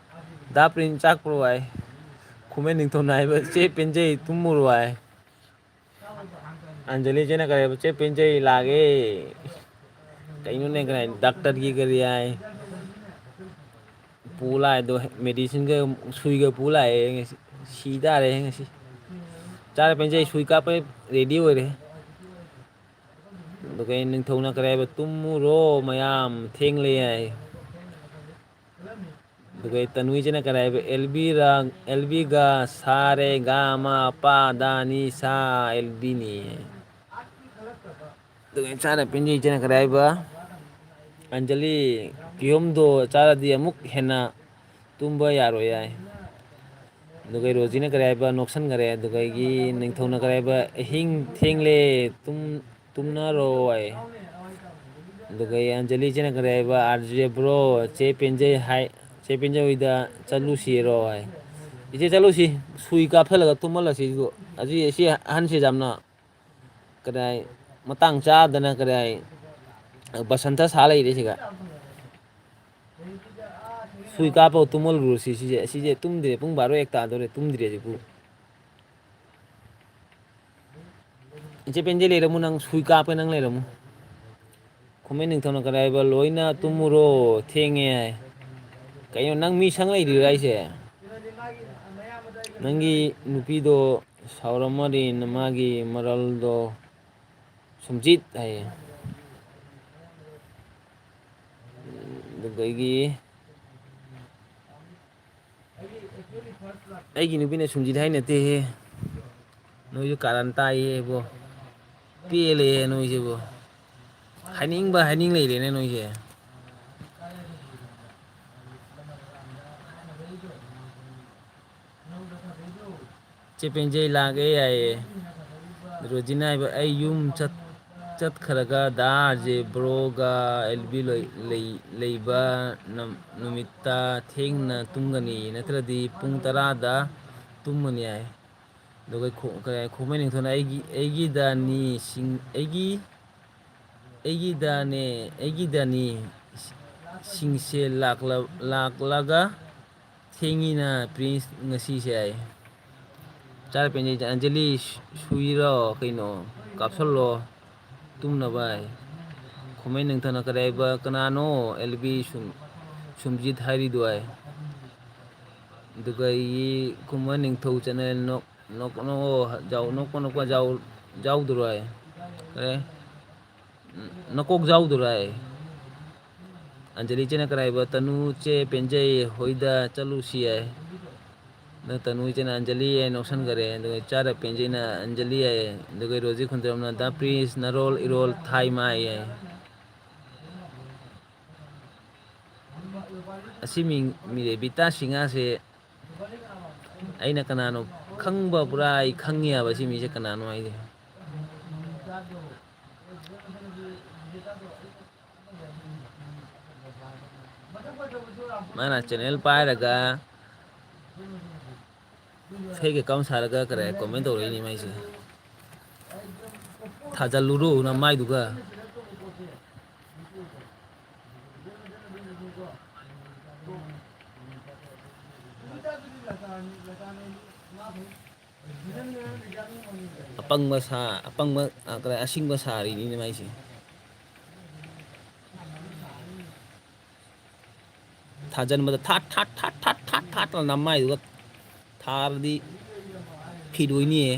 ꯗꯥ ꯄ꯭ꯔꯤꯟꯁ ꯆꯥꯛꯄ꯭ꯔꯣ ꯍꯥꯏ꯫ ꯈꯨꯃꯟ ꯅꯤꯡꯊꯧꯅ ꯍꯥꯏꯕ, "ꯆꯦ ꯄꯦꯟꯖꯩ ꯇꯨꯝꯃꯨꯔꯣ" ꯍꯥꯏ꯫ ꯑꯟꯖꯂꯤ ꯏꯆꯦꯅ ꯀꯔꯤ ꯍꯥꯏꯕ? "ꯆꯦ ꯄꯦꯟꯖꯩ ꯂꯥꯛꯑꯦ"꯫ ꯀꯩꯅꯣꯅꯦ ꯀꯔꯤ ꯍꯥꯏ? ꯗꯥꯛꯇꯔꯒꯤ ꯀꯔꯤ ꯍꯥꯏ? ꯄꯨ ꯂꯥꯛꯑꯦꯗꯣ, ꯃꯦꯗꯤꯁꯤꯟꯒ ꯁꯨꯏꯒ ꯄꯨ ꯂꯥꯛꯑꯦ ꯉꯁꯤ꯫ ꯁꯤ ꯇꯥꯔꯦ ꯉꯁꯤ꯫ ꯆꯥꯔ ꯄꯦꯟꯖꯩ ꯁꯨꯏ ꯀꯥꯞꯄ ꯔꯦꯗꯤ ꯑꯣꯏꯔꯦ꯫ ꯑꯗꯨꯒ ꯅꯤꯡꯊꯧꯅ ꯀꯔꯤ ꯍꯥꯏꯕ? "ꯇꯨꯝꯃꯨꯔꯣ ꯃꯌꯥꯝ, ꯊꯦꯡꯂꯦ" ꯍꯥꯏ꯫ ꯑꯗꯨꯒ ꯇꯅꯨꯏꯁꯤꯅ ꯀꯔꯤ ꯍꯥꯏꯕ? "ꯑꯦꯜ ꯕꯤ ꯔ-, ꯑꯦꯜ ꯕꯤꯒ ꯁꯥ ꯔꯦ ꯒ ꯃ ꯄ ꯗ ꯅꯤ ꯁꯥ ꯑꯦꯜ ꯕꯤꯅꯤ"꯫ ꯑꯗꯨꯒ ꯆꯥꯔ ꯄꯦꯟꯖꯩ ꯏꯆꯦꯅ ꯀꯔꯤ ꯍꯥꯏꯕ? "ꯑꯟꯖꯂꯤ, ꯀꯤꯍꯣꯝꯗꯣ ꯆꯥꯔꯗꯤ ꯑꯃꯨꯛ ꯍꯦꯟꯅ ꯇꯨꯝꯕ ꯌꯥꯔꯣꯏ" ꯍꯥꯏ꯫ ꯑꯗꯨꯒ ꯔꯣꯖꯤꯅ ꯀꯔꯤ ꯍꯥꯏꯕ? ꯅꯣꯛꯁꯟꯈꯔꯦ꯫ ꯑꯗꯨꯒ ꯑꯩꯒꯤ ꯅꯤꯡꯊꯧꯅ ꯀꯔꯤ ꯍꯥꯏꯕ? "ꯑꯍꯤꯡ ꯊꯦꯡꯂꯦ, ꯇꯨꯝ-, ꯇꯨꯝꯅꯔꯣ" ꯍꯥꯏ꯫ ꯑꯗꯨꯒ ꯑꯩ ꯑꯟꯖꯂꯤ ꯏꯆꯦꯅ ꯀꯔꯤ ꯍꯥꯏꯕ? "ꯑꯥꯔ ꯖꯦ ꯕ꯭ꯔꯣ, ꯆꯦ ꯄꯦꯟꯖꯩ ꯍꯥꯏ, ꯆꯦ ꯄꯦꯟꯖꯩ ꯍꯣꯏꯗ ꯆꯠꯂꯨꯁꯤꯔꯣ" ꯍꯥꯏ꯫ "ꯏꯆꯦ ꯆꯠꯂꯨꯁꯤ, ꯁꯨꯏ ꯀꯥꯞꯊꯠꯂꯒ ꯇꯨꯝꯍꯜꯂꯁꯤ ꯑꯗꯨ꯫ ꯑꯁꯤ, ꯑꯁꯤ ꯑꯍꯟꯁꯦ ꯌꯥꯝꯅ ꯀꯗꯥꯏ ꯃꯇꯥꯡ ꯆꯥꯗꯅ ꯀꯗꯥꯏ ꯕꯁꯟꯇ ꯁꯥ ꯂꯩꯔꯦ ꯁꯤꯒ"꯫ ꯁꯨꯏ ꯀꯥꯞꯄꯒ ꯇꯨꯝꯍꯜꯂꯨꯔꯣ ꯁꯤ, ꯁꯤꯁꯦ, ꯁꯤꯁꯦ ꯇꯨꯝꯗ꯭ꯔꯦ, ꯄꯨꯡ ꯕꯥꯔꯣ ꯍꯦꯛ ꯇꯥꯗꯣꯔꯦ, ꯇꯨꯝꯗ꯭ꯔꯤ ꯍꯧꯖꯤꯛꯄꯨ꯫ ꯏꯆꯦ ꯄꯦꯟꯖꯩ ꯂꯩꯔꯝꯃꯨ, ꯅꯪ ꯁꯨꯏ ꯀꯥꯞꯄꯦ, ꯅꯪ ꯂꯩꯔꯝꯃꯨ꯫ ꯈꯨꯃꯟ ꯅꯤꯡꯊꯧꯅ ꯀꯔꯤ ꯍꯥꯏꯕ? "ꯂꯣꯏꯅ ꯇꯨꯝꯃꯨꯔꯣ, ꯊꯦꯡꯉꯦ" ꯍꯥꯏ꯫ ꯀꯩꯅꯣ, ꯅꯪ ꯃꯤ ꯁꯪ ꯂꯩꯔꯤꯔꯥ ꯍꯥꯏꯁꯦ? ꯅꯪꯒꯤ ꯅꯨꯄꯤꯗꯣ ꯁꯥꯎꯔꯝꯃꯅꯤ, ꯃꯥꯒꯤ ꯃꯔꯜꯗꯣ ꯁꯨꯝꯖꯤꯠ ꯍꯥꯏꯌꯦ꯫ ꯑꯗꯨꯗꯒꯤ ꯑꯩꯒꯤ ꯅꯨꯄꯤꯅ ꯁꯨꯝꯖꯤꯠ ꯍꯥꯏ ꯅꯠꯇꯦꯍꯦ꯫ ꯅꯣꯏꯁꯨ ꯀꯥꯔꯟ ꯇꯥꯏꯍꯦ ꯏꯕꯣ꯫ ꯄꯦꯜꯂꯦꯍꯦ ꯅꯣꯏꯁꯤꯕꯣ꯫ ꯍꯥꯏꯅꯤꯡꯕ ꯍꯥꯏꯅꯤꯡ ꯂꯩꯔꯦꯅꯦ ꯅꯣꯏꯁꯦ꯫ ꯆꯦ ꯄꯦꯟꯖꯩ ꯂꯥꯛꯑꯦ ꯍꯥꯏꯌꯦ꯫ ꯔꯣꯖꯤꯅ ꯍꯥꯏꯕ, "ꯑꯩ ꯌꯨꯝ ꯆꯠ-, ꯆꯠꯈ꯭ꯔꯒ ꯗꯥ ꯑꯥꯔ ꯖꯦ ꯕ꯭ꯔꯣꯒ ꯑꯦꯜ ꯕꯤ ꯂꯩ-, ꯂꯩ-, ꯂꯩꯕ ꯅꯝ-, ꯅꯨꯃꯤꯠꯇ ꯊꯦꯡꯅ ꯇꯨꯝꯒꯅꯤ, ꯅꯠꯇ꯭ꯔꯗꯤ ꯄꯨꯡ ꯇꯔꯥꯗ ꯇꯨꯝꯃꯅꯤ" ꯍꯥꯏ꯫ ꯑꯗꯨꯒ ꯈꯣ-, ꯀꯩ ꯍꯥꯏ, ꯈꯣꯡꯃꯩ ꯅꯤꯡꯊꯧꯅ ꯑꯩꯒꯤ, ꯑꯩꯒꯤꯗꯅꯤ ꯁꯤꯡ-, ꯑꯩꯒꯤ, ꯑꯩꯒꯤꯗꯅꯦ, ꯑꯩꯒꯤꯗꯅꯤ ꯁꯤꯡꯁꯦ ꯂꯥꯛꯂ-, ꯂꯥꯛꯂꯒ ꯊꯦꯡꯉꯤꯅ ꯄ꯭ꯔꯤꯟꯁ ꯉꯁꯤꯁꯦ ꯍꯥꯏ꯫ ꯆꯥꯔ ꯄꯦꯟꯖꯩ, "ꯑꯟꯖꯂꯤ ꯁꯨ-, ꯁꯨꯏꯔꯣ ꯀꯩꯅꯣ? ꯀꯥꯞꯁꯜꯂꯣ ꯇꯨꯝꯅꯕ" ꯍꯥꯏ꯫ ꯈꯣꯡꯃꯩ ꯅꯤꯡꯊꯧꯅ ꯀꯔꯤ ꯍꯥꯏꯕ? "ꯀꯅꯥꯅꯣ ꯑꯦꯜ ꯕꯤ ꯁꯨꯝ-, ꯁꯨꯝꯖꯤꯠ ꯍꯥꯏꯔꯤꯗꯣ" ꯍꯥꯏ꯫ ꯑꯗꯨꯒ ꯑꯩꯒꯤ ꯈꯨꯃꯟ ꯅꯤꯡꯊꯧ ꯆꯦꯅꯦꯜ ꯅꯣꯛ-, ꯅꯣꯛ-, ꯅꯣꯛꯑꯣ, ꯖꯥꯎ-, ꯅꯣꯛꯄ ꯅꯣꯛꯄ ꯖꯥꯎ-, ꯖꯥꯎꯗꯨꯔꯣ ꯍꯥꯏ꯫ ꯀꯔꯤ? ꯅꯀꯣꯛ ꯖꯥꯎꯗꯨꯔꯣ ꯍꯥꯏ꯫ ꯑꯟꯖꯂꯤ ꯆꯦꯅ ꯀꯔꯥꯏꯕ? "ꯇꯅꯨ ꯆꯦ ꯄꯦꯟꯖꯩ ꯍꯣꯏꯗ ꯆꯠꯂꯨꯁꯤ" ꯍꯥꯏ꯫ ꯑꯗꯨ ꯇꯅꯨ ꯆꯦꯅ "ꯑꯟꯖꯂꯤ" ꯍꯥꯏ ꯅꯣꯛꯁꯟꯈꯔꯦ꯫ ꯑꯗꯨꯒ ꯆꯥꯔ ꯄꯦꯟꯖꯩꯅ "ꯑꯟꯖꯂꯤ" ꯍꯥꯏ꯫ ꯑꯗꯨꯒ ꯔꯣꯖꯤ ꯈꯨꯟꯗ꯭ꯔꯝꯅ "ꯗꯥ ꯄ꯭ꯔꯤꯟꯁ ꯅꯔꯣꯜ ꯏꯔꯣꯜ ꯊꯥꯏ ꯃꯥꯏ" ꯍꯥꯏ꯫ ꯑꯁꯤ ꯃꯤꯡ, ꯃꯤꯔꯦꯕꯤꯇꯥ ꯁꯤꯡꯍꯥꯁꯦ ꯑꯩꯅ ꯀꯅꯥꯅꯣ ꯈꯪꯕ, ꯄꯨꯔꯥ ꯑꯩ ꯈꯪꯉꯦ ꯍꯥꯏꯕ ꯁꯤ ꯃꯤꯁꯦ ꯀꯅꯥꯅꯣ ꯍꯥꯏꯁꯦ꯫ ꯃꯥꯅ ꯆꯦꯅꯦꯜ ꯄꯥꯏꯔꯒ ꯐꯦꯛ ꯑꯦꯀꯥꯎꯟ ꯁꯥꯔꯒ ꯀꯔꯤ ꯀꯣꯃꯦꯟ ꯇꯧꯔꯛꯏꯅꯤ ꯃꯥꯏꯁꯦ? ꯊꯥꯖꯜꯂꯨꯔꯣ ꯅꯃꯥꯏꯗꯨꯒ꯫ ꯑꯄꯪꯕ ꯁꯥ, ꯑꯄꯪꯕ, ꯑ, ꯀꯗꯥꯏ, ꯑꯁꯤꯡꯕ ꯁꯥꯔꯤꯅꯤꯅꯦ ꯃꯥꯏꯁꯦ꯫ ꯊꯥꯖꯤꯟꯕꯗ ꯊꯥꯠ, ꯊꯥꯠ, ꯊꯥꯠ, ꯊꯥꯠ, ꯊꯥꯠ, ꯊꯥꯠ ꯅꯝꯃꯥꯏꯗꯨꯒ ꯊꯥꯔꯗꯤ ꯐꯤꯠ ꯑꯣꯏꯅꯤꯌꯦ꯫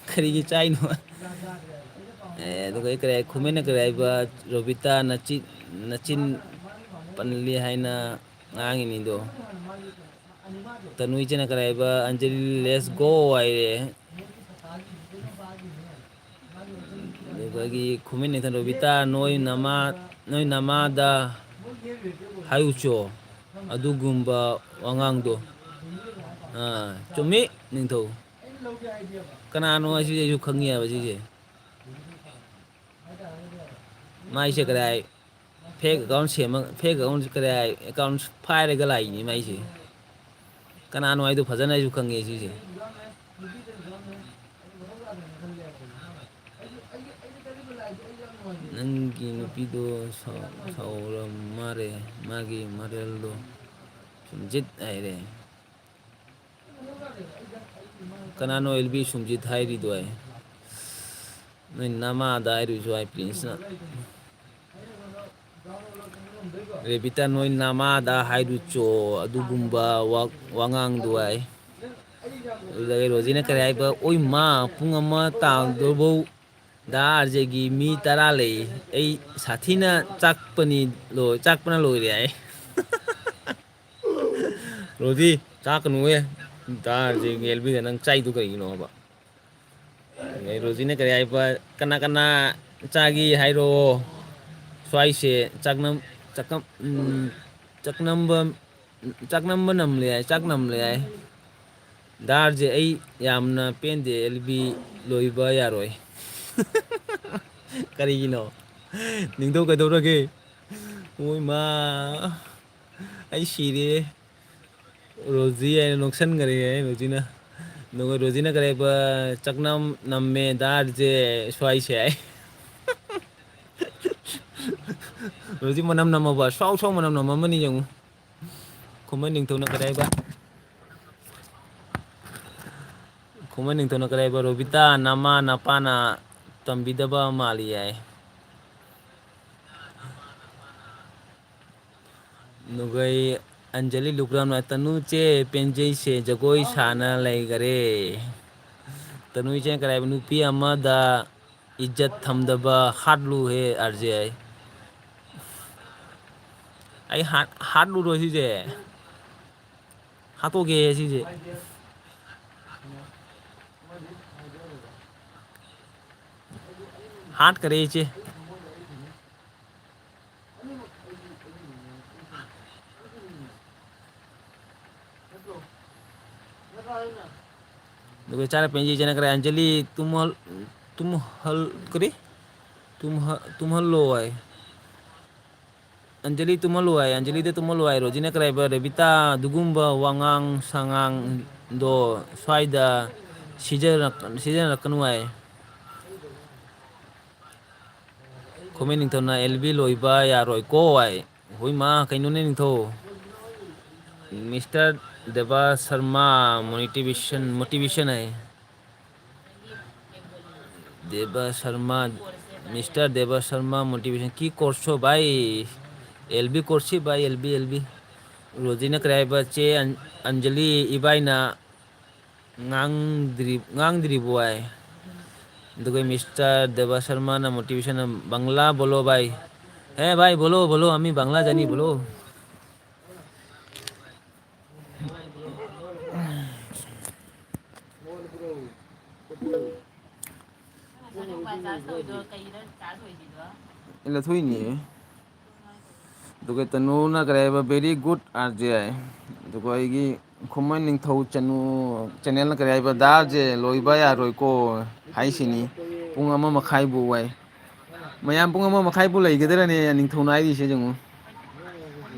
ꯀꯔꯤꯒꯤ ꯆꯥꯏꯅꯣ? ꯑꯦ, ꯑꯗꯨꯒ ꯑꯩ ꯀꯔꯤ ꯍꯥꯏ, ꯈꯨꯃꯟꯅ ꯀꯔꯤ ꯍꯥꯏꯕ, ꯔꯣꯕꯤꯇꯥ ꯅꯆꯤꯟ, ꯅꯆꯤꯟ ꯄꯜꯂꯤ ꯍꯥꯏꯅ ꯉꯥꯡꯉꯤꯅꯤꯗꯣ꯫ ꯇꯅꯨꯏ ꯏꯆꯦꯅ ꯀꯔꯤ ꯍꯥꯏꯕ, ꯑꯟꯖꯂꯤ let's go ꯍꯥꯏꯔꯦ꯫ ꯑꯗꯨꯗꯒꯤ ꯈꯨꯃꯟ ꯅꯤꯡꯊꯧ ꯔꯣꯕꯤꯇꯥ, ꯅꯣꯏ ꯅꯃꯥ, ꯅꯣꯏ ꯅꯃꯥꯗ ꯍꯥꯏꯌꯨꯆꯣ ꯑꯗꯨꯒꯨꯝꯕ ꯋꯥꯉꯥꯡꯗꯣ꯫ ꯑꯥ, ꯆꯨꯝꯃꯤ ꯅꯤꯡꯊꯧ꯫ ꯀꯅꯥꯅꯣ ꯍꯥꯏꯁꯤ ꯑꯩꯁꯨ ꯈꯪꯉꯤ ꯍꯥꯏꯕ ꯁꯤꯁꯦ꯫ ꯃꯥꯏꯁꯦ ꯀꯗꯥꯏ fake account ꯁꯦꯝꯃ, fake account ꯀꯗꯥꯏ account ꯐꯥꯏꯔꯒ ꯂꯥꯛꯏꯅꯤ ꯃꯥꯏꯁꯦ꯫ ꯀꯅꯥꯅꯣ ꯍꯥꯏꯗꯣ ꯐꯖꯅ ꯑꯩꯁꯨ ꯈꯪꯉꯦ ꯁꯤꯁꯦ꯫ ꯅꯪꯒꯤ ꯅꯨꯄꯤꯗꯣ ꯁꯥꯎ-, ꯁꯥꯎꯔ ꯃꯥꯔꯦ, ꯃꯥꯒꯤ ꯃꯔꯦꯜꯗꯣ ꯁꯨꯝꯖꯤꯠ ꯍꯥꯏꯔꯦ꯫ ꯀꯅꯥꯅꯣ ꯑꯦꯜ ꯕꯤ ꯁꯨꯝꯖꯤꯠ ꯍꯥꯏꯔꯤꯗꯣ ꯑꯩ? ꯅꯣꯏ ꯅꯃꯥꯗ ꯍꯥꯏꯔꯨꯆꯣ ꯍꯥꯏ ꯄ꯭ꯔꯤꯟꯁꯅ꯫ ꯔꯦꯕꯤꯇꯥ, ꯅꯣꯏ ꯅꯃꯥꯗ ꯍꯥꯏꯔꯨꯆꯣ ꯑꯗꯨꯒꯨꯝꯕ ꯋꯥ-, ꯋꯥꯉꯥꯡꯗꯣ ꯍꯥꯏ꯫ ꯑꯗꯨꯗꯒꯤ ꯔꯣꯖꯤꯅ ꯀꯔꯤ ꯍꯥꯏꯕ? ꯑꯣꯏ ꯃꯥ, ꯄꯨꯡ ꯑꯃ ꯇꯥꯗꯧꯕꯧ ꯗꯥ ꯑꯥꯔꯖꯦꯒꯤ ꯃꯤ ꯇꯔꯥ ꯂꯩ꯫ ꯑꯩ ꯁꯥꯊꯤꯅ ꯆꯥꯛꯄꯅꯤ ꯂꯣꯏ-, ꯆꯥꯛꯄꯅ ꯂꯣꯏꯔꯦ ꯍꯥꯏ꯫ ꯔꯣꯖꯤ, ꯆꯥꯛꯀꯅꯨꯍꯦ꯫ ꯗꯥ ꯑꯥꯔꯖꯦꯒꯤ ꯑꯦꯜ ꯕꯤꯗ ꯅꯪ ꯆꯥꯏꯗꯨ ꯀꯔꯤꯒꯤꯅꯣꯕ? ꯑꯗꯩ ꯔꯣꯖꯤꯅ ꯀꯔꯤ ꯍꯥꯏꯕ? ꯀꯅꯥ ꯀꯅꯥ ꯆꯥꯒꯦ ꯍꯥꯏꯔꯛꯑꯣ꯫ ꯁ꯭ꯋꯥꯏꯁꯦ ꯆꯥꯛꯅꯝ-, ꯆꯥꯛꯅꯝ-, ꯎꯝ, ꯆꯥꯛꯅꯝꯕ, ꯆꯥꯛꯅꯝꯕ ꯅꯝꯂꯦ ꯍꯥꯏ, ꯆꯥꯛ ꯅꯝꯂꯦ ꯍꯥꯏ꯫ ꯗꯥ ꯑꯥꯔꯖꯦ, ꯑꯩ ꯌꯥꯝꯅ ꯄꯦꯟꯗꯦ, ꯑꯦꯜ ꯕꯤ ꯂꯣꯏꯕ ꯌꯥꯔꯣꯏ꯫ ꯀꯔꯤꯒꯤꯅꯣ? ꯅꯤꯡꯊꯧ ꯀꯩꯗꯧꯔꯒꯦ? ꯃꯣꯏ ꯃꯥ, ꯑꯩ ꯁꯤꯔꯦ꯫ ꯔꯣꯖꯤ ꯍꯥꯏꯅ ꯅꯣꯛꯁꯟꯈꯔꯦ ꯔꯣꯖꯤꯅ꯫ ꯑꯗꯨꯒ ꯔꯣꯖꯤꯅ ꯀꯔꯤ ꯍꯥꯏꯕ, "ꯆꯥꯛꯅꯝ ꯅꯝꯃꯦ ꯗꯥ ꯑꯥꯔ ꯖꯦ ꯁ꯭ꯋꯥꯏꯁꯦ" ꯍꯥꯏ꯫ ꯔꯣꯖꯤ ꯃꯅꯝ ꯅꯝꯃꯕ? ꯁ꯭ꯋꯥꯎ ꯁ꯭ꯋꯥꯎ ꯃꯅꯝ ꯅꯝꯃꯝꯃꯅꯤ ꯌꯦꯡꯉꯨ꯫ ꯈꯨꯃꯟ ꯅꯤꯡꯊꯧꯅ ꯀꯔꯤ ꯍꯥꯏꯕ? ꯈꯨꯃꯟ ꯅꯤꯡꯊꯧꯅ ꯀꯔꯤ ꯍꯥꯏꯕ? "ꯔꯣꯕꯤꯇꯥ, ꯅꯃꯥ ꯅꯄꯥꯅ ꯇꯝꯕꯤꯗꯕ ꯃꯥꯜꯂꯤ" ꯍꯥꯏ꯫ ꯅꯨꯒꯩ ꯑꯟꯖꯂꯤ ꯂꯨꯀ꯭ꯔꯥꯝꯅ, "ꯇꯅꯨ ꯆꯦ, ꯄꯦꯟꯖꯩꯁꯦ, ꯖꯒꯣꯏ ꯁꯥꯅ ꯂꯩꯈꯔꯦ"꯫ ꯇꯅꯨ ꯏꯆꯦꯅ ꯀꯔꯤ ꯍꯥꯏꯕ? "ꯅꯨꯄꯤ ꯑꯃꯗ ꯏꯖꯠ ꯊꯝꯗꯕ ꯍꯥꯠꯂꯨꯍꯦ ꯑꯥꯔ ꯖꯦ" ꯍꯥꯏ꯫ ꯑꯩ ꯍꯥꯠ-, ꯍꯥꯠꯂꯨꯔꯣ ꯁꯤꯁꯦ? ꯍꯥꯠꯇꯣꯛꯀꯦ ꯁꯤꯁꯦ꯫ ꯍꯥꯠꯈꯔꯦ ꯏꯆꯦ꯫ ꯑꯗꯨꯒ ꯏꯆꯥꯅ ꯄꯦꯟꯖꯩ ꯏꯆꯦꯅ ꯀꯔꯤ? "ꯑꯟꯖꯂꯤ ꯇꯨꯝꯍꯜ-, ꯇꯨꯝꯍꯜ-, ꯀꯔꯤ? ꯇꯨꯝꯍ-, ꯇꯨꯝꯍꯜꯂꯣ" ꯍꯥꯏ꯫ "ꯑꯟꯖꯂꯤ ꯇꯨꯝꯍꯜꯂꯨ" ꯍꯥꯏ, "ꯑꯟꯖꯂꯤꯗ ꯇꯨꯝꯍꯜꯂꯨ" ꯍꯥꯏ꯫ ꯔꯣꯖꯤꯅ ꯀꯔꯤ ꯍꯥꯏꯕ? "ꯔꯦꯕꯤꯇꯥ, ꯑꯗꯨꯒꯨꯝꯕ ꯋꯥꯉꯥꯡ ꯁꯉꯥꯡꯗꯣ ꯁ꯭ꯋꯥꯏꯗ ꯁꯤꯖꯤꯟꯅꯔꯛ-, ꯁꯤꯖꯤꯟꯅꯔꯛꯀꯅꯨ" ꯍꯥꯏ꯫ ꯈꯨꯃꯟ ꯅꯤꯡꯊꯧꯅ, "ꯑꯦꯜ ꯕꯤ ꯂꯣꯏꯕ ꯌꯥꯔꯣꯏꯀꯣ" ꯍꯥꯏ꯫ ꯍꯣꯏ ꯃꯥ, ꯀꯩꯅꯣꯅꯦ ꯅꯤꯡꯊꯧ? ꯃꯤꯁꯇꯔ ꯗꯦꯕ ꯁꯔꯃ motivation, motivation ꯍꯥꯏ꯫ ꯗꯦꯕ ꯁꯔꯃ, ꯃꯤꯁꯇꯔ ꯗꯦꯕ ꯁꯔꯃ motivation, "ꯀꯤ course ꯍꯣ ꯚꯥꯏ?" "ꯑꯦꯜ ꯕꯤ course ꯁꯤ ꯚꯥꯏ, ꯑꯦꯜ ꯕꯤ, ꯑꯦꯜ ꯕꯤ"꯫ ꯔꯣꯖꯤꯅ ꯀꯔꯤ ꯍꯥꯏꯕ? "ꯆꯦ ꯑꯟ-, ꯑꯟꯖꯂꯤ, ꯏꯕꯥꯏꯅ ꯉꯥꯡꯗ꯭ꯔꯤ-, ꯉꯥꯡꯗ꯭ꯔꯤꯕꯣ" ꯍꯥꯏ꯫ ꯑꯗꯨꯒ ꯃꯤꯁꯇꯔ ꯗꯦꯕ ꯁꯔꯃꯅ motivation, "ꯕꯪꯂꯥ ꯕꯣꯂꯣ ꯚꯥꯏ"꯫ "ꯍꯦ ꯚꯥꯏ, ꯕꯣꯂꯣ, ꯕꯣꯂꯣ, ꯑꯃꯤ ꯕꯪꯂꯥ ꯖꯥꯅꯤ, ꯕꯣꯂꯣ"꯫ ꯏꯂ ꯊꯣꯏꯅꯤ꯫ ꯑꯗꯨꯒ ꯇꯅꯨꯅ ꯀꯔꯤ ꯍꯥꯏꯕ? "Very good ꯑꯥꯔ ꯖꯦ" ꯍꯥꯏ꯫ ꯑꯗꯨꯒ ꯑꯩꯒꯤ ꯈꯨꯃꯟ ꯅꯤꯡꯊꯧ ꯆꯅꯨ channelꯅ ꯀꯔꯤ ꯍꯥꯏꯕ? "ꯗꯥ ꯑꯥꯔ ꯖꯦ, ꯂꯣꯏꯕ ꯌꯥꯔꯣꯏꯀꯣ" ꯍꯥꯏꯁꯤꯅꯤ꯫ ꯄꯨꯡ ꯑꯃ ꯃꯈꯥꯏꯕꯨ ꯋꯥꯏ꯫ ꯃꯌꯥꯝ ꯄꯨꯡ ꯑꯃ ꯃꯈꯥꯏꯕꯨ ꯂꯩꯒꯗ꯭ꯔꯅꯦ ꯅꯤꯡꯊꯧꯅ ꯍꯥꯏꯔꯤꯁꯦ ꯌꯦꯡꯉꯨ꯫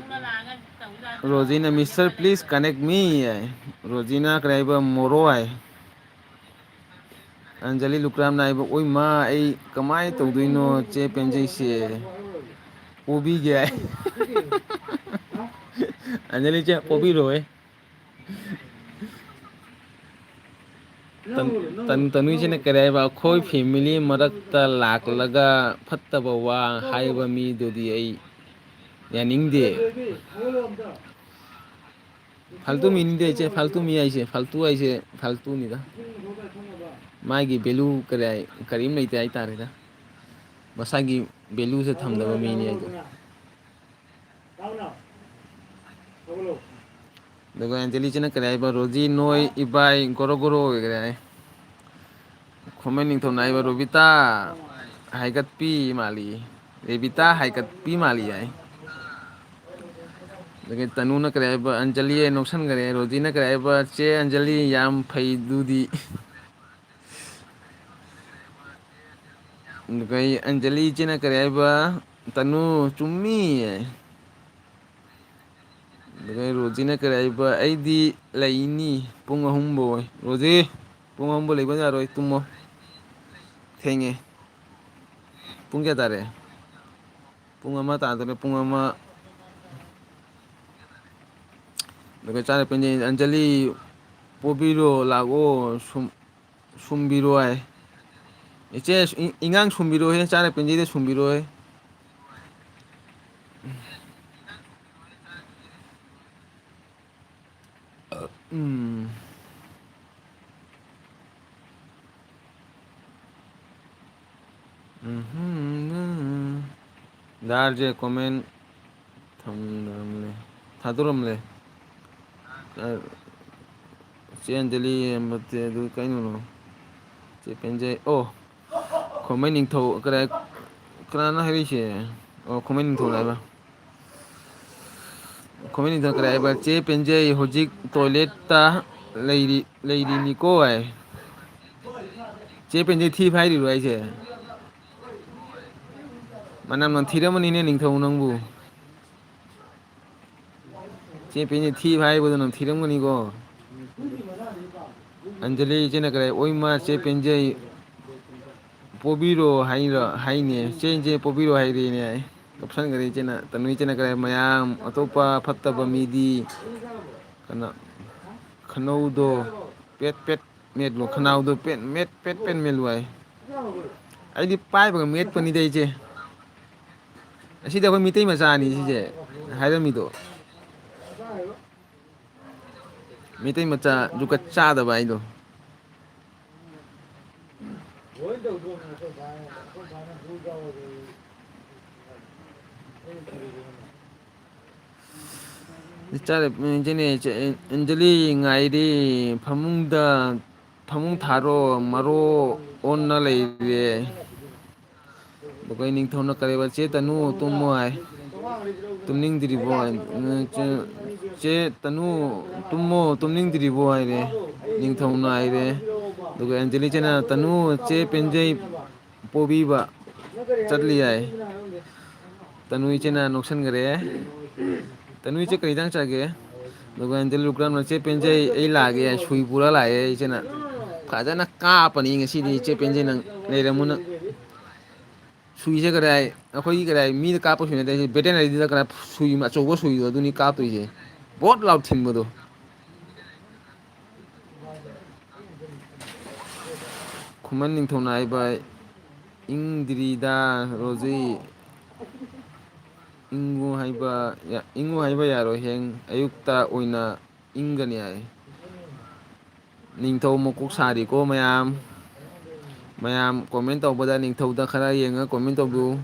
ꯔꯣꯖꯤꯅ, "Mister, please connect me" ꯍꯥꯏ꯫ ꯔꯣꯖꯤꯅ ꯀꯔꯤ ꯍꯥꯏꯕ? "ꯃꯣꯔꯣ" ꯍꯥꯏ꯫ ꯑꯟꯖꯂꯤ ꯂꯨꯀ꯭ꯔꯥꯝꯅ ꯍꯥꯏꯕ, "ꯑꯣꯏ ꯃꯥ, ꯑꯩ ꯀꯃꯥꯏꯅ ꯇꯧꯗꯣꯏꯅꯣ ꯆꯦ ꯄꯦꯟꯖꯩꯁꯦ? ꯄꯣꯕꯤꯒꯦ" ꯍꯥꯏ꯫ ꯑꯟꯖꯂꯤ ꯆꯦ, ꯄꯣꯕꯤꯔꯣꯍꯦ꯫ ꯇꯟ-, ꯇꯟ-, ꯇꯅꯨꯏꯁꯤꯅ ꯀꯔꯤ ꯍꯥꯏꯕ? "ꯑꯩꯈꯣꯏ family ꯃꯔꯛꯇ ꯂꯥꯛꯂꯒ ꯐꯠꯇꯕ ꯋꯥ ꯍꯥꯏꯕ ꯃꯤꯗꯨꯗꯤ ꯑꯩ ꯌꯥꯅꯤꯡꯗꯦ"꯫ ꯐꯥꯜꯇꯨ ꯃꯤꯅꯤꯗ ꯏꯆꯦ, ꯐꯥꯜꯇꯨ ꯃꯤ ꯍꯥꯏꯁꯦ, ꯐꯥꯜꯇꯨ ꯍꯥꯏꯁꯦ ꯐꯥꯜꯇꯨꯅꯤꯗ꯫ ꯃꯥꯒꯤ value ꯀꯔꯤ ꯍꯥꯏ-, ꯀꯔꯤꯝ ꯂꯩꯇꯦ ꯍꯥꯏꯇꯥꯔꯦꯗ꯫ ꯃꯁꯥꯒꯤ valueꯁꯦ ꯊꯝꯗꯕ ꯃꯤꯅꯤ ꯍꯥꯏꯗꯣ꯫ ꯑꯗꯨꯒ ꯑꯦꯟꯖꯦꯂꯤꯁꯤꯅ ꯀꯔꯤ ꯍꯥꯏꯕ? "ꯔꯣꯖꯤ ꯅꯣꯏ ꯏꯕꯥꯏ ꯒꯣꯔꯣ ꯒꯣꯔꯣ ꯑꯣꯏꯈ꯭ꯔꯦ" ꯍꯥꯏ꯫ ꯈꯣꯝꯃꯩ ꯅꯤꯡꯊꯧꯅ ꯍꯥꯏꯕ, "ꯔꯣꯕꯤꯇꯥ ꯍꯥꯏꯒꯠꯄꯤ ꯃꯥꯜꯂꯤ, ꯔꯦꯕꯤꯇꯥ ꯍꯥꯏꯒꯠꯄꯤ ꯃꯥꯜꯂꯤ" ꯍꯥꯏ꯫ ꯑꯗꯒꯤ ꯇꯅꯨꯅ ꯀꯔꯤ ꯍꯥꯏꯕ? "ꯑꯟꯖꯂꯤ" ꯍꯥꯏ ꯅꯣꯛꯁꯟꯈꯔꯦ꯫ ꯔꯣꯖꯤꯅ ꯀꯔꯤ ꯍꯥꯏꯕ? "ꯆꯦ ꯑꯟꯖꯂꯤ ꯌꯥꯝ ꯐꯩꯗꯨꯗꯤ"꯫ ꯑꯗꯨꯒ ꯑꯩ ꯑꯟꯖꯂꯤ ꯏꯆꯦꯅ ꯀꯔꯤ ꯍꯥꯏꯕ? "ꯇꯅꯨ ꯆꯨꯝꯃꯤ" ꯍꯥꯏ꯫ ꯑꯗꯨꯒ ꯔꯣꯖꯤꯅ ꯀꯔꯤ ꯍꯥꯏꯕ? "ꯑꯩꯗꯤ ꯂꯩꯅꯤ ꯄꯨꯡ ꯑꯍꯨꯝ ꯐꯥꯎ" ꯍꯥꯏ꯫ ꯔꯣꯖꯤ, ꯄꯨꯡ ꯑꯍꯨꯝ ꯐꯥꯎ ꯂꯩꯕ ꯌꯥꯔꯣꯏ, ꯇꯨꯝꯃꯣ꯫ ꯊꯦꯡꯉꯦ꯫ ꯄꯨꯡ ꯀꯌꯥ ꯇꯥꯔꯦ? ꯄꯨꯡ ꯑꯃ ꯇꯥꯗꯣꯔꯦ, ꯄꯨꯡ ꯑꯃ꯫ ꯑꯗꯨꯒ ꯆꯥꯅ ꯄꯦꯟꯖꯩ, "ꯑꯟꯖꯂꯤ ꯄꯣꯕꯤꯔꯣ, ꯂꯥꯛꯑꯣ, ꯁꯨꯝ-, ꯁꯨꯝꯕꯤꯔꯣ" ꯍꯥꯏ꯫ "ꯏꯆꯦ, ꯏ-, ꯏꯉꯥꯡ ꯁꯨꯝꯕꯤꯔꯣꯍꯦ, ꯆꯥꯅ ꯄꯦꯟꯖꯩꯗ ꯁꯨꯝꯕꯤꯔꯣꯍꯦ"꯫ ꯎꯝ꯫ ꯎꯝꯍꯨꯝ꯫ ꯗꯥꯔꯁꯦ comment ꯊꯝꯂꯝꯂꯦ, ꯊꯥꯗꯣꯔꯝꯂꯦ꯫ ꯑ, ꯆꯦ ꯑꯟꯖꯂꯤ ꯌꯦꯡꯕꯗꯤ ꯑꯗꯨ ꯀꯩꯅꯣꯅꯣ? ꯆꯦ ꯄꯦꯟꯖꯩ꯫ ꯑꯣ, ꯈꯣꯝꯃꯩ ꯅꯤꯡꯊꯧ ꯀꯗꯥꯏ, ꯀꯅꯥꯅꯣ ꯍꯥꯏꯔꯛꯏꯁꯦ? ꯑꯣ, ꯈꯣꯝꯃꯩ ꯅꯤꯡꯊꯧꯅꯦ ꯍꯥꯏꯕ꯫ ꯈꯣꯝꯃꯩ ꯅꯤꯡꯊꯧ ꯀꯔꯤ ꯍꯥꯏꯕ? "ꯆꯦ ꯄꯦꯟꯖꯩ ꯍꯧꯖꯤꯛ toiletꯇ ꯂꯩꯔꯤ, ꯂꯩꯔꯤꯅꯤꯀꯣ" ꯍꯥꯏ꯫ ꯆꯦ ꯄꯦꯟꯖꯩ ꯊꯤ ꯐꯥꯏꯔꯤꯔꯣ ꯍꯥꯏꯁꯦ? ꯃꯅꯝ ꯅꯝꯊꯤꯔꯝꯃꯅꯤꯅꯦ ꯅꯤꯡꯊꯧ ꯅꯪꯕꯨ꯫ ꯆꯦ ꯄꯦꯟꯖꯩ ꯊꯤꯕ ꯍꯥꯏꯕꯗꯣ ꯅꯪ ꯊꯤꯔꯝꯒꯅꯤꯀꯣ꯫ ꯑꯟꯖꯂꯤ ꯏꯆꯦꯅ ꯀꯔꯤ, "ꯑꯣꯏꯃ ꯆꯦ ꯄꯦꯟꯖꯩ, ꯄꯣꯕꯤꯔꯣ ꯍꯥꯏꯔ-, ꯍꯥꯏꯅꯦ꯫ ꯆꯦ, ꯏꯆꯦ ꯄꯣꯕꯤꯔꯣ ꯍꯥꯏꯔꯦꯅꯦ" ꯍꯥꯏ꯫ ꯀꯞꯁꯟꯈꯔꯦ ꯏꯆꯦꯅ꯫ ꯇꯅꯨ ꯏꯆꯦꯅ ꯀꯔꯤ, "ꯃꯌꯥꯝ ꯑꯇꯣꯞꯄ ꯐꯠꯇꯕ ꯃꯤꯗꯤ ꯀꯩꯅꯣ, ꯈꯅꯧꯗꯣ ꯄꯦꯠ ꯄꯦꯠ ꯃꯦꯠꯂꯣ, ꯈꯅꯥꯎꯗꯣ ꯄꯦꯠ ꯃꯦꯠ ꯄꯦꯠ ꯄꯦꯠ ꯃꯦꯠꯂꯨ" ꯍꯥꯏ꯫ ꯑꯩꯗꯤ ꯄꯥꯏꯕꯒ ꯃꯦꯠꯄꯅꯤꯗ ꯏꯆꯦ꯫ ꯑꯁꯤꯗꯤ ꯑꯩꯈꯣꯏ ꯃꯤꯇꯩ ꯃꯆꯥꯅꯤ ꯁꯤꯁꯦ ꯍꯥꯏꯔꯝꯃꯤꯗꯣ꯫ ꯃꯤꯇꯩ ꯃꯆꯥ ꯖꯨꯒꯠ ꯆꯥꯗꯕ ꯍꯥꯏꯗꯣ꯫ ꯏꯆꯥꯅ, ꯏꯆꯦꯅꯦ, ꯏꯆꯦ ꯑꯦꯟꯖꯂꯤ ꯉꯥꯏꯔꯤ, ꯐꯃꯨꯡꯗ, ꯐꯃꯨꯡ ꯊꯥꯔꯣ, ꯃꯔꯣ ꯑꯣꯟꯅ ꯂꯩꯔꯦ꯫ ꯑꯗꯨꯒ ꯅꯤꯡꯊꯧꯅ ꯀꯔꯦꯕ, "ꯆꯦ ꯇꯅꯨ, ꯇꯨꯝꯃꯣ" ꯍꯥꯏ꯫ "ꯇꯨꯝꯅꯤꯡꯗ꯭ꯔꯤꯕꯣ?" ꯍꯥꯏ꯫ "ꯆꯦ, ꯆꯦ ꯇꯅꯨ, ꯇꯨꯝꯃꯣ, ꯇꯨꯝꯅꯤꯡꯗ꯭ꯔꯤꯕꯣ?" ꯍꯥꯏꯔꯦ꯫ ꯅꯤꯡꯊꯧꯅ ꯍꯥꯏꯔꯦ꯫ ꯑꯗꯨꯒ ꯑꯦꯟꯖꯂꯤ ꯏꯆꯦꯅ, "ꯇꯅꯨ, ꯆꯦ ꯄꯦꯟꯖꯩ ꯄꯣꯕꯤꯕ ꯆꯠꯂꯤ" ꯍꯥꯏ꯫ ꯇꯅꯨ ꯏꯆꯦꯅ ꯅꯣꯛꯁꯟꯈꯔꯦ꯫ "ꯇꯅꯨ ꯏꯆꯦ, ꯀꯔꯤ ꯏꯟꯖꯥꯡ ꯆꯥꯒꯦ?" ꯑꯗꯨꯒ ꯑꯦꯟꯖꯂꯤ ꯂꯨꯀ꯭ꯔꯥꯝꯅ, "ꯆꯦ ꯄꯦꯟꯖꯩ, ꯑꯩ ꯂꯥꯛꯑꯒꯦ" ꯍꯥꯏ, ꯁꯨꯏ ꯄꯨꯔ ꯂꯥꯛꯑꯦ ꯏꯆꯦꯅ꯫ ꯐꯖꯅ ꯀꯥꯞꯄꯅꯤ ꯉꯁꯤꯗꯤ ꯆꯦ ꯄꯦꯟꯖꯩ, ꯅꯪ ꯂꯩꯔꯝꯃꯨ ꯅꯪ꯫ ꯁꯨꯏꯁꯦ ꯀꯗꯥꯏ, ꯑꯩꯈꯣꯏꯒꯤ ꯀꯗꯥꯏ ꯃꯤꯗ ꯀꯥꯞꯄ ꯁꯨꯏ ꯅꯠꯇꯦ, ꯁꯤ ꯚꯦꯇꯦꯅꯔꯤꯗꯨꯗ ꯀꯗꯥꯏ ꯁꯨꯏ ꯑꯆꯧꯕ ꯁꯨꯏꯗꯣ ꯑꯗꯨꯅꯤ ꯀꯥꯞꯇꯣꯏꯁꯦ꯫ ꯕꯣꯠ ꯂꯥꯎ ꯊꯤꯟꯕꯗꯣ꯫ ꯈꯨꯃꯟ ꯅꯤꯡꯊꯧꯅ ꯍꯥꯏꯕ, "ꯏꯪꯗ꯭ꯔꯤꯗ ꯔꯣꯖꯤ, ꯏꯪꯉꯨ ꯍꯥꯏꯕ ꯌꯥ-, ꯏꯪꯉꯨ ꯍꯥꯏꯕ ꯌꯥꯔꯣꯏ, ꯍꯌꯦꯡ ꯑꯌꯨꯛꯇ ꯑꯣꯏꯅ ꯏꯪꯒꯅꯤ" ꯍꯥꯏ꯫ ꯅꯤꯡꯊꯧ ꯃꯀꯣꯛ ꯁꯥꯔꯤꯀꯣ ꯃꯌꯥꯝ꯫ ꯃꯌꯥꯝ comment ꯇꯧꯕꯗ ꯅꯤꯡꯊꯧꯗ ꯈꯔ ꯌꯦꯡꯉ comment ꯇꯧꯕꯤꯌꯨ꯫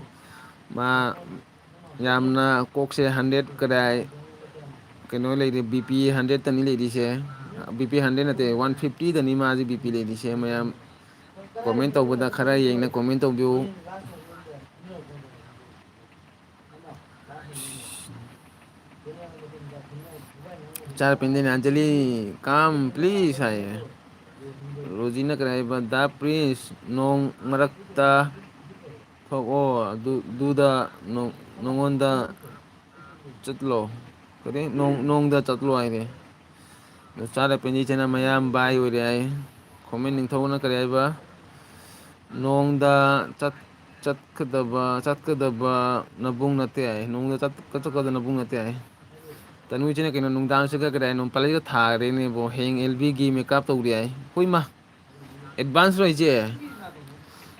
ꯃꯥ ꯌꯥꯝꯅ ꯀꯣꯛꯁꯦ hundred ꯀꯗꯥꯏ ꯀꯩꯅꯣ ꯂꯩꯔꯤ, B P hundred ꯇꯅꯤ ꯂꯩꯔꯤꯁꯦ꯫ B P hundred ꯅꯠꯇꯦ, one fifty ꯗꯅꯤ ꯃꯥꯁꯦ B P ꯂꯩꯔꯤꯁꯦ꯫ ꯃꯌꯥꯝ comment ꯇꯧꯕꯗ ꯈꯔ ꯌꯦꯡꯅ comment ꯇꯧꯕꯤꯌꯨ꯫ ꯏꯆꯥ ꯄꯦꯟꯖꯩꯅ ꯑꯟꯖꯂꯤ, "Come please" ꯍꯥꯏꯌꯦ꯫ ꯔꯣꯖꯤꯅ ꯀꯔꯤ ꯍꯥꯏꯕ? "ꯗꯥ ꯄ꯭ꯔꯤꯟꯁ, ꯅꯣꯡ ꯃꯔꯛꯇ ꯊꯣꯛꯑꯣ, ꯑꯗꯨ, ꯑꯗꯨꯗ ꯅꯣ-, ꯅꯉꯣꯟꯗ ꯆꯠꯂꯣ"꯫ ꯀꯔꯤ? ꯅꯣꯡ-, ꯅꯣꯡꯗ ꯆꯠꯂꯣ ꯍꯥꯏꯔꯦ꯫ ꯑꯗꯨ ꯆꯥꯔ ꯄꯦꯟꯖꯩ ꯏꯆꯦꯅ ꯃꯌꯥꯝ ꯚꯥꯏ ꯑꯣꯏꯔꯦ ꯍꯥꯏ꯫ ꯈꯣꯃꯦꯟ ꯅꯤꯡꯊꯧꯅ ꯀꯔꯤ ꯍꯥꯏꯕ? ꯅꯣꯡꯗ ꯆꯠ-, ꯆꯠꯀꯗꯕ, ꯆꯠꯀꯗꯕ ꯅꯕꯨꯡ ꯅꯠꯇꯦ ꯍꯥꯏ꯫ ꯅꯣꯡꯗ ꯆꯠ-, ꯆꯠꯀꯗꯕ ꯅꯕꯨꯡ ꯅꯠꯇꯦ ꯍꯥꯏ꯫ ꯇꯅꯨ ꯏꯆꯦꯅ ꯀꯩꯅꯣ ꯅꯨꯡꯗꯥꯡꯁꯤꯒ ꯀꯗꯥꯏ ꯅꯣꯡ ꯄꯥꯜꯂꯤꯒ ꯊꯥꯈ꯭ꯔꯦꯅꯦꯕꯣ꯫ ꯍꯌꯦꯡ ꯑꯦꯜ ꯕꯤꯒꯤ ꯃꯦꯀꯞ ꯇꯧꯔꯤ ꯍꯥꯏ꯫ ꯍꯨꯏꯃ! ꯑꯦꯗꯚꯥꯟꯁ ꯔꯣ ꯏꯆꯦ?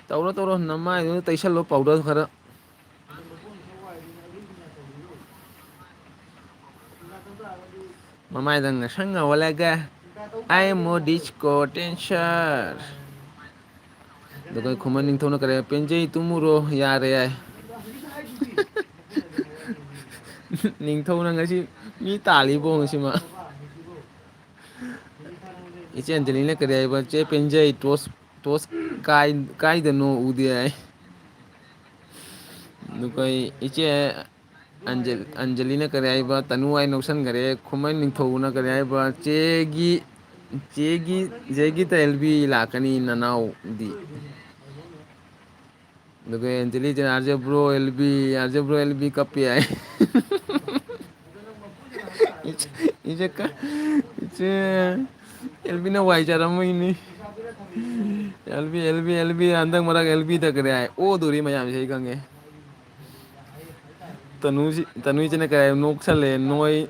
ꯇꯧꯔꯣ, ꯇꯧꯔꯣ, ꯅꯃꯥꯏꯗꯨꯗ ꯇꯩꯁꯜꯂꯣ ꯄꯥꯎꯗꯔ ꯈꯔ꯫ ꯃꯃꯥꯏꯗ ꯉꯁꯪ ꯉꯧꯍꯜꯂꯒ, "I am a disco dancer." ꯑꯗꯨꯒ ꯈꯨꯃꯟ ꯅꯤꯡꯊꯧꯅ ꯀꯔꯤ? "ꯄꯦꯟꯖꯩ, ꯇꯨꯝꯃꯨꯔꯣ, ꯌꯥꯔꯦ" ꯍꯥꯏ꯫ ꯅꯤꯡꯊꯧꯅ ꯉꯁꯤ ꯃꯤ ꯇꯥꯜꯂꯤꯕꯣ ꯉꯁꯤꯃ꯫ ꯏꯆꯦ ꯑꯟꯖꯂꯤꯅ ꯀꯔꯤ ꯍꯥꯏꯕ? "ꯆꯦ ꯄꯦꯟꯖꯩ, ꯇꯣꯁ, ꯇꯣꯁ ꯀꯥꯏ-, ꯀꯥꯏꯗꯅꯣ ꯎꯗꯦ" ꯍꯥꯏ꯫ ꯑꯗꯨꯒ ꯏꯆꯦ ꯑꯟꯖ-, ꯑꯟꯖꯂꯤꯅ ꯀꯔꯤ ꯍꯥꯏꯕ? ꯇꯅꯨ ꯍꯥꯏ ꯅꯣꯛꯁꯟꯈꯔꯦ꯫ ꯈꯨꯃꯟ ꯅꯤꯡꯊꯧꯅ ꯀꯔꯤ ꯍꯥꯏꯕ? "ꯆꯦꯒꯤ, ꯆꯦꯒꯤ, ꯆꯦꯒꯤ ꯇ ꯑꯦꯜ ꯕꯤ ꯂꯥꯛꯀꯅꯤ ꯅꯅꯥꯎꯗꯤ"꯫ ꯑꯗꯨꯒ ꯑꯦꯟꯖꯂꯤ ꯆꯦꯅ, "R J bro L B, R J bro L B ꯀꯞꯄꯦ" ꯍꯥꯏ꯫ ꯏꯆꯦ, ꯏꯆꯦ ꯀ-, ꯏꯆꯦ ꯑꯦꯜ ꯕꯤꯅ ꯋꯥꯏ ꯆꯥꯔꯝꯃꯣꯏꯅꯤ꯫ L B, L B, L B ꯍꯟꯗꯛ ꯃꯔꯛ ꯑꯦꯜ ꯕꯤꯗ ꯀꯔꯤ ꯍꯥꯏ? ꯑꯣꯗꯣꯔꯤ ꯃꯌꯥꯝꯁꯦ ꯑꯩ ꯈꯪꯉꯦ꯫ ꯇꯅꯨꯁꯤ-, ꯇꯅꯨ ꯏꯆꯦꯅ ꯀꯔꯤ ꯍꯥꯏ? "ꯅꯣꯛꯁꯜꯂꯦ, ꯅꯣꯏ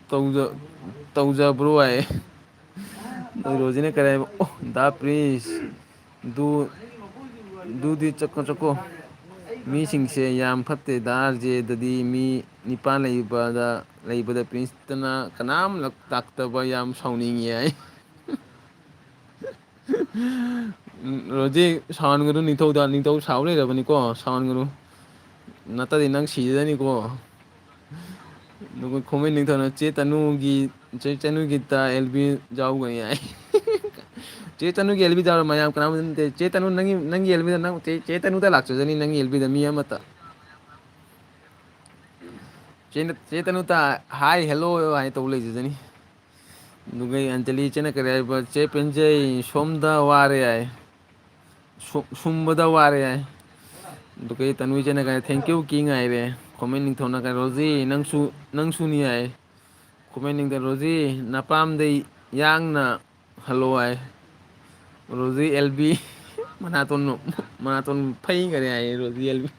ꯇꯧꯖ-, ꯇꯧꯖꯕ꯭ꯔꯣ?" ꯍꯥꯏ꯫ ꯔꯣꯖꯤꯅ ꯀꯔꯤ ꯍꯥꯏꯕ? "ꯑꯣ, ꯗꯥ ꯄ꯭ꯔꯤꯟꯁ, ꯗꯨ, ꯗꯨꯗꯤ ꯆꯠꯀꯣ, ꯆꯠꯀꯣ꯫ ꯃꯤꯁꯤꯡꯁꯦ ꯌꯥꯝ ꯐꯠꯇꯦ꯫ ꯗꯥ ꯑꯥꯔ ꯖꯦꯗꯗꯤ ꯃꯤ ꯅꯤꯄꯥꯟ ꯂꯩꯕꯗ, ꯂꯩꯕꯗ ꯄ꯭ꯔꯤꯟꯁꯇꯅ ꯀꯅꯥꯝ ꯂꯥꯛꯇꯕ ꯌꯥꯝ ꯁꯥꯎꯅꯤꯡꯉꯤ" ꯍꯥꯏ꯫ ꯔꯣꯖꯤ, ꯁꯥꯎꯍꯟꯒꯅꯨ ꯅꯤꯡꯊꯧꯗ, ꯅꯤꯡꯊꯧ ꯁꯥꯎ ꯂꯩꯔꯕꯅꯤꯀꯣ, ꯁꯥꯎꯍꯟꯒꯅꯨ꯫ ꯅꯠꯇ꯭ꯔꯗꯤ ꯅꯪ ꯁꯤꯖꯅꯤꯀꯣ꯫ ꯑꯗꯨꯒ ꯈꯣꯃꯦꯟ ꯅꯤꯡꯊꯧꯅ ꯆꯦ ꯇꯅꯨꯒꯤ, ꯆꯦ ꯇꯅꯨꯒꯤ ꯇ ꯑꯦꯜ ꯕꯤ ꯌꯥꯎꯒꯅꯤ ꯍꯥꯏ꯫ ꯆꯦ ꯇꯅꯨꯒꯤ ꯑꯦꯜ ꯕꯤ ꯌꯥꯎꯔ ꯃꯌꯥꯝ ꯀꯅꯥꯝꯇ ꯅꯠꯇꯦ꯫ ꯆꯦ ꯇꯅꯨ ꯅꯪꯒꯤ, ꯅꯪꯒꯤ ꯑꯦꯜ ꯕꯤꯗ ꯅꯪ ꯆꯦ, ꯆꯦ ꯇꯅꯨꯗ ꯂꯥꯛꯆꯖꯅꯤ ꯅꯪꯒꯤ ꯑꯦꯜ ꯕꯤꯗ ꯃꯤ ꯑꯃꯇ꯫ ꯆꯦ ꯅ-, ꯆꯦ ꯇꯅꯨꯇ hi hello ꯍꯥꯏ ꯇꯧ ꯂꯩꯖꯖꯅꯤ꯫ ꯑꯗꯨꯒ ꯑꯟꯖꯂꯤ ꯏꯆꯦꯅ ꯀꯔꯤ ꯍꯥꯏꯕ? "ꯆꯦ ꯄꯦꯟꯖꯩ, ꯁꯣꯝꯗ ꯋꯥꯔꯦ" ꯍꯥꯏ꯫ ꯁꯨ-, ꯁꯨꯝꯕꯗ ꯋꯥꯔꯦ ꯍꯥꯏ꯫ ꯑꯗꯨꯒ ꯇꯅꯨ ꯏꯆꯦꯅ ꯀꯔꯤ? "Thank you king" ꯍꯥꯏꯔꯦ꯫ ꯈꯣꯃꯦꯟ ꯅꯤꯡꯊꯧꯅ ꯀꯩ, "ꯔꯣꯖꯤ, ꯅꯪꯁꯨ, ꯅꯪꯁꯨꯅꯤ" ꯍꯥꯏ꯫ ꯈꯣꯃꯦꯟ ꯅꯤꯡꯊꯧ, "ꯔꯣꯖꯤ, ꯅꯄꯥꯝꯗꯩ ꯌꯥꯡꯅ ꯍꯜꯂꯣ" ꯍꯥꯏ꯫ ꯔꯣꯖꯤ ꯑꯦꯜ ꯕꯤ ꯃꯅꯥꯇꯣꯟ, ꯃꯅꯥꯇꯣꯟ ꯐꯩꯈꯔꯦ ꯍꯥꯏ ꯔꯣꯖꯤ ꯑꯦꯜ ꯕꯤ꯫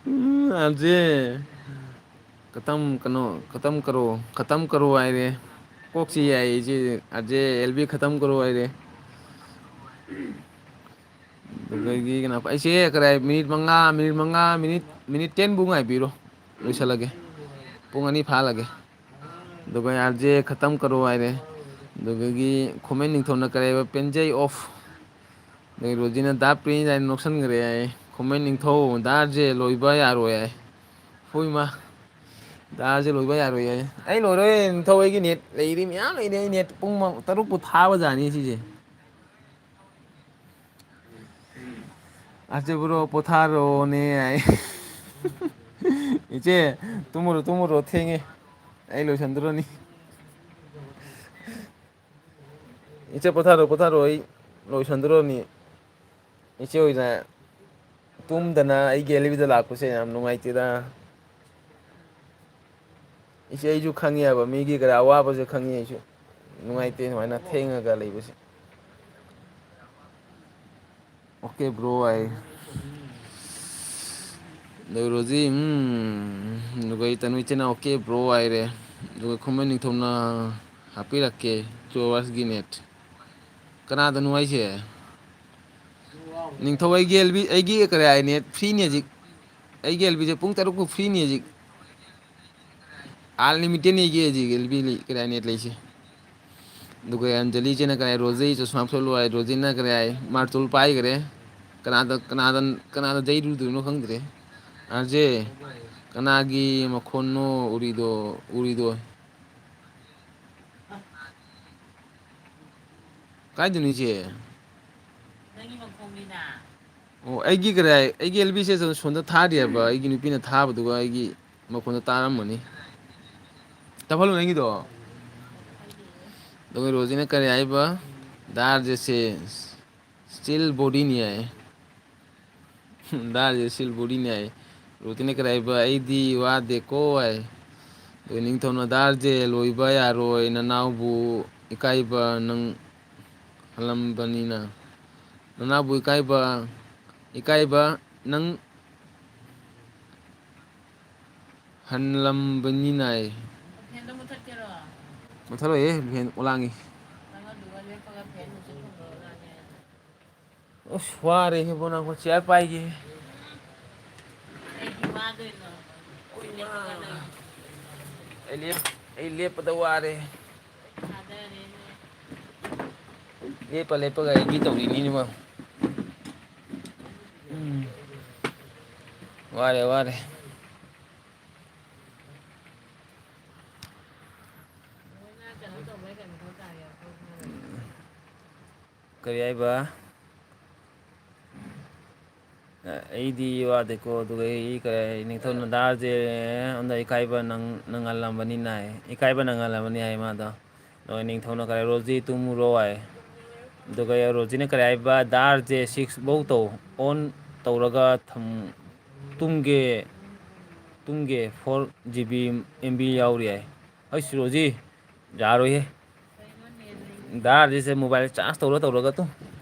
ꯎꯝ, ꯑꯥꯔ ꯖꯦ ꯈꯇꯝ ꯀꯩꯅꯣ, ꯈꯇꯝ ꯀꯔꯣ, ꯈꯇꯝ ꯀꯔꯣ ꯍꯥꯏꯔꯦ꯫ ꯀꯣꯛꯁꯤ ꯌꯥꯏ ꯏꯆꯦ, ꯑꯥꯔ ꯖꯦ ꯑꯦꯜ ꯕꯤ ꯈꯇꯝ ꯀꯔꯣ ꯍꯥꯏꯔꯦ꯫ ꯑꯗꯨꯗꯒꯤ ꯀꯩꯅꯣ, ꯑꯩꯁꯦ ꯀꯗꯥꯏ ꯃꯤꯅꯤꯠ ꯃꯉꯥ, ꯃꯤꯅꯤꯠ ꯃꯉꯥ, ꯃꯤꯅꯤꯠ, ꯃꯤꯅꯤꯠ ꯇꯦꯟꯕꯨ ꯉꯥꯏꯕꯤꯔꯣ, ꯂꯣꯏꯁꯤꯜꯂꯒꯦ꯫ ꯄꯨꯡ ꯑꯅꯤ ꯐꯥꯍꯜꯂꯒꯦ꯫ ꯑꯗꯨꯒ ꯑꯥꯔ ꯖꯦ ꯈꯇꯝ ꯀꯔꯣ ꯍꯥꯏꯔꯦ꯫ ꯑꯗꯨꯗꯒꯤ ꯈꯨꯃꯟ ꯅꯤꯡꯊꯧꯅ ꯀꯔꯤ ꯍꯥꯏꯕ? "ꯄꯦꯟꯖꯩ ꯑꯣꯐ"꯫ ꯑꯗꯩ ꯔꯣꯖꯤꯅ "ꯗꯥ ꯄ꯭ꯔꯤꯟꯁ" ꯍꯥꯏꯅ ꯅꯣꯛꯁꯟꯈ꯭ꯔꯦ ꯍꯥꯏ꯫ ꯈꯨꯃꯟ ꯅꯤꯡꯊꯧ, "ꯗꯥ ꯑꯥꯔ ꯖꯦ ꯂꯣꯏꯕ ꯌꯥꯔꯣꯏ" ꯍꯥꯏ꯫ ꯍꯣꯏ ꯃꯥ, "ꯗꯥ ꯑꯥꯔ ꯖꯦ ꯂꯣꯏꯕ ꯌꯥꯔꯣꯏ" ꯍꯥꯏ꯫ ꯑꯩ ꯂꯣꯏꯔꯣꯏ ꯅꯤꯡꯊꯧ, ꯑꯩꯒꯤ ꯅꯦꯠ ꯂꯩꯔꯤ, ꯃꯌꯥꯝ ꯂꯩꯔꯤ꯫ ꯑꯩ ꯅꯦꯠ ꯄꯨꯡ ꯃ-, ꯇꯔꯨꯛꯄꯨ ꯊꯥꯕꯖꯥꯠꯅꯤ ꯁꯤꯁꯦ꯫ "ꯑꯥꯔ ꯖꯦ ꯕ꯭ꯔꯣ ꯄꯣꯊꯥꯔꯣꯅꯦ" ꯍꯥꯏ꯫ "ꯏꯆꯦ, ꯇꯨꯝꯃꯨꯔꯣ, ꯇꯨꯝꯃꯨꯔꯣ, ꯊꯦꯡꯉꯦ, ꯑꯩ ꯂꯣꯏꯁꯟꯗ꯭ꯔꯣꯅꯤ"꯫ "ꯏꯆꯦ, ꯄꯣꯊꯥꯔꯣ, ꯄꯣꯊꯥꯔꯣ, ꯑꯩ ꯂꯣꯏꯁꯟꯗ꯭ꯔꯣꯅꯤ"꯫ ꯏꯆꯦ ꯍꯣꯏꯅ ꯇꯨꯝꯗꯅ ꯑꯩꯒꯤ ꯑꯦꯜ ꯕꯤꯗ ꯂꯥꯛꯄꯁꯦ ꯌꯥꯝ ꯅꯨꯡꯉꯥꯏꯇꯦꯗ꯫ ꯏꯆꯦ, ꯑꯩꯁꯨ ꯈꯪꯉꯦꯕ, ꯃꯤꯒꯤ ꯀꯔꯤ ꯑꯋꯥꯕꯁꯦ ꯈꯪꯉꯤ ꯑꯩꯁꯨ꯫ ꯅꯨꯡꯉꯥꯏꯇꯦ ꯁꯨꯃꯥꯏꯅ ꯊꯦꯡꯉꯒ ꯂꯩꯕꯁꯦ꯫ "ꯑꯣꯀꯦ ꯕ꯭ꯔꯣ" ꯍꯥꯏ꯫ ꯑꯗꯨꯒ ꯔꯣꯖꯤ, ꯎꯝ, ꯑꯗꯨꯒ ꯑꯩ ꯇꯅꯨ ꯏꯆꯦꯅ "ꯑꯣꯀꯦ ꯕ꯭ꯔꯣ" ꯍꯥꯏꯔꯦ꯫ ꯑꯗꯨꯒ ꯈꯨꯃꯟ ꯅꯤꯡꯊꯧꯅ ꯍꯥꯞꯄꯤꯔꯛꯀꯦ ꯇꯨ ꯑꯋꯥꯔꯁꯀꯤ ꯅꯦꯠ꯫ ꯀꯅꯥꯗꯅꯣ ꯍꯥꯏꯁꯦ? ꯅꯤꯡꯊꯧ, ꯑꯩꯒꯤ ꯑꯦꯜ ꯕꯤ, ꯑꯩꯒꯤ ꯀꯔꯤ ꯍꯥꯏ, ꯅꯦꯠ ꯐ꯭ꯔꯤꯅꯤ ꯍꯧꯖꯤꯛ꯫ ꯑꯩꯒꯤ ꯑꯦꯜ ꯕꯤꯁꯦ ꯄꯨꯡ ꯇꯔꯨꯛ ꯐꯥꯎ ꯐ꯭ꯔꯤꯅꯤ ꯍꯧꯖꯤꯛ꯫ ꯑꯟꯂꯤꯃꯤꯇꯦꯠꯅꯤ ꯑꯩꯒꯤ ꯍꯧꯖꯤꯛ ꯑꯦꯜ ꯕꯤ ꯂꯩ-, ꯀꯔꯤ ꯍꯥꯏ, ꯅꯦꯠ ꯂꯩꯁꯦ꯫ ꯑꯗꯨꯒ ꯑꯟꯖꯂꯤ ꯏꯆꯦꯅ ꯀꯔꯤ ꯍꯥꯏ, "ꯔꯣꯖꯤ ꯆꯁꯃꯥ ꯐꯨꯠꯂꯣ" ꯍꯥꯏ꯫ ꯔꯣꯖꯤꯅ ꯀꯔꯤ ꯍꯥꯏ, ꯃꯥꯔꯇꯨꯜ ꯄꯥꯏꯈ꯭ꯔꯦ꯫ ꯀꯅꯥꯗ, ꯀꯅꯥꯗ, ꯀꯅꯥꯗ ꯌꯩꯔꯨꯗꯣꯏꯅꯣ ꯈꯪꯗ꯭ꯔꯦ꯫ ꯑꯥꯔ ꯖꯦ, ꯀꯅꯥꯒꯤ ꯃꯈꯣꯟꯅꯣ ꯎꯔꯤꯗꯣ, ꯎꯔꯤꯗꯣ? ꯀꯥꯏꯗꯅꯣ ꯏꯆꯦ? ꯅꯪꯒꯤ ꯃꯈꯣꯡꯅꯤꯅ꯫ ꯑꯣ, ꯑꯩꯒꯤ ꯀꯔꯤ ꯍꯥꯏ, ꯑꯩꯒꯤ ꯑꯦꯜ ꯕꯤꯁꯦ ꯁꯣꯝꯗ ꯊꯥꯔꯤꯑꯕ, ꯑꯩꯒꯤ ꯅꯨꯄꯤꯅ ꯊꯥꯕꯗꯨꯒ ꯑꯩꯒꯤ ꯃꯈꯣꯟꯗꯣ ꯇꯥꯔꯝꯃꯅꯤ꯫ ꯇꯞꯍꯜꯂꯨ ꯅꯪꯒꯤꯗꯣ꯫ ꯑꯗꯨꯒ ꯔꯣꯖꯤꯅ ꯀꯔꯤ ꯍꯥꯏꯕ? ꯗꯥꯔꯖꯦꯁꯦ ꯁ꯭ꯇꯤꯜ ꯕꯣꯗꯤꯅꯤ ꯍꯥꯏ꯫ ꯗꯥꯔꯁꯦ ꯁꯤꯜꯕꯨꯔꯤꯅꯦ ꯍꯥꯏ꯫ ꯔꯣꯇꯤꯅ ꯀꯔꯤ ꯍꯥꯏꯕ? ꯑꯩꯗꯤ ꯋꯥꯗꯦꯀꯣ ꯍꯥꯏ꯫ ꯑꯗꯨꯒ ꯅꯤꯡꯊꯧꯅ ꯗꯥꯔꯁꯦ ꯂꯣꯏꯕ ꯌꯥꯔꯣꯏ, ꯅꯅꯥꯎꯕꯨ ꯏꯀꯥꯏꯕ ꯅꯪ ꯍꯜꯂꯝꯕꯅꯤꯅ꯫ ꯅꯅꯥꯎꯕꯨ ꯏꯀꯥꯏꯕ, ꯏꯀꯥꯏꯕ ꯅꯪ ꯍꯟꯂꯝꯕꯅꯤꯅꯥꯏ꯫ ꯃꯨꯠꯊꯠꯂꯣꯏꯌꯦ, ꯐꯦꯟ ꯑꯣꯂꯥꯡꯉꯤ꯫ ꯑꯁ, ꯋꯥꯔꯦꯍꯦ ꯕꯣ, ꯅꯪ ꯆꯤꯌꯔ ꯄꯥꯏꯒꯦ꯫ ꯑꯩ ꯂꯦꯞ-, ꯑꯩ ꯂꯦꯞꯄꯗ ꯋꯥꯔꯦ꯫ ꯂꯦꯞꯄ ꯂꯦꯞꯄꯒ ꯑꯩꯒꯤ ꯇꯧꯔꯤꯅꯤꯅꯦ ꯃꯥ꯫ ꯎꯝ꯫ ꯋꯥꯔꯦ, ꯋꯥꯔꯦ꯫ ꯀꯔꯤ ꯍꯥꯏꯕ? ꯑꯩꯗꯤ ꯋꯥꯗꯦꯀꯣ, ꯑꯗꯨꯒ ꯑꯩ ꯀꯔꯤ, ꯅꯤꯡꯊꯧꯅ ꯗꯥꯔꯁꯦ ꯑꯩꯉꯣꯟꯗ ꯏꯀꯥꯏꯕ ꯅꯪ-, ꯅꯪꯍꯜꯂꯝꯕꯅꯤꯅ ꯍꯥꯏ꯫ ꯏꯀꯥꯏꯕ ꯅꯪꯍꯜꯂꯝꯕꯅꯤ ꯍꯥꯏ ꯃꯥꯗꯣ꯫ ꯑꯗꯨꯒ ꯅꯤꯡꯊꯧꯅ ꯀꯔꯤ, "ꯔꯣꯖꯤ ꯇꯨꯝꯃꯨꯔꯣ" ꯍꯥꯏ꯫ ꯑꯗꯨꯒ ꯔꯣꯖꯤꯅ ꯀꯔꯤ ꯍꯥꯏꯕ, "ꯗꯥꯔꯁꯦ six ꯐꯧ ꯇꯧ, on ꯇꯧꯔꯒ ꯊꯝ-, ꯇꯨꯝꯒꯦ, ꯇꯨꯝꯒꯦ, four G B M B ꯌꯥꯎꯔꯤ" ꯍꯥꯏ꯫ ꯑꯩꯁ ꯔꯣꯖꯤ, ꯌꯥꯔꯣꯏꯍꯦ꯫ ꯗꯥꯔꯁꯤꯁꯦ mobile charge ꯇꯧꯔ ꯇꯧꯔꯒ ꯇꯨ,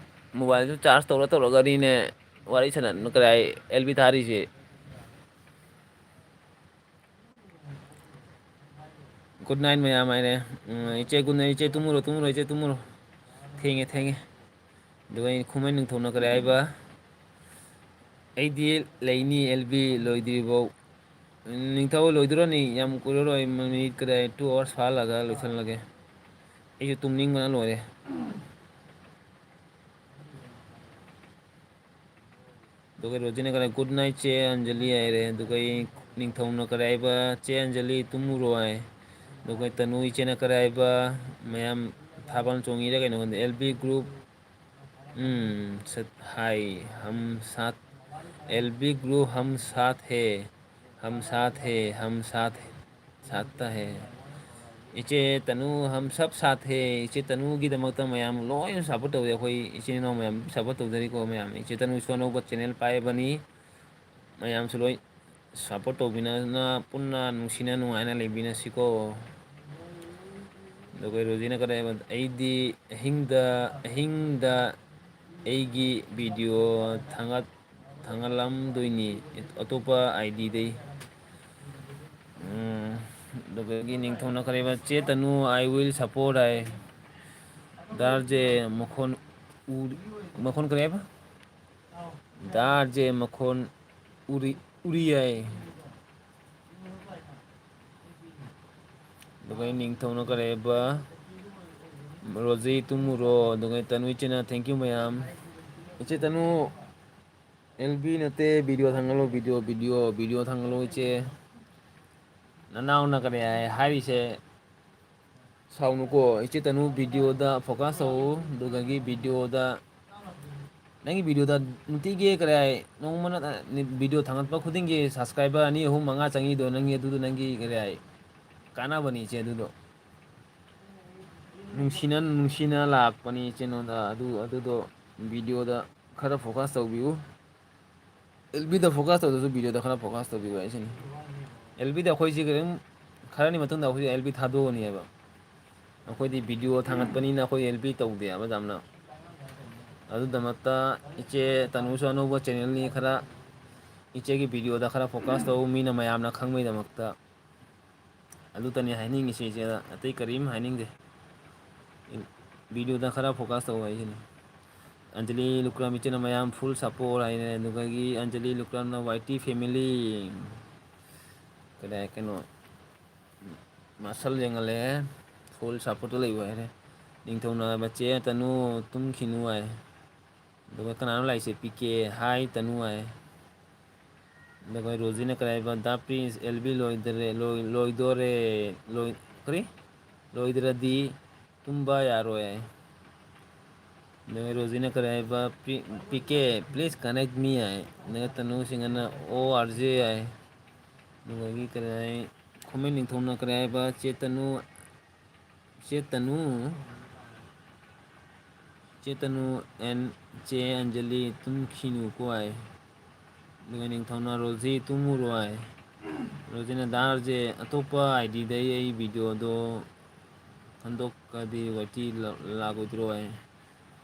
mobileꯁꯨ charge ꯇꯧꯔ ꯇꯧꯔꯒꯅꯤꯅꯦ ꯋꯥꯔꯤ ꯁꯥꯟꯅꯗꯅ ꯀꯗꯥꯏ L B ꯊꯥꯔꯤꯁꯦ꯫ Good night ꯃꯌꯥꯝ ꯍꯥꯏꯔꯦ꯫ ꯎꯝ, ꯏꯆꯦ good night, ꯏꯆꯦ ꯇꯨꯝꯃꯨꯔꯣ, ꯇꯨꯝꯃꯨꯔꯣ, ꯏꯆꯦ ꯇꯨꯝꯃꯨꯔꯣ꯫ ꯊꯦꯡꯉꯦ, ꯊꯦꯡꯉꯦ꯫ ꯑꯗꯨꯒ ꯑꯩꯅ ꯈꯨꯃꯟ ꯅꯤꯡꯊꯧꯅ ꯀꯔꯤ ꯍꯥꯏꯕ? ꯑꯩꯗꯤ ꯂꯩꯅꯤ, L B ꯂꯣꯏꯗ꯭ꯔꯤꯐꯥꯎ꯫ ꯅꯤꯡꯊꯧ ꯂꯣꯏꯗꯣꯔꯅꯤ, ꯌꯥꯝ ꯀꯨꯏꯔꯔꯣꯏ, minute ꯀꯗꯥꯏ two hours ꯐꯥꯍꯜꯂꯒ ꯂꯣꯏꯁꯜꯂꯒꯦ꯫ ꯑꯩꯁꯨ ꯇꯨꯝꯅꯤꯡꯕꯅ ꯂꯣꯏꯔꯦ꯫ ꯑꯗꯨꯒ ꯔꯣꯖꯤꯅ ꯀꯔꯥꯏ, "Good night ꯆꯦ ꯑꯟꯖꯂꯤ" ꯍꯥꯏꯔꯦ꯫ ꯑꯗꯨꯒ ꯑꯩ ꯅꯤꯡꯊꯧꯅ ꯀꯔꯥꯏꯕ, "ꯆꯦ ꯑꯟꯖꯂꯤ ꯇꯨꯝꯃꯨꯔꯣ" ꯍꯥꯏ꯫ ꯑꯗꯨꯒ ꯇꯅꯨ ꯏꯆꯦꯅ ꯀꯔꯥꯏꯕ, ꯃꯌꯥꯝ ꯊꯥꯕꯜ ꯆꯣꯡꯉꯤꯔ ꯀꯩꯅꯣ ꯈꯪꯗꯦ꯫ L B group, ꯎꯝ, ꯁꯠ-, ꯍꯥꯏ, ꯍꯝ ꯁꯥꯠ, L B group ꯍꯝ ꯁꯥꯠ ꯍꯦ, ꯍꯝ ꯁꯥꯠ ꯍꯦ, ꯍꯝ ꯁꯥꯠ ꯍꯦ꯫ ꯁꯥꯠꯇ ꯍꯦ꯫ ꯏꯆꯦ ꯇꯅꯨ ꯍꯝ ꯁꯕ ꯁꯥꯊ ꯍꯦ꯫ ꯏꯆꯦ ꯇꯅꯨꯒꯤꯗꯃꯛꯇ ꯃꯌꯥꯝ ꯂꯣꯏꯅ ꯁꯞꯄꯣꯔꯠ ꯇꯧꯋꯤ꯫ ꯑꯩꯈꯣꯏ ꯏꯆꯤꯟ ꯏꯅꯥꯎ ꯃꯌꯥꯝ ꯁꯞꯄꯣꯔꯠ ꯇꯧꯖꯔꯤꯀꯣ ꯃꯌꯥꯝ꯫ ꯏꯆꯦ ꯇꯅꯨꯁꯨ ꯑꯅꯧꯕ ꯆꯦꯅꯦꯜ ꯄꯥꯏꯕꯅꯤ꯫ ꯃꯌꯥꯝꯁꯨ ꯂꯣꯏ ꯁꯞꯄꯣꯔꯠ ꯇꯧꯕꯤꯅꯅ ꯄꯨꯟꯅ ꯅꯨꯡꯁꯤꯅ ꯅꯨꯡꯉꯥꯏꯅ ꯂꯩꯕꯤꯅꯁꯤꯀꯣ꯫ ꯑꯗꯨꯒ ꯔꯣꯖꯤꯅ ꯀꯔꯤ ꯍꯥꯏꯕ? "ꯑꯩꯗꯤ ꯑꯍꯤꯡꯗ, ꯑꯍꯤꯡꯗ ꯑꯩꯒꯤ ꯚꯤꯗꯤꯑꯣ ꯊꯥꯡꯒꯠ-, ꯊꯥꯡꯒꯠꯂꯝꯗꯣꯏꯅꯤ ꯑꯇꯣꯞꯄ ꯑꯥꯏ ꯗꯤꯗꯩ꯫" ꯎꯝ, ꯑꯗꯨꯗꯒꯤ ꯅꯤꯡꯊꯧꯅ ꯀꯔꯤꯕ? "ꯆꯦ ꯇꯅꯨ, I will support" ꯍꯥꯏ꯫ ꯗꯥꯔꯖꯦ ꯃꯈꯣꯟ ꯎ-, ꯃꯈꯣꯟ ꯀꯔꯤ ꯍꯥꯏꯕ? ꯗꯥꯔꯖꯦ ꯃꯈꯣꯟ ꯎꯔꯤ, ꯎꯔꯤ ꯍꯥꯏ꯫ ꯑꯗꯨꯒ ꯅꯤꯡꯊꯧꯅ ꯀꯔꯤ ꯍꯥꯏꯕ? "ꯔꯣꯖꯤ ꯇꯨꯝꯃꯨꯔꯣ꯫" ꯑꯗꯨꯒ ꯇꯅꯨ ꯏꯆꯦꯅ, "Thank you ꯃꯌꯥꯝ꯫" ꯏꯆꯦ ꯇꯅꯨ, ꯑꯦꯜ ꯕꯤ ꯅꯠꯇꯦ, ꯚꯤꯗꯤꯑꯣ ꯊꯥꯡꯒꯠꯂꯣ, ꯚꯤꯗꯤꯑꯣ, ꯚꯤꯗꯤꯑꯣ, ꯚꯤꯗꯤꯑꯣ ꯊꯥꯡꯒꯠꯂꯣ ꯏꯆꯦ꯫ ꯅꯅꯥꯎꯅ ꯀꯔꯤ ꯍꯥꯏ-, ꯍꯥꯏꯔꯤꯁꯦ? ꯁꯥꯎꯅꯨꯀꯣ, ꯏꯆꯦ ꯇꯅꯨ ꯚꯤꯗꯤꯑꯣꯗ ꯐꯣꯀꯁ ꯇꯧ, ꯑꯗꯨꯗꯒꯤ ꯚꯤꯗꯤꯑꯣꯗ, ꯅꯪꯒꯤ ꯚꯤꯗꯤꯑꯣꯗ ꯅꯨꯡꯇꯤꯒꯤ ꯀꯔꯤ ꯍꯥꯏ, ꯅꯣꯡꯃꯅ ꯚꯤꯗꯤꯑꯣ ꯊꯥꯡꯒꯠꯄ ꯈꯨꯗꯤꯡꯒꯤ ꯁꯕꯁꯀ꯭ꯔꯥꯏꯕꯔ ꯑꯅꯤ, ꯑꯍꯨꯝ, ꯃꯉꯥ ꯆꯪꯉꯤꯗꯣ, ꯅꯪꯒꯤ ꯑꯗꯨꯗꯣ ꯅꯪꯒꯤ ꯀꯔꯤ ꯍꯥꯏ, ꯀꯥꯟꯅꯕꯅꯤ ꯏꯆꯦ ꯑꯗꯨꯗꯣ꯫ ꯅꯨꯡꯁꯤꯅ, ꯅꯨꯡꯁꯤꯅ ꯂꯥꯛꯄꯅꯤ ꯏꯆꯦ ꯅꯉꯣꯟꯗ꯫ ꯑꯗꯨ, ꯑꯗꯨꯗꯣ ꯚꯤꯗꯤꯑꯣꯗ ꯈꯔ ꯐꯣꯀꯁ ꯇꯧꯕꯤꯌꯨ꯫ ꯑꯦꯜ ꯕꯤꯗ ꯐꯣꯀꯁ ꯇꯧꯗ꯭ꯔꯁꯨ ꯚꯤꯗꯤꯑꯣꯗ ꯈꯔ ꯐꯣꯀꯁ ꯇꯧꯕꯤꯌꯨ ꯍꯥꯏꯁꯤꯅꯤ꯫ ꯑꯦꯜ ꯕꯤꯗ ꯑꯩꯈꯣꯏꯁꯤ ꯀꯔꯤꯝ ꯈꯔꯅꯤ ꯃꯇꯨꯡꯗ ꯑꯩꯈꯣꯏꯁꯦ ꯑꯦꯜ ꯕꯤ ꯊꯥꯗꯣꯛꯑꯅꯦꯕ꯫ ꯑꯩꯈꯣꯏꯗꯤ ꯚꯤꯗꯤꯑꯣ ꯊꯥꯡꯒꯠꯄꯅꯤꯅ ꯑꯩꯈꯣꯏ ꯑꯦꯜ ꯕꯤ ꯇꯧꯗꯦꯕ ꯌꯥꯝꯅ꯫ ꯑꯗꯨꯗꯃꯛꯇ ꯏꯆꯦ ꯇꯅꯨꯁꯨ ꯑꯅꯧꯕ ꯆꯦꯅꯦꯜꯅꯤ, ꯈꯔ ꯏꯆꯦꯒꯤ ꯚꯤꯗꯤꯑꯣꯗ ꯈꯔ ꯐꯣꯀꯁ ꯇꯧ, ꯃꯤꯅ ꯃꯌꯥꯝꯅ ꯈꯪꯕꯩꯗꯃꯛꯇ꯫ ꯑꯗꯨꯇꯅꯤ ꯍꯥꯏꯅꯤꯡꯉꯤꯁꯦ ꯏꯆꯦꯗ, ꯑꯇꯩ ꯀꯔꯤꯝ ꯍꯥꯏꯅꯤꯡꯗꯦ꯫ ꯚꯤꯗꯤꯑꯣꯗ ꯈꯔ ꯐꯣꯀꯁ ꯇꯧ ꯍꯥꯏꯁꯤꯅꯤ꯫ ꯑꯟꯖꯂꯤ ꯂꯨꯀ꯭ꯔꯥꯝ ꯏꯆꯤꯟ ꯃꯌꯥꯝ ꯐꯨꯜ ꯁꯞꯄꯣꯔꯠ ꯍꯥꯏꯅꯦ꯫ ꯑꯗꯨꯗꯒꯤ ꯑꯟꯖꯂꯤ ꯂꯨꯀ꯭ꯔꯥꯝꯅ "ꯋꯥꯏ ꯇꯤ ꯐꯦꯃꯤꯂꯤ", ꯀꯗꯥꯏ ꯀꯩꯅꯣ, ꯃꯁꯜ ꯌꯦꯡꯍꯜꯂꯦ, ꯐꯨꯜ ꯁꯞꯄꯣꯔꯠꯇ ꯂꯩꯕ ꯍꯥꯏꯔꯦ꯫ ꯅꯤꯡꯊꯧꯅ "ꯃꯆꯦ ꯇꯅꯨ ꯇꯨꯝꯈꯤꯅꯨ" ꯍꯥꯏ꯫ ꯑꯗꯨꯒ ꯀꯅꯥꯅꯣ ꯂꯥꯛꯏꯁꯦ? ꯄꯤ ꯀꯦ, "ꯍꯥꯏ ꯇꯅꯨ" ꯍꯥꯏ꯫ ꯑꯗꯨꯒ ꯔꯣꯖꯤꯅ ꯀꯔꯤ ꯍꯥꯏꯕ? "ꯗꯥ ꯄ꯭ꯔꯤꯟꯁ, ꯑꯦꯜ ꯕꯤ ꯂꯣꯏꯗꯔꯦ, ꯂꯣꯏ-, ꯂꯣꯏꯗꯣꯔꯦ, ꯂꯣꯏ-, ꯀꯔꯤ? ꯂꯣꯏꯗ꯭ꯔꯗꯤ ꯇꯨꯝꯕ ꯌꯥꯔꯣꯏ" ꯍꯥꯏ꯫ ꯑꯗꯨꯒ ꯔꯣꯖꯤꯅ ꯀꯔꯤ ꯍꯥꯏꯕ? "ꯄꯤ-, P K, please connect me" ꯍꯥꯏ꯫ ꯑꯗꯨꯒ ꯇꯅꯨ ꯁꯤꯡꯍꯅ "ꯑꯣ ꯑꯥꯔ ꯖꯦ" ꯍꯥꯏ꯫ ꯑꯗꯨꯗꯒꯤ ꯀꯔꯤ ꯍꯥꯏ? ꯈꯣꯃꯦꯟ ꯅꯤꯡꯊꯧꯅ ꯀꯔꯤ ꯍꯥꯏꯕ? "ꯆꯦ ꯇꯅꯨ, ꯆꯦ ꯇꯅꯨ, ꯆꯦ ꯇꯅꯨ and ꯆꯦ ꯑꯟꯖꯂꯤ ꯇꯨꯝꯈꯤꯅꯨꯀꯣ ꯍꯥꯏ꯫ ꯑꯗꯨꯒ ꯅꯤꯡꯊꯧꯅ ꯔꯣꯖꯤ ꯇꯨꯝꯃꯨꯔꯣ ꯍꯥꯏ꯫ ꯔꯣꯖꯤꯅ ꯗꯥꯔꯁꯦ ꯑꯇꯣꯞꯄ ꯑꯥꯏ ꯗꯤꯗꯩ ꯑꯩ ꯚꯤꯗꯤꯑꯣꯗꯣ ꯍꯟꯗꯣꯛꯀꯗꯤ ꯋꯥꯇꯤ ꯂꯥꯛꯑꯣꯏꯗ꯭ꯔꯣ ꯍꯥꯏ꯫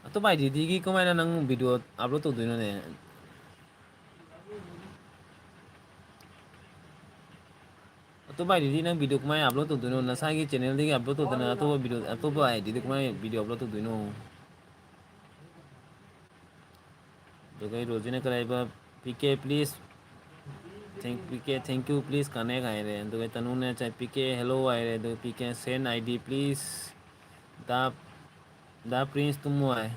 ꯑꯇꯣꯞꯄ ꯑꯥꯏ ꯗꯤꯗꯒꯤ ꯀꯃꯥꯏꯅ ꯅꯪ ꯚꯤꯗꯤꯑꯣ ꯑꯞꯂꯣꯗ ꯇꯧꯗꯣꯏꯅꯣꯅꯦ? ꯑꯇꯣꯞꯄ ꯑꯥꯏ ꯗꯤꯗꯤ ꯅꯪ ꯚꯤꯗꯤꯑꯣ ꯀꯃꯥꯏꯅ ꯑꯞꯂꯣꯗ ꯇꯧꯗꯣꯏꯅꯣ? ꯅꯁꯥꯒꯤ ꯆꯦꯅꯦꯜꯗꯒꯤ ꯑꯞꯂꯣꯗ ꯇꯧꯗꯅ ꯑꯇꯣꯞꯄ ꯚꯤꯗꯤꯑꯣ, ꯑꯇꯣꯞꯄ ꯑꯥꯏ ꯗꯤꯗ ꯀꯃꯥꯏꯅ ꯚꯤꯗꯤꯑꯣ ꯑꯞꯂꯣꯗ ꯇꯧꯗꯣꯏꯅꯣ? ꯑꯗꯨꯒ ꯔꯣꯖꯤꯅ ꯀꯔꯤ ꯍꯥꯏꯕ? "P K please, thank, P K thank you please connect" ꯍꯥꯏꯔꯦ꯫ ꯑꯗꯨꯒ ꯇꯅꯨꯅ ꯆꯥꯏ "ꯄꯤ ꯀꯦ hello" ꯍꯥꯏꯔꯦ꯫ ꯑꯗꯨꯒ "P K send I D please, the, the prince ꯇꯨꯝꯃꯣ" ꯍꯥꯏ꯫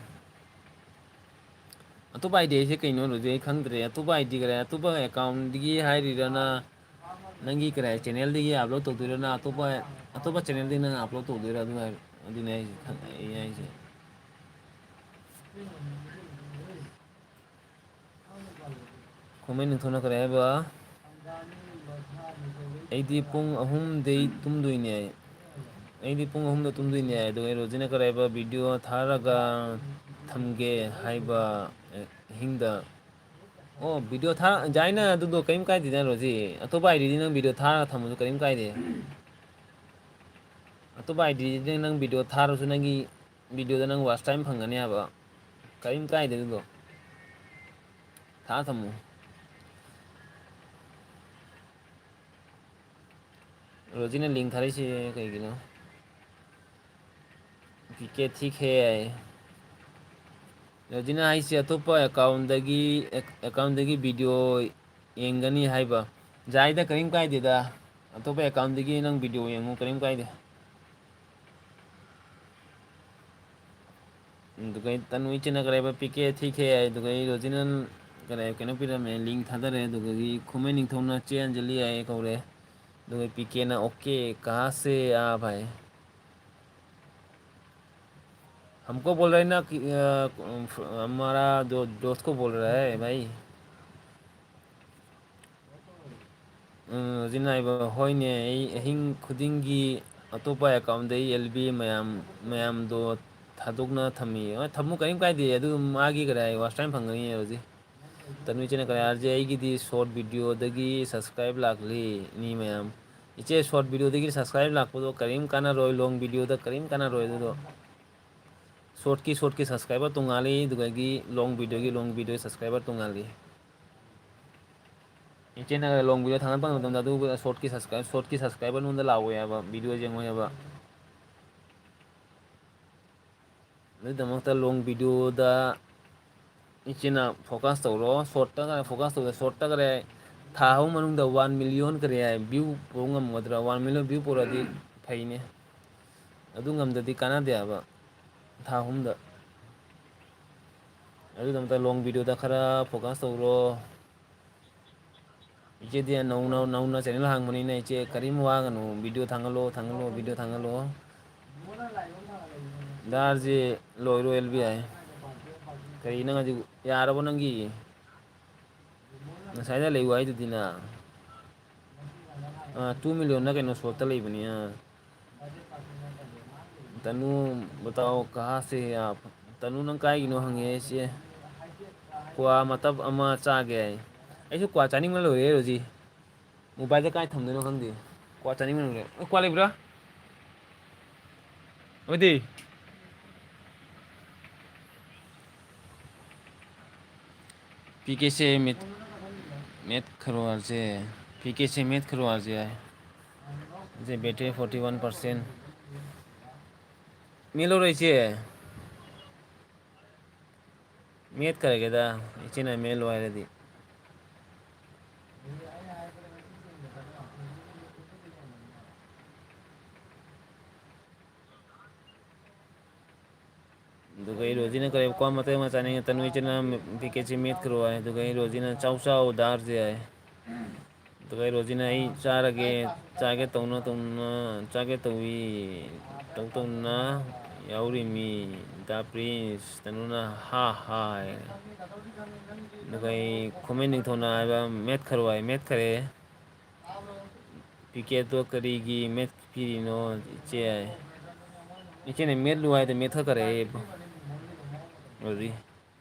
ꯑꯇꯣꯞꯄ ꯑꯥꯏ ꯗꯤ ꯍꯥꯏꯁꯦ ꯀꯩꯅꯣ, ꯔꯣꯖꯤ? ꯑꯩ ꯈꯪꯗ꯭ꯔꯦ꯫ ꯑꯇꯣꯞꯄ ꯑꯥꯏ ꯗꯤ ꯀꯔꯤ? ꯑꯇꯣꯞꯄ ꯑꯦꯀꯥꯎꯟꯗꯒꯤ ꯍꯥꯏꯔꯤꯔꯅ ꯅꯪꯒꯤ ꯀꯔꯤ ꯍꯥꯏ, ꯆꯦꯅꯦꯜꯗꯒꯤ ꯑꯞꯂꯣꯗ ꯇꯧꯗꯣꯏꯔꯅ ꯑꯇꯣꯞꯄ, ꯑꯇꯣꯞꯄ ꯆꯦꯅꯦꯜꯗꯒꯤ ꯅꯪ ꯑꯞꯂꯣꯗ ꯇꯧꯗꯣꯏꯔꯥ? ꯑꯗꯨ ꯍꯥꯏ-, ꯑꯗꯨꯅꯦ ꯑꯩꯁꯦ ꯈꯪ-, ꯑꯩ ꯍꯥꯏꯁꯦ꯫ ꯈꯣꯃꯦꯟ ꯅꯤꯡꯊꯧꯅ ꯀꯔꯤ ꯍꯥꯏꯕ? "ꯑꯩꯗꯤ ꯄꯨꯡ ꯑꯍꯨꯝꯗꯩ ꯇꯨꯝꯗꯣꯏꯅꯦ꯫ ꯑꯩꯗꯤ ꯄꯨꯡ ꯑꯍꯨꯝꯗ ꯇꯨꯝꯗꯣꯏꯅꯦ" ꯍꯥꯏ꯫ ꯑꯗꯨꯒ ꯔꯣꯖꯤꯅ ꯀꯔꯤ ꯍꯥꯏꯕ? "ꯚꯤꯗꯤꯑꯣ ꯊꯥꯔꯒ ꯊꯝꯒꯦ ꯍꯥꯏꯕ ꯑꯍꯤꯡꯗ"꯫ ꯑꯣ, ꯚꯤꯗꯤꯑꯣ ꯊꯥ-, ꯌꯥꯏꯅ ꯑꯗꯨꯗꯣ, ꯀꯔꯤꯝ ꯀꯥꯏꯗꯦꯗ ꯔꯣꯖꯤ꯫ ꯑꯇꯣꯞꯄ ꯑꯥꯏ ꯗꯤꯗꯤ ꯅꯪ ꯚꯤꯗꯤꯑꯣ ꯊꯥꯔꯒ ꯊꯝꯃꯁꯨ ꯀꯔꯤꯝ ꯀꯥꯏꯗꯦ꯫ ꯑꯇꯣꯞꯄ ꯑꯥꯏ ꯗꯤꯗꯤ ꯅꯪ ꯚꯤꯗꯤꯑꯣ ꯊꯥꯔꯁꯨ ꯅꯪꯒꯤ ꯚꯤꯗꯤꯑꯣꯗ ꯅꯪ ꯋꯥꯆ ꯇꯥꯏꯝ ꯐꯪꯒꯅꯤ ꯍꯥꯏꯕ꯫ ꯀꯔꯤꯝ ꯀꯥꯏꯗꯦ ꯑꯗꯨꯗꯣ꯫ ꯊꯥꯔ ꯊꯝꯃꯨ꯫ ꯔꯣꯖꯤꯅ ꯂꯤꯡ ꯊꯥꯔꯛꯏꯁꯦ ꯀꯩꯒꯤꯅꯣ? ꯄꯤ ꯀꯦ ꯊꯤꯛ ꯍꯦ ꯍꯥꯏ꯫ ꯔꯣꯖꯤꯅ ꯍꯥꯏꯁꯦ ꯑꯇꯣꯞꯄ ꯑꯦꯀꯥꯎꯟꯗꯒꯤ, ꯑꯦꯛ-, ꯑꯦꯀꯥꯎꯟꯗꯒꯤ ꯚꯤꯗꯤꯑꯣ ꯌꯦꯡꯒꯅꯤ ꯍꯥꯏꯕ꯫ ꯌꯥꯏꯗ, ꯀꯔꯤꯝ ꯀꯥꯏꯗꯦꯗ꯫ ꯑꯇꯣꯞꯄ ꯑꯦꯀꯥꯎꯟꯗꯒꯤ ꯅꯪ ꯚꯤꯗꯤꯑꯣ ꯌꯦꯡꯉꯨ, ꯀꯔꯤꯝ ꯀꯥꯏꯗꯦ꯫ ꯑꯗꯨꯒ ꯑꯩ ꯇꯅꯨ ꯏꯆꯦꯅ ꯀꯔꯤ ꯍꯥꯏꯕ? "ꯄꯤ ꯀꯦ ꯊꯤꯛ ꯍꯦ" ꯍꯥꯏ꯫ ꯑꯗꯨꯒ ꯑꯩ ꯔꯣꯖꯤꯅ ꯀꯔꯤ, ꯀꯩꯅꯣ ꯄꯤꯔꯝꯃꯦ, ꯂꯤꯡ ꯊꯥꯗꯔꯦ꯫ ꯑꯗꯨꯗꯒꯤ ꯈꯨꯃꯟ ꯅꯤꯡꯊꯧꯅ "ꯆꯦ ꯑꯟꯖꯂꯤ" ꯍꯥꯏ ꯀꯧꯔꯦ꯫ ꯑꯗꯨꯒ ꯄꯤ ꯀꯦꯅ "ꯑꯣꯀꯦ, ꯀꯍꯥ ꯁꯦ ꯑꯥꯞ" ꯍꯥꯏ꯫ "हमको बोल रहे ना कि, अ, हमारा दो-, दोस्त को बोल रहा है भाई।" ꯎꯝ, ꯍꯧꯖꯤꯛ ꯅꯥꯏꯕ, ꯍꯣꯏꯅꯦ, ꯑꯩ ꯑꯍꯤꯡ ꯈꯨꯗꯤꯡꯒꯤ ꯑꯇꯣꯞꯄ ꯑꯦꯀꯥꯎꯟꯗꯩ ꯑꯦꯜ ꯕꯤ ꯃꯌꯥꯝ, ꯃꯌꯥꯝꯗꯣ ꯊꯥꯗꯣꯛꯅ ꯊꯝꯃꯤ꯫ ꯍꯣꯏ, ꯊꯝꯃꯨ, ꯀꯔꯤꯝ ꯀꯥꯏꯗꯦ꯫ ꯑꯗꯨ ꯃꯥꯒꯤ ꯀꯔꯥꯏ watch time ꯐꯪꯒꯅꯤ ꯍꯧꯖꯤꯛ꯫ ꯇꯅꯨ ꯏꯆꯦꯅ ꯀꯔꯥꯏ ꯍꯥꯏꯔꯁꯦ, "ꯑꯩꯒꯤꯗꯤ short videoꯗꯒꯤ subscribe ꯂꯥꯛꯂꯤ ꯃꯤ ꯃꯌꯥꯝ"꯫ ꯏꯆꯦ, short videoꯗꯒꯤ subscribe ꯂꯥꯛꯄꯗꯣ ꯀꯔꯤꯝ ꯀꯥꯟꯅꯔꯣꯏ, long videoꯗ ꯀꯔꯤꯝ ꯀꯥꯟꯅꯔꯣꯏ ꯑꯗꯨꯗꯣ꯫ Shortꯀꯤ, shortꯀꯤ subscriber ꯇꯣꯉꯥꯜꯂꯤ, ꯑꯗꯨꯗꯒꯤ long videoꯒꯤ, long videoꯒꯤ subscriber ꯇꯣꯉꯥꯜꯂꯤ꯫ ꯏꯆꯦꯅ long video ꯊꯥꯒꯠꯄ ꯃꯇꯝꯗ ꯑꯗꯨ shortꯀꯤ subscribe-, shortꯀꯤ subscriber ꯅꯉꯣꯟꯗ ꯂꯥꯛꯑꯣꯏ ꯍꯥꯏꯕ, video ꯌꯦꯡꯉꯣꯏ ꯍꯥꯏꯕ꯫ ꯑꯗꯨꯒꯤꯗꯃꯛꯇ long videoꯗ ꯏꯆꯦꯅ focus ꯇꯧꯔꯣ꯫ Shortꯇ ꯀꯔꯥꯏ focus ꯇꯧꯗꯦ, shortꯇ ꯀꯔꯥꯏ ꯊꯥ ꯑꯍꯨꯝ ꯃꯅꯨꯡꯗ one million ꯀꯔꯤ ꯍꯥꯏ view ꯄꯨꯔꯛ ꯉꯝꯒꯗ꯭ꯔꯥ? One million view ꯄꯨꯔꯛꯑꯗꯤ ꯐꯩꯅꯦ꯫ ꯑꯗꯨ ꯉꯝꯗꯗꯤ ꯀꯥꯟꯅꯗꯦ ꯍꯥꯏꯕ ꯊꯥ ꯑꯍꯨꯝꯗ꯫ ꯑꯗꯨꯒꯤꯗꯃꯛꯇ long videoꯗ ꯈꯔ focus ꯇꯧꯔꯣ꯫ ꯏꯆꯦꯗꯤ ꯅꯧꯅ, ꯅꯧꯅ channel ꯍꯥꯡꯕꯅꯤꯅ ꯏꯆꯦ ꯀꯔꯤꯝ ꯋꯥꯒꯅꯨ, video ꯊꯥꯡꯒꯠꯂꯣ, ꯊꯥꯡꯒꯠꯂꯣ, video ꯊꯥꯡꯒꯠꯂꯣ꯫ ꯗꯥꯔꯁꯦ ꯂꯣꯏꯔꯣ ꯑꯦꯜ ꯕꯤ ꯑꯥꯏ꯫ ꯀꯔꯤ ꯅꯪ ꯍꯧꯖꯤꯛ ꯌꯥꯔꯕꯣ ꯅꯪꯒꯤ? ꯉꯁꯥꯏꯗ ꯂꯩꯌꯨ ꯍꯥꯏꯗꯨꯗꯤ ꯅꯪ꯫ ꯑꯥ, two millionꯂ ꯀꯩꯅꯣ shortꯇ ꯂꯩꯕꯅꯤ꯫ ꯑꯥ꯫ ꯇꯅꯨ, ꯕꯇꯥꯎ ꯀꯍꯥ ꯁꯦ ꯑꯥꯞ? ꯇꯅꯨ, ꯅꯪ ꯀꯥꯏꯒꯤꯅꯣ ꯍꯪꯉꯦ ꯑꯩꯁꯦ꯫ ꯀ꯭ꯋꯥ ꯃꯇꯞ ꯑꯃ ꯆꯥꯒꯦ ꯍꯥꯏ꯫ ꯑꯩꯁꯨ ꯀ꯭ꯋꯥ ꯆꯥꯅꯤꯡꯕꯅ ꯂꯣꯏꯔꯦ ꯍꯧꯖꯤꯛ꯫ Mobileꯗ ꯀꯥꯏ ꯊꯝꯗꯣꯏꯅꯣ ꯈꯪꯗꯦ꯫ ꯀ꯭ꯋꯥ ꯆꯥꯅꯤꯡꯕꯅ ꯂꯣꯏꯔꯦ꯫ ꯑꯦ, ꯀ꯭ꯋꯥ ꯂꯩꯕ꯭ꯔꯥ? ꯑꯃꯗꯤ? पीके से मेत, मेत खरवार से, पीके से मेत खरवार से आए। जे battery forty one percent। ꯃꯦꯠꯂꯧꯔꯣ ꯏꯆꯦ꯫ ꯃꯦꯠꯈ꯭ꯔꯒꯦꯗ, ꯏꯆꯦꯅ ꯃꯦꯠꯂꯣ ꯍꯥꯏꯔꯗꯤ꯫ ꯑꯗꯨꯒ ꯑꯩ ꯔꯣꯖꯤꯅ ꯀꯔꯤ ꯀ꯭ꯋꯥ ꯃꯇꯩ ꯑꯃ ꯆꯥꯅꯤꯡꯉꯦ, ꯇꯅꯨ ꯏꯆꯦꯅ ꯄꯦꯀꯦꯠꯁꯤ ꯃꯦꯠꯈ꯭ꯔꯣ ꯍꯥꯏ꯫ ꯑꯗꯨꯒ ꯑꯩ ꯔꯣꯖꯤꯅ ꯆꯥꯎ ꯆꯥꯎ ꯗꯥꯔꯁꯦ ꯍꯥꯏ꯫ ꯑꯗꯨꯒ ꯑꯩ ꯔꯣꯖꯤꯅ ꯑꯩ ꯆꯥꯔꯒꯦ, ꯆꯥꯒꯦ ꯇꯧꯅ ꯇꯧꯅ, ꯆꯥꯒꯦ ꯇꯧꯏ, ꯇꯧ ꯇꯧꯅ ꯌꯥꯎꯔꯤꯃꯤ꯫ ꯗꯥ ꯄ꯭ꯔꯤꯟꯁ, ꯇꯅꯨꯅ ꯍꯥ ꯍꯥ ꯍꯥꯏ꯫ ꯑꯗꯨꯒ ꯑꯩ ꯈꯨꯃꯟ ꯅꯤꯡꯊꯧꯅ ꯍꯥꯏꯕ ꯃꯦꯠꯈ꯭ꯔꯣ ꯍꯥꯏ, ꯃꯦꯠꯈ꯭ꯔꯦ꯫ ꯀꯦꯠꯇꯣ ꯀꯔꯤꯒꯤ ꯃꯦꯠꯄꯤꯔꯤꯅꯣ ꯏꯆꯦ? ꯏꯆꯦꯅ ꯃꯦꯠꯂꯨ ꯍꯥꯏꯗ ꯃꯦꯠꯊꯈꯔꯦ ꯑꯩ꯫ ꯍꯧꯖꯤꯛ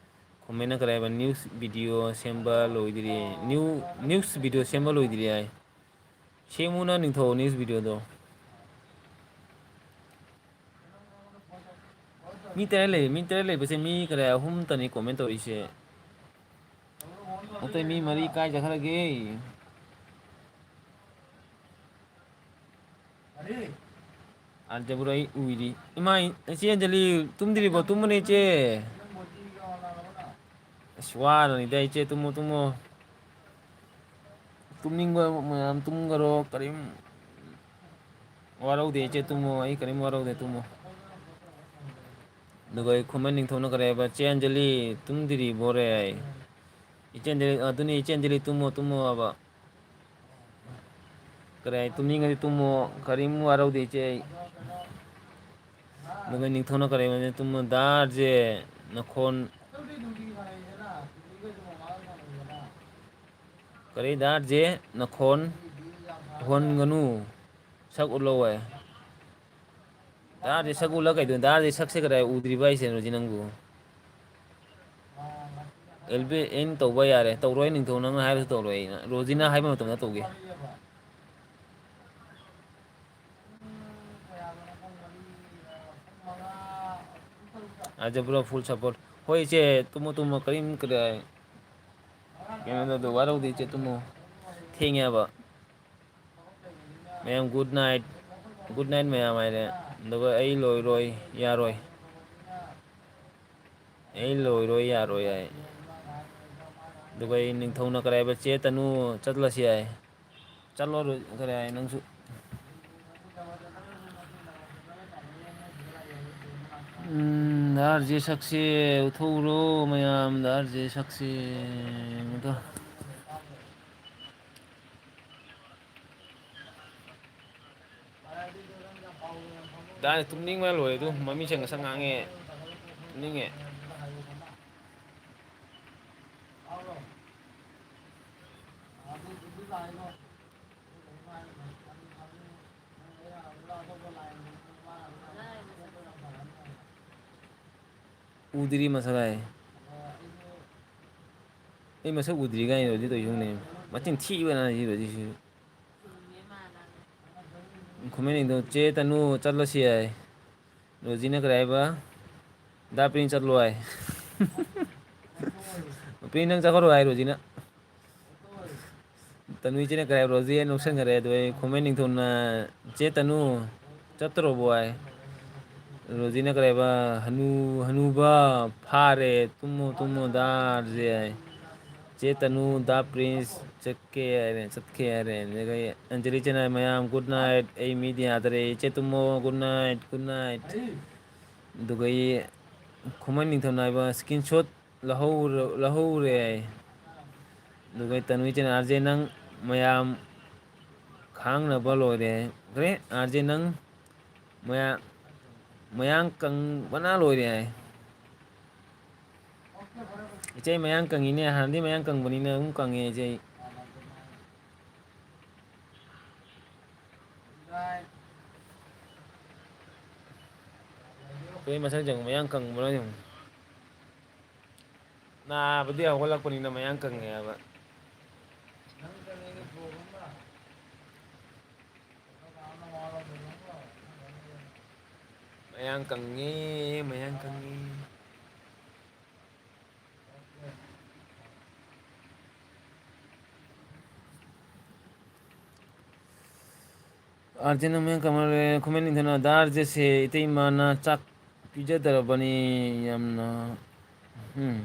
ꯀꯣꯃꯦꯟꯅ ꯀꯔꯤ ꯍꯥꯏꯕ? News video ꯁꯦꯝꯕ ꯂꯣꯏꯗ꯭ꯔꯤ꯫ New news video ꯁꯦꯝꯕ ꯂꯣꯏꯗ꯭ꯔꯤ ꯍꯥꯏ꯫ ꯁꯦꯝꯃꯨꯅ ꯅꯤꯡꯊꯧ news videoꯗꯣ꯫ ꯃꯤ ꯇꯔꯦꯠ ꯂꯩ꯫ ꯃꯤ ꯇꯔꯦꯠ ꯂꯩꯕꯁꯦ ꯃꯤ ꯀꯔꯤ ꯑꯍꯨꯝꯇꯅꯤ comment ꯇꯧꯔꯤꯁꯦ꯫ ꯑꯇꯩ ꯃꯤ ꯃꯔꯤ ꯀꯥꯏ ꯆꯠꯈ꯭ꯔꯒꯦ? ꯑꯥꯔꯖꯕꯨꯔ ꯑꯩ ꯎꯏꯔꯤ꯫ ꯏꯃꯥ, ꯏꯆꯦ ꯑꯟꯖꯂꯤ ꯇꯨꯝꯗ꯭ꯔꯤꯕꯣ? ꯇꯨꯝꯃꯨꯅꯦ ꯏꯆꯦ꯫ ꯑꯁ, ꯋꯥꯔꯅꯤꯗ ꯏꯆꯦ, ꯇꯨꯝꯃꯣ, ꯇꯨꯝꯃꯣ꯫ ꯇꯨꯝꯅꯤꯡꯕ ꯃꯌꯥꯝ ꯇꯨꯝꯈꯔꯣ, ꯀꯔꯤꯝ ꯋꯥꯔꯧꯗꯦ ꯏꯆꯦ, ꯇꯨꯝꯃꯣ, ꯑꯩ ꯀꯔꯤꯝ ꯋꯥꯔꯧꯗꯦ, ꯇꯨꯝꯃꯣ꯫ ꯑꯗꯨꯒ ꯑꯩ ꯈꯨꯃꯟ ꯅꯤꯡꯊꯧꯅ ꯀꯔꯤ ꯍꯥꯏꯕ? "ꯆꯦ ꯑꯟꯖꯂꯤ, ꯇꯨꯝꯗ꯭ꯔꯤꯕꯣꯔꯦ?" ꯏꯆꯦ ꯑꯟꯖꯂꯤ, ꯑꯗꯨꯅꯤ ꯏꯆꯦ ꯑꯟꯖꯂꯤ, ꯇꯨꯝꯃꯣ, ꯇꯨꯝꯃꯣ ꯍꯥꯏꯕ꯫ ꯀꯔꯤ ꯍꯥꯏ? "ꯇꯨꯝꯅꯤꯡꯉꯗꯤ ꯇꯨꯝꯃꯣ, ꯀꯔꯤꯝ ꯋꯥꯔꯧꯗꯦ ꯏꯆꯦ ꯑꯩ"꯫ ꯑꯗꯨꯒ ꯅꯤꯡꯊꯧꯅ ꯀꯔꯤ ꯍꯥꯏꯕ? "ꯇꯨꯝꯃꯣ ꯗꯥ ꯑꯥꯔ ꯖꯦ, ꯅꯈꯣꯟ"꯫ ꯀꯔꯤ ꯗꯥ ꯑꯥꯔ ꯖꯦ? ꯅꯈꯣꯟ ꯎꯍꯟꯒꯅꯨ꯫ ꯁꯛ ꯎꯠꯂꯛꯑꯣ ꯍꯥꯏ꯫ ꯗꯥ ꯑꯥꯔ ꯖꯦ ꯁꯛ ꯎꯠꯂ ꯀꯩꯗꯧꯅꯣ? ꯗꯥ ꯑꯥꯔ ꯖꯦ ꯁꯛꯁꯦ ꯀꯗꯥꯏ ꯎꯗ꯭ꯔꯤꯕ ꯍꯥꯏꯁꯦ ꯔꯣꯖꯤ ꯅꯪꯕꯨ? ꯑꯦꯜꯕꯤ ꯑꯩꯅ ꯇꯧꯕ ꯌꯥꯔꯦ꯫ ꯇꯧꯔꯣꯏ ꯅꯤꯡꯊꯧ, ꯅꯪꯅ ꯍꯥꯏꯕꯁꯨ ꯇꯧꯔꯣꯏ ꯑꯩꯅ꯫ ꯔꯣꯖꯤꯅ ꯍꯥꯏꯕ ꯃꯇꯝꯗ ꯇꯧꯒꯦ꯫ ꯑꯥꯔꯖꯕꯨꯔ full support꯫ ꯍꯣꯏ ꯏꯆꯦ, ꯇꯨꯝꯃꯣ ꯇꯨꯝꯃꯣ, ꯀꯔꯤꯝ ꯀꯗꯥꯏ ꯀꯩꯅꯣ ꯇꯧꯗꯦ, ꯋꯥꯔꯧꯗꯦ ꯏꯆꯦ, ꯇꯨꯝꯃꯣ꯫ ꯊꯦꯡꯉꯦꯕ꯫ ꯃꯌꯥꯝ good night, good night ꯃꯌꯥꯝ ꯍꯥꯏꯔꯦ꯫ ꯑꯗꯨꯒ ꯑꯩ ꯂꯣꯏꯔꯣꯏ, ꯌꯥꯔꯣꯏ꯫ ꯑꯩ ꯂꯣꯏꯔꯣꯏ, ꯌꯥꯔꯣꯏ ꯍꯥꯏ꯫ ꯑꯗꯨꯒ ꯑꯩ ꯅꯤꯡꯊꯧꯅ ꯀꯔꯤ ꯍꯥꯏꯕ? "ꯆꯦ ꯇꯅꯨ, ꯆꯠꯂꯁꯤ" ꯍꯥꯏ꯫ ꯆꯠꯂꯣ ꯔꯣ-, ꯀꯔꯤ ꯍꯥꯏ ꯅꯪꯁꯨ? ꯎꯝ, ꯗꯥ ꯑꯥꯔ ꯖꯦ ꯁꯛꯁꯦ ꯎꯠꯊꯣꯛꯎꯔꯣ ꯃꯌꯥꯝ, ꯗꯥ ꯑꯥꯔ ꯖꯦ ꯁꯛꯁꯦ꯫ ꯗꯥ ꯇꯨꯝꯅꯤꯡꯕꯅ ꯂꯣꯏꯔꯦ ꯑꯗꯨ, ꯃꯃꯤꯠꯁꯦ ꯉꯁꯪ ꯉꯥꯡꯉꯦ, ꯇꯨꯝꯅꯤꯡꯉꯦ꯫ ꯎꯗ꯭ꯔꯤ ꯃꯁꯛ ꯍꯥꯏ꯫ ꯑꯩ ꯃꯁꯛ ꯎꯗ꯭ꯔꯤ ꯀꯥꯏꯅ ꯔꯣꯖꯤ ꯇꯧꯔꯤꯁꯤꯅꯦ꯫ ꯃꯆꯤꯟ ꯊꯤꯕꯅ ꯁꯤ ꯔꯣꯖꯤꯁꯤ꯫ ꯈꯨꯃꯦꯟ ꯅꯤꯡꯊꯧ, "ꯆꯦ ꯇꯅꯨ ꯆꯠꯂꯁꯤ" ꯍꯥꯏ꯫ ꯔꯣꯖꯤꯅ ꯀꯔꯤ ꯍꯥꯏꯕ? "ꯗꯥ ꯄ꯭ꯔꯤꯟꯁ ꯆꯠꯂꯣ" ꯍꯥꯏ꯫ ꯄ꯭ꯔꯤꯟꯁ ꯅꯪ ꯆꯠꯈ꯭ꯔꯣ ꯍꯥꯏ ꯔꯣꯖꯤꯅ꯫ ꯇꯅꯨ ꯏꯆꯦꯅ ꯀꯔꯤ ꯍꯥꯏꯕ? ꯔꯣꯖꯤ ꯅꯣꯛꯁꯟꯈꯔꯦ꯫ ꯑꯗꯨ ꯑꯩ ꯈꯨꯃꯦꯟ ꯅꯤꯡꯊꯧꯅ, "ꯆꯦ ꯇꯅꯨ, ꯆꯠꯇ꯭ꯔꯣꯕꯣ?" ꯍꯥꯏ꯫ ꯔꯣꯖꯤꯅ ꯀꯔꯤ ꯍꯥꯏꯕ? "ꯍꯅꯨ-, ꯍꯅꯨꯕ ꯐꯥꯔꯦ, ꯇꯨꯝꯃꯣ, ꯇꯨꯝꯃꯣ, ꯗꯥ ꯑꯥꯔ ꯖꯦ" ꯍꯥꯏ꯫ ꯆꯦ ꯇꯅꯨ, ꯗꯥ ꯄ꯭ꯔꯤꯟꯁ ꯆꯠꯀꯦ ꯍꯥꯏꯔꯦ, ꯆꯠꯀꯦ ꯍꯥꯏꯔꯦ꯫ ꯑꯗꯨꯒ ꯑꯟꯖꯂꯤ ꯏꯆꯦꯅ, "ꯃꯌꯥꯝ good night, ꯑꯩ ꯃꯤꯠ ꯌꯥꯗꯔꯦ, ꯏꯆꯦ ꯇꯨꯝꯃꯣ, good night, good night"꯫ ꯑꯗꯨꯒ ꯑꯩ ꯈꯨꯃꯟ ꯅꯤꯡꯊꯧꯅ ꯍꯥꯏꯕ screenshot ꯂꯧꯍꯧꯔ-, ꯂꯧꯍꯧꯔꯦ ꯍꯥꯏ꯫ ꯑꯗꯨꯒ ꯇꯅꯨ ꯏꯆꯦꯅ, "ꯑꯥꯔ ꯖꯦ ꯅꯪ ꯃꯌꯥꯝ ꯈꯥꯡꯅꯕ ꯂꯣꯏꯔꯦ ꯍꯥꯏ꯫ ꯀꯔꯤ? ꯑꯥꯔ ꯖꯦ ꯅꯪ ꯃꯌꯥ-, ꯃꯌꯥꯡ ꯀꯪꯕꯅ ꯂꯣꯏꯔꯦ" ꯍꯥꯏ꯫ ꯏꯆꯦ, ꯑꯩ ꯃꯌꯥꯡ ꯀꯪꯉꯤꯅꯦ, ꯍꯥꯟꯅꯗꯤ ꯃꯌꯥꯡ ꯀꯪꯕꯅꯤꯅ ꯑꯗꯨꯝ ꯀꯪꯉꯦ ꯏꯆꯦ ꯑꯩ꯫ ꯑꯩꯈꯣꯏ ꯃꯁꯛ ꯌꯦꯡꯉꯨ, ꯃꯌꯥꯡ ꯀꯪꯕ꯭ꯔꯥ ꯌꯦꯡꯉꯨ꯫ ꯅꯥꯕꯗꯤ ꯍꯧꯒꯠꯂꯛꯄꯅꯤꯅ ꯃꯌꯥꯡ ꯀꯪꯉꯦ ꯍꯥꯏꯕ꯫ ꯃꯌꯥꯡ ꯀꯪꯉꯦ, ꯃꯌꯥꯡ ꯀꯪꯉꯦ꯫ ꯑꯥꯔ ꯖꯦ ꯅꯪ ꯃꯌꯥꯡ ꯀꯪꯃꯜꯂꯦ꯫ ꯈꯨꯃꯟ ꯅꯤꯡꯊꯧꯅ, "ꯗꯥ ꯑꯥꯔ ꯖꯦꯁꯦ ꯏꯇꯩꯃꯅ ꯆꯥꯛ ꯄꯤꯖꯗ꯭ꯔꯕꯅꯤ ꯌꯥꯝꯅ"꯫ ꯎꯝ꯫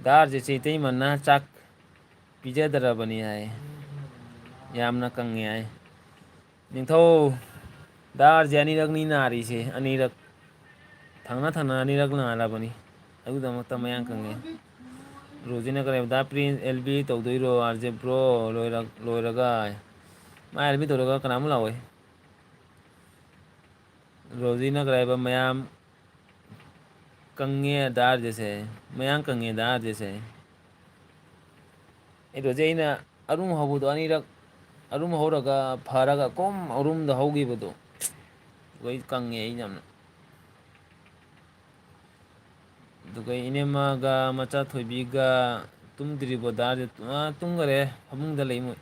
"ꯗꯥ ꯑꯥꯔ ꯖꯦꯁꯦ ꯏꯇꯩꯃꯅ ꯆꯥꯛ ꯄꯤꯖꯗ꯭ꯔꯕꯅꯤ" ꯍꯥꯏ꯫ "ꯌꯥꯝꯅ ꯀꯪꯉꯦ" ꯍꯥꯏ꯫ ꯅꯤꯡꯊꯧ, ꯗꯥ ꯑꯥꯔ ꯖꯦ ꯑꯅꯤꯔꯛꯅꯤ ꯅꯥꯔꯤꯁꯦ, ꯑꯅꯤꯔꯛ꯫ ꯊꯪꯅ ꯊꯪꯅ ꯑꯅꯤꯔꯛ ꯅꯥꯔꯕꯅꯤ꯫ ꯑꯗꯨꯒꯤꯗꯃꯛꯇ ꯃꯌꯥꯡ ꯀꯪꯉꯦ꯫ ꯔꯣꯖꯤꯅ ꯀꯔꯤ ꯍꯥꯏꯕ? "ꯗꯥ ꯄ꯭ꯔꯤꯟꯁ, ꯑꯦꯜ ꯕꯤ ꯇꯧꯗꯣꯏꯔꯣ ꯑꯥꯔ ꯖꯦ ꯕ꯭ꯔꯣ? ꯂꯣꯏꯔ-, ꯂꯣꯏꯔꯒ"꯫ ꯃꯥ ꯑꯦꯜ ꯕꯤ ꯇꯧꯔꯒ ꯀꯅꯥꯃꯨꯛ ꯂꯥꯛꯑꯣꯏ? ꯔꯣꯖꯤꯅ ꯀꯔꯤ ꯍꯥꯏꯕ? "ꯃꯌꯥꯝ ꯀꯪꯉꯦ ꯗꯥ ꯑꯥꯔ ꯖꯦꯁꯦ꯫ ꯃꯌꯥꯡ ꯀꯪꯉꯦ ꯗꯥ ꯑꯥꯔ ꯖꯦꯁꯦ"꯫ ꯑꯩ ꯔꯣꯖꯤ, ꯑꯩꯅ ꯑꯔꯨꯝ ꯍꯧꯕꯗꯣ ꯑꯅꯤꯔꯛ, ꯑꯔꯨꯝ ꯍꯧꯔꯒ ꯐꯔꯒ ꯀꯣꯝ ꯑꯔꯨꯝꯗ ꯍꯧꯈꯤꯕꯗꯣ, ꯂꯣꯏ ꯀꯪꯉꯦ ꯑꯩ ꯌꯥꯝꯅ꯫ ꯑꯗꯨꯒ ꯏꯅꯦꯝꯃꯒ ꯃꯆꯥ ꯊꯣꯏꯕꯤꯒ ꯇꯨꯝꯗ꯭ꯔꯤꯕꯣ ꯗꯥ? ꯑꯥ, ꯇꯨꯝꯈꯔꯦ, ꯐꯃꯨꯡꯗ ꯂꯩ ꯃꯣꯏ꯫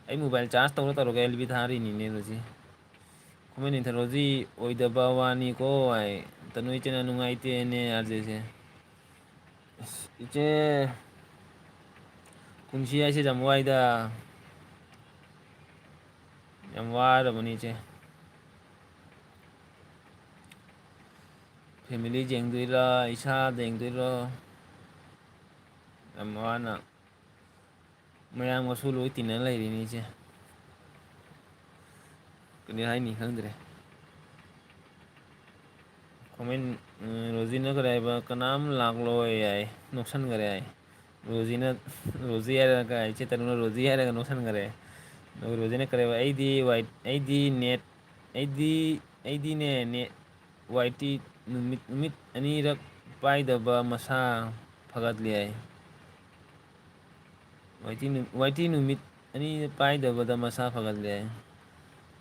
ꯑꯩ mobile charge ꯇꯧꯔ ꯇꯧꯔꯒ L B ꯊꯥꯔꯤꯅꯤꯅꯦ ꯔꯣꯖꯤ꯫ Comment ꯅꯤꯡꯊꯧ ꯔꯣꯖꯤ ꯑꯣꯏꯗꯕ ꯋꯥꯅꯤꯀꯣ ꯍꯥꯏ꯫ ꯇꯅꯨ ꯏꯆꯦꯅ ꯅꯨꯡꯉꯥꯏꯇꯦꯅꯦ ꯑꯥꯔꯖꯦꯁꯦ꯫ ꯑꯁ, ꯏꯆꯦ, ꯄꯨꯟꯁꯤ ꯍꯥꯏꯁꯦ ꯌꯥꯝ ꯋꯥꯏꯗ꯫ ꯌꯥꯝ ꯋꯥꯔꯕꯅꯤ ꯏꯆꯦ꯫ Family ꯌꯦꯡꯗꯣꯏꯔꯥ, ꯏꯁꯥꯗ ꯌꯦꯡꯗꯣꯏꯔꯣ? ꯌꯥꯝ ꯋꯥꯅ ꯃꯌꯥꯝꯒꯁꯨ ꯂꯣꯏ ꯇꯤꯟꯅ ꯂꯩꯔꯤꯅꯤ ꯏꯆꯦ꯫ ꯀꯔꯤ ꯍꯥꯏꯅꯤ ꯈꯪꯗ꯭ꯔꯦ꯫ Comment, ꯎꯝ, ꯔꯣꯖꯤꯅ ꯀꯔꯤ ꯍꯥꯏꯕ? "ꯀꯅꯥꯝ ꯂꯥꯛꯂꯣꯏ" ꯍꯥꯏ, ꯅꯣꯛꯁꯟꯈꯔꯦ ꯍꯥꯏ꯫ ꯔꯣꯖꯤꯅ, ꯔꯣꯖꯤ ꯍꯥꯏꯔꯒ, ꯏꯆꯦ ꯇꯅꯨꯅ ꯔꯣꯖꯤ ꯍꯥꯏꯔꯒ ꯅꯣꯛꯁꯟꯈꯔꯦ꯫ ꯑꯗꯨꯒ ꯔꯣꯖꯤꯅ ꯀꯔꯤ ꯍꯥꯏꯕ? "ꯑꯩꯗꯤ ꯋꯥꯏ-, ꯑꯩꯗꯤ net, ꯑꯩꯗꯤ, ꯑꯩꯗꯤꯅꯦ, net, ꯋꯥꯏ ꯇꯤ ꯅꯨꯃꯤꯠ, ꯅꯨꯃꯤꯠ ꯑꯅꯤꯔꯛ ꯄꯥꯏꯗꯕ ꯃꯁꯥ ꯐꯒꯠꯂꯦ" ꯍꯥꯏ꯫ ꯋꯥꯏ ꯇꯤ ꯅꯨ-, ꯋꯥꯏ ꯇꯤ ꯅꯨꯃꯤꯠ ꯑꯅꯤ ꯄꯥꯏꯗꯕꯗ ꯃꯁꯥ ꯐꯒꯠꯂꯦ꯫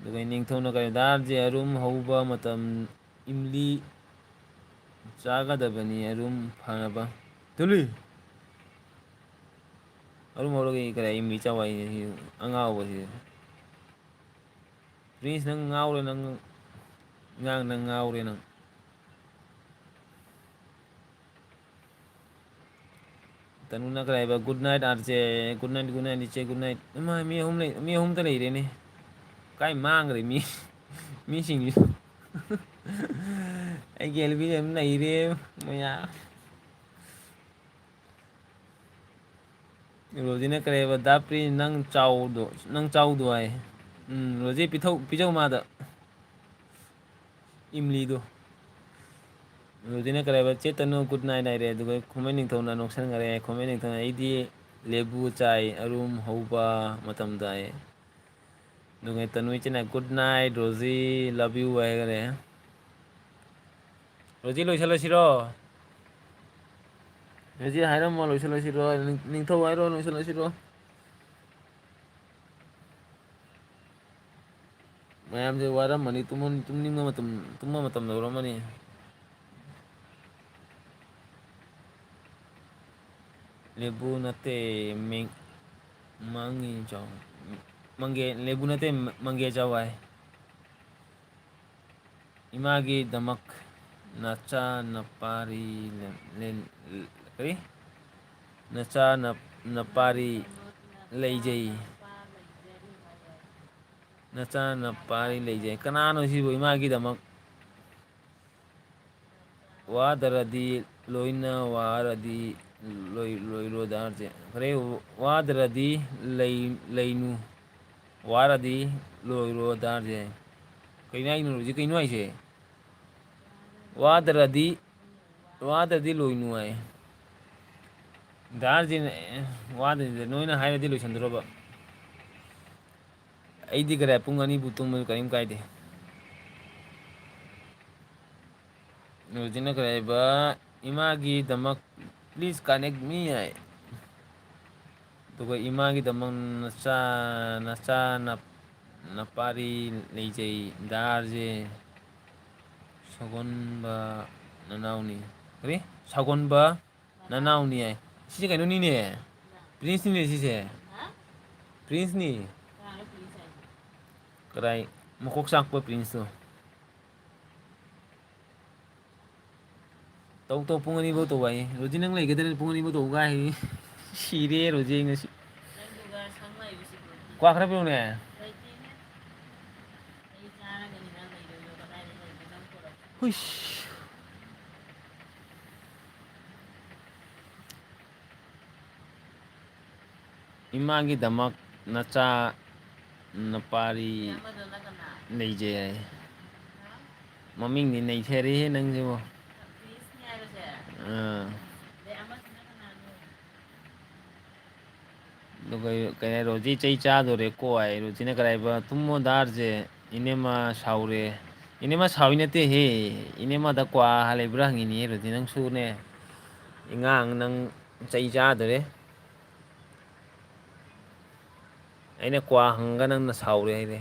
ꯑꯗꯨꯒ ꯅꯤꯡꯊꯧꯅ ꯀꯔꯤ, ꯗꯥꯔꯁꯦ ꯑꯔꯨꯝ ꯍꯧꯕ ꯃꯇꯝ ꯏꯝꯂꯤ ꯆꯥꯒꯗꯕꯅꯤ ꯑꯔꯨꯝ ꯐꯅꯕ꯫ ꯇꯨꯂꯤ! ꯑꯔꯨꯝ ꯍꯧꯔꯒ ꯀꯔꯤ ꯏꯝꯂꯤ ꯆꯥꯎ ꯍꯥꯏꯅꯤ ꯁꯤ ꯑꯉꯥꯎꯕꯁꯤ꯫ Prince, ꯅꯪ ꯉꯥꯎꯔꯦ, ꯅꯪ, ꯅꯪ, ꯅꯪ ꯉꯥꯎꯔꯦ, ꯅꯪ꯫ ꯇꯅꯨꯅ ꯀꯔꯤ ꯍꯥꯏꯕ? "Good night, R J. Good night, good night, ꯏꯆꯦ, good night"꯫ ꯏꯃꯥ, ꯃꯤ ꯑꯍꯨꯝ ꯂꯩ, ꯃꯤ ꯑꯍꯨꯝꯇ ꯂꯩꯔꯦꯅꯦ꯫ ꯀꯥꯏ ꯃꯥꯡꯈ꯭ꯔꯦ ꯃꯤ? ꯃꯤꯁꯤꯡꯁꯤ꯫ ꯑꯩꯒꯤ L B ꯑꯃ ꯂꯩꯔꯦ, ꯃꯌꯥꯝ꯫ ꯔꯣꯖꯤꯅ ꯀꯔꯤ ꯍꯥꯏꯕ? "ꯗꯥ ꯄ꯭ꯔꯤꯟꯁ, ꯅꯪ ꯆꯥꯎꯗꯣ, ꯅꯪ ꯆꯥꯎꯗꯣ" ꯍꯥꯏ꯫ ꯎꯝ, ꯔꯣꯖꯤ, ꯄꯤꯊꯧ-, ꯄꯤꯖꯧ ꯃꯥꯗ ꯏꯝꯂꯤꯗꯣ꯫ ꯔꯣꯖꯤꯅ ꯀꯔꯤ ꯍꯥꯏꯕ? "ꯆꯦ ꯇꯅꯨ, good night" ꯍꯥꯏꯔꯦ꯫ ꯑꯗꯨꯒ ꯈꯨꯃꯟ ꯅꯤꯡꯊꯧꯅ ꯅꯣꯛꯁꯟꯈꯔꯦ꯫ ꯈꯨꯃꯟ ꯅꯤꯡꯊꯧꯅ, "ꯑꯩꯗꯤ ꯂꯦꯕꯨ ꯆꯥꯏ, ꯑꯔꯨꯝ ꯍꯧꯕ ꯃꯇꯝꯗ" ꯍꯥꯏ꯫ ꯑꯗꯨꯒ ꯇꯅꯨ ꯏꯆꯦꯅ, "Good night, Roji, love you" ꯍꯥꯏꯈꯔꯦ꯫ ꯔꯣꯖꯤ, ꯂꯣꯏꯁꯤꯜꯂꯁꯤꯔꯣ? ꯔꯣꯖꯤ, ꯍꯥꯏꯔꯝꯃꯣ, ꯂꯣꯏꯁꯤꯜꯂꯁꯤꯔꯣ? ꯅꯤꯡ-, ꯅꯤꯡꯊꯧ ꯍꯥꯏꯔꯣ, ꯂꯣꯏꯁꯤꯜꯂꯁꯤꯔꯣ? ꯃꯌꯥꯝꯁꯦ ꯋꯥꯔꯝꯃꯅꯤ, ꯇꯨꯝꯃ-, ꯇꯨꯝꯅꯤꯡꯕ ꯃꯇꯝ, ꯇꯨꯝꯕ ꯃꯇꯝ ꯌꯧꯔꯝꯃꯅꯤ꯫ ꯂꯦꯕꯨ ꯅꯠꯇꯦ, ꯃꯦꯡ-, ꯃꯥꯡꯉꯤ ꯆꯥꯎ-, ꯃꯪꯒꯦ-, ꯂꯦꯕꯨ ꯅꯠꯇꯦ, ꯃꯪꯒꯦ ꯆꯥꯎ ꯍꯥꯏ꯫ ꯏꯃꯥꯒꯤꯗꯃꯛ ꯅꯆꯥ ꯅꯄꯥꯔꯤ ꯂꯦ-, ꯂꯦ-, ꯀꯔꯤ? ꯅꯆꯥ ꯅ-, ꯅꯄꯥꯔꯤ ꯂꯩꯖꯩ꯫ ꯅꯆꯥ ꯅꯄꯥꯔꯤ ꯂꯩꯖꯩ꯫ ꯀꯅꯥꯅꯣ ꯁꯤꯕꯨ ꯏꯃꯥꯒꯤꯗꯃꯛ? ꯋꯥꯗ꯭ꯔꯗꯤ ꯂꯣꯏꯅ ꯋꯥꯔꯗꯤ ꯂꯣꯏ-, ꯂꯣꯏꯔꯣ ꯗꯥꯔꯁꯦ꯫ ꯀꯔꯤ? ꯋꯥꯗ꯭ꯔꯗꯤ ꯂꯩ-, ꯂꯩꯅꯨ꯫ ꯋꯥꯔꯗꯤ ꯂꯣꯏꯔꯣ ꯗꯥꯔꯁꯦ꯫ ꯀꯩꯅꯣ ꯍꯥꯏꯅꯣ ꯍꯧꯖꯤꯛ? ꯀꯩꯅꯣ ꯍꯥꯏꯁꯦ? ꯋꯥꯗ꯭ꯔꯗꯤ, ꯋꯥꯗ꯭ꯔꯗꯤ ꯂꯣꯏꯅꯨ ꯍꯥꯏ꯫ ꯗꯥꯔꯁꯤꯅ, ꯑꯦ, ꯋꯥꯗ꯭ꯔꯗꯤ ꯅꯣꯏꯅ ꯍꯥꯏꯔꯗꯤ ꯂꯣꯏꯁꯟꯗ꯭ꯔꯣꯕ? ꯑꯩꯗꯤ ꯀꯗꯥꯏ ꯄꯨꯡ ꯑꯅꯤꯕꯨ ꯇꯨꯝꯕꯁꯨ ꯀꯔꯤꯝ ꯀꯥꯏꯗꯦ꯫ ꯔꯣꯖꯤꯅ ꯀꯔꯤ ꯍꯥꯏꯕ? "ꯏꯃꯥꯒꯤꯗꯃꯛ please connect me" ꯍꯥꯏ꯫ ꯑꯗꯨꯒ "ꯏꯃꯥꯒꯤꯗꯃꯛ ꯅꯆꯥ, ꯅꯆꯥ ꯅ-, ꯅꯄꯥꯔꯤ ꯂꯩꯖꯩ ꯗꯥꯔꯁꯦ꯫ ꯁꯒꯣꯟꯕ ꯅꯅꯥꯎꯅꯤ"꯫ ꯀꯔꯤ? "ꯁꯒꯣꯟꯕ ꯅꯅꯥꯎꯅꯤ" ꯍꯥꯏ꯫ ꯁꯤꯁꯦ ꯀꯩꯅꯣꯅꯤꯅꯦ꯫ ꯄ꯭ꯔꯤꯟꯁꯅꯤꯅꯦ ꯁꯤꯁꯦ꯫ ꯄ꯭ꯔꯤꯟꯁꯅꯤ꯫ ꯀꯗꯥꯏ ꯃꯀꯣꯛ ꯆꯥꯛꯄ ꯄ꯭ꯔꯤꯟꯁꯇꯣ꯫ ꯇꯧ, ꯇꯧ, ꯄꯨꯡ ꯑꯅꯤꯐꯧ ꯇꯧ ꯍꯥꯏꯌꯦ꯫ ꯔꯣꯖꯤ, ꯅꯪ ꯂꯩꯒꯗ꯭ꯔꯅꯦ? ꯄꯨꯡ ꯑꯅꯤꯐꯧ ꯇꯧ ꯀꯥꯏ ꯍꯥꯏꯌꯦ꯫ ꯁꯤꯔꯦ ꯔꯣꯖꯤ, ꯑꯩ ꯉꯁꯤ꯫ ꯀ꯭ꯋꯥ ꯈꯔ ꯄꯤꯔꯛꯎꯅꯦ꯫ ꯍꯨꯏꯁ꯫ ꯏꯃꯥꯒꯤꯗꯃꯛ ꯅꯆꯥ ꯅꯄꯥꯔꯤ ꯂꯩꯖꯩ ꯍꯥꯏ꯫ ꯃꯃꯤꯡꯗꯤ ꯅꯩꯊꯔꯦꯍꯦ ꯅꯪꯁꯤꯕꯣ꯫ ꯑꯥ꯫ ꯑꯗꯨꯒ ꯀꯩ ꯍꯥꯏ, "ꯔꯣꯖꯤ ꯆꯩ ꯆꯥꯗꯣꯔꯦꯀꯣ" ꯍꯥꯏ꯫ ꯔꯣꯖꯤꯅ ꯀꯔꯥꯏꯕ, "ꯇꯨꯝꯃꯣ ꯗꯥꯔꯁꯦ, ꯏꯅꯦꯃ ꯁꯥꯎꯔꯦ"꯫ ꯏꯅꯦꯃ ꯁꯥꯎꯏ ꯅꯠꯇꯦꯍꯦ, ꯏꯅꯦꯃꯗ ꯀ꯭ꯋꯥ ꯂꯩꯕ꯭ꯔꯥ ꯍꯪꯉꯤꯅꯦ ꯔꯣꯖꯤ, ꯅꯪꯁꯨꯅꯦ꯫ ꯑꯉꯥꯡ ꯅꯪ ꯆꯩ ꯆꯥꯗꯣꯔꯦ꯫ ꯑꯩꯅ ꯀ꯭ꯋꯥ ꯍꯪꯉꯒ ꯅꯪꯅ ꯁꯥꯎꯔꯦ ꯍꯥꯏꯔꯦ꯫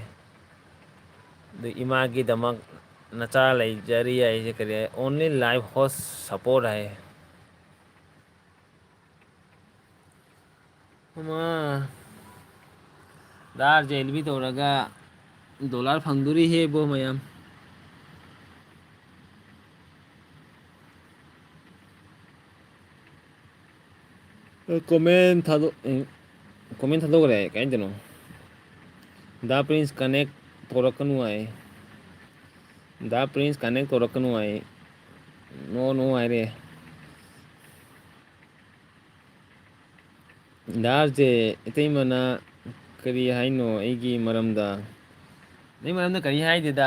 ꯑꯗꯨ ꯏꯃꯥꯒꯤꯗꯃꯛ ꯅꯆꯥ ꯂꯩꯖꯔꯤ ꯍꯥꯏꯁꯦ ꯀꯔꯤ ꯍꯥꯏ? "Only life host support" ꯍꯥꯏ꯫ ꯑꯃ ꯗꯥꯔꯁꯦ ꯑꯦꯜ ꯕꯤ ꯇꯧꯔꯒ ꯗꯣꯂꯔ ꯐꯪꯗꯣꯔꯤꯍꯦ ꯕꯣ ꯃꯌꯥꯝ꯫ ꯀꯣꯃꯦꯟ ꯊꯥꯗꯣꯛ ꯀꯣꯃꯦꯟ ꯊꯥꯗꯣꯛꯈ꯭ꯔꯦ ꯀꯥꯏꯗꯅꯣ꯫ ꯗꯥ ꯄ꯭ꯔꯤꯟꯁ ꯀꯅꯦꯛ ꯇꯧꯔꯛꯀꯅꯨ ꯍꯥꯏ꯫ ꯗꯥ ꯄ꯭ꯔꯤꯟꯁ ꯀꯅꯦꯛ ꯇꯧꯔꯛꯀꯅꯨ ꯍꯥꯏ꯫ ꯅꯣ ꯅꯣ ꯍꯥꯏꯔꯦ꯫ ꯗꯥꯔꯁꯦ ꯏꯇꯩꯃꯅ ꯀꯔꯤ ꯍꯥꯏꯅꯣ ꯑꯩꯒꯤ ꯃꯔꯝꯗ? ꯑꯩ ꯃꯔꯝꯗ ꯀꯔꯤ ꯍꯥꯏꯗꯦꯗ꯫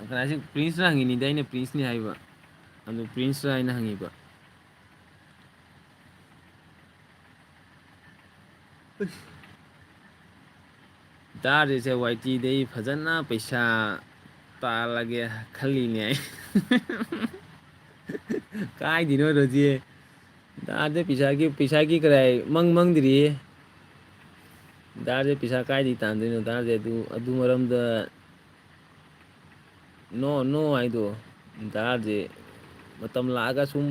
ꯀꯅꯥꯁꯤ ꯄ꯭ꯔꯤꯟꯁꯅ ꯍꯪꯉꯤꯅꯤꯗ, ꯑꯩꯅ ꯄ꯭ꯔꯤꯟꯁꯅꯤ ꯍꯥꯏꯕ꯫ ꯑꯗꯨ ꯄ꯭ꯔꯤꯟꯁꯔ ꯍꯥꯏꯅ ꯍꯪꯉꯤꯕ꯫ ꯗꯥꯔꯁꯦ ꯋꯥꯏ ꯇꯤꯗꯩ ꯐꯖꯅ ꯄꯩꯁꯥ ꯇꯥꯜꯂꯒꯦ ꯈꯜꯂꯤꯅꯦ ꯑꯩ꯫ ꯀꯥꯏꯗꯩꯅꯣ ꯔꯣꯖꯤ? ꯗꯥꯔꯁꯦ ꯄꯩꯁꯥꯒꯤ, ꯄꯩꯁꯥꯒꯤ ꯀꯗꯥꯏ ꯃꯪ ꯃꯪꯗ꯭ꯔꯤꯌꯦ꯫ ꯗꯥꯔꯁꯦ ꯄꯩꯁꯥ ꯀꯥꯏꯗꯩ ꯇꯥꯟꯗꯣꯏꯅꯣ? ꯗꯥꯔꯁꯦ ꯑꯗꯨ, ꯑꯗꯨ ꯃꯔꯝꯗ ꯅꯣ, ꯅꯣ ꯍꯥꯏꯗꯣ꯫ ꯗꯥꯔꯁꯦ ꯃꯇꯝ ꯂꯥꯛꯑꯒ ꯁꯨꯝ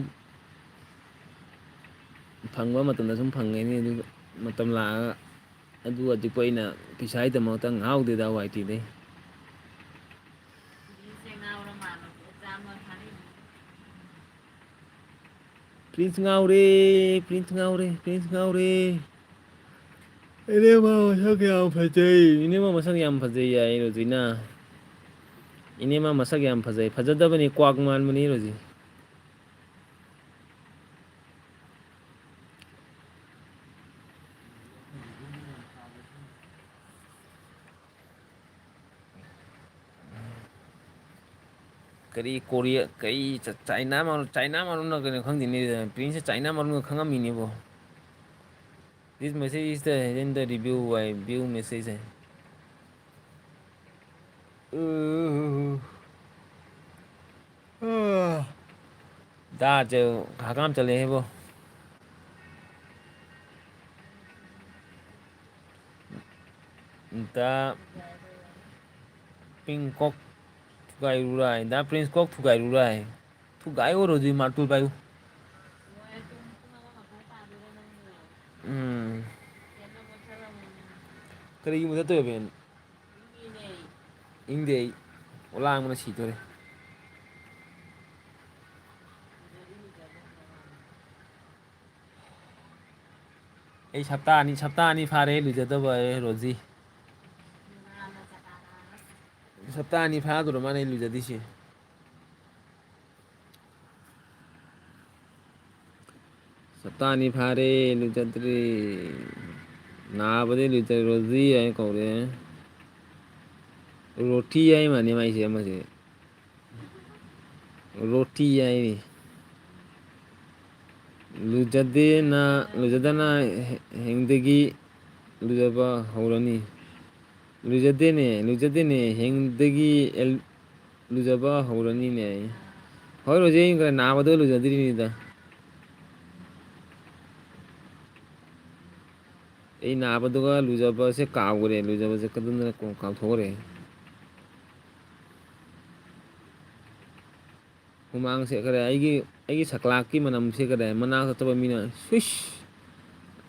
ꯐꯪꯕ ꯃꯇꯝꯗ ꯁꯨꯝ ꯐꯪꯒꯅꯤ꯫ ꯑꯗꯨꯒ ꯃꯇꯝ ꯂꯥꯛꯑꯒ ꯑꯗꯨ ꯍꯧꯖꯤꯛꯄꯨ ꯑꯩꯅ ꯄꯩꯁꯥꯒꯤꯗꯃꯛꯇ ꯉꯥꯎꯗꯦꯗ ꯋꯥꯏ ꯇꯤꯗꯩ꯫ ꯄ꯭ꯔꯤꯟꯁ ꯉꯥꯎꯔꯦ, ꯄ꯭ꯔꯤꯟꯁ ꯉꯥꯎꯔꯦ, ꯄ꯭ꯔꯤꯟꯁ ꯉꯥꯎꯔꯦ꯫ ꯏꯅꯦꯃ ꯃꯁꯛ ꯌꯥꯝ ꯐꯖꯩ꯫ ꯏꯅꯦꯃ ꯃꯁꯛ ꯌꯥꯝ ꯐꯖꯩ ꯍꯥꯏ ꯔꯣꯖꯤꯅ꯫ ꯏꯅꯦꯃ ꯃꯁꯛ ꯌꯥꯝ ꯐꯖꯩ꯫ ꯐꯖꯗꯕꯅꯤ, ꯀ꯭ꯋꯥꯛ ꯃꯥꯟꯕꯅꯤ ꯔꯣꯖꯤ꯫ ꯀꯔꯤ ꯀꯣꯔꯤꯌꯥ, ꯀꯔꯤ ꯆ-, ꯆꯥꯏꯅꯥ ꯃꯔꯣꯟ, ꯆꯥꯏꯅꯥ ꯃꯔꯣꯟꯅ ꯀꯩꯅꯣ ꯈꯪꯗꯦꯅꯦ, ꯄ꯭ꯔꯤꯟꯁꯁꯦ China ꯃꯔꯣꯟꯒ ꯈꯪꯉꯝꯃꯤꯅꯦꯕꯣ꯫ This message is the, in the review, I view message ꯍꯥꯏ꯫ ꯎ-, ꯗꯥꯔꯁꯦ ꯍꯀꯥꯝ ꯆꯜꯂꯛꯑꯦꯕꯣ꯫ ꯗ ꯄ꯭ꯔꯤꯟꯁ ꯀꯣꯛ ꯊꯨꯒꯥꯏꯔꯨꯔꯥꯏ, ꯗ ꯄ꯭ꯔꯤꯟꯁ ꯀꯣꯛ ꯊꯨꯒꯥꯏꯔꯨꯔꯥꯏ꯫ ꯊꯨꯒꯥꯏ ꯑꯣꯏꯔꯣ ꯑꯗꯨꯗꯤ ꯃꯥꯔꯇꯨꯜ ꯄꯥꯏꯌꯨ꯫ ꯎꯝ꯫ ꯀꯔꯤꯒꯤ ꯃꯨꯊꯠꯇꯣꯏꯕ ꯐꯦꯟ? ꯏꯪꯗꯦ ꯑꯩ꯫ ꯂꯥꯡꯕꯅ ꯁꯤꯗꯣꯔꯦ꯫ ꯑꯩ ꯍꯞꯇꯥ ꯑꯅꯤ, ꯍꯞꯇꯥ ꯑꯅꯤ ꯐꯥꯔꯦ ꯂꯨꯖꯗꯕ, ꯑꯦ, ꯔꯣꯖꯤ꯫ ꯍꯞꯇꯥ ꯑꯅꯤ ꯐꯥꯗꯣꯔ ꯃꯥꯅꯦ ꯑꯩ ꯂꯨꯖꯗꯣꯏꯁꯦ꯫ ꯍꯞꯇꯥ ꯑꯅꯤ ꯐꯥꯔꯦ ꯂꯨꯖꯗ꯭ꯔꯤ꯫ ꯅꯥꯕꯗꯤ ꯂꯨꯖ-, ꯔꯣꯖꯤ ꯍꯥꯏꯅ ꯀꯧꯔꯦ꯫ ꯔꯣꯇꯤ ꯍꯥꯏ ꯃꯥꯅꯦ ꯃꯥꯏꯁꯦ ꯑꯃꯁꯦ꯫ ꯔꯣꯇꯤ ꯍꯥꯏꯅꯤ꯫ ꯂꯨꯖꯗꯦꯅ, ꯂꯨꯖꯗꯅ ꯍꯦꯡꯗꯒꯤ ꯂꯨꯖꯕ ꯍꯧꯔꯅꯤ꯫ ꯂꯨꯖꯗꯦꯅꯦ, ꯂꯨꯖꯗꯦꯅꯦ, ꯍꯌꯦꯡꯗꯒꯤ ꯑꯦꯜ-, ꯂꯨꯖꯕ ꯍꯧꯔꯅꯤꯅꯦ꯫ ꯍꯣꯏ, ꯔꯣꯖꯤ, ꯑꯩ ꯈꯔ ꯅꯥꯕꯗꯣ ꯂꯨꯖꯗ꯭ꯔꯤꯅꯤꯗ꯫ ꯑꯩ ꯅꯥꯕꯗꯨꯒ ꯂꯨꯖꯕꯁꯦ ꯀꯥꯎꯈ꯭ꯔꯦ, ꯂꯨꯖꯕꯁꯦ ꯀꯗꯣꯝꯗꯅ ꯀꯣ-, ꯀꯥꯎꯊꯣꯛꯈ꯭ꯔꯦ꯫ ꯍꯨꯃꯥꯡ ꯁꯦ ꯈꯔ ꯑꯩꯒꯤ, ꯑꯩꯒꯤ ꯁꯀ꯭ꯂꯥꯛꯀꯤ ꯃꯅꯝꯁꯦ ꯈꯔ ꯃꯅꯥꯛ ꯆꯠꯇꯕ ꯃꯤꯅ, "ꯁꯨꯏꯁ,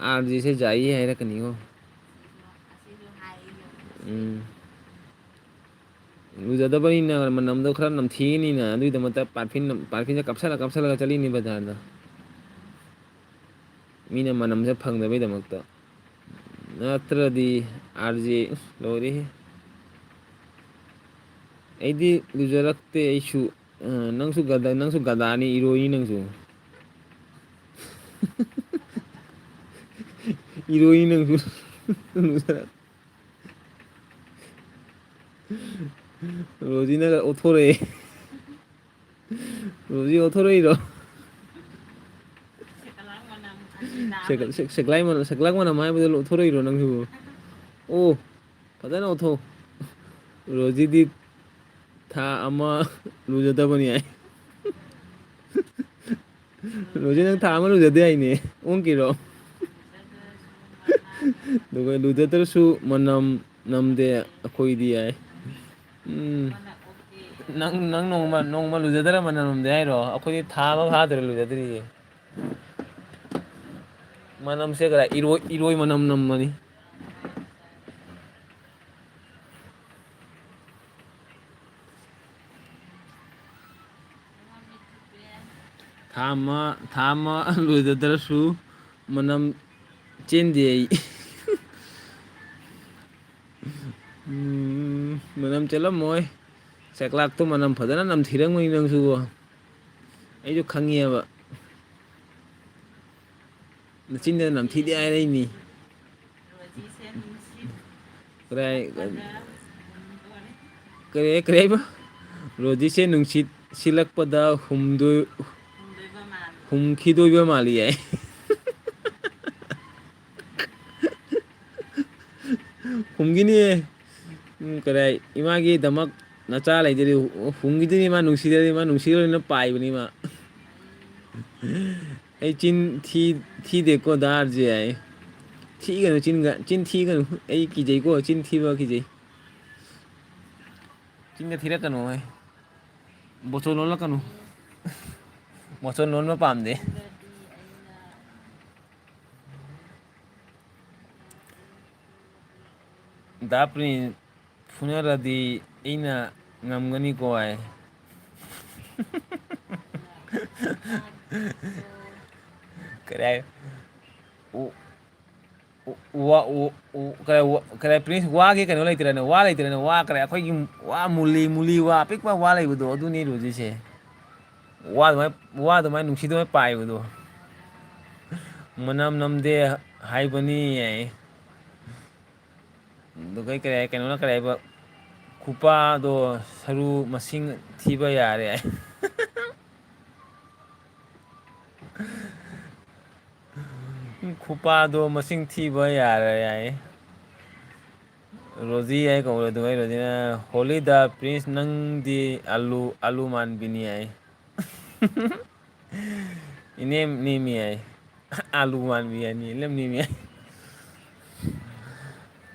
ꯑꯥꯔ ꯖꯦꯁꯦ ꯖꯥꯏꯌꯦ" ꯍꯥꯏꯔꯛꯀꯅꯤꯉꯣ꯫ ꯎꯝ꯫ ꯂꯨꯖꯗꯕꯅꯤꯅ ꯃꯅꯝꯗꯣ ꯈꯔ ꯅꯝꯊꯤꯅꯤꯅ, ꯑꯗꯨꯒꯤꯗꯃꯛꯇ ꯄꯥꯔꯐ꯭ꯌꯨꯝ, ꯄꯥꯔꯐ꯭ꯌꯨꯝꯁꯦ ꯀꯥꯞꯁꯜꯂ ꯀꯥꯞꯁꯜꯂꯒ ꯆꯠꯂꯤꯅꯤ ꯕꯖꯥꯔꯗ꯫ ꯃꯤꯅ ꯃꯅꯝꯁꯦ ꯐꯪꯗꯕꯩꯗꯃꯛꯇ꯫ ꯅꯠꯇ꯭ꯔꯗꯤ ꯑꯥꯔ ꯖꯦ, ꯂꯣꯏꯔꯦꯍꯦ꯫ ꯑꯩꯗꯤ ꯂꯨꯖꯔꯛꯇꯦ ꯑꯩꯁꯨ꯫ ꯑ, ꯅꯪꯁꯨ ꯒꯗ-, ꯅꯪꯁꯨ ꯒꯗꯥꯅꯤ, ꯏꯔꯣꯏꯅꯤ ꯅꯪꯁꯨ꯫ ꯏꯔꯣꯏꯅꯤ ꯅꯪꯁꯨ꯫ ꯔꯣꯖꯤꯅꯒ ꯑꯣꯊꯣꯔꯛꯑꯦ꯫ ꯔꯣꯖꯤ ꯑꯣꯊꯣꯔꯛꯏꯔꯣ? ꯁꯦꯀ-, ꯁꯦꯛ-, ꯁꯦꯛꯂꯥꯏ ꯃꯅꯝ, ꯁꯦꯛꯂꯥꯛ ꯃꯅꯝ ꯍꯥꯏꯕꯗꯣ ꯑꯣꯊꯣꯔꯛꯏꯔꯣ ꯅꯪꯁꯤꯕꯨ? ꯑꯣ, ꯐꯖꯅ ꯑꯣꯊꯣ꯫ ꯔꯣꯖꯤꯗꯤ ꯊꯥ ꯑꯃ ꯂꯨꯖꯗꯕꯅꯤ ꯍꯥꯏ꯫ ꯔꯣꯖꯤ, ꯅꯪ ꯊꯥ ꯑꯃ ꯂꯨꯖꯗꯦ ꯍꯥꯏꯅꯦ꯫ ꯑꯣꯟꯈꯤꯔꯣ? ꯑꯗꯨꯒ ꯂꯨꯖꯗ꯭ꯔꯁꯨ ꯃꯅꯝ ꯅꯝꯗꯦ ꯑꯩꯈꯣꯏꯗꯤ ꯍꯥꯏ꯫ ꯎꯝ꯫ ꯅꯪ, ꯅꯪ ꯅꯣꯡꯃ, ꯅꯣꯡꯃ ꯂꯨꯖꯗ꯭ꯔ ꯃꯅꯝ ꯅꯝꯗꯦ ꯍꯥꯏꯔꯣ? ꯑꯩꯈꯣꯏꯗꯤ ꯊꯥ ꯑꯃ ꯐꯥꯗ꯭ꯔꯦ ꯂꯨꯖꯗ꯭ꯔꯤꯁꯦ꯫ ꯃꯅꯝꯁꯦ ꯀꯗꯥꯏ? ꯏꯔꯣꯏ, ꯏꯔꯣꯏ ꯃꯅꯝ ꯅꯝꯕꯅꯤ꯫ ꯊꯥ ꯑꯃ, ꯊꯥ ꯑꯃ ꯂꯣꯏꯖꯗ꯭ꯔꯁꯨ ꯃꯅꯝ ꯆꯦꯟꯗꯦ ꯑꯩ꯫ ꯎꯝ, ꯃꯅꯝ ꯆꯦꯜꯂꯝꯃꯣꯏ꯫ ꯁꯦꯛꯂꯥꯛꯇꯣ ꯃꯅꯝ ꯐꯖꯅ ꯅꯝꯊꯤꯔꯝꯒꯅꯤ ꯅꯪꯁꯨꯀꯣ꯫ ꯑꯩꯁꯨ ꯈꯪꯉꯦꯕ꯫ ꯅꯆꯤꯟꯗ ꯅꯝꯊꯤꯗꯦ ꯍꯥꯏꯔꯛꯏꯅꯤ꯫ ꯀꯗꯥꯏ, ꯀꯔꯤ, ꯀꯔꯤ ꯍꯥꯏꯕ? ꯔꯣꯖꯤꯁꯦ ꯅꯨꯡꯁꯤꯠ ꯁꯤꯜꯂꯛꯄꯗ ꯍꯨꯝꯗꯣꯏ-, ꯍꯨꯝꯈꯤꯗꯣꯏꯕ ꯃꯥꯜꯂꯤ ꯍꯥꯏ꯫ ꯍꯨꯝꯈꯤꯅꯤꯌꯦ꯫ ꯎꯝ, ꯀꯗꯥꯏ, ꯏꯃꯥꯒꯤꯗꯃꯛ ꯅꯆꯥ ꯂꯩꯗꯨꯗꯤ ꯍꯨꯝꯈꯤꯗꯣꯏꯅꯤ, ꯃꯥ ꯅꯨꯡꯁꯤꯗꯣꯏꯅꯤ, ꯃꯥ ꯅꯨꯡꯁꯤꯔꯣꯏꯅ ꯄꯥꯏꯕꯅꯤ ꯃꯥ꯫ ꯑꯩ ꯆꯤꯟ ꯊꯤ-, ꯊꯤꯗꯦꯀꯣ ꯗꯥ ꯑꯥꯔ ꯖꯦ ꯍꯥꯏ꯫ ꯊꯤꯒꯅꯨ ꯆꯤꯟꯒ, ꯆꯤꯟ ꯊꯤꯒꯅꯨ꯫ ꯑꯩ ꯀꯤꯖꯩꯀꯣ, ꯆꯤꯟ ꯊꯤꯕ ꯀꯤꯖꯩ꯫ ꯆꯤꯟꯒ ꯊꯤꯔꯛꯀꯅꯨ ꯍꯦ꯫ ꯕꯣꯆꯣꯟ ꯂꯣꯜꯂꯛꯀꯅꯨ꯫ ꯕꯣꯆꯣꯟ ꯂꯣꯟꯕ ꯄꯥꯝꯗꯦ꯫ ꯗꯥ ꯄ꯭ꯔꯤꯟꯁ ꯐꯨꯅꯔꯗꯤ ꯑꯩꯅ ꯉꯝꯒꯅꯤꯀꯣ ꯍꯥꯏ꯫ ꯀꯔꯤ ꯍꯥꯏ? ꯑꯣ, ꯑꯣ, ꯋꯥ-, ꯑꯣ, ꯑꯣ, ꯀꯔꯤ, ꯋꯥ-, ꯀꯔꯤ, ꯄ꯭ꯔꯤꯟꯁ, ꯋꯥꯒꯤ ꯀꯩꯅꯣ ꯂꯩꯇ꯭ꯔꯦꯅꯦ, ꯋꯥ ꯂꯩꯇ꯭ꯔꯦꯅꯦ, ꯋꯥ ꯀꯔꯤ, ꯑꯩꯈꯣꯏꯒꯤ ꯋꯥ ꯃꯨꯂꯤ, ꯃꯨꯂꯤ ꯋꯥ, ꯑꯄꯤꯛꯄ ꯋꯥ ꯂꯩꯕꯗꯣ, ꯑꯗꯨꯅꯤ ꯔꯣꯖꯤꯁꯦ꯫ ꯋꯥ ꯑꯗꯨꯃꯥꯏ-, ꯋꯥ ꯑꯗꯨꯃꯥꯏ ꯅꯨꯡꯁꯤꯗꯕ ꯄꯥꯏꯕꯗꯣ꯫ ꯃꯅꯝ ꯅꯝꯗꯦ ꯍꯥꯏꯕꯅꯤ ꯍꯥꯏ꯫ ꯑꯗꯨꯒ ꯀꯔꯤ ꯍꯥꯏ, ꯀꯩꯅꯣꯅ ꯀꯔꯤ ꯍꯥꯏꯕ, ꯈꯨꯄꯥꯗꯣ ꯁꯔꯨ ꯃꯁꯤꯡ ꯊꯤꯕ ꯌꯥꯔꯦ ꯍꯥꯏ꯫ ꯈꯨꯄꯥꯗꯣ ꯃꯁꯤꯡ ꯊꯤꯕ ꯌꯥꯔꯦ ꯍꯥꯏ꯫ ꯔꯣꯖꯤ ꯍꯥꯏ ꯀꯧꯔꯦ, ꯑꯗꯨꯒ ꯑꯩ ꯔꯣꯖꯤꯅ, "ꯍꯣꯂꯤꯗ ꯄ꯭ꯔꯤꯟꯁ, ꯅꯪꯗꯤ ꯑꯂꯨ, ꯑꯂꯨ ꯃꯥꯟꯕꯤꯅꯤ" ꯍꯥꯏ꯫ "ꯏꯅꯦꯝ ꯅꯦꯝꯃꯤ" ꯍꯥꯏ꯫ "ꯑꯂꯨ ꯃꯥꯟꯕꯤ" ꯍꯥꯏꯅꯤ, "ꯏꯅꯦꯝ ꯅꯦꯝꯃꯤ" ꯍꯥꯏ꯫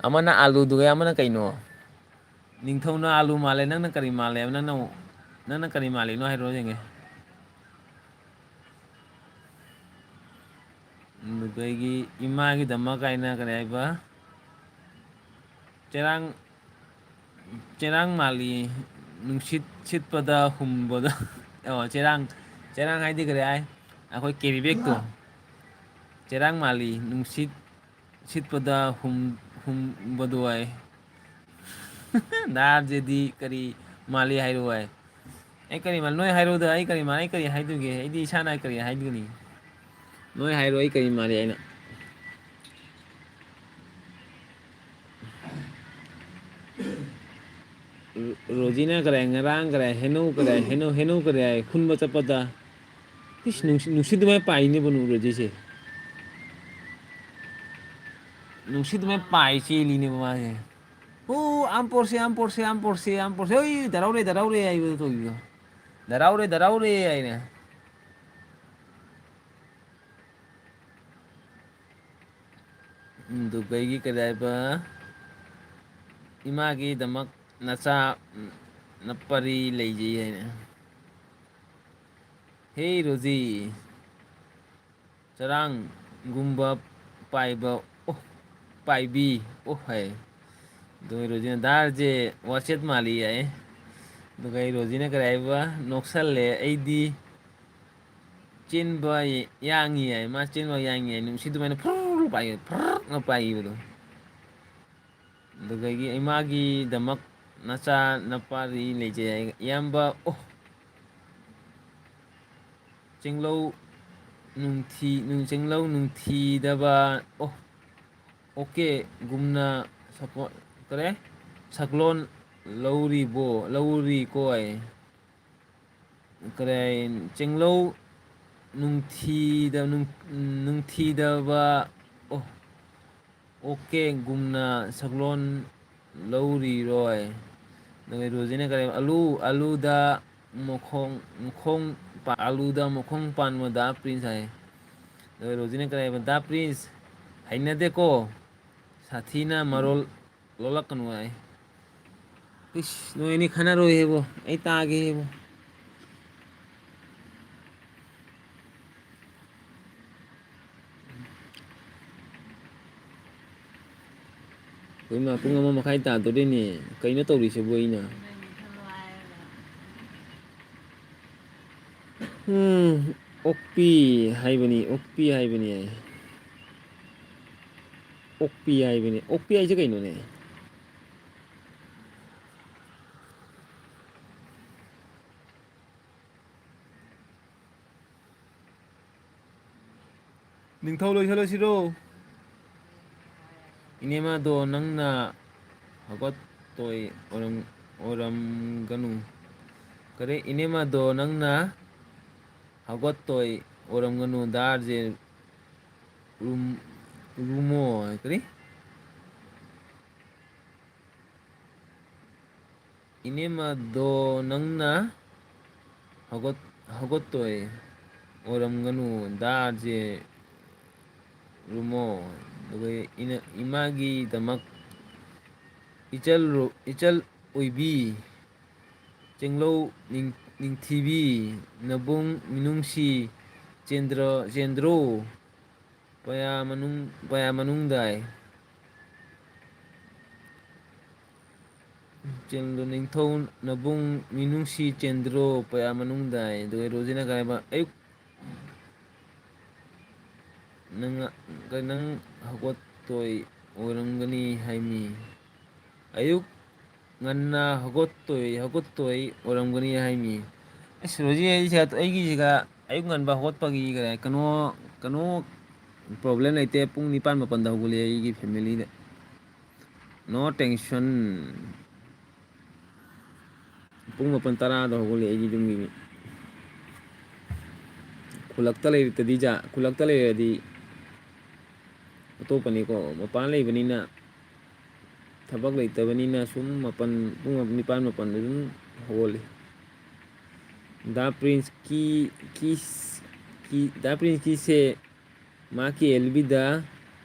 ꯑꯃꯅ ꯑꯂꯨꯗꯨꯒ ꯑꯃꯅ ꯀꯩꯅꯣ? ꯅꯤꯡꯊꯧꯅ ꯑꯂꯨ ꯃꯥꯜꯂꯦ, ꯅꯪꯅ ꯀꯔꯤ ꯃꯥꯜꯂꯦ ꯍꯥꯏꯕ? ꯅꯪꯅ, ꯅꯪꯅ ꯀꯔꯤ ꯃꯥꯜꯂꯤꯅꯣ ꯍꯥꯏꯔꯣ ꯌꯦꯡꯒꯦ꯫ ꯑꯗꯨꯗꯒꯤ ꯏꯃꯥꯒꯤꯗꯃꯛ ꯀꯥꯏꯅ ꯀꯔꯤ ꯍꯥꯏꯕ? ꯆꯦꯔꯥꯡ, ꯆꯦꯔꯥꯡ ꯃꯥꯜꯂꯤ, ꯅꯨꯡꯁꯤꯠ ꯁꯤꯠꯄꯗ ꯍꯨꯝꯕꯗ, ꯑꯣ, ꯆꯦꯔꯥꯡ, ꯆꯦꯔꯥꯡ ꯍꯥꯏꯗꯤ ꯀꯔꯤ ꯍꯥꯏ? ꯑꯩꯈꯣꯏ carry bagꯇꯣ꯫ ꯆꯦꯔꯥꯡ ꯃꯥꯜꯂꯤ, ꯅꯨꯡꯁꯤꯠ ꯁꯤꯠꯄꯗ ꯍꯨꯝ-, ꯍꯨꯝꯕꯗꯣ ꯍꯥꯏ꯫ ꯅꯥꯔꯖꯦꯗꯤ ꯀꯔꯤ ꯃꯥꯜꯂꯤ ꯍꯥꯏꯔꯛꯑꯣ ꯍꯥꯏ꯫ ꯑꯩ ꯀꯔꯤ ꯃꯥꯜꯂꯤ? ꯅꯣꯏ ꯍꯥꯏꯔꯛꯑꯣꯗ, ꯑꯩ ꯀꯔꯤ ꯃꯥꯜꯂꯤ? ꯑꯩ ꯀꯔꯤ ꯍꯥꯏꯗꯣꯏꯒꯦ? ꯑꯩꯗꯤ ꯏꯁꯥꯅ ꯀꯔꯤ ꯍꯥꯏꯗꯣꯏꯅꯤ? ꯅꯣꯏ ꯍꯥꯏꯔꯣ, ꯑꯩ ꯀꯔꯤ ꯃꯥꯜꯂꯤ ꯍꯥꯏꯅ꯫ ꯔꯣ-, ꯔꯣꯖꯤꯅ ꯀꯔꯤ, ꯉꯔꯥꯡ ꯀꯔꯤ, ꯍꯩꯅꯧ ꯀꯔꯤ, ꯍꯩꯅꯧ, ꯍꯩꯅꯧ ꯀꯔꯤ ꯍꯥꯏ, ꯈꯨꯟꯕ ꯆꯠꯄꯗ꯫ ꯏꯁ, ꯅꯨꯡꯁꯤꯠ, ꯅꯨꯡꯁꯤꯠ ꯑꯗꯨꯃꯥꯏꯅ ꯄꯥꯏꯅꯦꯕ ꯔꯣꯖꯤꯁꯦ꯫ ꯅꯨꯡꯁꯤꯠ ꯑꯗꯨꯃꯥꯏꯅ ꯄꯥꯏ ꯆꯦꯜꯂꯤꯅꯦꯕ ꯃꯥꯁꯦ꯫ ꯑꯣ, ꯑꯝ ꯄꯣꯔꯁꯦ, ꯑꯝ ꯄꯣꯔꯁꯦ, ꯑꯝ ꯄꯣꯔꯁꯦ, ꯑꯝ ꯄꯣꯔꯁꯦ, ꯑꯣꯏ, ꯗꯔꯥꯎꯔꯦ, ꯗꯔꯥꯎꯔꯦ ꯍꯥꯏꯕꯗꯣ ꯇꯧꯕꯤꯗꯣ꯫ ꯗꯔꯥꯎꯔꯦ, ꯗꯔꯥꯎꯔꯦ ꯍꯥꯏꯅ꯫ ꯑꯗꯨꯒ ꯑꯩꯒꯤ ꯀꯔꯤ ꯍꯥꯏꯕ, ꯏꯃꯥꯒꯤꯗꯃꯛ ꯅꯆꯥ ꯅꯄꯥꯔꯤ ꯂꯩꯖꯩ ꯍꯥꯏꯅ꯫ ꯍꯦ ꯔꯣꯖꯤ, ꯆꯔꯥꯡꯒꯨꯝꯕ ꯄꯥꯏꯕ, ꯑꯣ, ꯄꯥꯏꯕꯤ, ꯑꯣ ꯍꯥꯏ꯫ ꯑꯗꯨꯒ ꯔꯣꯖꯤꯅ, "ꯗꯥꯔꯁꯦ ꯋꯥꯆꯦꯠ ꯃꯥꯜꯂꯤ" ꯍꯥꯏ꯫ ꯑꯗꯨꯒ ꯑꯩ ꯔꯣꯖꯤꯅ ꯀꯔꯤ ꯍꯥꯏꯕ, ꯅꯣꯛꯁꯜꯂꯦ꯫ ꯑꯩꯗꯤ ꯆꯦꯟꯕ ꯌꯥꯡꯉꯤ ꯍꯥꯏ, ꯃꯥ ꯆꯦꯟꯕ ꯌꯥꯡꯉꯤ ꯍꯥꯏ, ꯅꯨꯡꯁꯤꯠ ꯑꯗꯨꯃꯥꯏꯅ ꯐꯨꯔꯨ ꯄꯥꯏ-, ꯐꯨꯔꯨꯅ ꯄꯥꯏꯈꯤꯕꯗꯣ꯫ ꯑꯗꯨꯗꯒꯤ ꯏꯃꯥꯒꯤꯗꯃꯛ ꯅꯆꯥ ꯅꯄꯥꯔꯤ ꯂꯩꯖꯩ ꯍꯥꯏ, ꯏꯌꯥꯝꯕ, ꯑꯣ, ꯆꯦꯡꯂꯧ ꯅꯨꯡꯊꯤ-, ꯅꯨꯡ-, ꯆꯦꯡꯂꯧ ꯅꯨꯡꯊꯤꯗꯕ, ꯑꯣ, ꯑꯣꯀꯦ, ꯒꯨꯝꯅ ꯁꯛꯄ-, ꯀꯔꯦ? ꯁꯛꯂꯣꯟ ꯂꯧꯔꯤꯕꯣ, ꯂꯧꯔꯤꯀꯣ ꯑꯩ꯫ ꯀꯔꯤ ꯍꯥꯏ? ꯆꯦꯡꯂꯧ ꯅꯨꯡꯊꯤꯗ-, ꯅꯨꯡ-, ꯅꯨꯡꯊꯤꯗꯕ, ꯑꯣ, ꯑꯣꯀꯦꯒꯨꯝꯅ ꯁꯛꯂꯣꯟ ꯂꯧꯔꯤꯔꯣꯏ꯫ ꯑꯗꯨꯒ ꯔꯣꯖꯤꯅ ꯀꯔꯤ ꯍꯥꯏ? ꯑꯂꯨ, ꯑꯂꯨꯗ ꯃꯈꯣꯡ, ꯃꯈꯣꯡ ꯄꯥ-, ꯑꯂꯨꯗ ꯃꯈꯣꯡ ꯄꯥꯟꯕ ꯗꯥ ꯄ꯭ꯔꯤꯟꯁ ꯍꯥꯏ꯫ ꯑꯗꯨꯒ ꯔꯣꯖꯤꯅ ꯀꯔꯤ ꯍꯥꯏꯕ? "ꯗꯥ ꯄ꯭ꯔꯤꯟꯁ, ꯍꯩꯅꯗꯦꯀꯣ, ꯁꯥꯊꯤꯅ ꯃꯔꯣꯜ ꯂꯣꯜꯂꯛꯀꯅꯨ" ꯍꯥꯏ꯫ ꯏꯁ, ꯅꯣꯏ ꯑꯅꯤ ꯈꯟꯅꯔꯣꯏ ꯍꯦꯕꯣ, ꯑꯩ ꯇꯥꯒꯦ ꯍꯦꯕꯣ꯫ ꯑꯩꯈꯣꯏ ꯃꯥ ꯄꯨꯡ ꯑꯃ ꯃꯈꯥꯏ ꯇꯥꯗꯣꯔꯦꯅꯦ꯫ ꯀꯩꯅꯣ ꯇꯧꯔꯤꯁꯤꯕꯨ ꯑꯩꯅ? ꯎꯝ, ꯑꯣꯛꯄꯤ ꯍꯥꯏꯕꯅꯤ, ꯑꯣꯛꯄꯤ ꯍꯥꯏꯕꯅꯤ꯫ ꯑꯣꯛꯄꯤ ꯍꯥꯏꯕꯅꯤ꯫ ꯑꯣꯛꯄꯤ ꯍꯥꯏꯁꯦ ꯀꯩꯅꯣꯅꯦ? ꯅꯤꯡꯊꯧ ꯂꯣꯏꯁꯜꯂꯁꯤꯔꯣ? ꯏꯅꯦꯃꯗꯣ ꯅꯪꯅ ꯍꯧꯒꯠꯇꯣꯏ ꯑꯣꯏꯔꯝ-, ꯑꯣꯏꯔꯝꯒꯅꯨ꯫ ꯀꯔꯤ? ꯏꯅꯦꯃꯗꯣ ꯅꯪꯅ ꯍꯧꯒꯠꯇꯣꯏ ꯑꯣꯏꯔꯝꯒꯅꯨ꯫ ꯗꯥꯔꯁꯦ ꯔꯨꯝ-, ꯔꯨꯃꯣ ꯀꯔꯤ? ꯏꯅꯦꯃꯗꯣ ꯅꯪꯅ ꯍꯧꯒꯠ-, ꯍꯧꯒꯠꯇꯣꯏ ꯑꯣꯏꯔꯝꯒꯅꯨ꯫ ꯗꯥꯔꯁꯦ ꯔꯨꯃꯣ꯫ ꯑꯗꯨꯒ ꯏꯅ-, ꯏꯃꯥꯒꯤꯗꯃꯛ ꯏꯆꯜ ꯔꯨ-, ꯏꯆꯜ ꯑꯣꯏꯕꯤ꯫ ꯆꯦꯡꯂꯧ ꯅꯤꯡ-, ꯅꯤꯡꯊꯤꯕꯤ, ꯅꯕꯨꯡ ꯃꯤꯅꯨꯡꯁꯤ ꯆꯦꯟꯗ꯭ꯔ-, ꯆꯦꯟꯗ꯭ꯔꯣ, ꯄꯌꯥ ꯃꯅꯨꯡ, ꯄꯌꯥ ꯃꯅꯨꯡꯗꯥꯏ꯫ ꯆꯦꯟꯗ꯭ꯔꯣ ꯅꯤꯡꯊꯧ ꯅꯕꯨꯡ ꯃꯤꯅꯨꯡꯁꯤ ꯆꯦꯟꯗ꯭ꯔꯣ, ꯄꯌꯥ ꯃꯅꯨꯡꯗꯥꯏ꯫ ꯑꯗꯨꯒ ꯔꯣꯖꯤꯅ ꯀꯥꯏꯕ, ꯑꯌꯨꯛ ꯅꯪ, ꯅꯪ ꯍꯧꯒꯠꯇꯣꯏ ꯑꯣꯏꯔꯝꯒꯅꯤ ꯍꯥꯏꯃꯤ꯫ ꯑꯌꯨꯛ ꯉꯟꯅ ꯍꯧꯒꯠꯇꯣꯏ, ꯍꯧꯒꯠꯇꯣꯏ ꯑꯣꯏꯔꯝꯒꯅꯤ ꯍꯥꯏꯃꯤ꯫ ꯑꯁ, ꯔꯣꯖꯤ, ꯑꯩꯁꯦ, ꯑꯩꯒꯤꯁꯤꯒ ꯑꯌꯨꯛ ꯉꯟꯕ ꯍꯧꯒꯠꯄꯒꯤ ꯀꯩꯅꯣ, ꯀꯩꯅꯣ problem ꯂꯩꯇꯦ꯫ ꯄꯨꯡ ꯅꯤꯄꯥꯟ ꯃꯥꯄꯟꯗ ꯍꯧꯒꯠꯂꯦ ꯑꯩꯒꯤ family ꯗ꯫ No tension꯫ ꯄꯨꯡ ꯃꯥꯄꯟ ꯇꯔꯥꯗ ꯍꯧꯒꯠꯂꯦ ꯑꯩꯒꯤ ꯌꯨꯝꯒꯤ ꯃꯤ꯫ ꯈꯨꯜꯂꯛꯇ ꯂꯩꯔꯗꯤ ꯖꯥ-, ꯈꯨꯜꯂꯛꯇ ꯂꯩꯔꯗꯤ ꯑꯇꯣꯞꯄꯅꯤꯀꯣ, ꯃꯄꯥꯟ ꯂꯩꯕꯅꯤꯅ, ꯊꯕꯛ ꯂꯩꯇꯕꯅꯤꯅ ꯁꯨꯝ ꯃꯥꯄꯟ, ꯄꯨꯡ ꯅꯤꯄꯥꯟ ꯃꯥꯄꯟꯗ ꯑꯗꯨꯝ ꯍꯧꯒꯠꯂꯤ꯫ ꯗꯥ ꯄ꯭ꯔꯤꯟꯁꯀꯤ, ꯀꯤ, ꯀꯤ, ꯗꯥ ꯄ꯭ꯔꯤꯟꯁꯀꯤꯁꯦ ꯃꯍꯥꯛꯀꯤ ꯑꯦꯜ ꯕꯤꯗ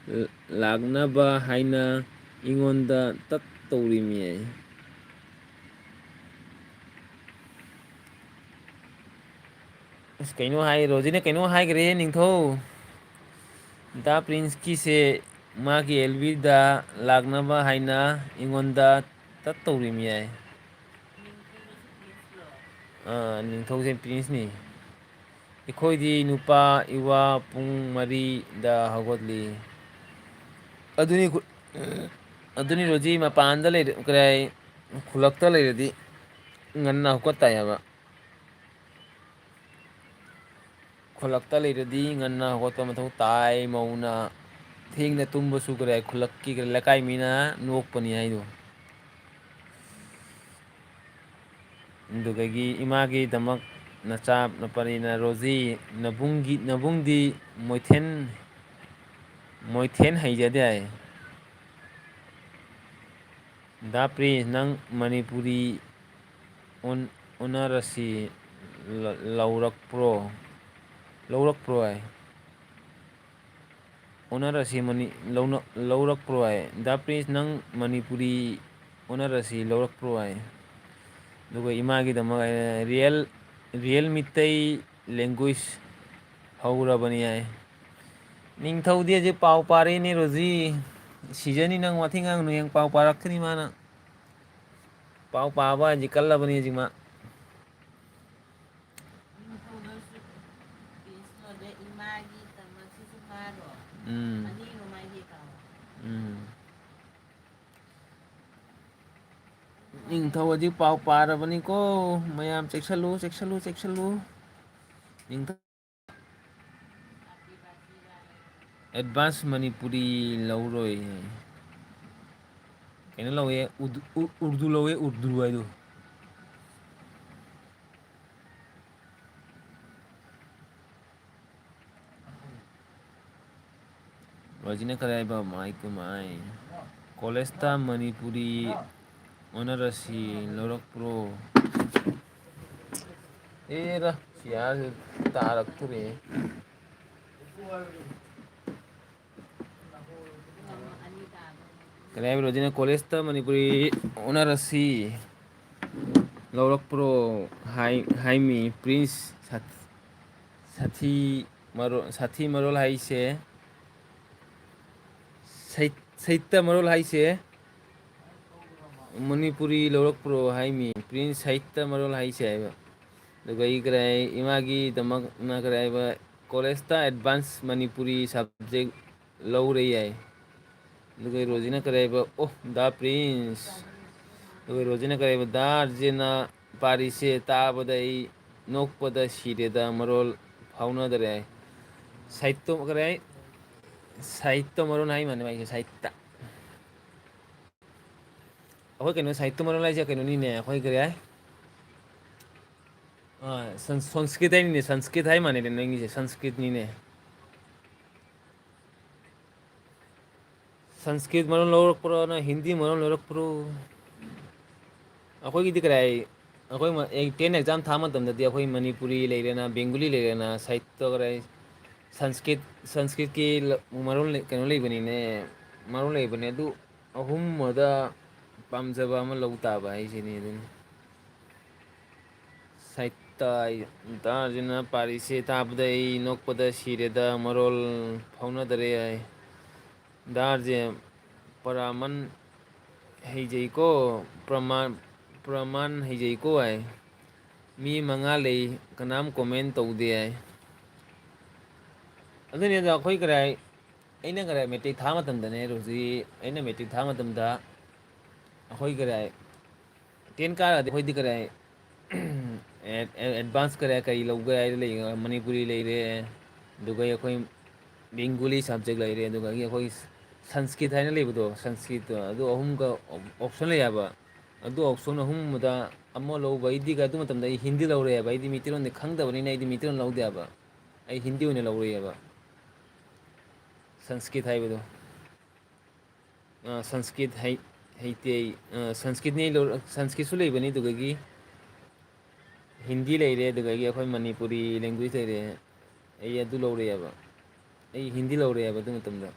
ꯂꯥꯛꯅꯕ ꯍꯥꯏꯅ ꯑꯩꯉꯣꯟꯗ ꯇꯛ ꯇꯧꯔꯤꯃꯤ꯫ ꯑꯁ, ꯀꯩꯅꯣ ꯍꯥꯏ, ꯔꯣꯖꯤꯅ ꯀꯩꯅꯣ ꯍꯥꯏꯈ꯭ꯔꯦ, ꯅꯤꯡꯊꯧ꯫ ꯗꯥ ꯄ꯭ꯔꯤꯟꯁꯀꯤꯁꯦ ꯃꯥꯒꯤ ꯑꯦꯜ ꯕꯤꯗ ꯂꯥꯛꯅꯕ ꯍꯥꯏꯅ ꯑꯩꯉꯣꯟꯗ ꯇꯛ ꯇꯧꯔꯤꯃꯤ ꯍꯥꯏ꯫ ꯑꯥ, ꯅꯤꯡꯊꯧꯁꯦ ꯄ꯭ꯔꯤꯟꯁꯅꯤ꯫ ꯑꯩꯈꯣꯏꯗꯤ ꯅꯨꯄꯥ ꯏꯋꯥ ꯄꯨꯡ ꯃꯔꯤꯗ ꯍꯧꯒꯠꯂꯤ꯫ ꯑꯗꯨꯅꯤ ꯈꯨ-, ꯑꯗꯨꯅꯤ ꯔꯣꯖꯤ, ꯃꯄꯥꯟꯗ ꯂꯩꯔ-, ꯀꯔꯤ ꯍꯥꯏ, ꯈꯨꯜꯂꯛꯇ ꯂꯩꯔꯗꯤ ꯉꯟꯅ ꯍꯧꯒꯠ ꯇꯥꯏ ꯍꯥꯏꯕ꯫ ꯈꯨꯜꯂꯛꯇ ꯂꯩꯔꯗꯤ ꯉꯟꯅ ꯍꯧꯒꯠꯄ ꯃꯊꯧ ꯇꯥꯏ, ꯃꯧꯅ ꯊꯦꯡꯅ ꯇꯨꯝꯕꯁꯨ ꯀꯔꯤ ꯍꯥꯏ, ꯈꯨꯜꯂꯛꯀꯤ ꯂꯩꯀꯥꯏ ꯃꯤꯅ ꯅꯣꯛꯄꯅꯤ ꯍꯥꯏꯗꯣ꯫ ꯑꯗꯨꯗꯒꯤ ꯏꯃꯥꯒꯤꯗꯃꯛ ꯅꯆꯥ ꯅꯨꯄꯥꯅꯤꯅ ꯔꯣꯖꯤ, ꯅꯕꯨꯡꯒꯤ, ꯅꯕꯨꯡꯗꯤ ꯃꯣꯏꯊꯦꯟ, ꯃꯣꯏꯊꯦꯟ ꯍꯩꯖꯗꯦ ꯍꯥꯏ꯫ ꯗꯥ ꯄ꯭ꯔꯤꯟꯁ, ꯅꯪ ꯃꯅꯤꯄꯨꯔꯤ ꯑꯣꯟ-, ꯑꯣꯅꯔꯁꯤ ꯂ-, ꯂꯧꯔꯛꯄ꯭ꯔꯣ? ꯂꯧꯔꯛꯄ꯭ꯔꯣ ꯍꯥꯏ꯫ ꯑꯣꯅꯔꯁꯤ ꯃꯅꯤ-, ꯂꯧꯅ-, ꯂꯧꯔꯛꯄ꯭ꯔꯣ ꯍꯥꯏ꯫ ꯗꯥ ꯄ꯭ꯔꯤꯟꯁ, ꯅꯪ ꯃꯅꯤꯄꯨꯔꯤ ꯑꯣꯅꯔꯁꯤ ꯂꯧꯔꯛꯄ꯭ꯔꯣ ꯍꯥꯏ꯫ ꯑꯗꯨꯒ ꯏꯃꯥꯒꯤꯗꯃꯛ ꯍꯥꯏꯔꯦ, ꯔꯤꯌꯦꯜ, ꯔꯤꯌꯦꯜ ꯃꯤꯇꯩ ꯂꯦꯡꯒ꯭ꯋꯦꯖ ꯍꯧꯔꯕꯅꯤ ꯍꯥꯏ꯫ ꯅꯤꯡꯊꯧꯗꯤ ꯍꯧꯖꯤꯛ ꯄꯥꯎ ꯄꯥꯔꯤꯅꯦ, ꯔꯣꯖꯤ꯫ ꯁꯤꯖꯅꯤ ꯅꯪ, ꯋꯥꯊꯤ ꯉꯥꯡꯅꯨ, ꯍꯌꯦꯡ ꯄꯥꯎ ꯄꯥꯔꯛꯀꯅꯤ ꯃꯥꯅ꯫ ꯄꯥꯎ ꯄꯥꯕ ꯍꯥꯏꯁꯤ ꯀꯜꯂꯕꯅꯤ ꯍꯧꯖꯤꯛ ꯃꯥ꯫ ꯅꯤꯡꯊꯧꯗꯁꯨ ꯄꯤꯁꯅꯣꯗ ꯏꯃꯥꯒꯤ ꯇꯝꯕꯁꯤꯁꯨ ꯃꯥꯔꯣ? ꯎꯝ꯫ ꯑꯅꯤꯔꯣ ꯃꯥꯒꯤ ꯀꯥꯎ? ꯎꯝ꯫ ꯅꯤꯡꯊꯧ ꯍꯧꯖꯤꯛ ꯄꯥꯎ ꯄꯥꯔꯕꯅꯤꯀꯣ꯫ ꯃꯌꯥꯝ ꯆꯦꯛꯁꯜꯂꯨ, ꯆꯦꯛꯁꯜꯂꯨ, ꯆꯦꯛꯁꯜꯂꯨ꯫ ꯅꯤꯡꯊꯧ ꯑꯦꯗꯚꯥꯟꯁ ꯃꯅꯤꯄꯨꯔꯤ ꯂꯧꯔꯣꯏ꯫ ꯀꯩꯅꯣ ꯂꯧꯋꯦ, ꯎꯗꯨ-, ꯎ-, ꯎꯔꯗꯨ ꯂꯧꯋꯦ, ꯎꯔꯗꯨ ꯍꯥꯏꯗꯣ꯫ ꯔꯣꯖꯤꯅ ꯀꯔꯤ ꯍꯥꯏꯕ? ꯃꯥꯏ ꯀꯃꯥꯏ꯫ ꯀꯣꯂꯦꯖꯇ ꯃꯅꯤꯄꯨꯔꯤ ꯑꯣꯅꯔꯁꯤ ꯂꯧꯔꯛꯄ꯭ꯔꯣ? ꯑꯦꯔꯥ, ꯁꯤ ꯌꯥꯔꯁꯤ ꯇꯥꯔꯛꯇꯣꯔꯦ꯫ ꯀꯔꯤ ꯍꯥꯏꯕ, ꯔꯣꯖꯤꯅ ꯀꯣꯂꯦꯖꯇ ꯃꯅꯤꯄꯨꯔꯤ ꯑꯣꯅꯔꯁꯤ ꯂꯧꯔꯛꯄ꯭ꯔꯣ ꯍꯥꯏ, ꯍꯥꯏꯃꯤ ꯄ꯭ꯔꯤꯟꯁ ꯁꯥꯊꯤ, ꯁꯥꯊꯤ ꯃꯔꯣ-, ꯁꯥꯊꯤ ꯃꯔꯣꯜ ꯍꯥꯏꯁꯦ, ꯁꯩ-, ꯁꯩꯇ ꯃꯔꯣꯜ ꯍꯥꯏꯁꯦ꯫ ꯃꯅꯤꯄꯨꯔꯤ ꯂꯧꯔꯛꯄ꯭ꯔꯣ ꯍꯥꯏꯃꯤ ꯄ꯭ꯔꯤꯟꯁ, ꯁꯥꯍꯤꯇ꯭ꯌ ꯃꯔꯣꯜ ꯍꯥꯏꯁꯦ ꯍꯥꯏꯕ꯫ ꯑꯗꯨꯒ ꯑꯩ ꯀꯔꯤ ꯍꯥꯏ, ꯏꯃꯥꯒꯤꯗꯃꯛꯅ ꯀꯔꯤ ꯍꯥꯏꯕ, ꯀꯣꯂꯦꯖꯇ ꯑꯦꯗꯚꯥꯟꯁ ꯃꯅꯤꯄꯨꯔꯤ ꯁꯕꯖꯦꯛ ꯂꯧꯔꯦ ꯌꯥꯏ꯫ ꯑꯗꯨꯒ ꯔꯣꯖꯤꯅ ꯀꯔꯤ ꯍꯥꯏꯕ, "ꯑꯣ, ꯗꯥ ꯄ꯭ꯔꯤꯟꯁ"꯫ ꯑꯗꯨꯒ ꯔꯣꯖꯤꯅ ꯀꯔꯤ ꯍꯥꯏꯕ, "ꯗꯥ ꯑꯥꯔꯖꯦꯅ ꯄꯥꯔꯤꯁꯦ ꯇꯥꯕꯗ ꯑꯩ ꯅꯣꯛꯄꯗ ꯁꯤꯔꯦꯗ, ꯃꯔꯣꯜ ꯐꯥꯎꯅꯗꯔꯦ" ꯍꯥꯏ꯫ ꯁꯥꯍꯤꯠꯇꯣ ꯀꯔꯤ ꯍꯥꯏ? ꯁꯥꯍꯤꯠꯇꯣ ꯃꯔꯣꯟ ꯍꯥꯏ ꯃꯥꯅꯦ ꯃꯥꯏꯁꯦ, ꯁꯥꯍꯤꯠꯇ꯫ ꯑꯩꯈꯣꯏ ꯀꯩꯅꯣ, ꯁꯥꯍꯤꯠꯇ ꯃꯔꯣꯜ ꯍꯥꯏꯁꯦ ꯀꯩꯅꯣꯅꯤꯅꯦ, ꯑꯩꯈꯣꯏ ꯀꯔꯤ ꯍꯥꯏ? ꯑꯥ, ꯁꯟ-, ꯁꯪꯁꯀ꯭ꯔꯤꯠ ꯍꯥꯏꯅꯤꯅꯦ, ꯁꯪꯁꯀ꯭ꯔꯤꯠ ꯍꯥꯏ ꯃꯥꯟꯅꯦ ꯅꯪꯒꯤꯁꯦ, ꯁꯪꯁꯀ꯭ꯔꯤꯠꯅꯤꯅꯦ꯫ ꯁꯪꯁꯀ꯭ꯔꯤꯠ ꯃꯔꯣꯜ ꯂꯧꯔꯛꯄ꯭ꯔꯣ, ꯅꯪ ꯍꯤꯟꯗꯤ ꯃꯔꯣꯜ ꯂꯧꯔꯛꯄ꯭ꯔꯣ? ꯑꯩꯈꯣꯏꯒꯤꯗꯤ ꯀꯔꯥꯏ, ꯑꯩꯈꯣꯏ ꯃ-, ꯑꯦ, ꯇꯦꯟ ꯑꯦꯛꯖꯥꯝ ꯊꯥ ꯃꯇꯝꯗꯗꯤ ꯑꯩꯈꯣꯏ ꯃꯅꯤꯄꯨꯔꯤ ꯂꯩꯔꯦꯅ, ꯕꯦꯡꯒꯨꯂꯤ ꯂꯩꯔꯦꯅ, ꯁꯥꯍꯤꯠꯇ ꯀꯔꯥꯏ, ꯁꯪꯁꯀ꯭ꯔꯤꯠ, ꯁꯪꯁꯀ꯭ꯔꯤꯠꯀꯤ ꯂ-, ꯃꯔꯣꯜ ꯂꯩ-, ꯀꯩꯅꯣ ꯂꯩꯕꯅꯤꯅꯦ, ꯃꯔꯣꯜ ꯂꯩꯕꯅꯦ꯫ ꯑꯗꯨ ꯑꯍꯨꯝ ꯑꯗ ꯄꯥꯝꯖꯕ ꯑꯃ ꯂꯧ ꯇꯥꯕ ꯍꯥꯏꯁꯤꯅꯤ ꯑꯗꯨꯅꯤ꯫ ꯁꯥꯍꯤꯠꯇ ꯗꯥ ꯑꯥꯔꯖꯦꯅ ꯄꯥꯔꯤꯁꯦ ꯇꯥꯕꯗ ꯑꯩ ꯅꯣꯛꯄꯗ ꯁꯤꯔꯦꯗ, ꯃꯔꯣꯜ ꯐꯥꯎꯅꯗꯔꯦ ꯍꯥꯏ꯫ ꯗꯥ ꯑꯥꯔꯖꯦ ꯄꯔꯥꯃꯟ ꯍꯩꯖꯩꯀꯣ, ꯄ꯭ꯔꯃꯥꯟ, ꯄ꯭ꯔꯃꯥꯟ ꯍꯩꯖꯩꯀꯣ ꯍꯥꯏ꯫ ꯃꯤ ꯃꯉꯥ ꯂꯩ, ꯀꯅꯥꯝ ꯀꯣꯃꯦꯟ ꯇꯧꯗꯦ ꯍꯥꯏ꯫ ꯑꯗꯨꯅꯦ, ꯑꯗꯣ ꯑꯩꯈꯣꯏ ꯀꯔꯥꯏ, ꯑꯩꯅ ꯀꯔꯥꯏ ꯃꯦꯇ꯭ꯔꯤꯛ ꯊꯥ ꯃꯇꯝꯗꯅꯦ, ꯔꯣꯖꯤ, ꯑꯩꯅ ꯃꯦꯇ꯭ꯔꯤꯛ ꯊꯥ ꯃꯇꯝꯗ ꯑꯩꯈꯣꯏ ꯀꯔꯥꯏ, ꯇꯦꯟ ꯀꯥꯔꯗꯤ ꯑꯩꯈꯣꯏꯗꯤ ꯀꯔꯥꯏ, ꯑꯦ-, ꯑꯦ-, ꯑꯦꯗꯚꯥꯟꯁ ꯀꯔꯥꯏ ꯀꯔꯤ ꯂꯧꯒꯦ ꯍꯥꯏꯔ ꯂꯩ, ꯃꯅꯤꯄꯨꯔꯤ ꯂꯩꯔꯦ, ꯑꯗꯨꯒ ꯑꯩꯈꯣꯏ ꯕꯦꯡꯒꯨꯂꯤ ꯁꯕꯖꯦꯛ ꯂꯩꯔꯦ, ꯑꯗꯨꯗꯒꯤ ꯑꯩꯈꯣꯏ ꯁꯪꯁꯀ꯭ꯔꯤꯠ ꯍꯥꯏꯅ ꯂꯩꯕꯗꯣ, ꯁꯪꯁꯀ꯭ꯔꯤꯠꯇꯣ, ꯑꯗꯨ ꯑꯍꯨꯝꯒ ꯑꯣꯞꯁꯟ ꯂꯩ ꯍꯥꯏꯕ꯫ ꯑꯗꯨ ꯑꯣꯞꯁꯟ ꯑꯍꯨꯝꯗ ꯑꯃ ꯂꯧꯕ, ꯑꯩꯗꯤ ꯑꯗꯨ ꯃꯇꯝꯗ ꯑꯩ ꯍꯤꯟꯗꯤ ꯂꯧꯔꯦ ꯍꯥꯏꯕ, ꯑꯩꯗꯤ ꯃꯩꯇꯩꯂꯣꯟꯗꯤ ꯈꯪꯗꯕꯅꯤꯅ ꯑꯩꯗꯤ ꯃꯩꯇꯩꯂꯣꯟ ꯂꯧꯗꯦ ꯍꯥꯏꯕ, ꯑꯩ ꯍꯤꯟꯗꯤ ꯑꯣꯏꯅ ꯂꯧꯔꯛꯑꯦꯕ, ꯁꯪꯁꯀ꯭ꯔꯤꯠ ꯍꯥꯏꯕꯗꯣ꯫ ꯑ, ꯁꯪꯁꯀ꯭ꯔꯤꯠ ꯍꯩ-, ꯍꯩꯇꯦ ꯑꯩ꯫ ꯑ, ꯁꯪꯁꯀ꯭ꯔꯤꯠꯅꯤ ꯑꯩ ꯂꯧꯔ-, ꯁꯪꯁꯀ꯭ꯔꯤꯠꯁꯨ ꯂꯩꯕꯅꯤ, ꯑꯗꯨꯗꯒꯤ ꯍꯤꯟꯗꯤ ꯂꯩꯔꯦ, ꯑꯗꯨꯗꯒꯤ ꯑꯩꯈꯣꯏ ꯃꯅꯤꯄꯨꯔꯤ ꯂꯦꯡꯒ꯭ꯋꯦꯖ ꯂꯩꯔꯦ꯫ ꯑꯩ ꯑꯗꯨ ꯂꯧꯔꯛꯑꯦꯕ, ꯑꯩ ꯍꯤꯟꯗꯤ ꯂꯧꯔꯛꯑꯦꯕ ꯑꯗꯨ ꯃꯇꯝꯗ꯫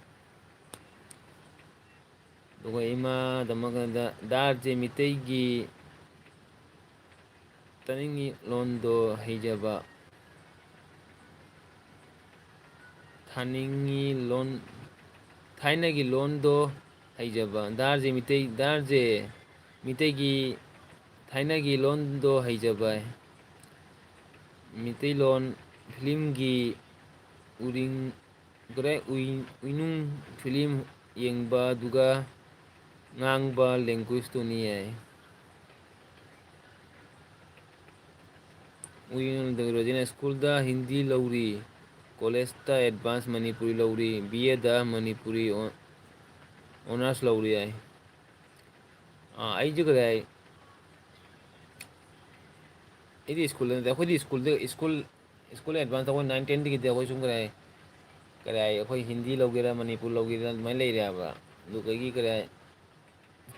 ꯑꯗꯨꯒ ꯏꯃꯥꯗ ꯑꯃꯒ ꯗꯥ, ꯗꯥ ꯑꯥꯔꯖꯦ ꯃꯤꯇꯩꯒꯤ ꯇꯥꯅꯤꯡꯉꯤ ꯂꯣꯟꯗꯣ ꯍꯩꯖꯕ, ꯊꯥꯅꯤꯡꯉꯤ ꯂꯣꯟ, ꯊꯥꯏꯅꯒꯤ ꯂꯣꯟꯗꯣ ꯍꯩꯖꯕ꯫ ꯗꯥ ꯑꯥꯔꯖꯦ ꯃꯤꯇꯩ, ꯗꯥ ꯑꯥꯔꯖꯦ ꯃꯤꯇꯩꯒꯤ ꯊꯥꯏꯅꯒꯤ ꯂꯣꯟꯗꯣ ꯍꯩꯖꯕ꯫ ꯃꯤꯇꯩꯂꯣꯟ ꯐꯤꯂꯝꯒꯤ ꯎꯔꯤꯡ, ꯀꯔꯤ, ꯎꯏ-, ꯎꯏꯅꯨꯡ ꯐꯤꯂꯝ ꯌꯦꯡꯕꯗꯨꯒ ꯉꯥꯡꯕ languageꯇꯨꯅꯤ ꯍꯥꯏ꯫ ꯎꯏꯅꯨꯡ ꯔꯣꯖꯤꯅ ꯁ꯭ꯀꯨꯜꯗ ꯍꯤꯟꯗꯤ ꯂꯧꯔꯤ, ꯀꯣꯂꯦꯖꯇ advance ꯃꯅꯤꯄꯨꯔꯤ ꯂꯧꯔꯤ, B Aꯗ ꯃꯅꯤꯄꯨꯔꯤ ꯑꯣ-, honours ꯂꯧꯔꯤ ꯍꯥꯏ꯫ ꯑꯥ, ꯑꯩꯁꯨ ꯀꯔꯤ ꯍꯥꯏ, ꯑꯩꯗꯤ ꯁ꯭ꯀꯨꯜꯗ ꯅꯠꯇꯦ, ꯑꯩꯈꯣꯏꯗꯤ ꯁ꯭ꯀꯨꯜꯗ, ꯁ꯭ꯀꯨꯜ, ꯁ꯭ꯀꯨꯜ advance ꯑꯩꯈꯣꯏ nine tenꯗꯒꯤꯗꯤ ꯑꯩꯈꯣꯏ ꯁꯨꯝ ꯀꯔꯤ ꯍꯥꯏ, ꯀꯔꯤ ꯍꯥꯏ, ꯑꯩꯈꯣꯏ ꯍꯤꯟꯗꯤ ꯂꯧꯒꯦꯔꯥ, ꯃꯅꯤꯄꯨꯔ ꯂꯧꯒꯦꯔꯥ, ꯑꯗꯨꯃꯥꯏꯅ ꯂꯩꯔꯦ ꯍꯥꯏꯕ꯫ ꯑꯗꯨꯗꯒꯤ ꯀꯔꯤ ꯍꯥꯏ,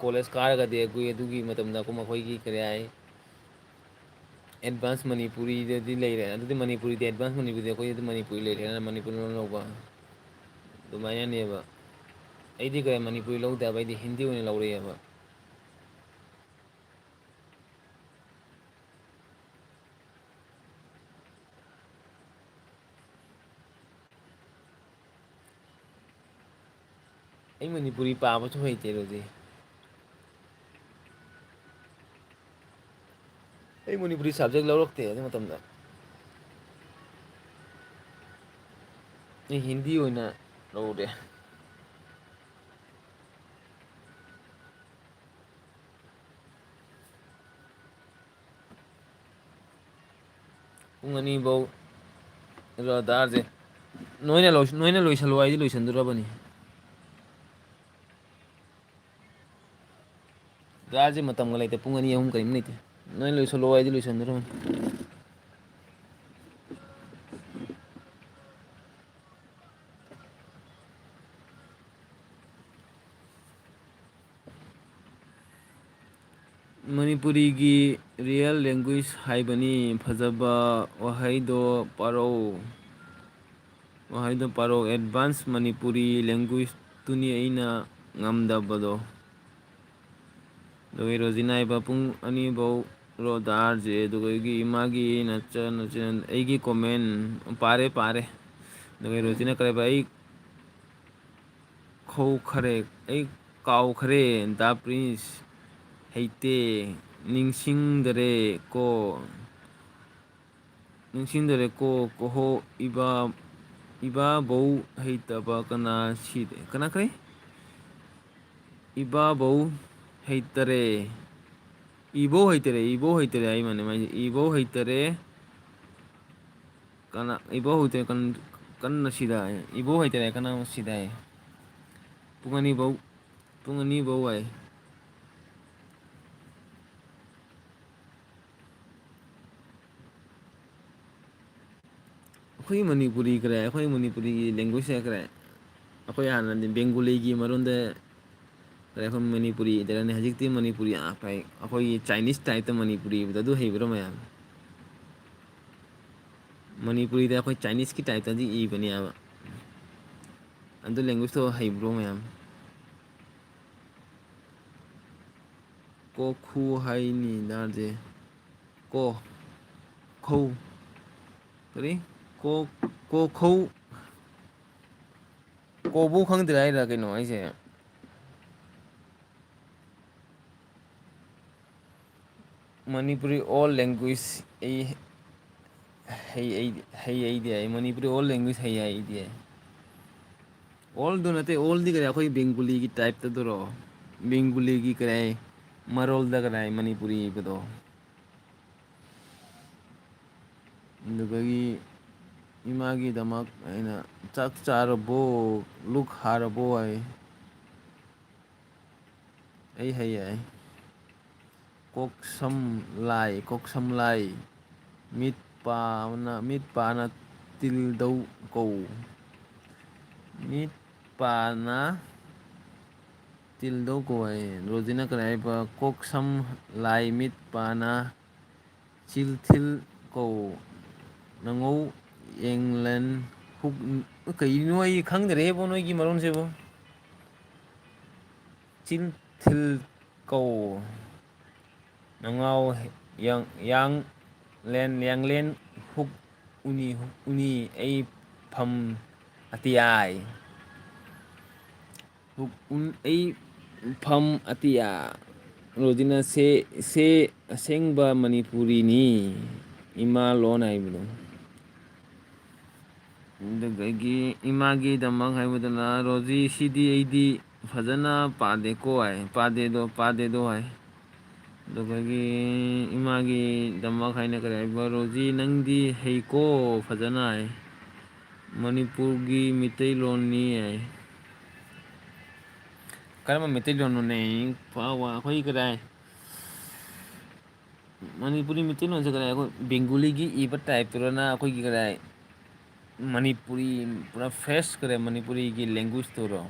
ꯀꯣꯂꯦꯖ ꯀꯥꯔꯒꯗꯤ ꯑꯩꯈꯣꯏ ꯑꯗꯨꯒꯤ ꯃꯇꯝꯗ ꯑꯩꯈꯣꯏ ꯃꯈꯣꯏꯒꯤ ꯀꯔꯤ ꯍꯥꯏ, advance ꯃꯅꯤꯄꯨꯔꯤꯗꯗꯤ ꯂꯩꯔꯦ꯫ ꯑꯗꯨꯗꯤ ꯃꯅꯤꯄꯨꯔꯤꯗꯤ advance ꯃꯅꯤꯄꯨꯔꯤꯗꯤ ꯑꯩꯈꯣꯏ ꯑꯗꯨꯝ ꯃꯅꯤꯄꯨꯔꯤ ꯂꯩꯔꯦꯅ ꯃꯅꯤꯄꯨꯔꯤ ꯂꯣꯟ ꯂꯧꯕ ꯑꯗꯨꯃꯥꯏꯅꯅꯦꯕ꯫ ꯑꯩꯗꯤ ꯀꯔꯤ ꯃꯅꯤꯄꯨꯔꯤ ꯂꯧꯗꯦ ꯍꯥꯏꯕ, ꯑꯩꯗꯤ ꯍꯤꯟꯗꯤ ꯑꯣꯏꯅ ꯂꯧꯔꯛꯑꯦꯕ꯫ ꯑꯩ ꯃꯅꯤꯄꯨꯔꯤ ꯄꯥꯕꯁꯨ ꯍꯩꯇꯦ ꯑꯗꯨꯗꯤ꯫ ꯑꯩ ꯃꯅꯤꯄꯨꯔꯤ subject ꯂꯧꯔꯛꯇꯦ ꯑꯗꯨ ꯃꯇꯝꯗ꯫ ꯑꯩ ꯍꯤꯟꯗꯤ ꯑꯣꯏꯅ ꯂꯧꯔꯦ꯫ ꯄꯨꯡ ꯑꯅꯤꯐꯧ ꯑꯗꯣ ꯗꯥꯔꯁꯦ ꯅꯣꯏꯅ ꯂꯣꯏ-, ꯅꯣꯏꯅ ꯂꯣꯏꯁꯜꯂꯣ ꯍꯥꯏꯗꯤ ꯂꯣꯏꯁꯟꯗꯣꯔꯕꯅꯤ꯫ ꯗꯥꯔꯁꯦ ꯃꯇꯝꯒ ꯂꯩꯇꯦ, ꯄꯨꯡ ꯑꯅꯤ ꯑꯍꯨꯝ ꯀꯔꯤꯝ ꯂꯩꯇꯦ꯫ ꯅꯣꯏꯅ ꯂꯣꯏꯁꯜꯂꯣ ꯍꯥꯏꯗꯤ ꯂꯣꯏꯁꯟꯗꯣꯔꯕꯅꯤ꯫ ꯃꯅꯤꯄꯨꯔꯤꯒꯤ real language ꯍꯥꯏꯕꯅꯤ꯫ ꯐꯖꯕ ꯋꯥꯍꯩꯗꯣ ꯄꯥꯔꯛꯎ꯫ ꯋꯥꯍꯩꯗꯣ ꯄꯥꯔꯛꯎ꯫ Advance ꯃꯅꯤꯄꯨꯔꯤ languageꯇꯨꯅꯤ ꯑꯩꯅ ꯉꯝꯗꯕꯗꯣ꯫ ꯑꯗꯨꯒ ꯔꯣꯖꯤꯅ ꯍꯥꯏꯕ ꯄꯨꯡ ꯑꯅꯤꯐꯧ ꯔꯣ ꯗꯥꯔꯁꯦ꯫ ꯑꯗꯨꯒ ꯑꯩꯒꯤ ꯏꯃꯥꯒꯤ ꯅꯆꯟ-, ꯅꯆꯟ-, ꯑꯩꯒꯤ comment ꯄꯥꯔꯦ, ꯄꯥꯔꯦ꯫ ꯑꯗꯨꯒ ꯔꯣꯖꯤꯅ ꯀꯔꯤ ꯍꯥꯏꯕ? ꯑꯩ ꯈꯧꯈ꯭ꯔꯦ, ꯑꯩ ꯀꯥꯎꯈ꯭ꯔꯦ꯫ ꯗꯥ ꯄ꯭ꯔꯤꯟꯁ ꯍꯩꯇꯦ, ꯅꯤꯡꯁꯤꯡꯗꯔꯦ ꯀꯣ꯫ ꯅꯤꯡꯁꯤꯡꯗꯔꯦ꯫ ꯀꯣ, ꯀꯣꯍꯣ, ꯏꯕꯥ, ꯏꯕꯥꯕꯧ ꯍꯩꯇꯕ ꯀꯅꯥ ꯁꯤꯗꯦ? ꯀꯅꯥ ꯀꯔꯤ? ꯏꯕꯥꯕꯧ ꯍꯩꯇꯔꯦ꯫ ꯏꯕꯧ ꯍꯩꯇꯔꯦ, ꯏꯕꯧ ꯍꯩꯇꯔꯦ ꯍꯥꯏ ꯃꯥꯅꯦ ꯃꯥꯏꯁꯦ꯫ ꯏꯕꯧ ꯍꯩꯇꯔꯦ꯫ ꯀꯅꯥ? ꯏꯕꯧ ꯍꯩꯇꯔꯦ, ꯀꯟ-, ꯀꯟꯅ ꯁꯤꯗꯥꯏ꯫ ꯏꯕꯧ ꯍꯩꯇꯔꯦ, ꯀꯟꯅ ꯁꯤꯗꯥꯏ꯫ ꯄꯨꯡ ꯑꯅꯤꯐꯧ, ꯄꯨꯡ ꯑꯅꯤꯐꯧ ꯋꯥꯏ꯫ ꯑꯩꯈꯣꯏ ꯃꯅꯤꯄꯨꯔꯤ ꯀꯔꯤ, ꯑꯩꯈꯣꯏ ꯃꯅꯤꯄꯨꯔꯤꯒꯤ language ꯁꯦ ꯀꯔꯤ, ꯑꯩꯈꯣꯏ ꯍꯥꯟꯅꯗꯤ ꯕꯦꯡꯒꯣꯂꯤꯒꯤ ꯃꯔꯣꯟꯗ ꯀꯔꯤ, ꯑꯩꯈꯣꯏ ꯃꯅꯤꯄꯨꯔꯤ ꯏꯗꯔꯅꯤ, ꯍꯧꯖꯤꯛꯇꯤ ꯃꯅꯤꯄꯨꯔꯤ ꯑꯥ, ꯀꯩ, ꯑꯩꯈꯣꯏꯒꯤ Chinese type ꯇ ꯃꯅꯤꯄꯨꯔꯤ ꯏꯕꯗꯣ ꯑꯗꯨ ꯍꯩꯕ꯭ꯔꯣ ꯃꯌꯥꯝ? ꯃꯅꯤꯄꯨꯔꯤꯗ ꯑꯩꯈꯣꯏ Chinese ꯀꯤ type ꯇꯗꯤ ꯏꯕꯅꯦꯕ꯫ ꯑꯗꯨ language ꯇꯣ ꯍꯩꯕ꯭ꯔꯣ ꯃꯌꯥꯝ? ꯀꯣꯈꯨ ꯍꯥꯏꯅꯤ ꯗꯥꯔꯁꯦ꯫ ꯀꯣ, ꯈꯧ, ꯀꯔꯤ? ꯀꯣ, ꯀꯣꯈꯧ, ꯀꯣꯕꯨ ꯈꯪꯗ꯭ꯔꯦ ꯍꯥꯏꯔ ꯀꯩꯅꯣ ꯑꯩꯁꯦ? ꯃꯅꯤꯄꯨꯔꯤ all language ꯑꯩ ꯍꯩ, ꯑꯩ ꯍꯩ, ꯑꯩꯗꯤ ꯍꯩ꯫ ꯃꯅꯤꯄꯨꯔꯤ all language ꯍꯩ, ꯑꯩꯗꯤ ꯍꯩ꯫ All ꯗꯨ ꯅꯠꯇꯦ, all ꯗꯤ ꯀꯔꯤ, ꯑꯩꯈꯣꯏ ꯕꯦꯡꯒꯨꯂꯤꯒꯤ type ꯇꯗꯨꯔꯣ? ꯕꯦꯡꯒꯨꯂꯤꯒꯤ ꯀꯔꯤ, ꯃꯔꯣꯜꯗ ꯀꯔꯤ, ꯃꯅꯤꯄꯨꯔꯤ ꯏꯕꯗꯣ? ꯑꯗꯨꯗꯒꯤ ꯏꯃꯥꯒꯤꯗꯃꯛ ꯑꯩꯅ, "ꯆꯥꯛ ꯆꯥꯔꯕꯣ? ꯂꯨꯛ ꯍꯥꯔꯕꯣ?" ꯍꯥꯏ꯫ ꯑꯩ ꯍꯩ ꯌꯥꯏ꯫ ꯀꯣꯛ ꯁꯝ ꯂꯥꯏ, ꯀꯣꯛ ꯁꯝ ꯂꯥꯏ꯫ ꯃꯤꯠ ꯄꯥꯅ, ꯃꯤꯠ ꯄꯥꯅ ꯇꯤꯜꯗꯧ ꯀꯧ꯫ ꯃꯤꯠ ꯄꯥꯅ ꯇꯤꯜꯗꯧ ꯀꯧ ꯍꯥꯏ꯫ ꯔꯣꯖꯤꯅ ꯀꯔꯤ ꯍꯥꯏꯕ? ꯀꯣꯛ ꯁꯝ ꯂꯥꯏ ꯃꯤꯠ ꯄꯥꯅ ꯆꯤꯜꯊꯤꯜ ꯀꯧ꯫ ꯅꯉꯧ ꯌꯦꯡꯂꯦꯟ ꯍꯨꯛ-, ꯀꯩꯅꯣ ꯑꯩ ꯈꯪꯗ꯭ꯔꯦꯕꯣ ꯅꯣꯏꯒꯤ ꯃꯔꯣꯟꯁꯤꯕꯣ꯫ ꯆꯤꯜꯊꯤꯜ ꯀꯧ꯫ ꯅꯉꯥꯎ ꯌꯥꯡ-, ꯌꯥꯡꯂꯦꯟ, ꯌꯥꯡꯂꯦꯟ ꯍꯨꯛ ꯎꯅꯤ, ꯍꯨꯛ ꯎꯅꯤ ꯑꯩ ꯐꯝ ꯑꯇꯤꯌꯥꯏ꯫ ꯍꯨꯛ ꯎꯟ ꯑꯩ ꯐꯝ ꯑꯇꯤꯌꯥ꯫ ꯔꯣꯖꯤꯅ ꯁꯦ, ꯁꯦ ꯑꯁꯦꯡꯕ ꯃꯅꯤꯄꯨꯔꯤꯅꯤ꯫ ꯏꯃꯥ ꯂꯣꯟ ꯍꯥꯏꯕꯗꯣ꯫ ꯑꯗꯨꯗꯒꯤ ꯏꯃꯥꯒꯤꯗꯃꯛ ꯍꯥꯏꯕꯗꯅ, "ꯔꯣꯖꯤ, ꯁꯤꯗꯤ ꯑꯩꯗꯤ ꯐꯖꯅ ꯄꯥꯗꯦꯀꯣ" ꯍꯥꯏ꯫ "ꯄꯥꯗꯦꯗꯣ, ꯄꯥꯗꯦꯗꯣ" ꯍꯥꯏ꯫ ꯑꯗꯨꯗꯒꯤ ꯏꯃꯥꯒꯤꯗꯃꯛ ꯍꯥꯏꯅ ꯀꯔꯤ ꯍꯥꯏꯕ? "ꯔꯣꯖꯤ, ꯅꯪꯗꯤ ꯍꯩꯀꯣ ꯐꯖꯅ" ꯍꯥꯏ꯫ "ꯃꯅꯤꯄꯨꯔꯒꯤ ꯃꯤꯇꯩꯂꯣꯟꯅꯤ" ꯍꯥꯏ꯫ ꯀꯔꯝꯕ ꯃꯩꯇꯩꯂꯣꯟꯅꯣꯅꯦ? ꯄꯥ-, ꯋꯥ-, ꯑꯩꯈꯣꯏ ꯀꯗꯥꯏ? ꯃꯅꯤꯄꯨꯔꯤ ꯃꯩꯇꯩꯂꯣꯟꯁꯦ ꯀꯗꯥꯏ? ꯑꯩꯈꯣꯏ ꯕꯦꯡꯒꯣꯂꯤꯒꯤ ꯏꯕ ꯇꯥꯏꯞꯇꯨꯔꯅ ꯑꯩꯈꯣꯏꯒꯤ ꯀꯗꯥꯏ? ꯃꯅꯤꯄꯨꯔꯤ, ꯄꯨꯔꯥ ꯐ꯭ꯔꯦꯁ ꯀꯗꯥꯏ ꯃꯅꯤꯄꯨꯔꯤꯒꯤ ꯂꯦꯡꯒ꯭ꯋꯦꯖꯇꯨꯔꯣ?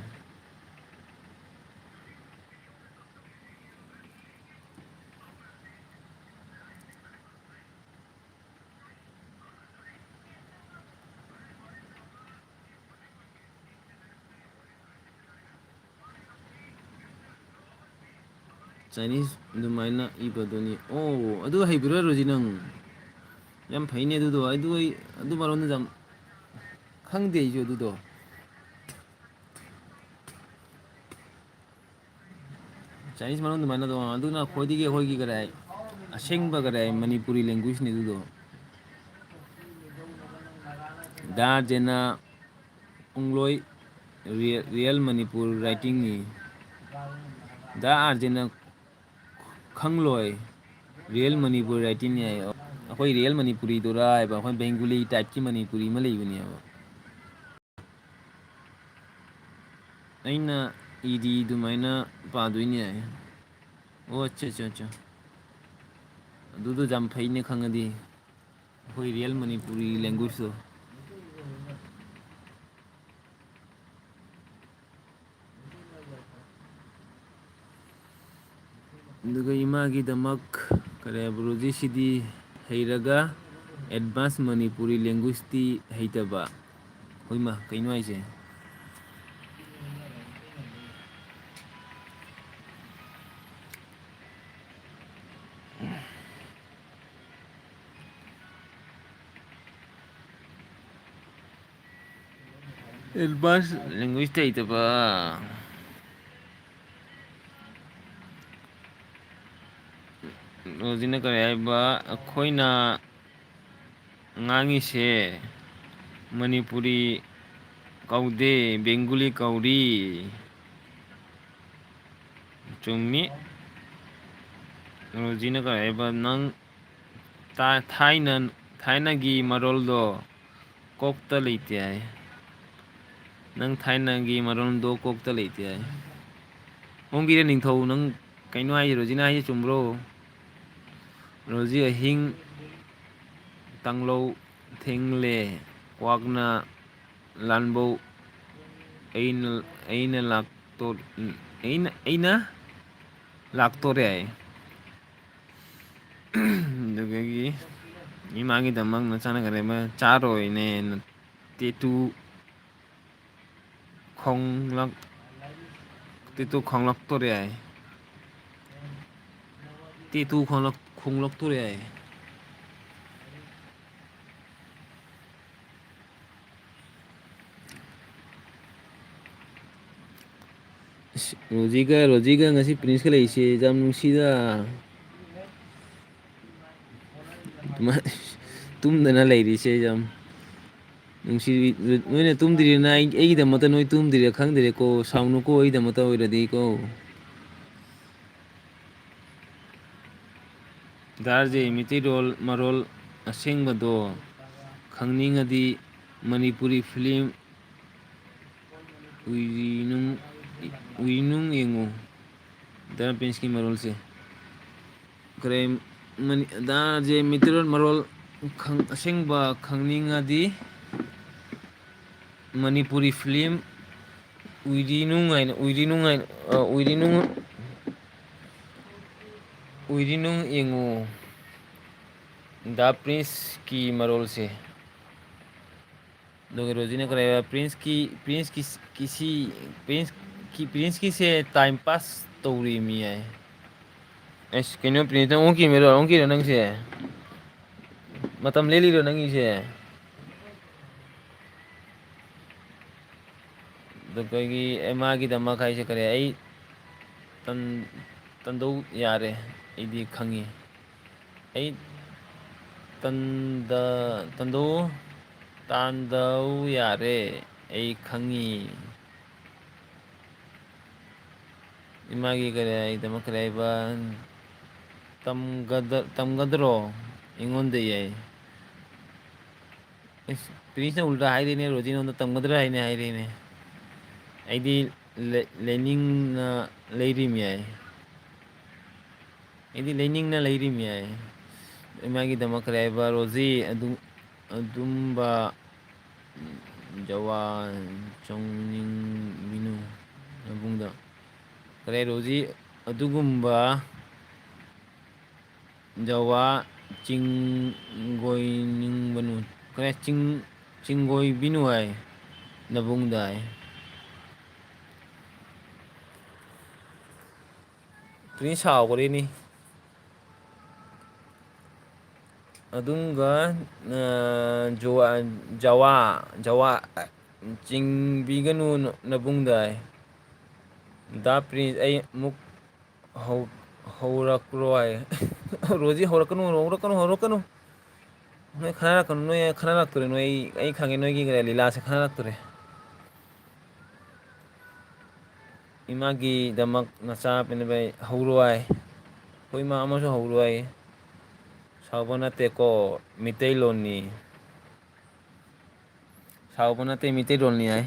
ꯆꯥꯏꯅꯤꯁ ꯑꯗꯨꯃꯥꯏꯅ ꯏꯕꯗꯨꯅꯤ꯫ ꯑꯣ, ꯑꯗꯨ ꯍꯩꯕ꯭ꯔꯥ ꯔꯣꯖꯤ ꯅꯪ? ꯌꯥꯝ ꯐꯩꯅꯦ ꯑꯗꯨꯗꯣ꯫ ꯑꯗꯨ ꯑꯩ, ꯑꯗꯨ ꯃꯔꯣꯟꯗꯨ ꯌꯥꯝ ꯈꯪꯗꯦ ꯑꯩꯁꯨ ꯑꯗꯨꯗꯣ꯫ ꯆꯥꯏꯅꯤꯁ ꯃꯔꯣꯟ ꯑꯗꯨꯃꯥꯏꯅ ꯇꯧ, ꯑꯗꯨꯅ ꯈ꯭ꯋꯥꯏꯗꯒꯤ ꯑꯩꯈꯣꯏꯒꯤ ꯀꯔꯤ ꯍꯥꯏ, ꯑꯁꯦꯡꯕ ꯀꯔꯤ ꯍꯥꯏ, ꯃꯅꯤꯄꯨꯔꯤ ꯂꯦꯡꯒ꯭ꯋꯦꯖꯅꯤ ꯑꯗꯨꯗꯣ꯫ ꯗꯥ ꯖꯦꯅꯥ ꯄꯨꯡꯂꯣꯏ ꯔꯤꯌꯦ-, ꯔꯤꯌꯦꯜ ꯃꯅꯤꯄꯨꯔ ꯔꯥꯏꯇꯤꯡꯅꯤ꯫ ꯗꯥ ꯑꯥꯔ ꯖꯦꯅꯥ ꯈꯪꯂꯣꯏ ꯔꯤꯌꯦꯜ ꯃꯅꯤꯄꯨꯔ ꯔꯥꯏꯇꯤꯡꯅꯤ ꯍꯥꯏ꯫ ꯑꯩꯈꯣꯏ ꯔꯤꯌꯦꯜ ꯃꯅꯤꯄꯨꯔꯤꯗꯨꯔꯥ ꯍꯥꯏꯕ, ꯑꯩꯈꯣꯏ ꯕꯦꯡꯒꯨꯂꯤ ꯇꯥꯏꯞꯀꯤ ꯃꯅꯤꯄꯨꯔꯤ ꯑꯃ ꯂꯩꯕꯅꯦꯕ꯫ ꯑꯩꯅ ꯏꯗꯤ ꯑꯗꯨꯃꯥꯏꯅ ꯄꯥꯗꯣꯏꯅꯦ ꯍꯥꯏ꯫ ꯑꯣ, ꯑꯠꯆꯥ, ꯑꯠꯆꯥ, ꯑꯠꯆꯥ꯫ ꯑꯗꯨꯗꯣ ꯌꯥꯝ ꯐꯩꯅꯦ ꯈꯪꯉꯗꯤ꯫ ꯑꯩꯈꯣꯏ ꯔꯤꯌꯦꯜ ꯃꯅꯤꯄꯨꯔꯤ ꯂꯦꯡꯒ꯭ꯋꯦꯖꯇꯣ꯫ ꯑꯗꯨꯒ ꯏꯃꯥꯒꯤꯗꯃꯛ ꯀꯔꯤ ꯍꯥꯏꯕ, ꯔꯣꯖꯤꯁꯤꯗꯤ ꯍꯩꯔꯒ advance ꯃꯅꯤꯄꯨꯔꯤ ꯂꯦꯡꯒ꯭ꯋꯦꯖꯇꯤ ꯍꯩꯇꯕ꯫ ꯍꯣꯏꯃ, ꯀꯩꯅꯣ ꯍꯥꯏꯁꯦ? Advance language ꯍꯩꯇꯕ꯫ ꯍꯧꯖꯤꯛꯅ ꯀꯔꯤ ꯍꯥꯏꯕ? ꯑꯩꯈꯣꯏꯅ ꯉꯥꯡꯉꯤꯁꯦ ꯃꯅꯤꯄꯨꯔꯤ ꯀꯧꯗꯦ, ꯕꯦꯡꯒꯨꯂꯤ ꯀꯧꯔꯤ꯫ ꯆꯨꯝꯃꯤ꯫ ꯔꯣꯖꯤꯅ ꯀꯔꯤ ꯍꯥꯏꯕ? ꯅꯪ ꯊꯥ-, ꯊꯥꯏꯅ, ꯊꯥꯏꯅꯒꯤ ꯃꯔꯣꯜꯗꯣ ꯀꯣꯛꯇ ꯂꯩꯇꯦ ꯍꯥꯏ꯫ ꯅꯪ ꯊꯥꯏꯅꯒꯤ ꯃꯔꯣꯜꯗꯣ ꯀꯣꯛꯇ ꯂꯩꯇꯦ ꯍꯥꯏ꯫ ꯑꯣꯡꯕꯤꯔ ꯅꯤꯡꯊꯧ, ꯅꯪ ꯀꯩꯅꯣ ꯍꯥꯏꯁꯦ? ꯔꯣꯖꯤꯅ ꯍꯥꯏꯁꯦ ꯆꯨꯝꯕ꯭ꯔꯣ? ꯔꯣꯖꯤ ꯑꯍꯤꯡ, ꯇꯥꯡꯂꯧ, ꯊꯦꯡꯂꯦ, ꯀ꯭ꯋꯥꯛꯅ ꯂꯥꯟꯕꯧ, ꯑꯩꯅ, ꯑꯩꯅ ꯂꯥꯛꯇꯣ-, ꯑꯩꯅ, ꯑꯩꯅ ꯂꯥꯛꯇꯣꯔꯦ ꯍꯥꯏ꯫ ꯑꯗꯨꯗꯒꯤ ꯏꯃꯥꯒꯤꯗꯃꯛ ꯅꯆꯥꯅ ꯀꯔꯤꯃ ꯆꯥꯔꯣꯏꯅꯦꯅ ꯇꯦꯇꯨ ꯈꯣꯡꯂꯛ-, ꯇꯦꯇꯨ ꯈꯣꯡꯂꯛꯇꯣꯔꯦ ꯍꯥꯏ꯫ ꯇꯦꯇꯨ ꯈꯣꯡꯂꯛ-, ꯈꯣꯡꯂꯛꯇꯣꯔꯦ ꯍꯥꯏ꯫ ꯑꯁ, ꯔꯣꯖꯤꯒ, ꯔꯣꯖꯤꯒ ꯉꯁꯤ ꯄ꯭ꯔꯤꯟꯁꯀ ꯂꯩꯔꯤꯁꯦ ꯌꯥꯝ ꯅꯨꯡꯁꯤꯗ꯫ ꯑꯗꯨꯃꯥꯏ-, ꯇꯨꯝꯗꯅ ꯂꯩꯔꯤꯁꯦ ꯌꯥꯝ ꯅꯨꯡꯁꯤ-, ꯅꯣꯏꯅ ꯇꯨꯝꯗ꯭ꯔꯤꯔꯅ ꯑꯩ-, ꯑꯩꯒꯤꯗꯃꯛꯇ ꯅꯣꯏ ꯇꯨꯝꯗ꯭ꯔꯤꯔꯥ ꯈꯪꯗ꯭ꯔꯦꯀꯣ, ꯁꯥꯎꯅꯨꯀꯣ ꯑꯩꯒꯤꯗꯃꯛꯇ ꯑꯣꯏꯔꯗꯤꯀꯣ꯫ ꯗꯥꯔꯖꯦ ꯃꯤꯇꯩꯔꯣꯜ ꯃꯔꯣꯜ ꯑꯁꯦꯡꯕꯗꯣ ꯈꯪꯅꯤꯡꯉꯗꯤ ꯃꯅꯤꯄꯨꯔꯤ ꯐꯤꯂꯝ ꯎꯏꯔꯤꯅꯨꯡ, ꯎꯏꯔꯤꯅꯨꯡ ꯌꯦꯡꯉꯨ꯫ ꯗꯥ ꯄ꯭ꯔꯤꯟꯁꯀꯤ ꯃꯔꯣꯜꯁꯦ꯫ ꯀꯔꯤ ꯃꯅꯤ-, ꯗꯥꯔꯖꯦ ꯃꯤꯇꯩꯔꯣꯜ ꯃꯔꯣꯜ ꯈꯪ-, ꯑꯁꯦꯡꯕ ꯈꯪꯅꯤꯡꯉꯗꯤ ꯃꯅꯤꯄꯨꯔꯤ ꯐꯤꯂꯝ ꯎꯏꯔꯤꯅꯨꯡ ꯍꯥꯏꯅ, ꯎꯏꯔꯤꯅꯨꯡ ꯍꯥꯏꯅ, ꯑ, ꯎꯏꯔꯤꯅꯨꯡ, ꯎꯏꯔꯤꯅꯨꯡ ꯌꯦꯡꯉꯨ꯫ ꯗꯥ ꯄ꯭ꯔꯤꯟꯁꯀꯤ ꯃꯔꯣꯜꯁꯦ꯫ ꯑꯗꯨꯒ ꯔꯣꯖꯤꯅ ꯀꯔꯤ ꯍꯥꯏꯕ? ꯄ꯭ꯔꯤꯟꯁꯀꯤ, ꯄ꯭ꯔꯤꯟꯁꯀꯤ, ꯀꯤꯁꯤ, ꯄ꯭ꯔꯤꯟꯁꯀꯤ, ꯄ꯭ꯔꯤꯟꯁꯀꯤꯁꯦ ꯇꯥꯏꯝ ꯄꯥꯁ ꯇꯧꯔꯤꯃꯤ ꯍꯥꯏ꯫ ꯑꯩꯁ, ꯀꯩꯅꯣ ꯄ꯭ꯔꯤꯟꯁꯇ ꯑꯣꯟꯈꯤꯃꯤꯔꯣ? ꯑꯣꯟꯈꯤꯔꯣ ꯅꯪꯁꯦ? ꯃꯇꯝ ꯂꯦꯜꯂꯤꯔꯣ ꯅꯪꯒꯤꯁꯦ? ꯑꯗꯨ ꯑꯩꯈꯣꯏꯒꯤ ꯑꯦ, ꯃꯥꯒꯤꯗꯃꯛ ꯍꯥꯏꯁꯦ ꯀꯔꯤ? ꯑꯩ ꯇꯟ-, ꯇꯟꯗꯧ ꯌꯥꯔꯦ, ꯑꯩꯗꯤ ꯈꯪꯉꯤ꯫ ꯑꯩ ꯇꯟꯗ-, ꯇꯟꯗꯧ, ꯇꯥꯟꯗꯧ ꯌꯥꯔꯦ, ꯑꯩ ꯈꯪꯉꯤ꯫ ꯏꯃꯥꯒꯤ ꯀꯔꯤ ꯍꯥꯏꯗꯃꯛ ꯀꯔꯤ ꯍꯥꯏꯕ? ꯇꯝꯒꯗ-, ꯇꯝꯒꯗ꯭ꯔꯣ? ꯑꯩꯉꯣꯟꯗ ꯌꯥꯏ꯫ ꯑꯁ, ꯄ꯭ꯔꯤꯟꯁꯅ ꯎꯜꯇꯥ ꯍꯥꯏꯔꯦꯅꯦ, ꯔꯣꯖꯤ ꯅꯉꯣꯟꯗ ꯇꯝꯒꯗ꯭ꯔꯥ ꯍꯥꯏꯅ ꯍꯥꯏꯔꯦꯅꯦ꯫ ꯑꯩꯗꯤ ꯂꯩ-, ꯂꯩꯅꯤꯡꯅ ꯂꯩꯔꯤꯃꯤ ꯍꯥꯏ꯫ ꯑꯩꯗꯤ ꯂꯩꯅꯤꯡꯅ ꯂꯩꯔꯤꯃꯤ ꯍꯥꯏ꯫ ꯏꯃꯥꯒꯤꯗꯃꯛ ꯀꯔꯤ ꯍꯥꯏꯕ ꯔꯣꯖꯤ ꯑꯗꯨ, ꯑꯗꯨꯝꯕ ꯖꯋꯥ ꯆꯣꯡꯅꯤꯡꯕꯤꯅꯨ ꯅꯕꯨꯡꯗ꯫ ꯀꯔꯤ ꯔꯣꯖꯤ ꯑꯗꯨꯒꯨꯝꯕ ꯖꯋꯥ ꯆꯤꯡꯒꯣꯏꯅꯤꯡꯕꯅꯨ꯫ ꯀꯔꯤ ꯆꯤꯡ, ꯆꯤꯡꯒꯣꯏꯕꯤꯅꯨ ꯍꯥꯏ ꯅꯕꯨꯡꯗ ꯍꯥꯏ꯫ ꯄ꯭ꯔꯤꯟꯁ ꯁꯥꯎꯈ꯭ꯔꯦꯅꯦ꯫ ꯑꯗꯨꯝꯒ, ꯑ, ꯖꯨꯋꯥ-, ꯖꯋꯥ, ꯖꯋꯥ, ꯑ, ꯆꯤꯡꯕꯤꯒꯅꯨ ꯅ-, ꯅꯕꯨꯡꯗ ꯍꯥꯏ꯫ ꯗꯥ ꯄ꯭ꯔꯤꯟꯁ, ꯑꯩ ꯑꯃꯨꯛ ꯍꯧ-, ꯍꯧꯔꯛꯂꯣꯏ꯫ ꯔꯣꯖꯤ, ꯍꯧꯔꯛꯀꯅꯨ, ꯍꯧꯔꯛꯀꯅꯨ, ꯍꯧꯔꯛꯀꯅꯨ꯫ ꯅꯣꯏ ꯈꯟꯅꯔꯛꯀꯅꯨ, ꯅꯣꯏ ꯈꯟꯅꯔꯛꯇꯣꯔꯦ, ꯅꯣꯏ, ꯑꯩ, ꯑꯩ ꯈꯪꯉꯦ ꯅꯣꯏꯒꯤ ꯂꯤꯂꯥꯁꯦ ꯈꯟꯅꯔꯛꯇꯣꯔꯦ꯫ ꯏꯃꯥꯒꯤꯗꯃꯛ ꯅꯆꯥ ꯄꯦꯟꯅꯕ ꯍꯧꯔꯣꯏ꯫ ꯑꯩꯈꯣꯏ ꯏꯃꯥ ꯑꯃꯁꯨ ꯍꯧꯔꯣꯏ꯫ ꯁꯥꯎꯕ ꯅꯠꯇꯦꯀꯣ, ꯃꯤꯇꯩꯂꯣꯟꯅꯤ꯫ ꯁꯥꯎꯕ ꯅꯠꯇꯦ, ꯃꯤꯇꯩꯂꯣꯟꯅꯤ ꯍꯥꯏ꯫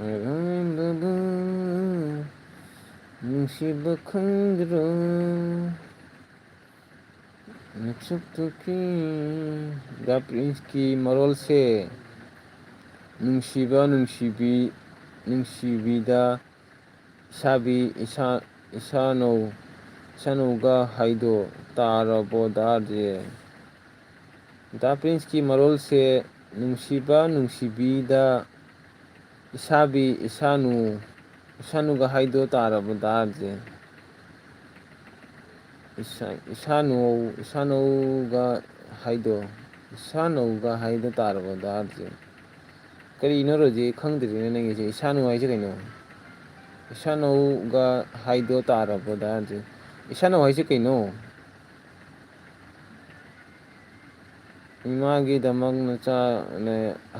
ꯑꯔꯥꯟꯕꯕꯨ ꯅꯨꯡꯁꯤꯕ ꯈꯪꯗ꯭ꯔꯣ? ꯅꯁꯛꯇꯨ ꯀꯤ-, ꯗꯥ ꯄ꯭ꯔꯤꯟꯁꯀꯤ ꯃꯔꯣꯜꯁꯦ ꯅꯨꯡꯁꯤꯕ, ꯅꯨꯡꯁꯤꯕꯤ, ꯅꯨꯡꯁꯤꯕꯤꯗ ꯏꯁꯥꯕꯤ, ꯏꯁꯥ-, ꯏꯁꯥꯅꯧ, ꯏꯁꯥꯅꯧꯒ ꯍꯥꯏꯗꯣ ꯇꯥꯔꯕꯣ ꯗꯥ ꯑꯥꯔ ꯖꯦ? ꯗꯥ ꯄ꯭ꯔꯤꯟꯁꯀꯤ ꯃꯔꯣꯜꯁꯦ ꯅꯨꯡꯁꯤꯕ, ꯅꯨꯡꯁꯤꯕꯤꯗ ꯏꯁꯥꯕꯤ, ꯏꯁꯥꯅꯨ, ꯏꯁꯥꯅꯨꯒ ꯍꯥꯏꯗꯣ ꯇꯥꯔꯕꯣ ꯗꯥ ꯑꯥꯔ ꯖꯦ? ꯏꯁꯥ-, ꯏꯁꯥꯅꯧ, ꯏꯁꯥꯅꯧꯒ ꯍꯥꯏꯗꯣ, ꯏꯁꯥꯅꯧꯒ ꯍꯥꯏꯗꯣ ꯇꯥꯔꯕꯣ ꯗꯥ ꯑꯥꯔ ꯖꯦ? ꯀꯔꯤꯅꯣ ꯔꯣꯖꯤ? ꯈꯪꯗ꯭ꯔꯤꯅꯦ ꯅꯪꯒꯤꯁꯦ꯫ ꯏꯁꯥꯅꯨ ꯍꯥꯏꯁꯦ ꯀꯩꯅꯣ? ꯏꯁꯥꯅꯨꯒ ꯍꯥꯏꯗꯣ ꯇꯥꯔꯕꯣ ꯗꯥ ꯔꯣꯖꯤ? ꯏꯁꯥꯅꯨ ꯍꯥꯏꯁꯦ ꯀꯩꯅꯣ? ꯏꯃꯥꯒꯤꯗꯃꯛ ꯅꯆꯥ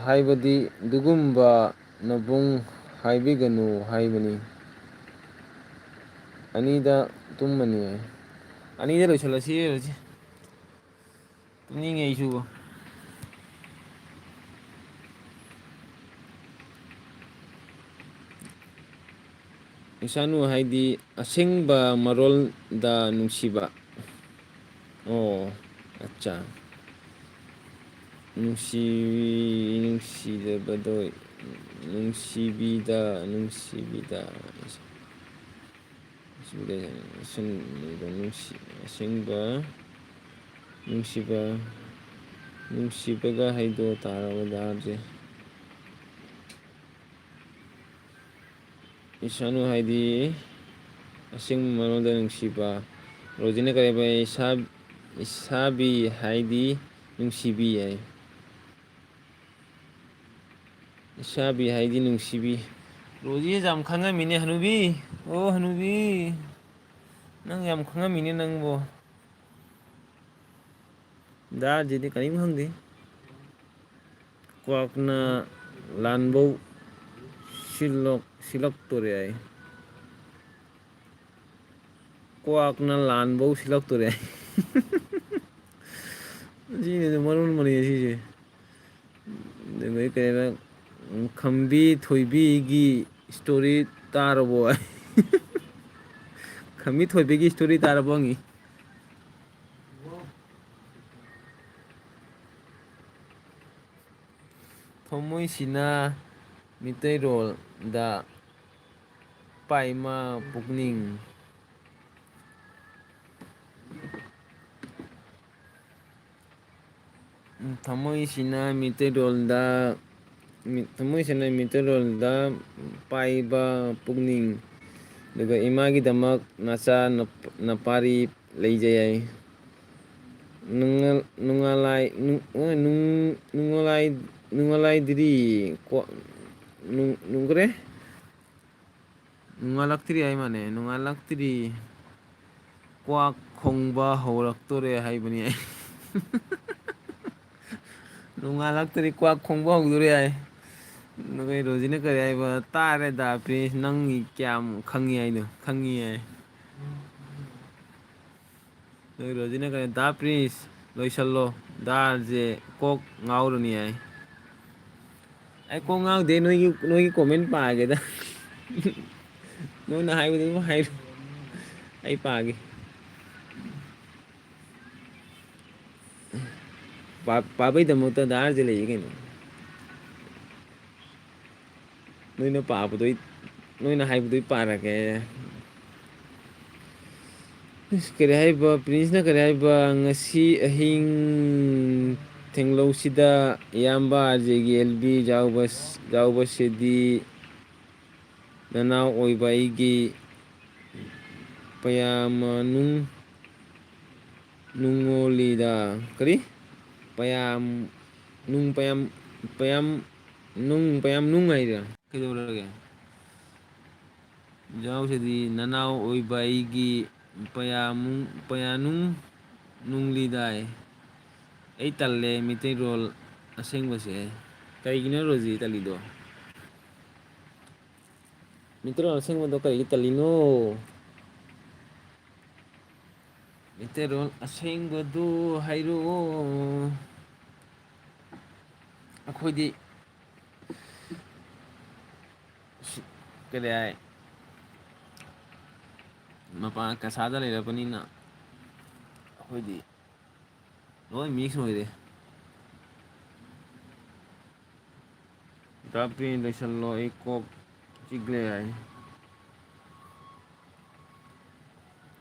ꯍꯥꯏꯕꯗꯤ ꯑꯗꯨꯒꯨꯝꯕ ꯅꯕꯨꯡ ꯍꯥꯏꯕꯤꯒꯅꯨ ꯍꯥꯏꯕꯅꯤ꯫ ꯑꯅꯤꯗ ꯇꯨꯝꯃꯅꯤ ꯍꯥꯏ꯫ ꯑꯅꯤꯗ ꯂꯣꯏꯁꯤꯜꯂꯁꯤ ꯔꯣꯖꯤ꯫ ꯇꯨꯝꯅꯤꯡꯉꯦ ꯑꯩꯁꯨ꯫ ꯏꯁꯥꯅꯨ ꯍꯥꯏꯗꯤ ꯑꯁꯦꯡꯕ ꯃꯔꯣꯜꯗ ꯅꯨꯡꯁꯤꯕ꯫ ꯑꯣ, ꯑꯠꯆꯥ꯫ ꯅꯨꯡꯁꯤ-, ꯅꯨꯡꯁꯤꯗꯕꯗꯣ, ꯅꯨꯡꯁꯤꯕꯤꯗ, ꯅꯨꯡꯁꯤꯕꯤꯗ꯫ ꯅꯨꯡꯁꯤ-, ꯅꯨꯡꯁꯤ-, ꯑꯁꯦꯡꯕ ꯅꯨꯡꯁꯤꯕ, ꯅꯨꯡꯁꯤꯕꯒ ꯍꯥꯏꯗꯣ ꯇꯥꯔꯕ ꯗꯥ ꯔꯣꯖꯤ꯫ ꯏꯁꯥꯅꯨ ꯍꯥꯏꯗꯤ ꯑꯁꯦꯡꯕ ꯃꯔꯣꯟꯗ ꯅꯨꯡꯁꯤꯕ꯫ ꯔꯣꯖꯤꯅ ꯀꯔꯤ ꯍꯥꯏꯕ? ꯏꯁꯥ-, ꯏꯁꯥꯕꯤ ꯍꯥꯏꯗꯤ ꯅꯨꯡꯁꯤꯕꯤ ꯍꯥꯏ꯫ ꯏꯁꯥꯕꯤ ꯍꯥꯏꯗꯤ ꯅꯨꯡꯁꯤꯕꯤ꯫ ꯔꯣꯖꯤꯁꯦ ꯌꯥꯝ ꯈꯪꯉꯝꯃꯤꯅꯦ, ꯍꯅꯨꯕꯤ꯫ ꯑꯣ, ꯍꯅꯨꯕꯤ꯫ ꯅꯪ ꯌꯥꯝ ꯈꯪꯉꯝꯃꯤꯅꯦ ꯅꯪꯕꯨ꯫ ꯗꯥ ꯔꯣꯖꯤꯗꯤ ꯀꯔꯤꯝ ꯈꯪꯗꯦ꯫ ꯀ꯭ꯋꯥꯛꯅ ꯂꯥꯟꯕꯧ ꯁꯤꯜꯂꯛ-, ꯁꯤꯜꯂꯛꯇꯣꯔꯦ ꯍꯥꯏ꯫ ꯀ꯭ꯋꯥꯛꯅ ꯂꯥꯟꯕꯧ ꯁꯤꯜꯂꯛꯇꯣꯔꯦ꯫ ꯁꯤꯅꯤꯗ ꯃꯔꯣꯟ ꯃꯔꯤ ꯑꯁꯤꯁꯦ꯫ ꯑꯗꯨꯗꯩ ꯀꯩꯅꯣ, ꯈꯝꯕꯤ ꯊꯣꯏꯕꯤꯒꯤ story ꯇꯥꯔꯕꯣ? ꯈꯝꯕꯤ ꯊꯣꯏꯕꯤꯒꯤ story ꯇꯥꯔꯕꯣ ꯍꯪꯉꯤ꯫ ꯊꯃꯣꯏꯁꯤꯅ ꯃꯤꯇꯩꯔꯣꯜꯗ ꯄꯥꯏꯃ ꯄꯨꯛꯅꯤꯡ꯫ ꯊꯃꯣꯏꯁꯤꯅ ꯃꯤꯇꯩꯔꯣꯜꯗ, ꯃꯤ-, ꯊꯃꯣꯏꯁꯤꯅ ꯃꯤꯇꯩꯔꯣꯜꯗ ꯄꯥꯏꯕ ꯄꯨꯛꯅꯤꯡ꯫ ꯑꯗꯨꯒ ꯏꯃꯥꯒꯤꯗꯃꯛ ꯅꯆꯥ ꯅꯨꯞ-, ꯅꯄꯥꯔꯤ ꯂꯩꯖꯩ ꯍꯥꯏ꯫ ꯅꯨꯡꯉ-, ꯅꯨꯡꯉꯂꯥꯏ-, ꯅꯨꯡ-, ꯑ, ꯅꯨꯡ-, ꯅꯨꯡꯉꯂꯥꯏ-, ꯅꯨꯡꯉꯥꯂꯥꯏꯗ꯭ꯔꯤ꯫ ꯀ꯭ꯋꯥ-, ꯅꯨꯡ-, ꯅꯨꯡꯈ꯭ꯔꯦ? ꯅꯣꯡꯉꯥꯜꯂꯛꯇ꯭ꯔꯤ ꯍꯥꯏ ꯃꯥꯅꯦ, ꯅꯣꯡꯉꯥꯜꯂꯛꯇ꯭ꯔꯤ꯫ ꯀ꯭ꯋꯥꯛ ꯈꯣꯡꯕ ꯍꯧꯔꯛꯇꯣꯔꯦ ꯍꯥꯏꯕꯅꯤ ꯑꯩ꯫ ꯅꯣꯡꯉꯥꯜꯂꯛꯇ꯭ꯔꯤ, ꯀ꯭ꯋꯥꯛ ꯈꯣꯡꯕ ꯍꯧꯗꯣꯔꯦ ꯍꯥꯏ꯫ ꯑꯗꯨꯒ ꯔꯣꯖꯤꯅ ꯀꯔꯤ ꯍꯥꯏꯕ? "ꯇꯥꯔꯦꯗ ꯄ꯭ꯔꯤꯟꯁ, ꯅꯪꯒꯤ ꯀꯌꯥꯝ ꯈꯪꯉꯤ ꯍꯥꯏꯅꯣ?" "ꯈꯪꯉꯤ" ꯍꯥꯏ꯫ ꯅꯣꯏ ꯔꯣꯖꯤꯅ ꯀꯔꯤ, "ꯗꯥ ꯄ꯭ꯔꯤꯟꯁ, ꯂꯣꯏꯁꯜꯂꯣ, ꯗꯥ ꯑꯥꯔ ꯖꯦ ꯀꯣꯛ ꯉꯥꯎꯔꯅꯤ" ꯍꯥꯏ꯫ ꯑꯩ ꯀꯣꯛ ꯉꯥꯎꯗꯦ, ꯅꯣꯏꯒꯤ, ꯅꯣꯏꯒꯤ comment ꯄꯥꯒꯦꯗ꯫ ꯅꯣꯏꯅ ꯍꯥꯏꯕꯗꯨ ꯑꯗꯨꯝ ꯍꯥꯏꯔꯣ, ꯑꯩ ꯄꯥꯒꯦ꯫ ꯄꯥ-, ꯄꯥꯕꯩꯗꯃꯛꯇ ꯗꯥ ꯑꯥꯔ ꯖꯦ ꯂꯩꯌꯦ ꯀꯩꯅꯣ꯫ ꯅꯣꯏꯅ ꯄꯥꯕꯗꯨ ꯑꯩ, ꯅꯣꯏꯅ ꯍꯥꯏꯕꯗꯨ ꯑꯩ ꯄꯥꯔꯒꯦ꯫ ꯏꯁ, ꯀꯔꯤ ꯍꯥꯏꯕ, ꯄ꯭ꯔꯤꯟꯁꯅ ꯀꯔꯤ ꯍꯥꯏꯕ, "ꯉꯁꯤ ꯑꯍꯤꯡ ꯊꯦꯡꯂꯧꯁꯤꯗ ꯏꯌꯥꯝꯕ ꯑꯥꯔ ꯖꯦꯒꯤ ꯑꯦꯜ ꯕꯤ ꯌꯥꯎꯕ-, ꯌꯥꯎꯕꯁꯤꯗꯤ ꯅꯅꯥꯎ ꯑꯣꯏꯕ ꯑꯩꯒꯤ ꯄꯌꯥꯃꯅꯨꯡ ꯅꯨꯡꯉꯣꯂꯤꯗ"꯫ ꯀꯔꯤ? ꯄꯌꯥꯝ, ꯅꯨꯡ ꯄꯌꯥꯝ, ꯄꯌꯥꯝ, ꯅꯨꯡ ꯄꯌꯥꯝ ꯅꯨꯡ ꯍꯥꯏꯔꯤꯔꯥ? ꯀꯩꯗꯧꯔꯒꯦ? ꯌꯥꯎꯁꯤꯗꯤ ꯅꯅꯥꯎ ꯑꯣꯏꯕ ꯑꯩꯒꯤ ꯄꯌꯥꯃꯨꯡ-, ꯄꯌꯥꯅꯨꯡ ꯅꯨꯡꯂꯤꯗꯥꯏ꯫ ꯑꯩ ꯇꯜꯂꯦ ꯃꯤꯇꯩꯔꯣꯜ ꯑꯁꯦꯡꯕꯁꯦ꯫ ꯀꯔꯤꯒꯤꯅꯣ ꯔꯣꯖꯤ ꯇꯜꯂꯤꯗꯣ? ꯃꯤꯇꯩꯔꯣꯜ ꯑꯁꯦꯡꯕꯗꯣ ꯀꯔꯤꯒꯤ ꯇꯜꯂꯤꯅꯣ? ꯃꯤꯇꯩꯔꯣꯜ ꯑꯁꯦꯡꯕꯗꯨ ꯍꯥꯏꯔꯛꯑꯣ꯫ ꯑꯩꯈꯣꯏꯗꯤ ꯁꯤ-, ꯀꯔꯤ ꯍꯥꯏ, ꯃꯄꯥꯟ ꯀꯁꯥꯗ ꯂꯩꯔꯕꯅꯤꯅ ꯑꯩꯈꯣꯏꯗꯤ ꯂꯣꯏ mix ꯑꯣꯏꯔꯦ꯫ ꯗꯥ ꯄ꯭ꯔꯤꯟ, ꯂꯣꯏꯁꯜꯂꯣ, ꯑꯩ ꯀꯣꯛ ꯆꯤꯛꯂꯦ ꯍꯥꯏ꯫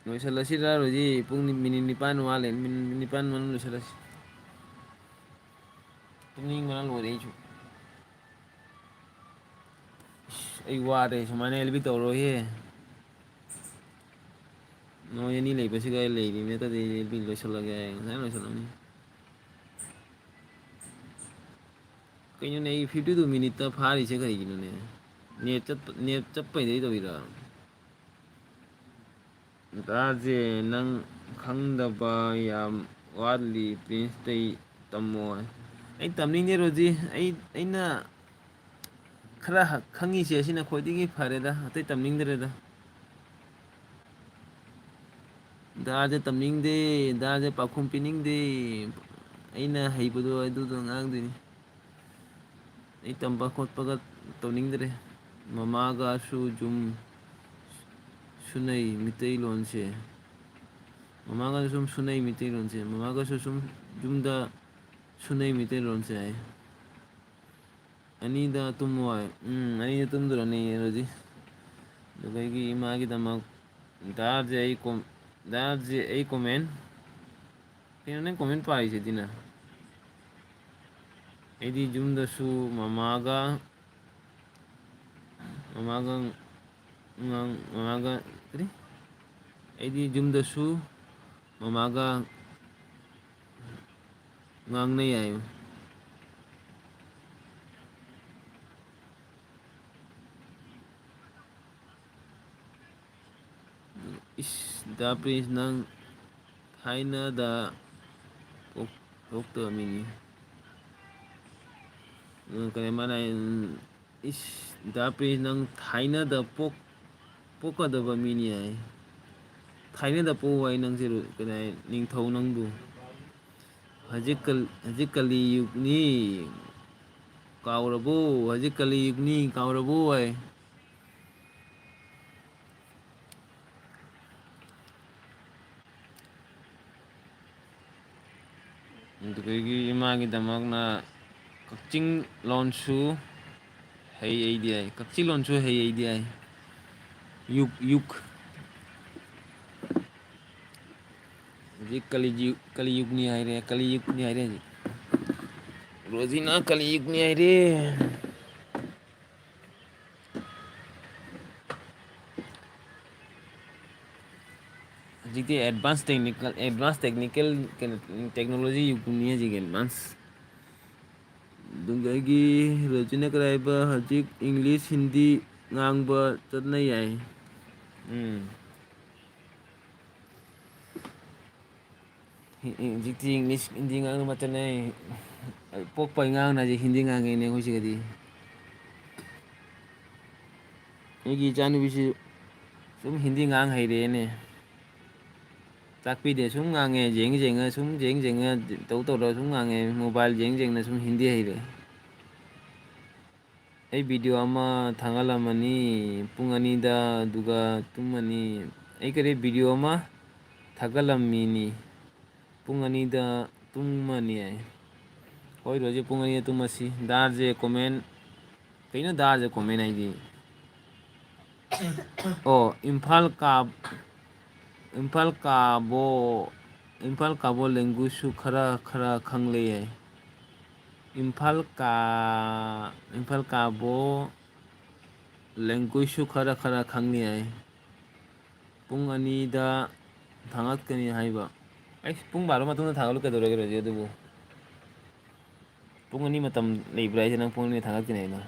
ꯂꯣꯏꯁꯜꯂꯁꯤꯔ ꯔꯣꯖꯤ? ꯄꯨꯡ ꯅꯤ-, ꯃꯤꯅꯤꯠ ꯅꯤꯄꯥꯟ ꯋꯥꯠꯂꯦ꯫ ꯃꯤꯅꯤꯠ ꯅꯤꯄꯥꯟ ꯃꯅꯨꯡ ꯂꯣꯏꯁꯜꯂꯁꯤ꯫ ꯇꯨꯝꯅꯤꯡꯕꯅ ꯂꯣꯏꯔꯦ ꯑꯩꯁꯨ꯫ ꯏꯁ, ꯑꯩ ꯋꯥꯔꯦ, ꯁꯨꯃꯥꯏꯅ ꯑꯦꯜ ꯕꯤ ꯇꯧꯔꯣꯏꯍꯦ꯫ ꯅꯣꯏ ꯑꯅꯤ ꯂꯩꯕꯁꯤꯒ ꯑꯩ ꯂꯩꯔꯤꯕꯅꯦ, ꯅꯠꯇ꯭ꯔꯗꯤ ꯑꯦꯜ ꯕꯤ ꯂꯣꯏꯁꯤꯜꯂꯒꯦ ꯍꯥꯏ, ꯉꯁꯥꯏ ꯂꯣꯏꯁꯤꯜꯂꯝꯅꯤ꯫ ꯀꯩꯅꯣꯅꯦ, ꯑꯩ fifty two minute ꯐꯥꯔꯤꯁꯦ ꯀꯩꯒꯤꯅꯣꯅꯦ? Net ꯆꯠꯄ, net ꯆꯠꯄꯩꯗꯩ ꯇꯧꯔꯤꯔꯥ? ꯗꯥꯁꯦ, ꯅꯪ ꯈꯪꯗꯕ ꯌꯥꯝ ꯋꯥꯠꯂꯤ, ꯄ꯭ꯔꯤꯟꯁꯇꯩ ꯇꯝꯃꯣ ꯍꯥꯏ꯫ ꯑꯩ ꯇꯝꯅꯤꯡꯗꯦ, ꯔꯣꯖꯤ꯫ ꯑꯩ, ꯑꯩꯅ ꯈꯔ ꯍ-, ꯈꯪꯉꯤꯁꯦ ꯑꯁꯤꯅ ꯈ꯭ꯋꯥꯏꯗꯒꯤ ꯐꯔꯦꯗ, ꯑꯇꯩ ꯇꯝꯅꯤꯡꯗ꯭ꯔꯦꯗ꯫ ꯗꯥꯁꯦ ꯇꯝꯅꯤꯡꯗꯦ, ꯗꯥꯁꯦ ꯄꯥꯎꯈꯨꯝ ꯄꯤꯅꯤꯡꯗꯦ꯫ ꯑꯩꯅ ꯍꯩꯕꯗꯣ ꯑꯗꯨꯗꯣ ꯉꯥꯡꯗꯣꯏꯅꯤ꯫ ꯑꯩ ꯇꯝꯕ ꯈꯣꯠꯄꯒ ꯇꯧꯅꯤꯡꯗ꯭ꯔꯦ꯫ ꯃꯃꯥꯒꯁꯨ ꯌꯨꯝ ꯁꯨꯅꯩ ꯃꯤꯇꯩꯂꯣꯟꯁꯦ꯫ ꯃꯃꯥꯒꯁꯨ ꯁꯨꯝ ꯁꯨꯅꯩ ꯃꯤꯇꯩꯂꯣꯟꯁꯦ꯫ ꯃꯃꯥꯒꯁꯨ ꯁꯨꯝ ꯌꯨꯝꯗ ꯁꯨꯅꯩ ꯃꯤꯇꯩꯂꯣꯟꯁꯦ ꯍꯥꯏ꯫ ꯑꯅꯤꯗ ꯇꯨꯝꯃꯣ ꯍꯥꯏ꯫ ꯎꯝ, ꯑꯅꯤꯗ ꯇꯨꯝꯗꯣꯔꯅꯤ ꯔꯣꯖꯤ꯫ ꯑꯗꯨꯒ ꯑꯩꯒꯤ ꯏꯃꯥꯒꯤꯗꯃꯛ ꯗꯥꯁꯦ ꯑꯩ ꯀꯣꯝ-, ꯗꯥꯁꯦ ꯑꯩ comment꯫ ꯀꯩꯅꯣ ꯅꯪ comment ꯄꯥꯔꯤꯁꯤꯗꯤꯅ? ꯑꯩꯗꯤ ꯌꯨꯝꯗꯁꯨ ꯃꯃꯥꯒ, ꯃꯃꯥꯒ ꯉꯥꯡ-, ꯃꯃꯥꯒ ꯀꯔꯤ? ꯑꯩꯗꯤ ꯌꯨꯝꯗꯁꯨ ꯃꯃꯥꯒ ꯉꯥꯡꯅꯩ ꯍꯥꯏꯌꯨ꯫ ꯏꯁ, ꯗꯥ ꯄ꯭ꯔꯤꯟꯁ, ꯅꯪ ꯊꯥꯏꯅꯗ ꯄꯣꯛ-, ꯄꯣꯛꯇꯕ ꯃꯤꯅꯤ꯫ ꯎꯝ, ꯀꯔꯤ ꯃꯥꯅ ꯍꯥꯏ, ꯎꯝ, ꯏꯁ, ꯗꯥ ꯄ꯭ꯔꯤꯟꯁ, ꯅꯪ ꯊꯥꯏꯅꯗ ꯄꯣꯛ-, ꯄꯣꯛꯀꯗꯕ ꯃꯤꯅꯤ ꯍꯥꯏ꯫ ꯊꯥꯏꯅꯗ ꯄꯣꯛꯎ ꯍꯥꯏ ꯅꯪꯁꯦ, ꯀꯔꯤ ꯍꯥꯏ, ꯅꯤꯡꯊꯧ ꯅꯪꯕꯨ꯫ ꯍꯧꯖꯤꯛ ꯀꯜ-, ꯍꯧꯖꯤꯛ ꯀꯂꯤ ꯌꯨꯒꯅꯤ, ꯀꯥꯎꯔꯕꯣ? ꯍꯧꯖꯤꯛ ꯀꯂꯤ ꯌꯨꯒꯅꯤ, ꯀꯥꯎꯔꯕꯣ ꯍꯥꯏ꯫ ꯑꯗꯨꯗꯒꯤ ꯏꯃꯥꯒꯤꯗꯃꯛꯅ ꯀꯛꯆꯤꯡ ꯂꯣꯟꯁꯨ ꯍꯩ ꯑꯩꯗꯤ ꯍꯥꯏ꯫ ꯀꯛꯆꯤꯡ ꯂꯣꯟꯁꯨ ꯍꯩ ꯑꯩꯗꯤ ꯍꯥꯏ꯫ ꯌꯨꯛ, ꯌꯨꯛ꯫ ꯍꯧꯖꯤꯛ ꯀꯂꯤꯖꯨ-, ꯀꯂꯤꯌꯨꯒꯅꯤ ꯍꯥꯏꯔꯦ, ꯀꯂꯤꯌꯨꯒꯅꯤ ꯍꯥꯏꯔꯦ ꯍꯧꯖꯤꯛ꯫ ꯔꯣꯖꯤꯅ ꯀꯂꯤꯌꯨꯒꯅꯤ ꯍꯥꯏꯔꯦ꯫ ꯍꯧꯖꯤꯛꯇꯤ advance technical, advance technical ꯀꯩꯅꯣ, technology ꯌꯨꯒꯅꯤ ꯍꯧꯖꯤꯛ, advance꯫ ꯑꯗꯨꯗꯒꯤ ꯔꯣꯖꯤꯅ ꯀꯔꯥꯏꯕ ꯍꯧꯖꯤꯛ English, Hindi ꯉꯥꯡꯕ ꯆꯠꯅ ꯌꯥꯏ꯫ ꯎꯝ꯫ ꯍꯤ-, ꯍꯤ-, ꯍꯧꯖꯤꯛꯇꯤ English, Hindi ꯉꯥꯡꯅ ꯃꯇꯝꯅꯦ꯫ ꯄꯣꯛꯄ ꯑꯉꯥꯡꯅ ꯍꯧꯖꯤꯛ Hindi ꯉꯥꯡꯉꯦꯅꯦ ꯑꯩꯈꯣꯏ ꯁꯤꯒꯗꯤ꯫ ꯑꯩꯒꯤ ꯏꯆꯥꯅꯨꯄꯤꯁꯤ ꯁꯨꯝ Hindi ꯉꯥꯡ ꯍꯩꯔꯦꯅꯦ꯫ ꯇꯥꯛꯄꯤꯗꯦ, ꯁꯨꯝ ꯉꯥꯡꯉꯦ, ꯌꯦꯡ ꯌꯦꯡꯉ, ꯁꯨꯝ ꯌꯦꯡ ꯌꯦꯡꯉ, ꯇꯧ ꯇꯧꯔ ꯁꯨꯝ ꯉꯥꯡꯉꯦ꯫ Mobile ꯌꯦꯡ ꯌꯦꯡꯅ ꯁꯨꯝ Hindi ꯍꯩꯔꯦ꯫ ꯑꯩ video ꯑꯃ ꯊꯥꯒꯠꯂꯝꯃꯅꯤ ꯄꯨꯡ ꯑꯅꯤꯗ, ꯑꯗꯨꯒ ꯇꯨꯝꯃꯅꯤ꯫ ꯑꯩ ꯀꯔꯤ video ꯑꯃ ꯊꯥꯒꯠꯂꯝꯃꯤꯅꯤ ꯄꯨꯡ ꯑꯅꯤꯗ ꯇꯨꯝꯃꯅꯤ ꯍꯥꯏ꯫ ꯍꯣꯏ, ꯔꯣꯖꯤ, ꯄꯨꯡ ꯑꯅꯤꯗ ꯇꯨꯝꯃꯁꯤ꯫ ꯗꯥꯔꯁꯦ comment, ꯀꯩꯅꯣ ꯗꯥꯔꯁꯦ comment ꯍꯥꯏꯗꯤ? ꯑꯣ, ꯏꯝꯐꯥꯜ ꯀꯥ-, ꯏꯝꯐꯥꯜ ꯀꯥꯕꯣ, ꯏꯝꯐꯥꯜ ꯀꯥꯕꯣ languageꯁꯨ ꯈꯔ ꯈꯔ ꯈꯪꯂꯦ ꯍꯥꯏ꯫ ꯏꯝꯐꯥꯜ ꯀꯥ-, ꯏꯝꯐꯥꯜ ꯀꯥꯕꯣ languageꯁꯨ ꯈꯔ ꯈꯔ ꯈꯪꯂꯦ ꯍꯥꯏ꯫ ꯄꯨꯡ ꯑꯅꯤꯗ ꯊꯥꯡꯒꯠꯀꯅꯤ ꯍꯥꯏꯕ꯫ ꯑꯩꯁ, ꯄꯨꯡ ꯕꯥꯔꯣ ꯃꯇꯨꯡꯗ ꯊꯥꯡꯒꯠꯂꯨ ꯀꯩꯗꯧꯔꯒꯦ ꯔꯣꯖꯤ ꯑꯗꯨꯕꯨ? ꯄꯨꯡ ꯑꯅꯤ ꯃꯇꯝ ꯂꯩꯕ꯭ꯔꯥ ꯍꯥꯏꯁꯦ ꯅꯪ ꯄꯨꯡ ꯑꯅꯤꯗ ꯊꯥꯡꯒꯠꯀꯅꯤ ꯍꯥꯏꯅ?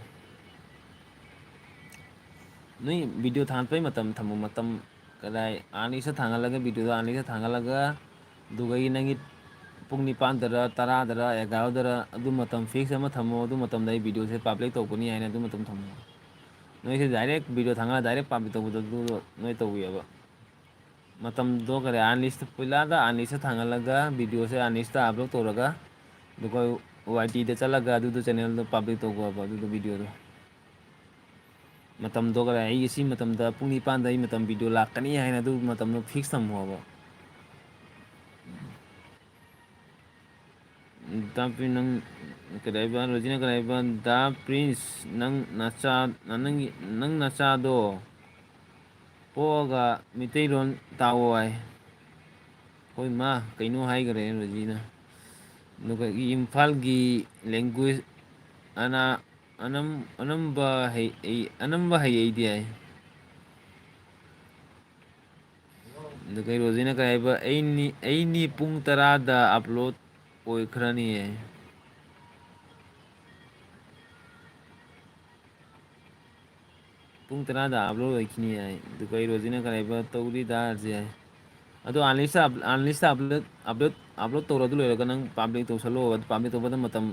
ꯅꯣꯏ video ꯊꯥꯡꯒꯠꯄꯩ ꯃꯇꯝ ꯊꯝꯃꯨ, ꯃꯇꯝ ꯀꯗꯥꯏ? ꯑꯥꯔꯅꯤꯁꯇ ꯊꯥꯡꯒꯠꯂꯒ, videoꯗꯣ ꯑꯥꯔꯅꯤꯁꯇ ꯊꯥꯡꯒꯠꯂꯒ, ꯑꯗꯨꯒ ꯅꯪꯒꯤ ꯄꯨꯡ ꯅꯤꯄꯥꯟꯗꯔ, ꯇꯔꯥꯗꯔ, ꯑꯦꯒꯥꯔꯣꯗꯔ, ꯑꯗꯨ ꯃꯇꯝ fix ꯑꯃ ꯊꯝꯃꯣ, ꯑꯗꯨ ꯃꯇꯝꯗ ꯑꯩ videoꯁꯦ public ꯇꯧꯒꯅꯤ ꯍꯥꯏꯅ ꯑꯗꯨ ꯃꯇꯝ ꯊꯝꯃꯣ꯫ ꯅꯣꯏꯁꯦ direct video ꯊꯥꯡꯒꯠꯂ direct public ꯇꯧꯕꯗꯣ ꯑꯗꯨꯗꯣ ꯅꯣꯏ ꯇꯧꯕꯤꯌꯣꯕ꯫ ꯃꯇꯝꯗꯣ ꯀꯔꯤ, ꯑꯥꯔꯅꯤꯁꯇ, ꯄꯣꯏꯂꯥꯗ ꯑꯥꯔꯅꯤꯁꯇ ꯊꯥꯡꯒꯠꯂꯒ videoꯁꯦ ꯑꯥꯔꯅꯤꯁꯇ upload ꯇꯧꯔꯒ, ꯑꯗꯨꯒ ꯋꯥꯏ ꯇꯤꯗ ꯆꯠꯂꯒ ꯑꯗꯨꯗꯣ channelꯗꯣ public ꯇꯧꯈꯣꯕ ꯑꯗꯨꯗꯣ videoꯗꯣ꯫ ꯃꯇꯝꯗꯣ ꯀꯔꯤ, ꯑꯩꯒꯤ ꯁꯤ ꯃꯇꯝꯗ ꯄꯨꯡ ꯅꯤꯄꯥꯟꯗ ꯑꯩ ꯃꯇꯝ video ꯂꯥꯛꯀꯅꯤ ꯍꯥꯏꯅ ꯑꯗꯨ ꯃꯇꯝꯗꯣ fix ꯊꯝꯃꯣꯕ꯫ ꯇꯥꯛꯄꯤ ꯅꯪ ꯀꯗꯥꯏꯕ, ꯔꯣꯖꯤꯅ ꯀꯗꯥꯏꯕ, ꯗꯥ ꯄ꯭ꯔꯤꯟꯁ, ꯅꯪ ꯅꯆꯥ, ꯅꯪꯒꯤ, ꯅꯪ ꯅꯆꯥꯗꯣ ꯄꯣꯛꯑꯒ ꯃꯤꯇꯩꯂꯣꯟ ꯇꯥꯛꯑꯣ ꯍꯥꯏ꯫ ꯍꯣꯏ ꯃꯥ, ꯀꯩꯅꯣ ꯍꯥꯏꯈ꯭ꯔꯦ ꯔꯣꯖꯤꯅ꯫ ꯑꯗꯨꯒ ꯏꯝꯐꯥꯜꯒꯤ language ꯑꯅ-, ꯑꯅꯝ-, ꯑꯅꯝꯕ ꯍꯩ-, ꯑꯩ-, ꯑꯅꯝꯕ ꯍꯩ ꯑꯩꯗꯤ ꯍꯥꯏ꯫ ꯑꯗꯨ ꯀꯩ ꯔꯣꯖꯤꯅ ꯀꯩ ꯍꯥꯏꯕ? "ꯑꯩꯅꯤ, ꯑꯩꯅꯤ ꯄꯨꯡ ꯇꯔꯥꯗ upload ꯑꯣꯏꯈ꯭ꯔꯅꯤꯌꯦ"꯫ ꯄꯨꯡ ꯇꯔꯥꯗ upload ꯑꯣꯏꯈꯤꯅꯤ ꯍꯥꯏ꯫ ꯑꯗꯨꯒ ꯑꯩ ꯔꯣꯖꯤꯅ ꯀꯔꯤ ꯍꯥꯏꯕ ꯇꯧꯔꯤ ꯗꯥꯔꯁꯦ ꯍꯥꯏ꯫ ꯑꯗꯣ unlist up-, unlist upload, upload, upload ꯇꯧꯔ ꯑꯗꯨ ꯂꯣꯏꯔꯒ ꯅꯪ public ꯇꯧꯁꯜꯂꯣ꯫ ꯑꯗꯨ public ꯇꯧꯕꯗ ꯃꯇꯝ,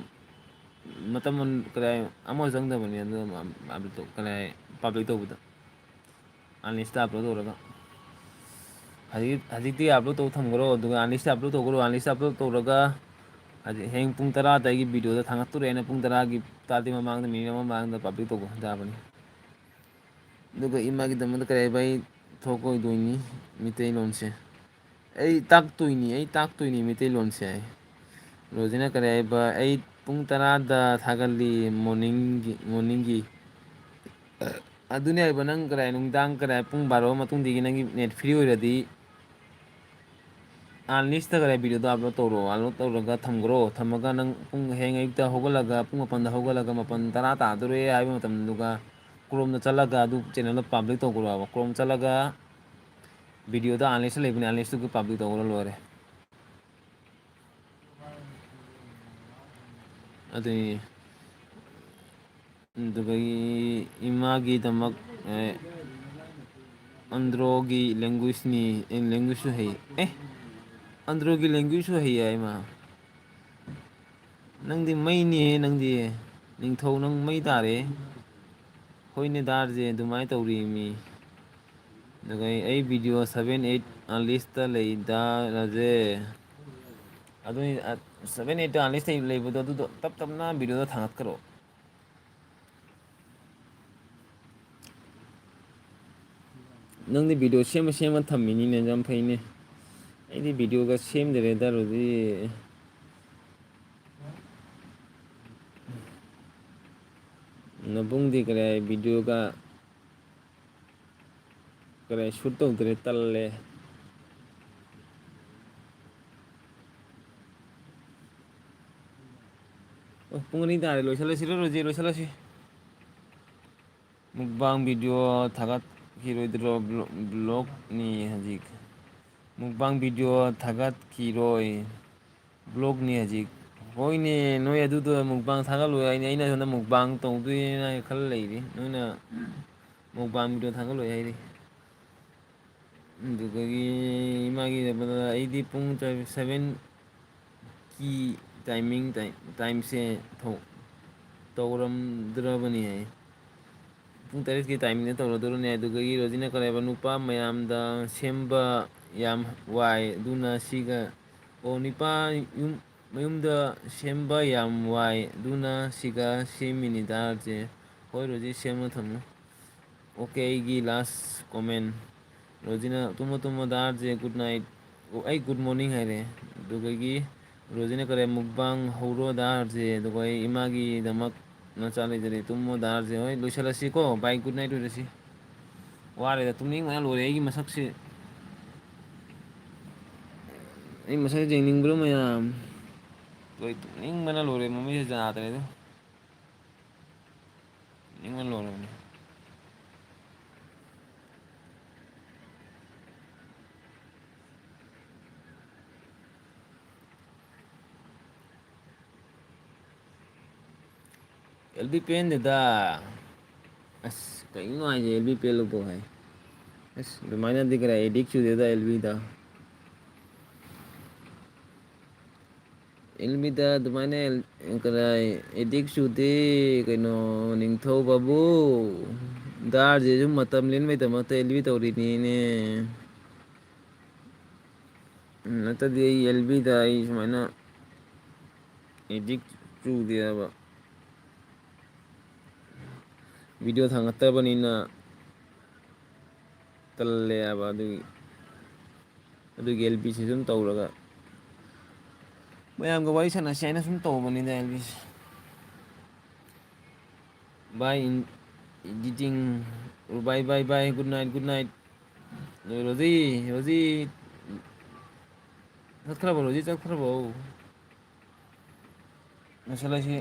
ꯃꯇꯝ ꯀꯔꯤ ꯍꯥꯏ, ꯑꯃ ꯆꯪꯗꯕꯅꯤ꯫ ꯑꯗꯨ public ꯇꯧ-, ꯀꯔꯤ ꯍꯥꯏ, public ꯇꯧꯕꯗ unlist upload ꯇꯧꯔꯒ꯫ ꯍꯧꯖꯤꯛ, ꯍꯧꯖꯤꯛꯇꯤ upload ꯇꯧ ꯊꯝꯈ꯭ꯔꯣ, ꯑꯗꯨꯒ unlist upload ꯇꯧꯈ꯭ꯔꯣ꯫ Unlist upload ꯇꯧꯔꯒ ꯍꯧꯖꯤꯛ ꯍꯌꯦꯡ ꯄꯨꯡ ꯇꯔꯥꯗ ꯑꯩꯒꯤ videoꯗ ꯊꯥꯡꯒꯠꯇꯣꯔꯦꯅ ꯄꯨꯡ ꯇꯔꯥꯒꯤ ꯇꯥꯗꯤ ꯃꯃꯥꯡꯗ, minute ꯑꯃ ꯃꯃꯥꯡꯗ public ꯇꯧꯕ ꯌꯥꯕꯅꯤ꯫ ꯑꯗꯨꯒ ꯏꯃꯥꯒꯤꯗꯃꯛꯇ ꯀꯔꯤ ꯍꯥꯏꯕ ꯑꯩ ꯊꯣꯛꯑꯣꯏꯗꯣꯏꯅꯤ ꯃꯤꯇꯩꯂꯣꯟꯁꯦ꯫ ꯑꯩ ꯇꯥꯛꯇꯣꯏꯅꯤ, ꯑꯩ ꯇꯥꯛꯇꯣꯏꯅꯤ ꯃꯤꯇꯩꯂꯣꯟꯁꯦ ꯍꯥꯏ꯫ ꯔꯣꯖꯤꯅ ꯀꯔꯤ ꯍꯥꯏꯕ ꯑꯩ ꯄꯨꯡ ꯇꯔꯥꯗ ꯊꯥꯒꯠꯂꯤ morningꯒꯤ, morningꯒꯤ꯫ ꯑꯗꯨꯅꯦ ꯍꯥꯏꯕ, ꯅꯪ ꯀꯔꯤ ꯍꯥꯏ, ꯅꯨꯡꯗꯥꯡ ꯀꯔꯤ ꯍꯥꯏ, ꯄꯨꯡ ꯕꯥꯔꯣ ꯃꯇꯨꯡꯗꯒꯤ ꯅꯪꯒꯤ net free ꯑꯣꯏꯔꯗꯤ unlistꯇ ꯀꯔꯤ videoꯗꯣ upload ꯇꯧꯔꯣ, upload ꯇꯧꯔꯒ ꯊꯝꯈ꯭ꯔꯣ꯫ ꯊꯝꯃꯒ ꯅꯪ ꯄꯨꯡ ꯍꯌꯦꯡ ꯑꯌꯨꯛꯇ ꯍꯧꯒꯠꯂꯒ, ꯄꯨꯡ ꯃꯥꯄꯟꯗ ꯍꯧꯒꯠꯂꯒ, ꯃꯥꯄꯟ ꯇꯔꯥ ꯇꯥꯗꯣꯔꯦ ꯍꯥꯏꯕ ꯃꯇꯝꯗꯨꯒ Chromeꯗ ꯆꯠꯂꯒ ꯑꯗꯨ channelꯗꯣ public ꯇꯧꯈ꯭ꯔꯣꯕ꯫ Chrome ꯆꯠꯂꯒ videoꯗ unlistꯇ ꯂꯩꯕꯅꯦ, unlistꯇꯨꯒꯤ public ꯇꯧꯈ꯭ꯔ ꯂꯣꯏꯔꯦ꯫ ꯑꯗꯨꯅꯤ꯫ ꯑꯗꯨꯗꯒꯤ ꯏꯃꯥꯒꯤꯗꯃꯛ, ꯑꯦ, ꯑꯟꯗ꯭ꯔꯣꯒꯤ languageꯅꯤ, ꯑꯦ, languageꯁꯨ ꯍꯩ꯫ ꯑꯦ, ꯑꯟꯗ꯭ꯔꯣꯒꯤ languageꯁꯨ ꯍꯩ ꯍꯥꯏ ꯃꯥ꯫ ꯅꯪꯗꯤ ꯃꯩꯅꯤꯍꯦ, ꯅꯪꯗꯤ꯫ ꯅꯤꯡꯊꯧ ꯅꯪ ꯃꯩ ꯇꯥꯔꯦ꯫ ꯍꯣꯏꯅꯦ ꯗꯥꯔꯁꯦ, ꯑꯗꯨꯃꯥꯏꯅ ꯇꯧꯔꯤꯃꯤ꯫ ꯑꯗꯨꯒ ꯑꯩ, ꯑꯩ video seven eight unlistꯇ ꯂꯩꯗ ꯔꯥꯖꯦ꯫ ꯑꯗꯨꯅꯤ, ꯑ, seven eight unlistꯇ ꯂꯩꯕꯗꯣ ꯑꯗꯨꯗꯣ ꯇꯞ ꯇꯞꯅ videoꯗ ꯊꯥꯡꯒꯠꯈ꯭ꯔꯣ꯫ ꯅꯪꯗꯤ video ꯁꯦꯝꯃ ꯁꯦꯝꯃ ꯊꯝꯃꯤꯅꯤꯅꯦ, ꯌꯥꯝ ꯐꯩꯅꯦ꯫ ꯑꯩꯗꯤ videoꯒ ꯁꯦꯝꯗꯔꯦꯗ ꯔꯣꯖꯤ꯫ ꯅꯕꯨꯡꯗꯤ ꯀꯔꯤ videoꯒ ꯀꯔꯤ shoot ꯇꯧꯗ꯭ꯔꯦ, ꯇꯜꯂꯦ꯫ ꯑꯣ, ꯄꯨꯡ ꯑꯅꯤ ꯇꯥꯔꯦ, ꯂꯣꯏꯁꯤꯜꯂꯁꯤꯔꯣ ꯔꯣꯖꯤ, ꯂꯣꯏꯁꯤꯜꯂꯁꯤ꯫ Mukbang video ꯊꯥꯒꯠꯈꯤꯔꯣꯏꯗ꯭ꯔꯣ? Vlog-, vlogꯅꯤ ꯍꯧꯖꯤꯛ꯫ Mukbang video ꯊꯥꯒꯠꯈꯤꯔꯣꯏ꯫ Vlogꯅꯤ ꯍꯧꯖꯤꯛ꯫ ꯍꯣꯏꯅꯦ, ꯅꯣꯏ ꯑꯗꯨꯗꯣ mukbang ꯊꯥꯒꯠꯂꯣꯏ ꯍꯥꯏꯅꯦ꯫ ꯑꯩꯅ ꯁꯣꯝꯗ mukbang ꯇꯧꯗꯣꯏꯅꯦꯅ ꯈꯜꯂ ꯂꯩꯔꯤ꯫ ꯅꯣꯏꯅ ꯃꯨꯛꯕꯥꯡ ꯚꯤꯗꯤꯑꯣ ꯊꯥꯒꯠꯂꯣꯏ ꯍꯥꯏꯔꯤ꯫ ꯑꯗꯨꯗꯒꯤ ꯏꯃꯥꯒꯤ ꯑꯩꯗꯤ ꯄꯨꯡ ꯇꯔꯦꯠ, ꯁꯚꯦꯟꯒꯤ ꯇꯥꯏꯃꯤꯡ, ꯇꯥꯏ-, ꯇꯥꯏꯝꯁꯦ ꯊꯧ-, ꯇꯧꯔꯝꯗ꯭ꯔꯕꯅꯤ ꯍꯥꯏ꯫ ꯄꯨꯡ ꯇꯔꯦꯠꯀꯤ ꯇꯥꯏꯃꯤꯡꯗ ꯇꯧꯔꯗꯧꯔꯅꯤ꯫ ꯑꯗꯨꯗꯒꯤ ꯔꯣꯖꯤꯅ ꯀꯔꯤ ꯍꯥꯏꯕ, "ꯅꯨꯄꯥ ꯃꯌꯥꯝꯗ ꯁꯦꯝꯕ ꯌꯥꯝ ꯋꯥꯏ, ꯑꯗꯨꯅ ꯁꯤꯒ"꯫ ꯑꯣ, ꯅꯨꯄꯥ ꯌꯨꯝ, ꯃꯌꯨꯝꯗ ꯁꯦꯝꯕ ꯌꯥꯝ ꯋꯥꯏ, ꯑꯗꯨꯅ ꯁꯤꯒ ꯁꯦꯝꯃꯤꯅꯤꯗ ꯆꯦ꯫ ꯍꯣꯏ ꯔꯣꯖꯤ, ꯁꯦꯝꯃ ꯊꯝꯃꯨ꯫ ꯑꯣꯀꯦ, ꯑꯩꯒꯤ ꯂꯥꯁ ꯀꯣꯃꯦꯟ꯫ ꯔꯣꯖꯤꯅ, "ꯇꯨꯝꯃꯣ ꯇꯨꯝꯃꯣ ꯗꯥ ꯑꯥꯔ ꯖꯦ, ꯒꯨꯗ ꯅꯥꯏꯠ"꯫ ꯑꯣ, ꯑꯩ ꯒꯨꯗ ꯃꯣꯔꯅꯤꯡ ꯍꯥꯏꯔꯦ꯫ ꯑꯗꯨꯗꯒꯤ ꯔꯣꯖꯤꯅ ꯀꯔꯤ, "ꯃꯨꯛꯕꯥꯡ ꯍꯧꯔꯣ ꯗꯥ ꯑꯥꯔ ꯖꯦ"꯫ ꯑꯗꯨꯒ ꯑꯩ ꯏꯃꯥꯒꯤꯗꯃꯛ ꯅꯆꯥ ꯂꯩꯖꯔꯦ꯫ ꯇꯨꯝꯃꯣ ꯗꯥ ꯑꯥꯔ ꯖꯦ꯫ ꯍꯣꯏ, ꯂꯣꯏꯁꯤꯜꯂꯁꯤꯀꯣ꯫ ꯕꯥꯏ, ꯒꯨꯗ ꯅꯥꯏꯠ ꯑꯣꯏꯔꯁꯤ꯫ ꯋꯥꯔꯦꯗ, ꯇꯨꯝꯅꯤꯡꯕꯅ ꯂꯣꯏꯔꯦ ꯑꯩꯒꯤ ꯃꯁꯛꯁꯤ꯫ ꯑꯩ ꯃꯁꯛ ꯌꯦꯡꯅꯤꯡꯕ꯭ꯔꯣ ꯃꯌꯥꯝ? ꯂꯣꯏ ꯇꯨꯝꯅꯤꯡꯕꯅ ꯂꯣꯏꯔꯦ, ꯃꯃꯤꯠꯁꯦ ꯌꯥꯗ꯭ꯔꯦꯗ꯫ ꯇꯨꯝꯅꯤꯡꯕꯅ ꯂꯣꯏꯔꯕꯅꯤ꯫ L B ꯄꯦꯟꯗꯦꯗ꯫ ꯑꯁ, ꯀꯩꯅꯣ ꯍꯥꯏꯁꯦ, ꯑꯦꯜ ꯕꯤ ꯄꯦꯜꯂꯕꯣ ꯍꯥꯏ꯫ ꯑꯁ, ꯑꯗꯨꯃꯥꯏꯅꯗꯤ ꯈꯔ ꯑꯦꯗꯤꯛ ꯆꯨꯗꯦꯗ ꯑꯦꯜ ꯕꯤꯗ꯫ ꯑꯦꯜ ꯕꯤꯗ ꯑꯗꯨꯃꯥꯏꯅ ꯑꯦꯜ-, ꯈꯔ ꯑꯦꯗꯤꯛ ꯆꯨꯗꯦ, ꯀꯩꯅꯣ, ꯅꯤꯡꯊꯧ ꯕꯥꯕꯨ꯫ ꯗꯥ ꯑꯥꯔ ꯖꯦꯁꯨ ꯃꯇꯝ ꯂꯦꯟꯕꯩꯗꯃꯛꯇ ꯑꯦꯜ ꯕꯤ ꯇꯧꯔꯤꯅꯤꯅꯦ꯫ ꯎꯝ, ꯅꯠꯇ꯭ꯔꯗꯤ ꯑꯩ ꯑꯦꯜ ꯕꯤꯗ ꯑꯩ ꯁꯨꯃꯥꯏꯅ ꯑꯦꯗꯤꯛ ꯆꯨꯗꯦ ꯍꯥꯏꯕ꯫ ꯚꯤꯗꯤꯑꯣ ꯊꯥꯡꯒꯠꯇꯕꯅꯤꯅ ꯇꯜꯂꯦ ꯍꯥꯏꯕ ꯑꯗꯨꯒꯤ, ꯑꯗꯨꯒꯤ ꯑꯦꯜ ꯕꯤꯁꯤ ꯁꯨꯝ ꯇꯧꯔꯒ ꯃꯌꯥꯝꯒ ꯋꯥꯔꯤ ꯁꯥꯟꯅꯁꯤ ꯍꯥꯏꯅ ꯁꯨꯝ ꯇꯧꯕꯅꯤꯗ L ꯕꯤꯁꯤ꯫ Bye, in editing. Bye, bye, bye. Good night, good night. Roji, Roji. ꯆꯠꯈ꯭ꯔꯕꯣ, ꯔꯣꯖꯤ ꯆꯠꯈ꯭ꯔꯕꯣ? ꯉꯁꯥꯏ ꯂꯩꯁꯤ꯫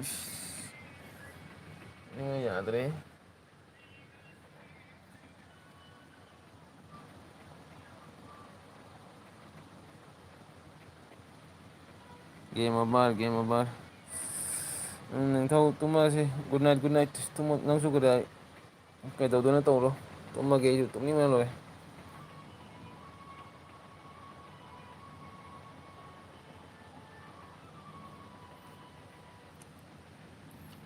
ꯏꯁ꯫ ꯌꯥꯗ꯭ꯔꯦ꯫ Game over, game over. ꯎꯝ, ꯅꯤꯡꯊꯧ, ꯇꯨꯝꯃꯁꯤ꯫ Good night, good night꯫ ꯇꯨꯝꯃꯣ, ꯅꯪꯁꯨ꯫ ꯀꯗꯥꯏ, ꯀꯩꯗꯧꯗꯣꯏꯅꯣ ꯇꯧꯔꯣ꯫ ꯇꯨꯝꯃꯒꯦ ꯑꯩꯁꯨ, ꯇꯨꯝꯅꯤꯡꯕꯅ ꯂꯣꯏꯔꯦ꯫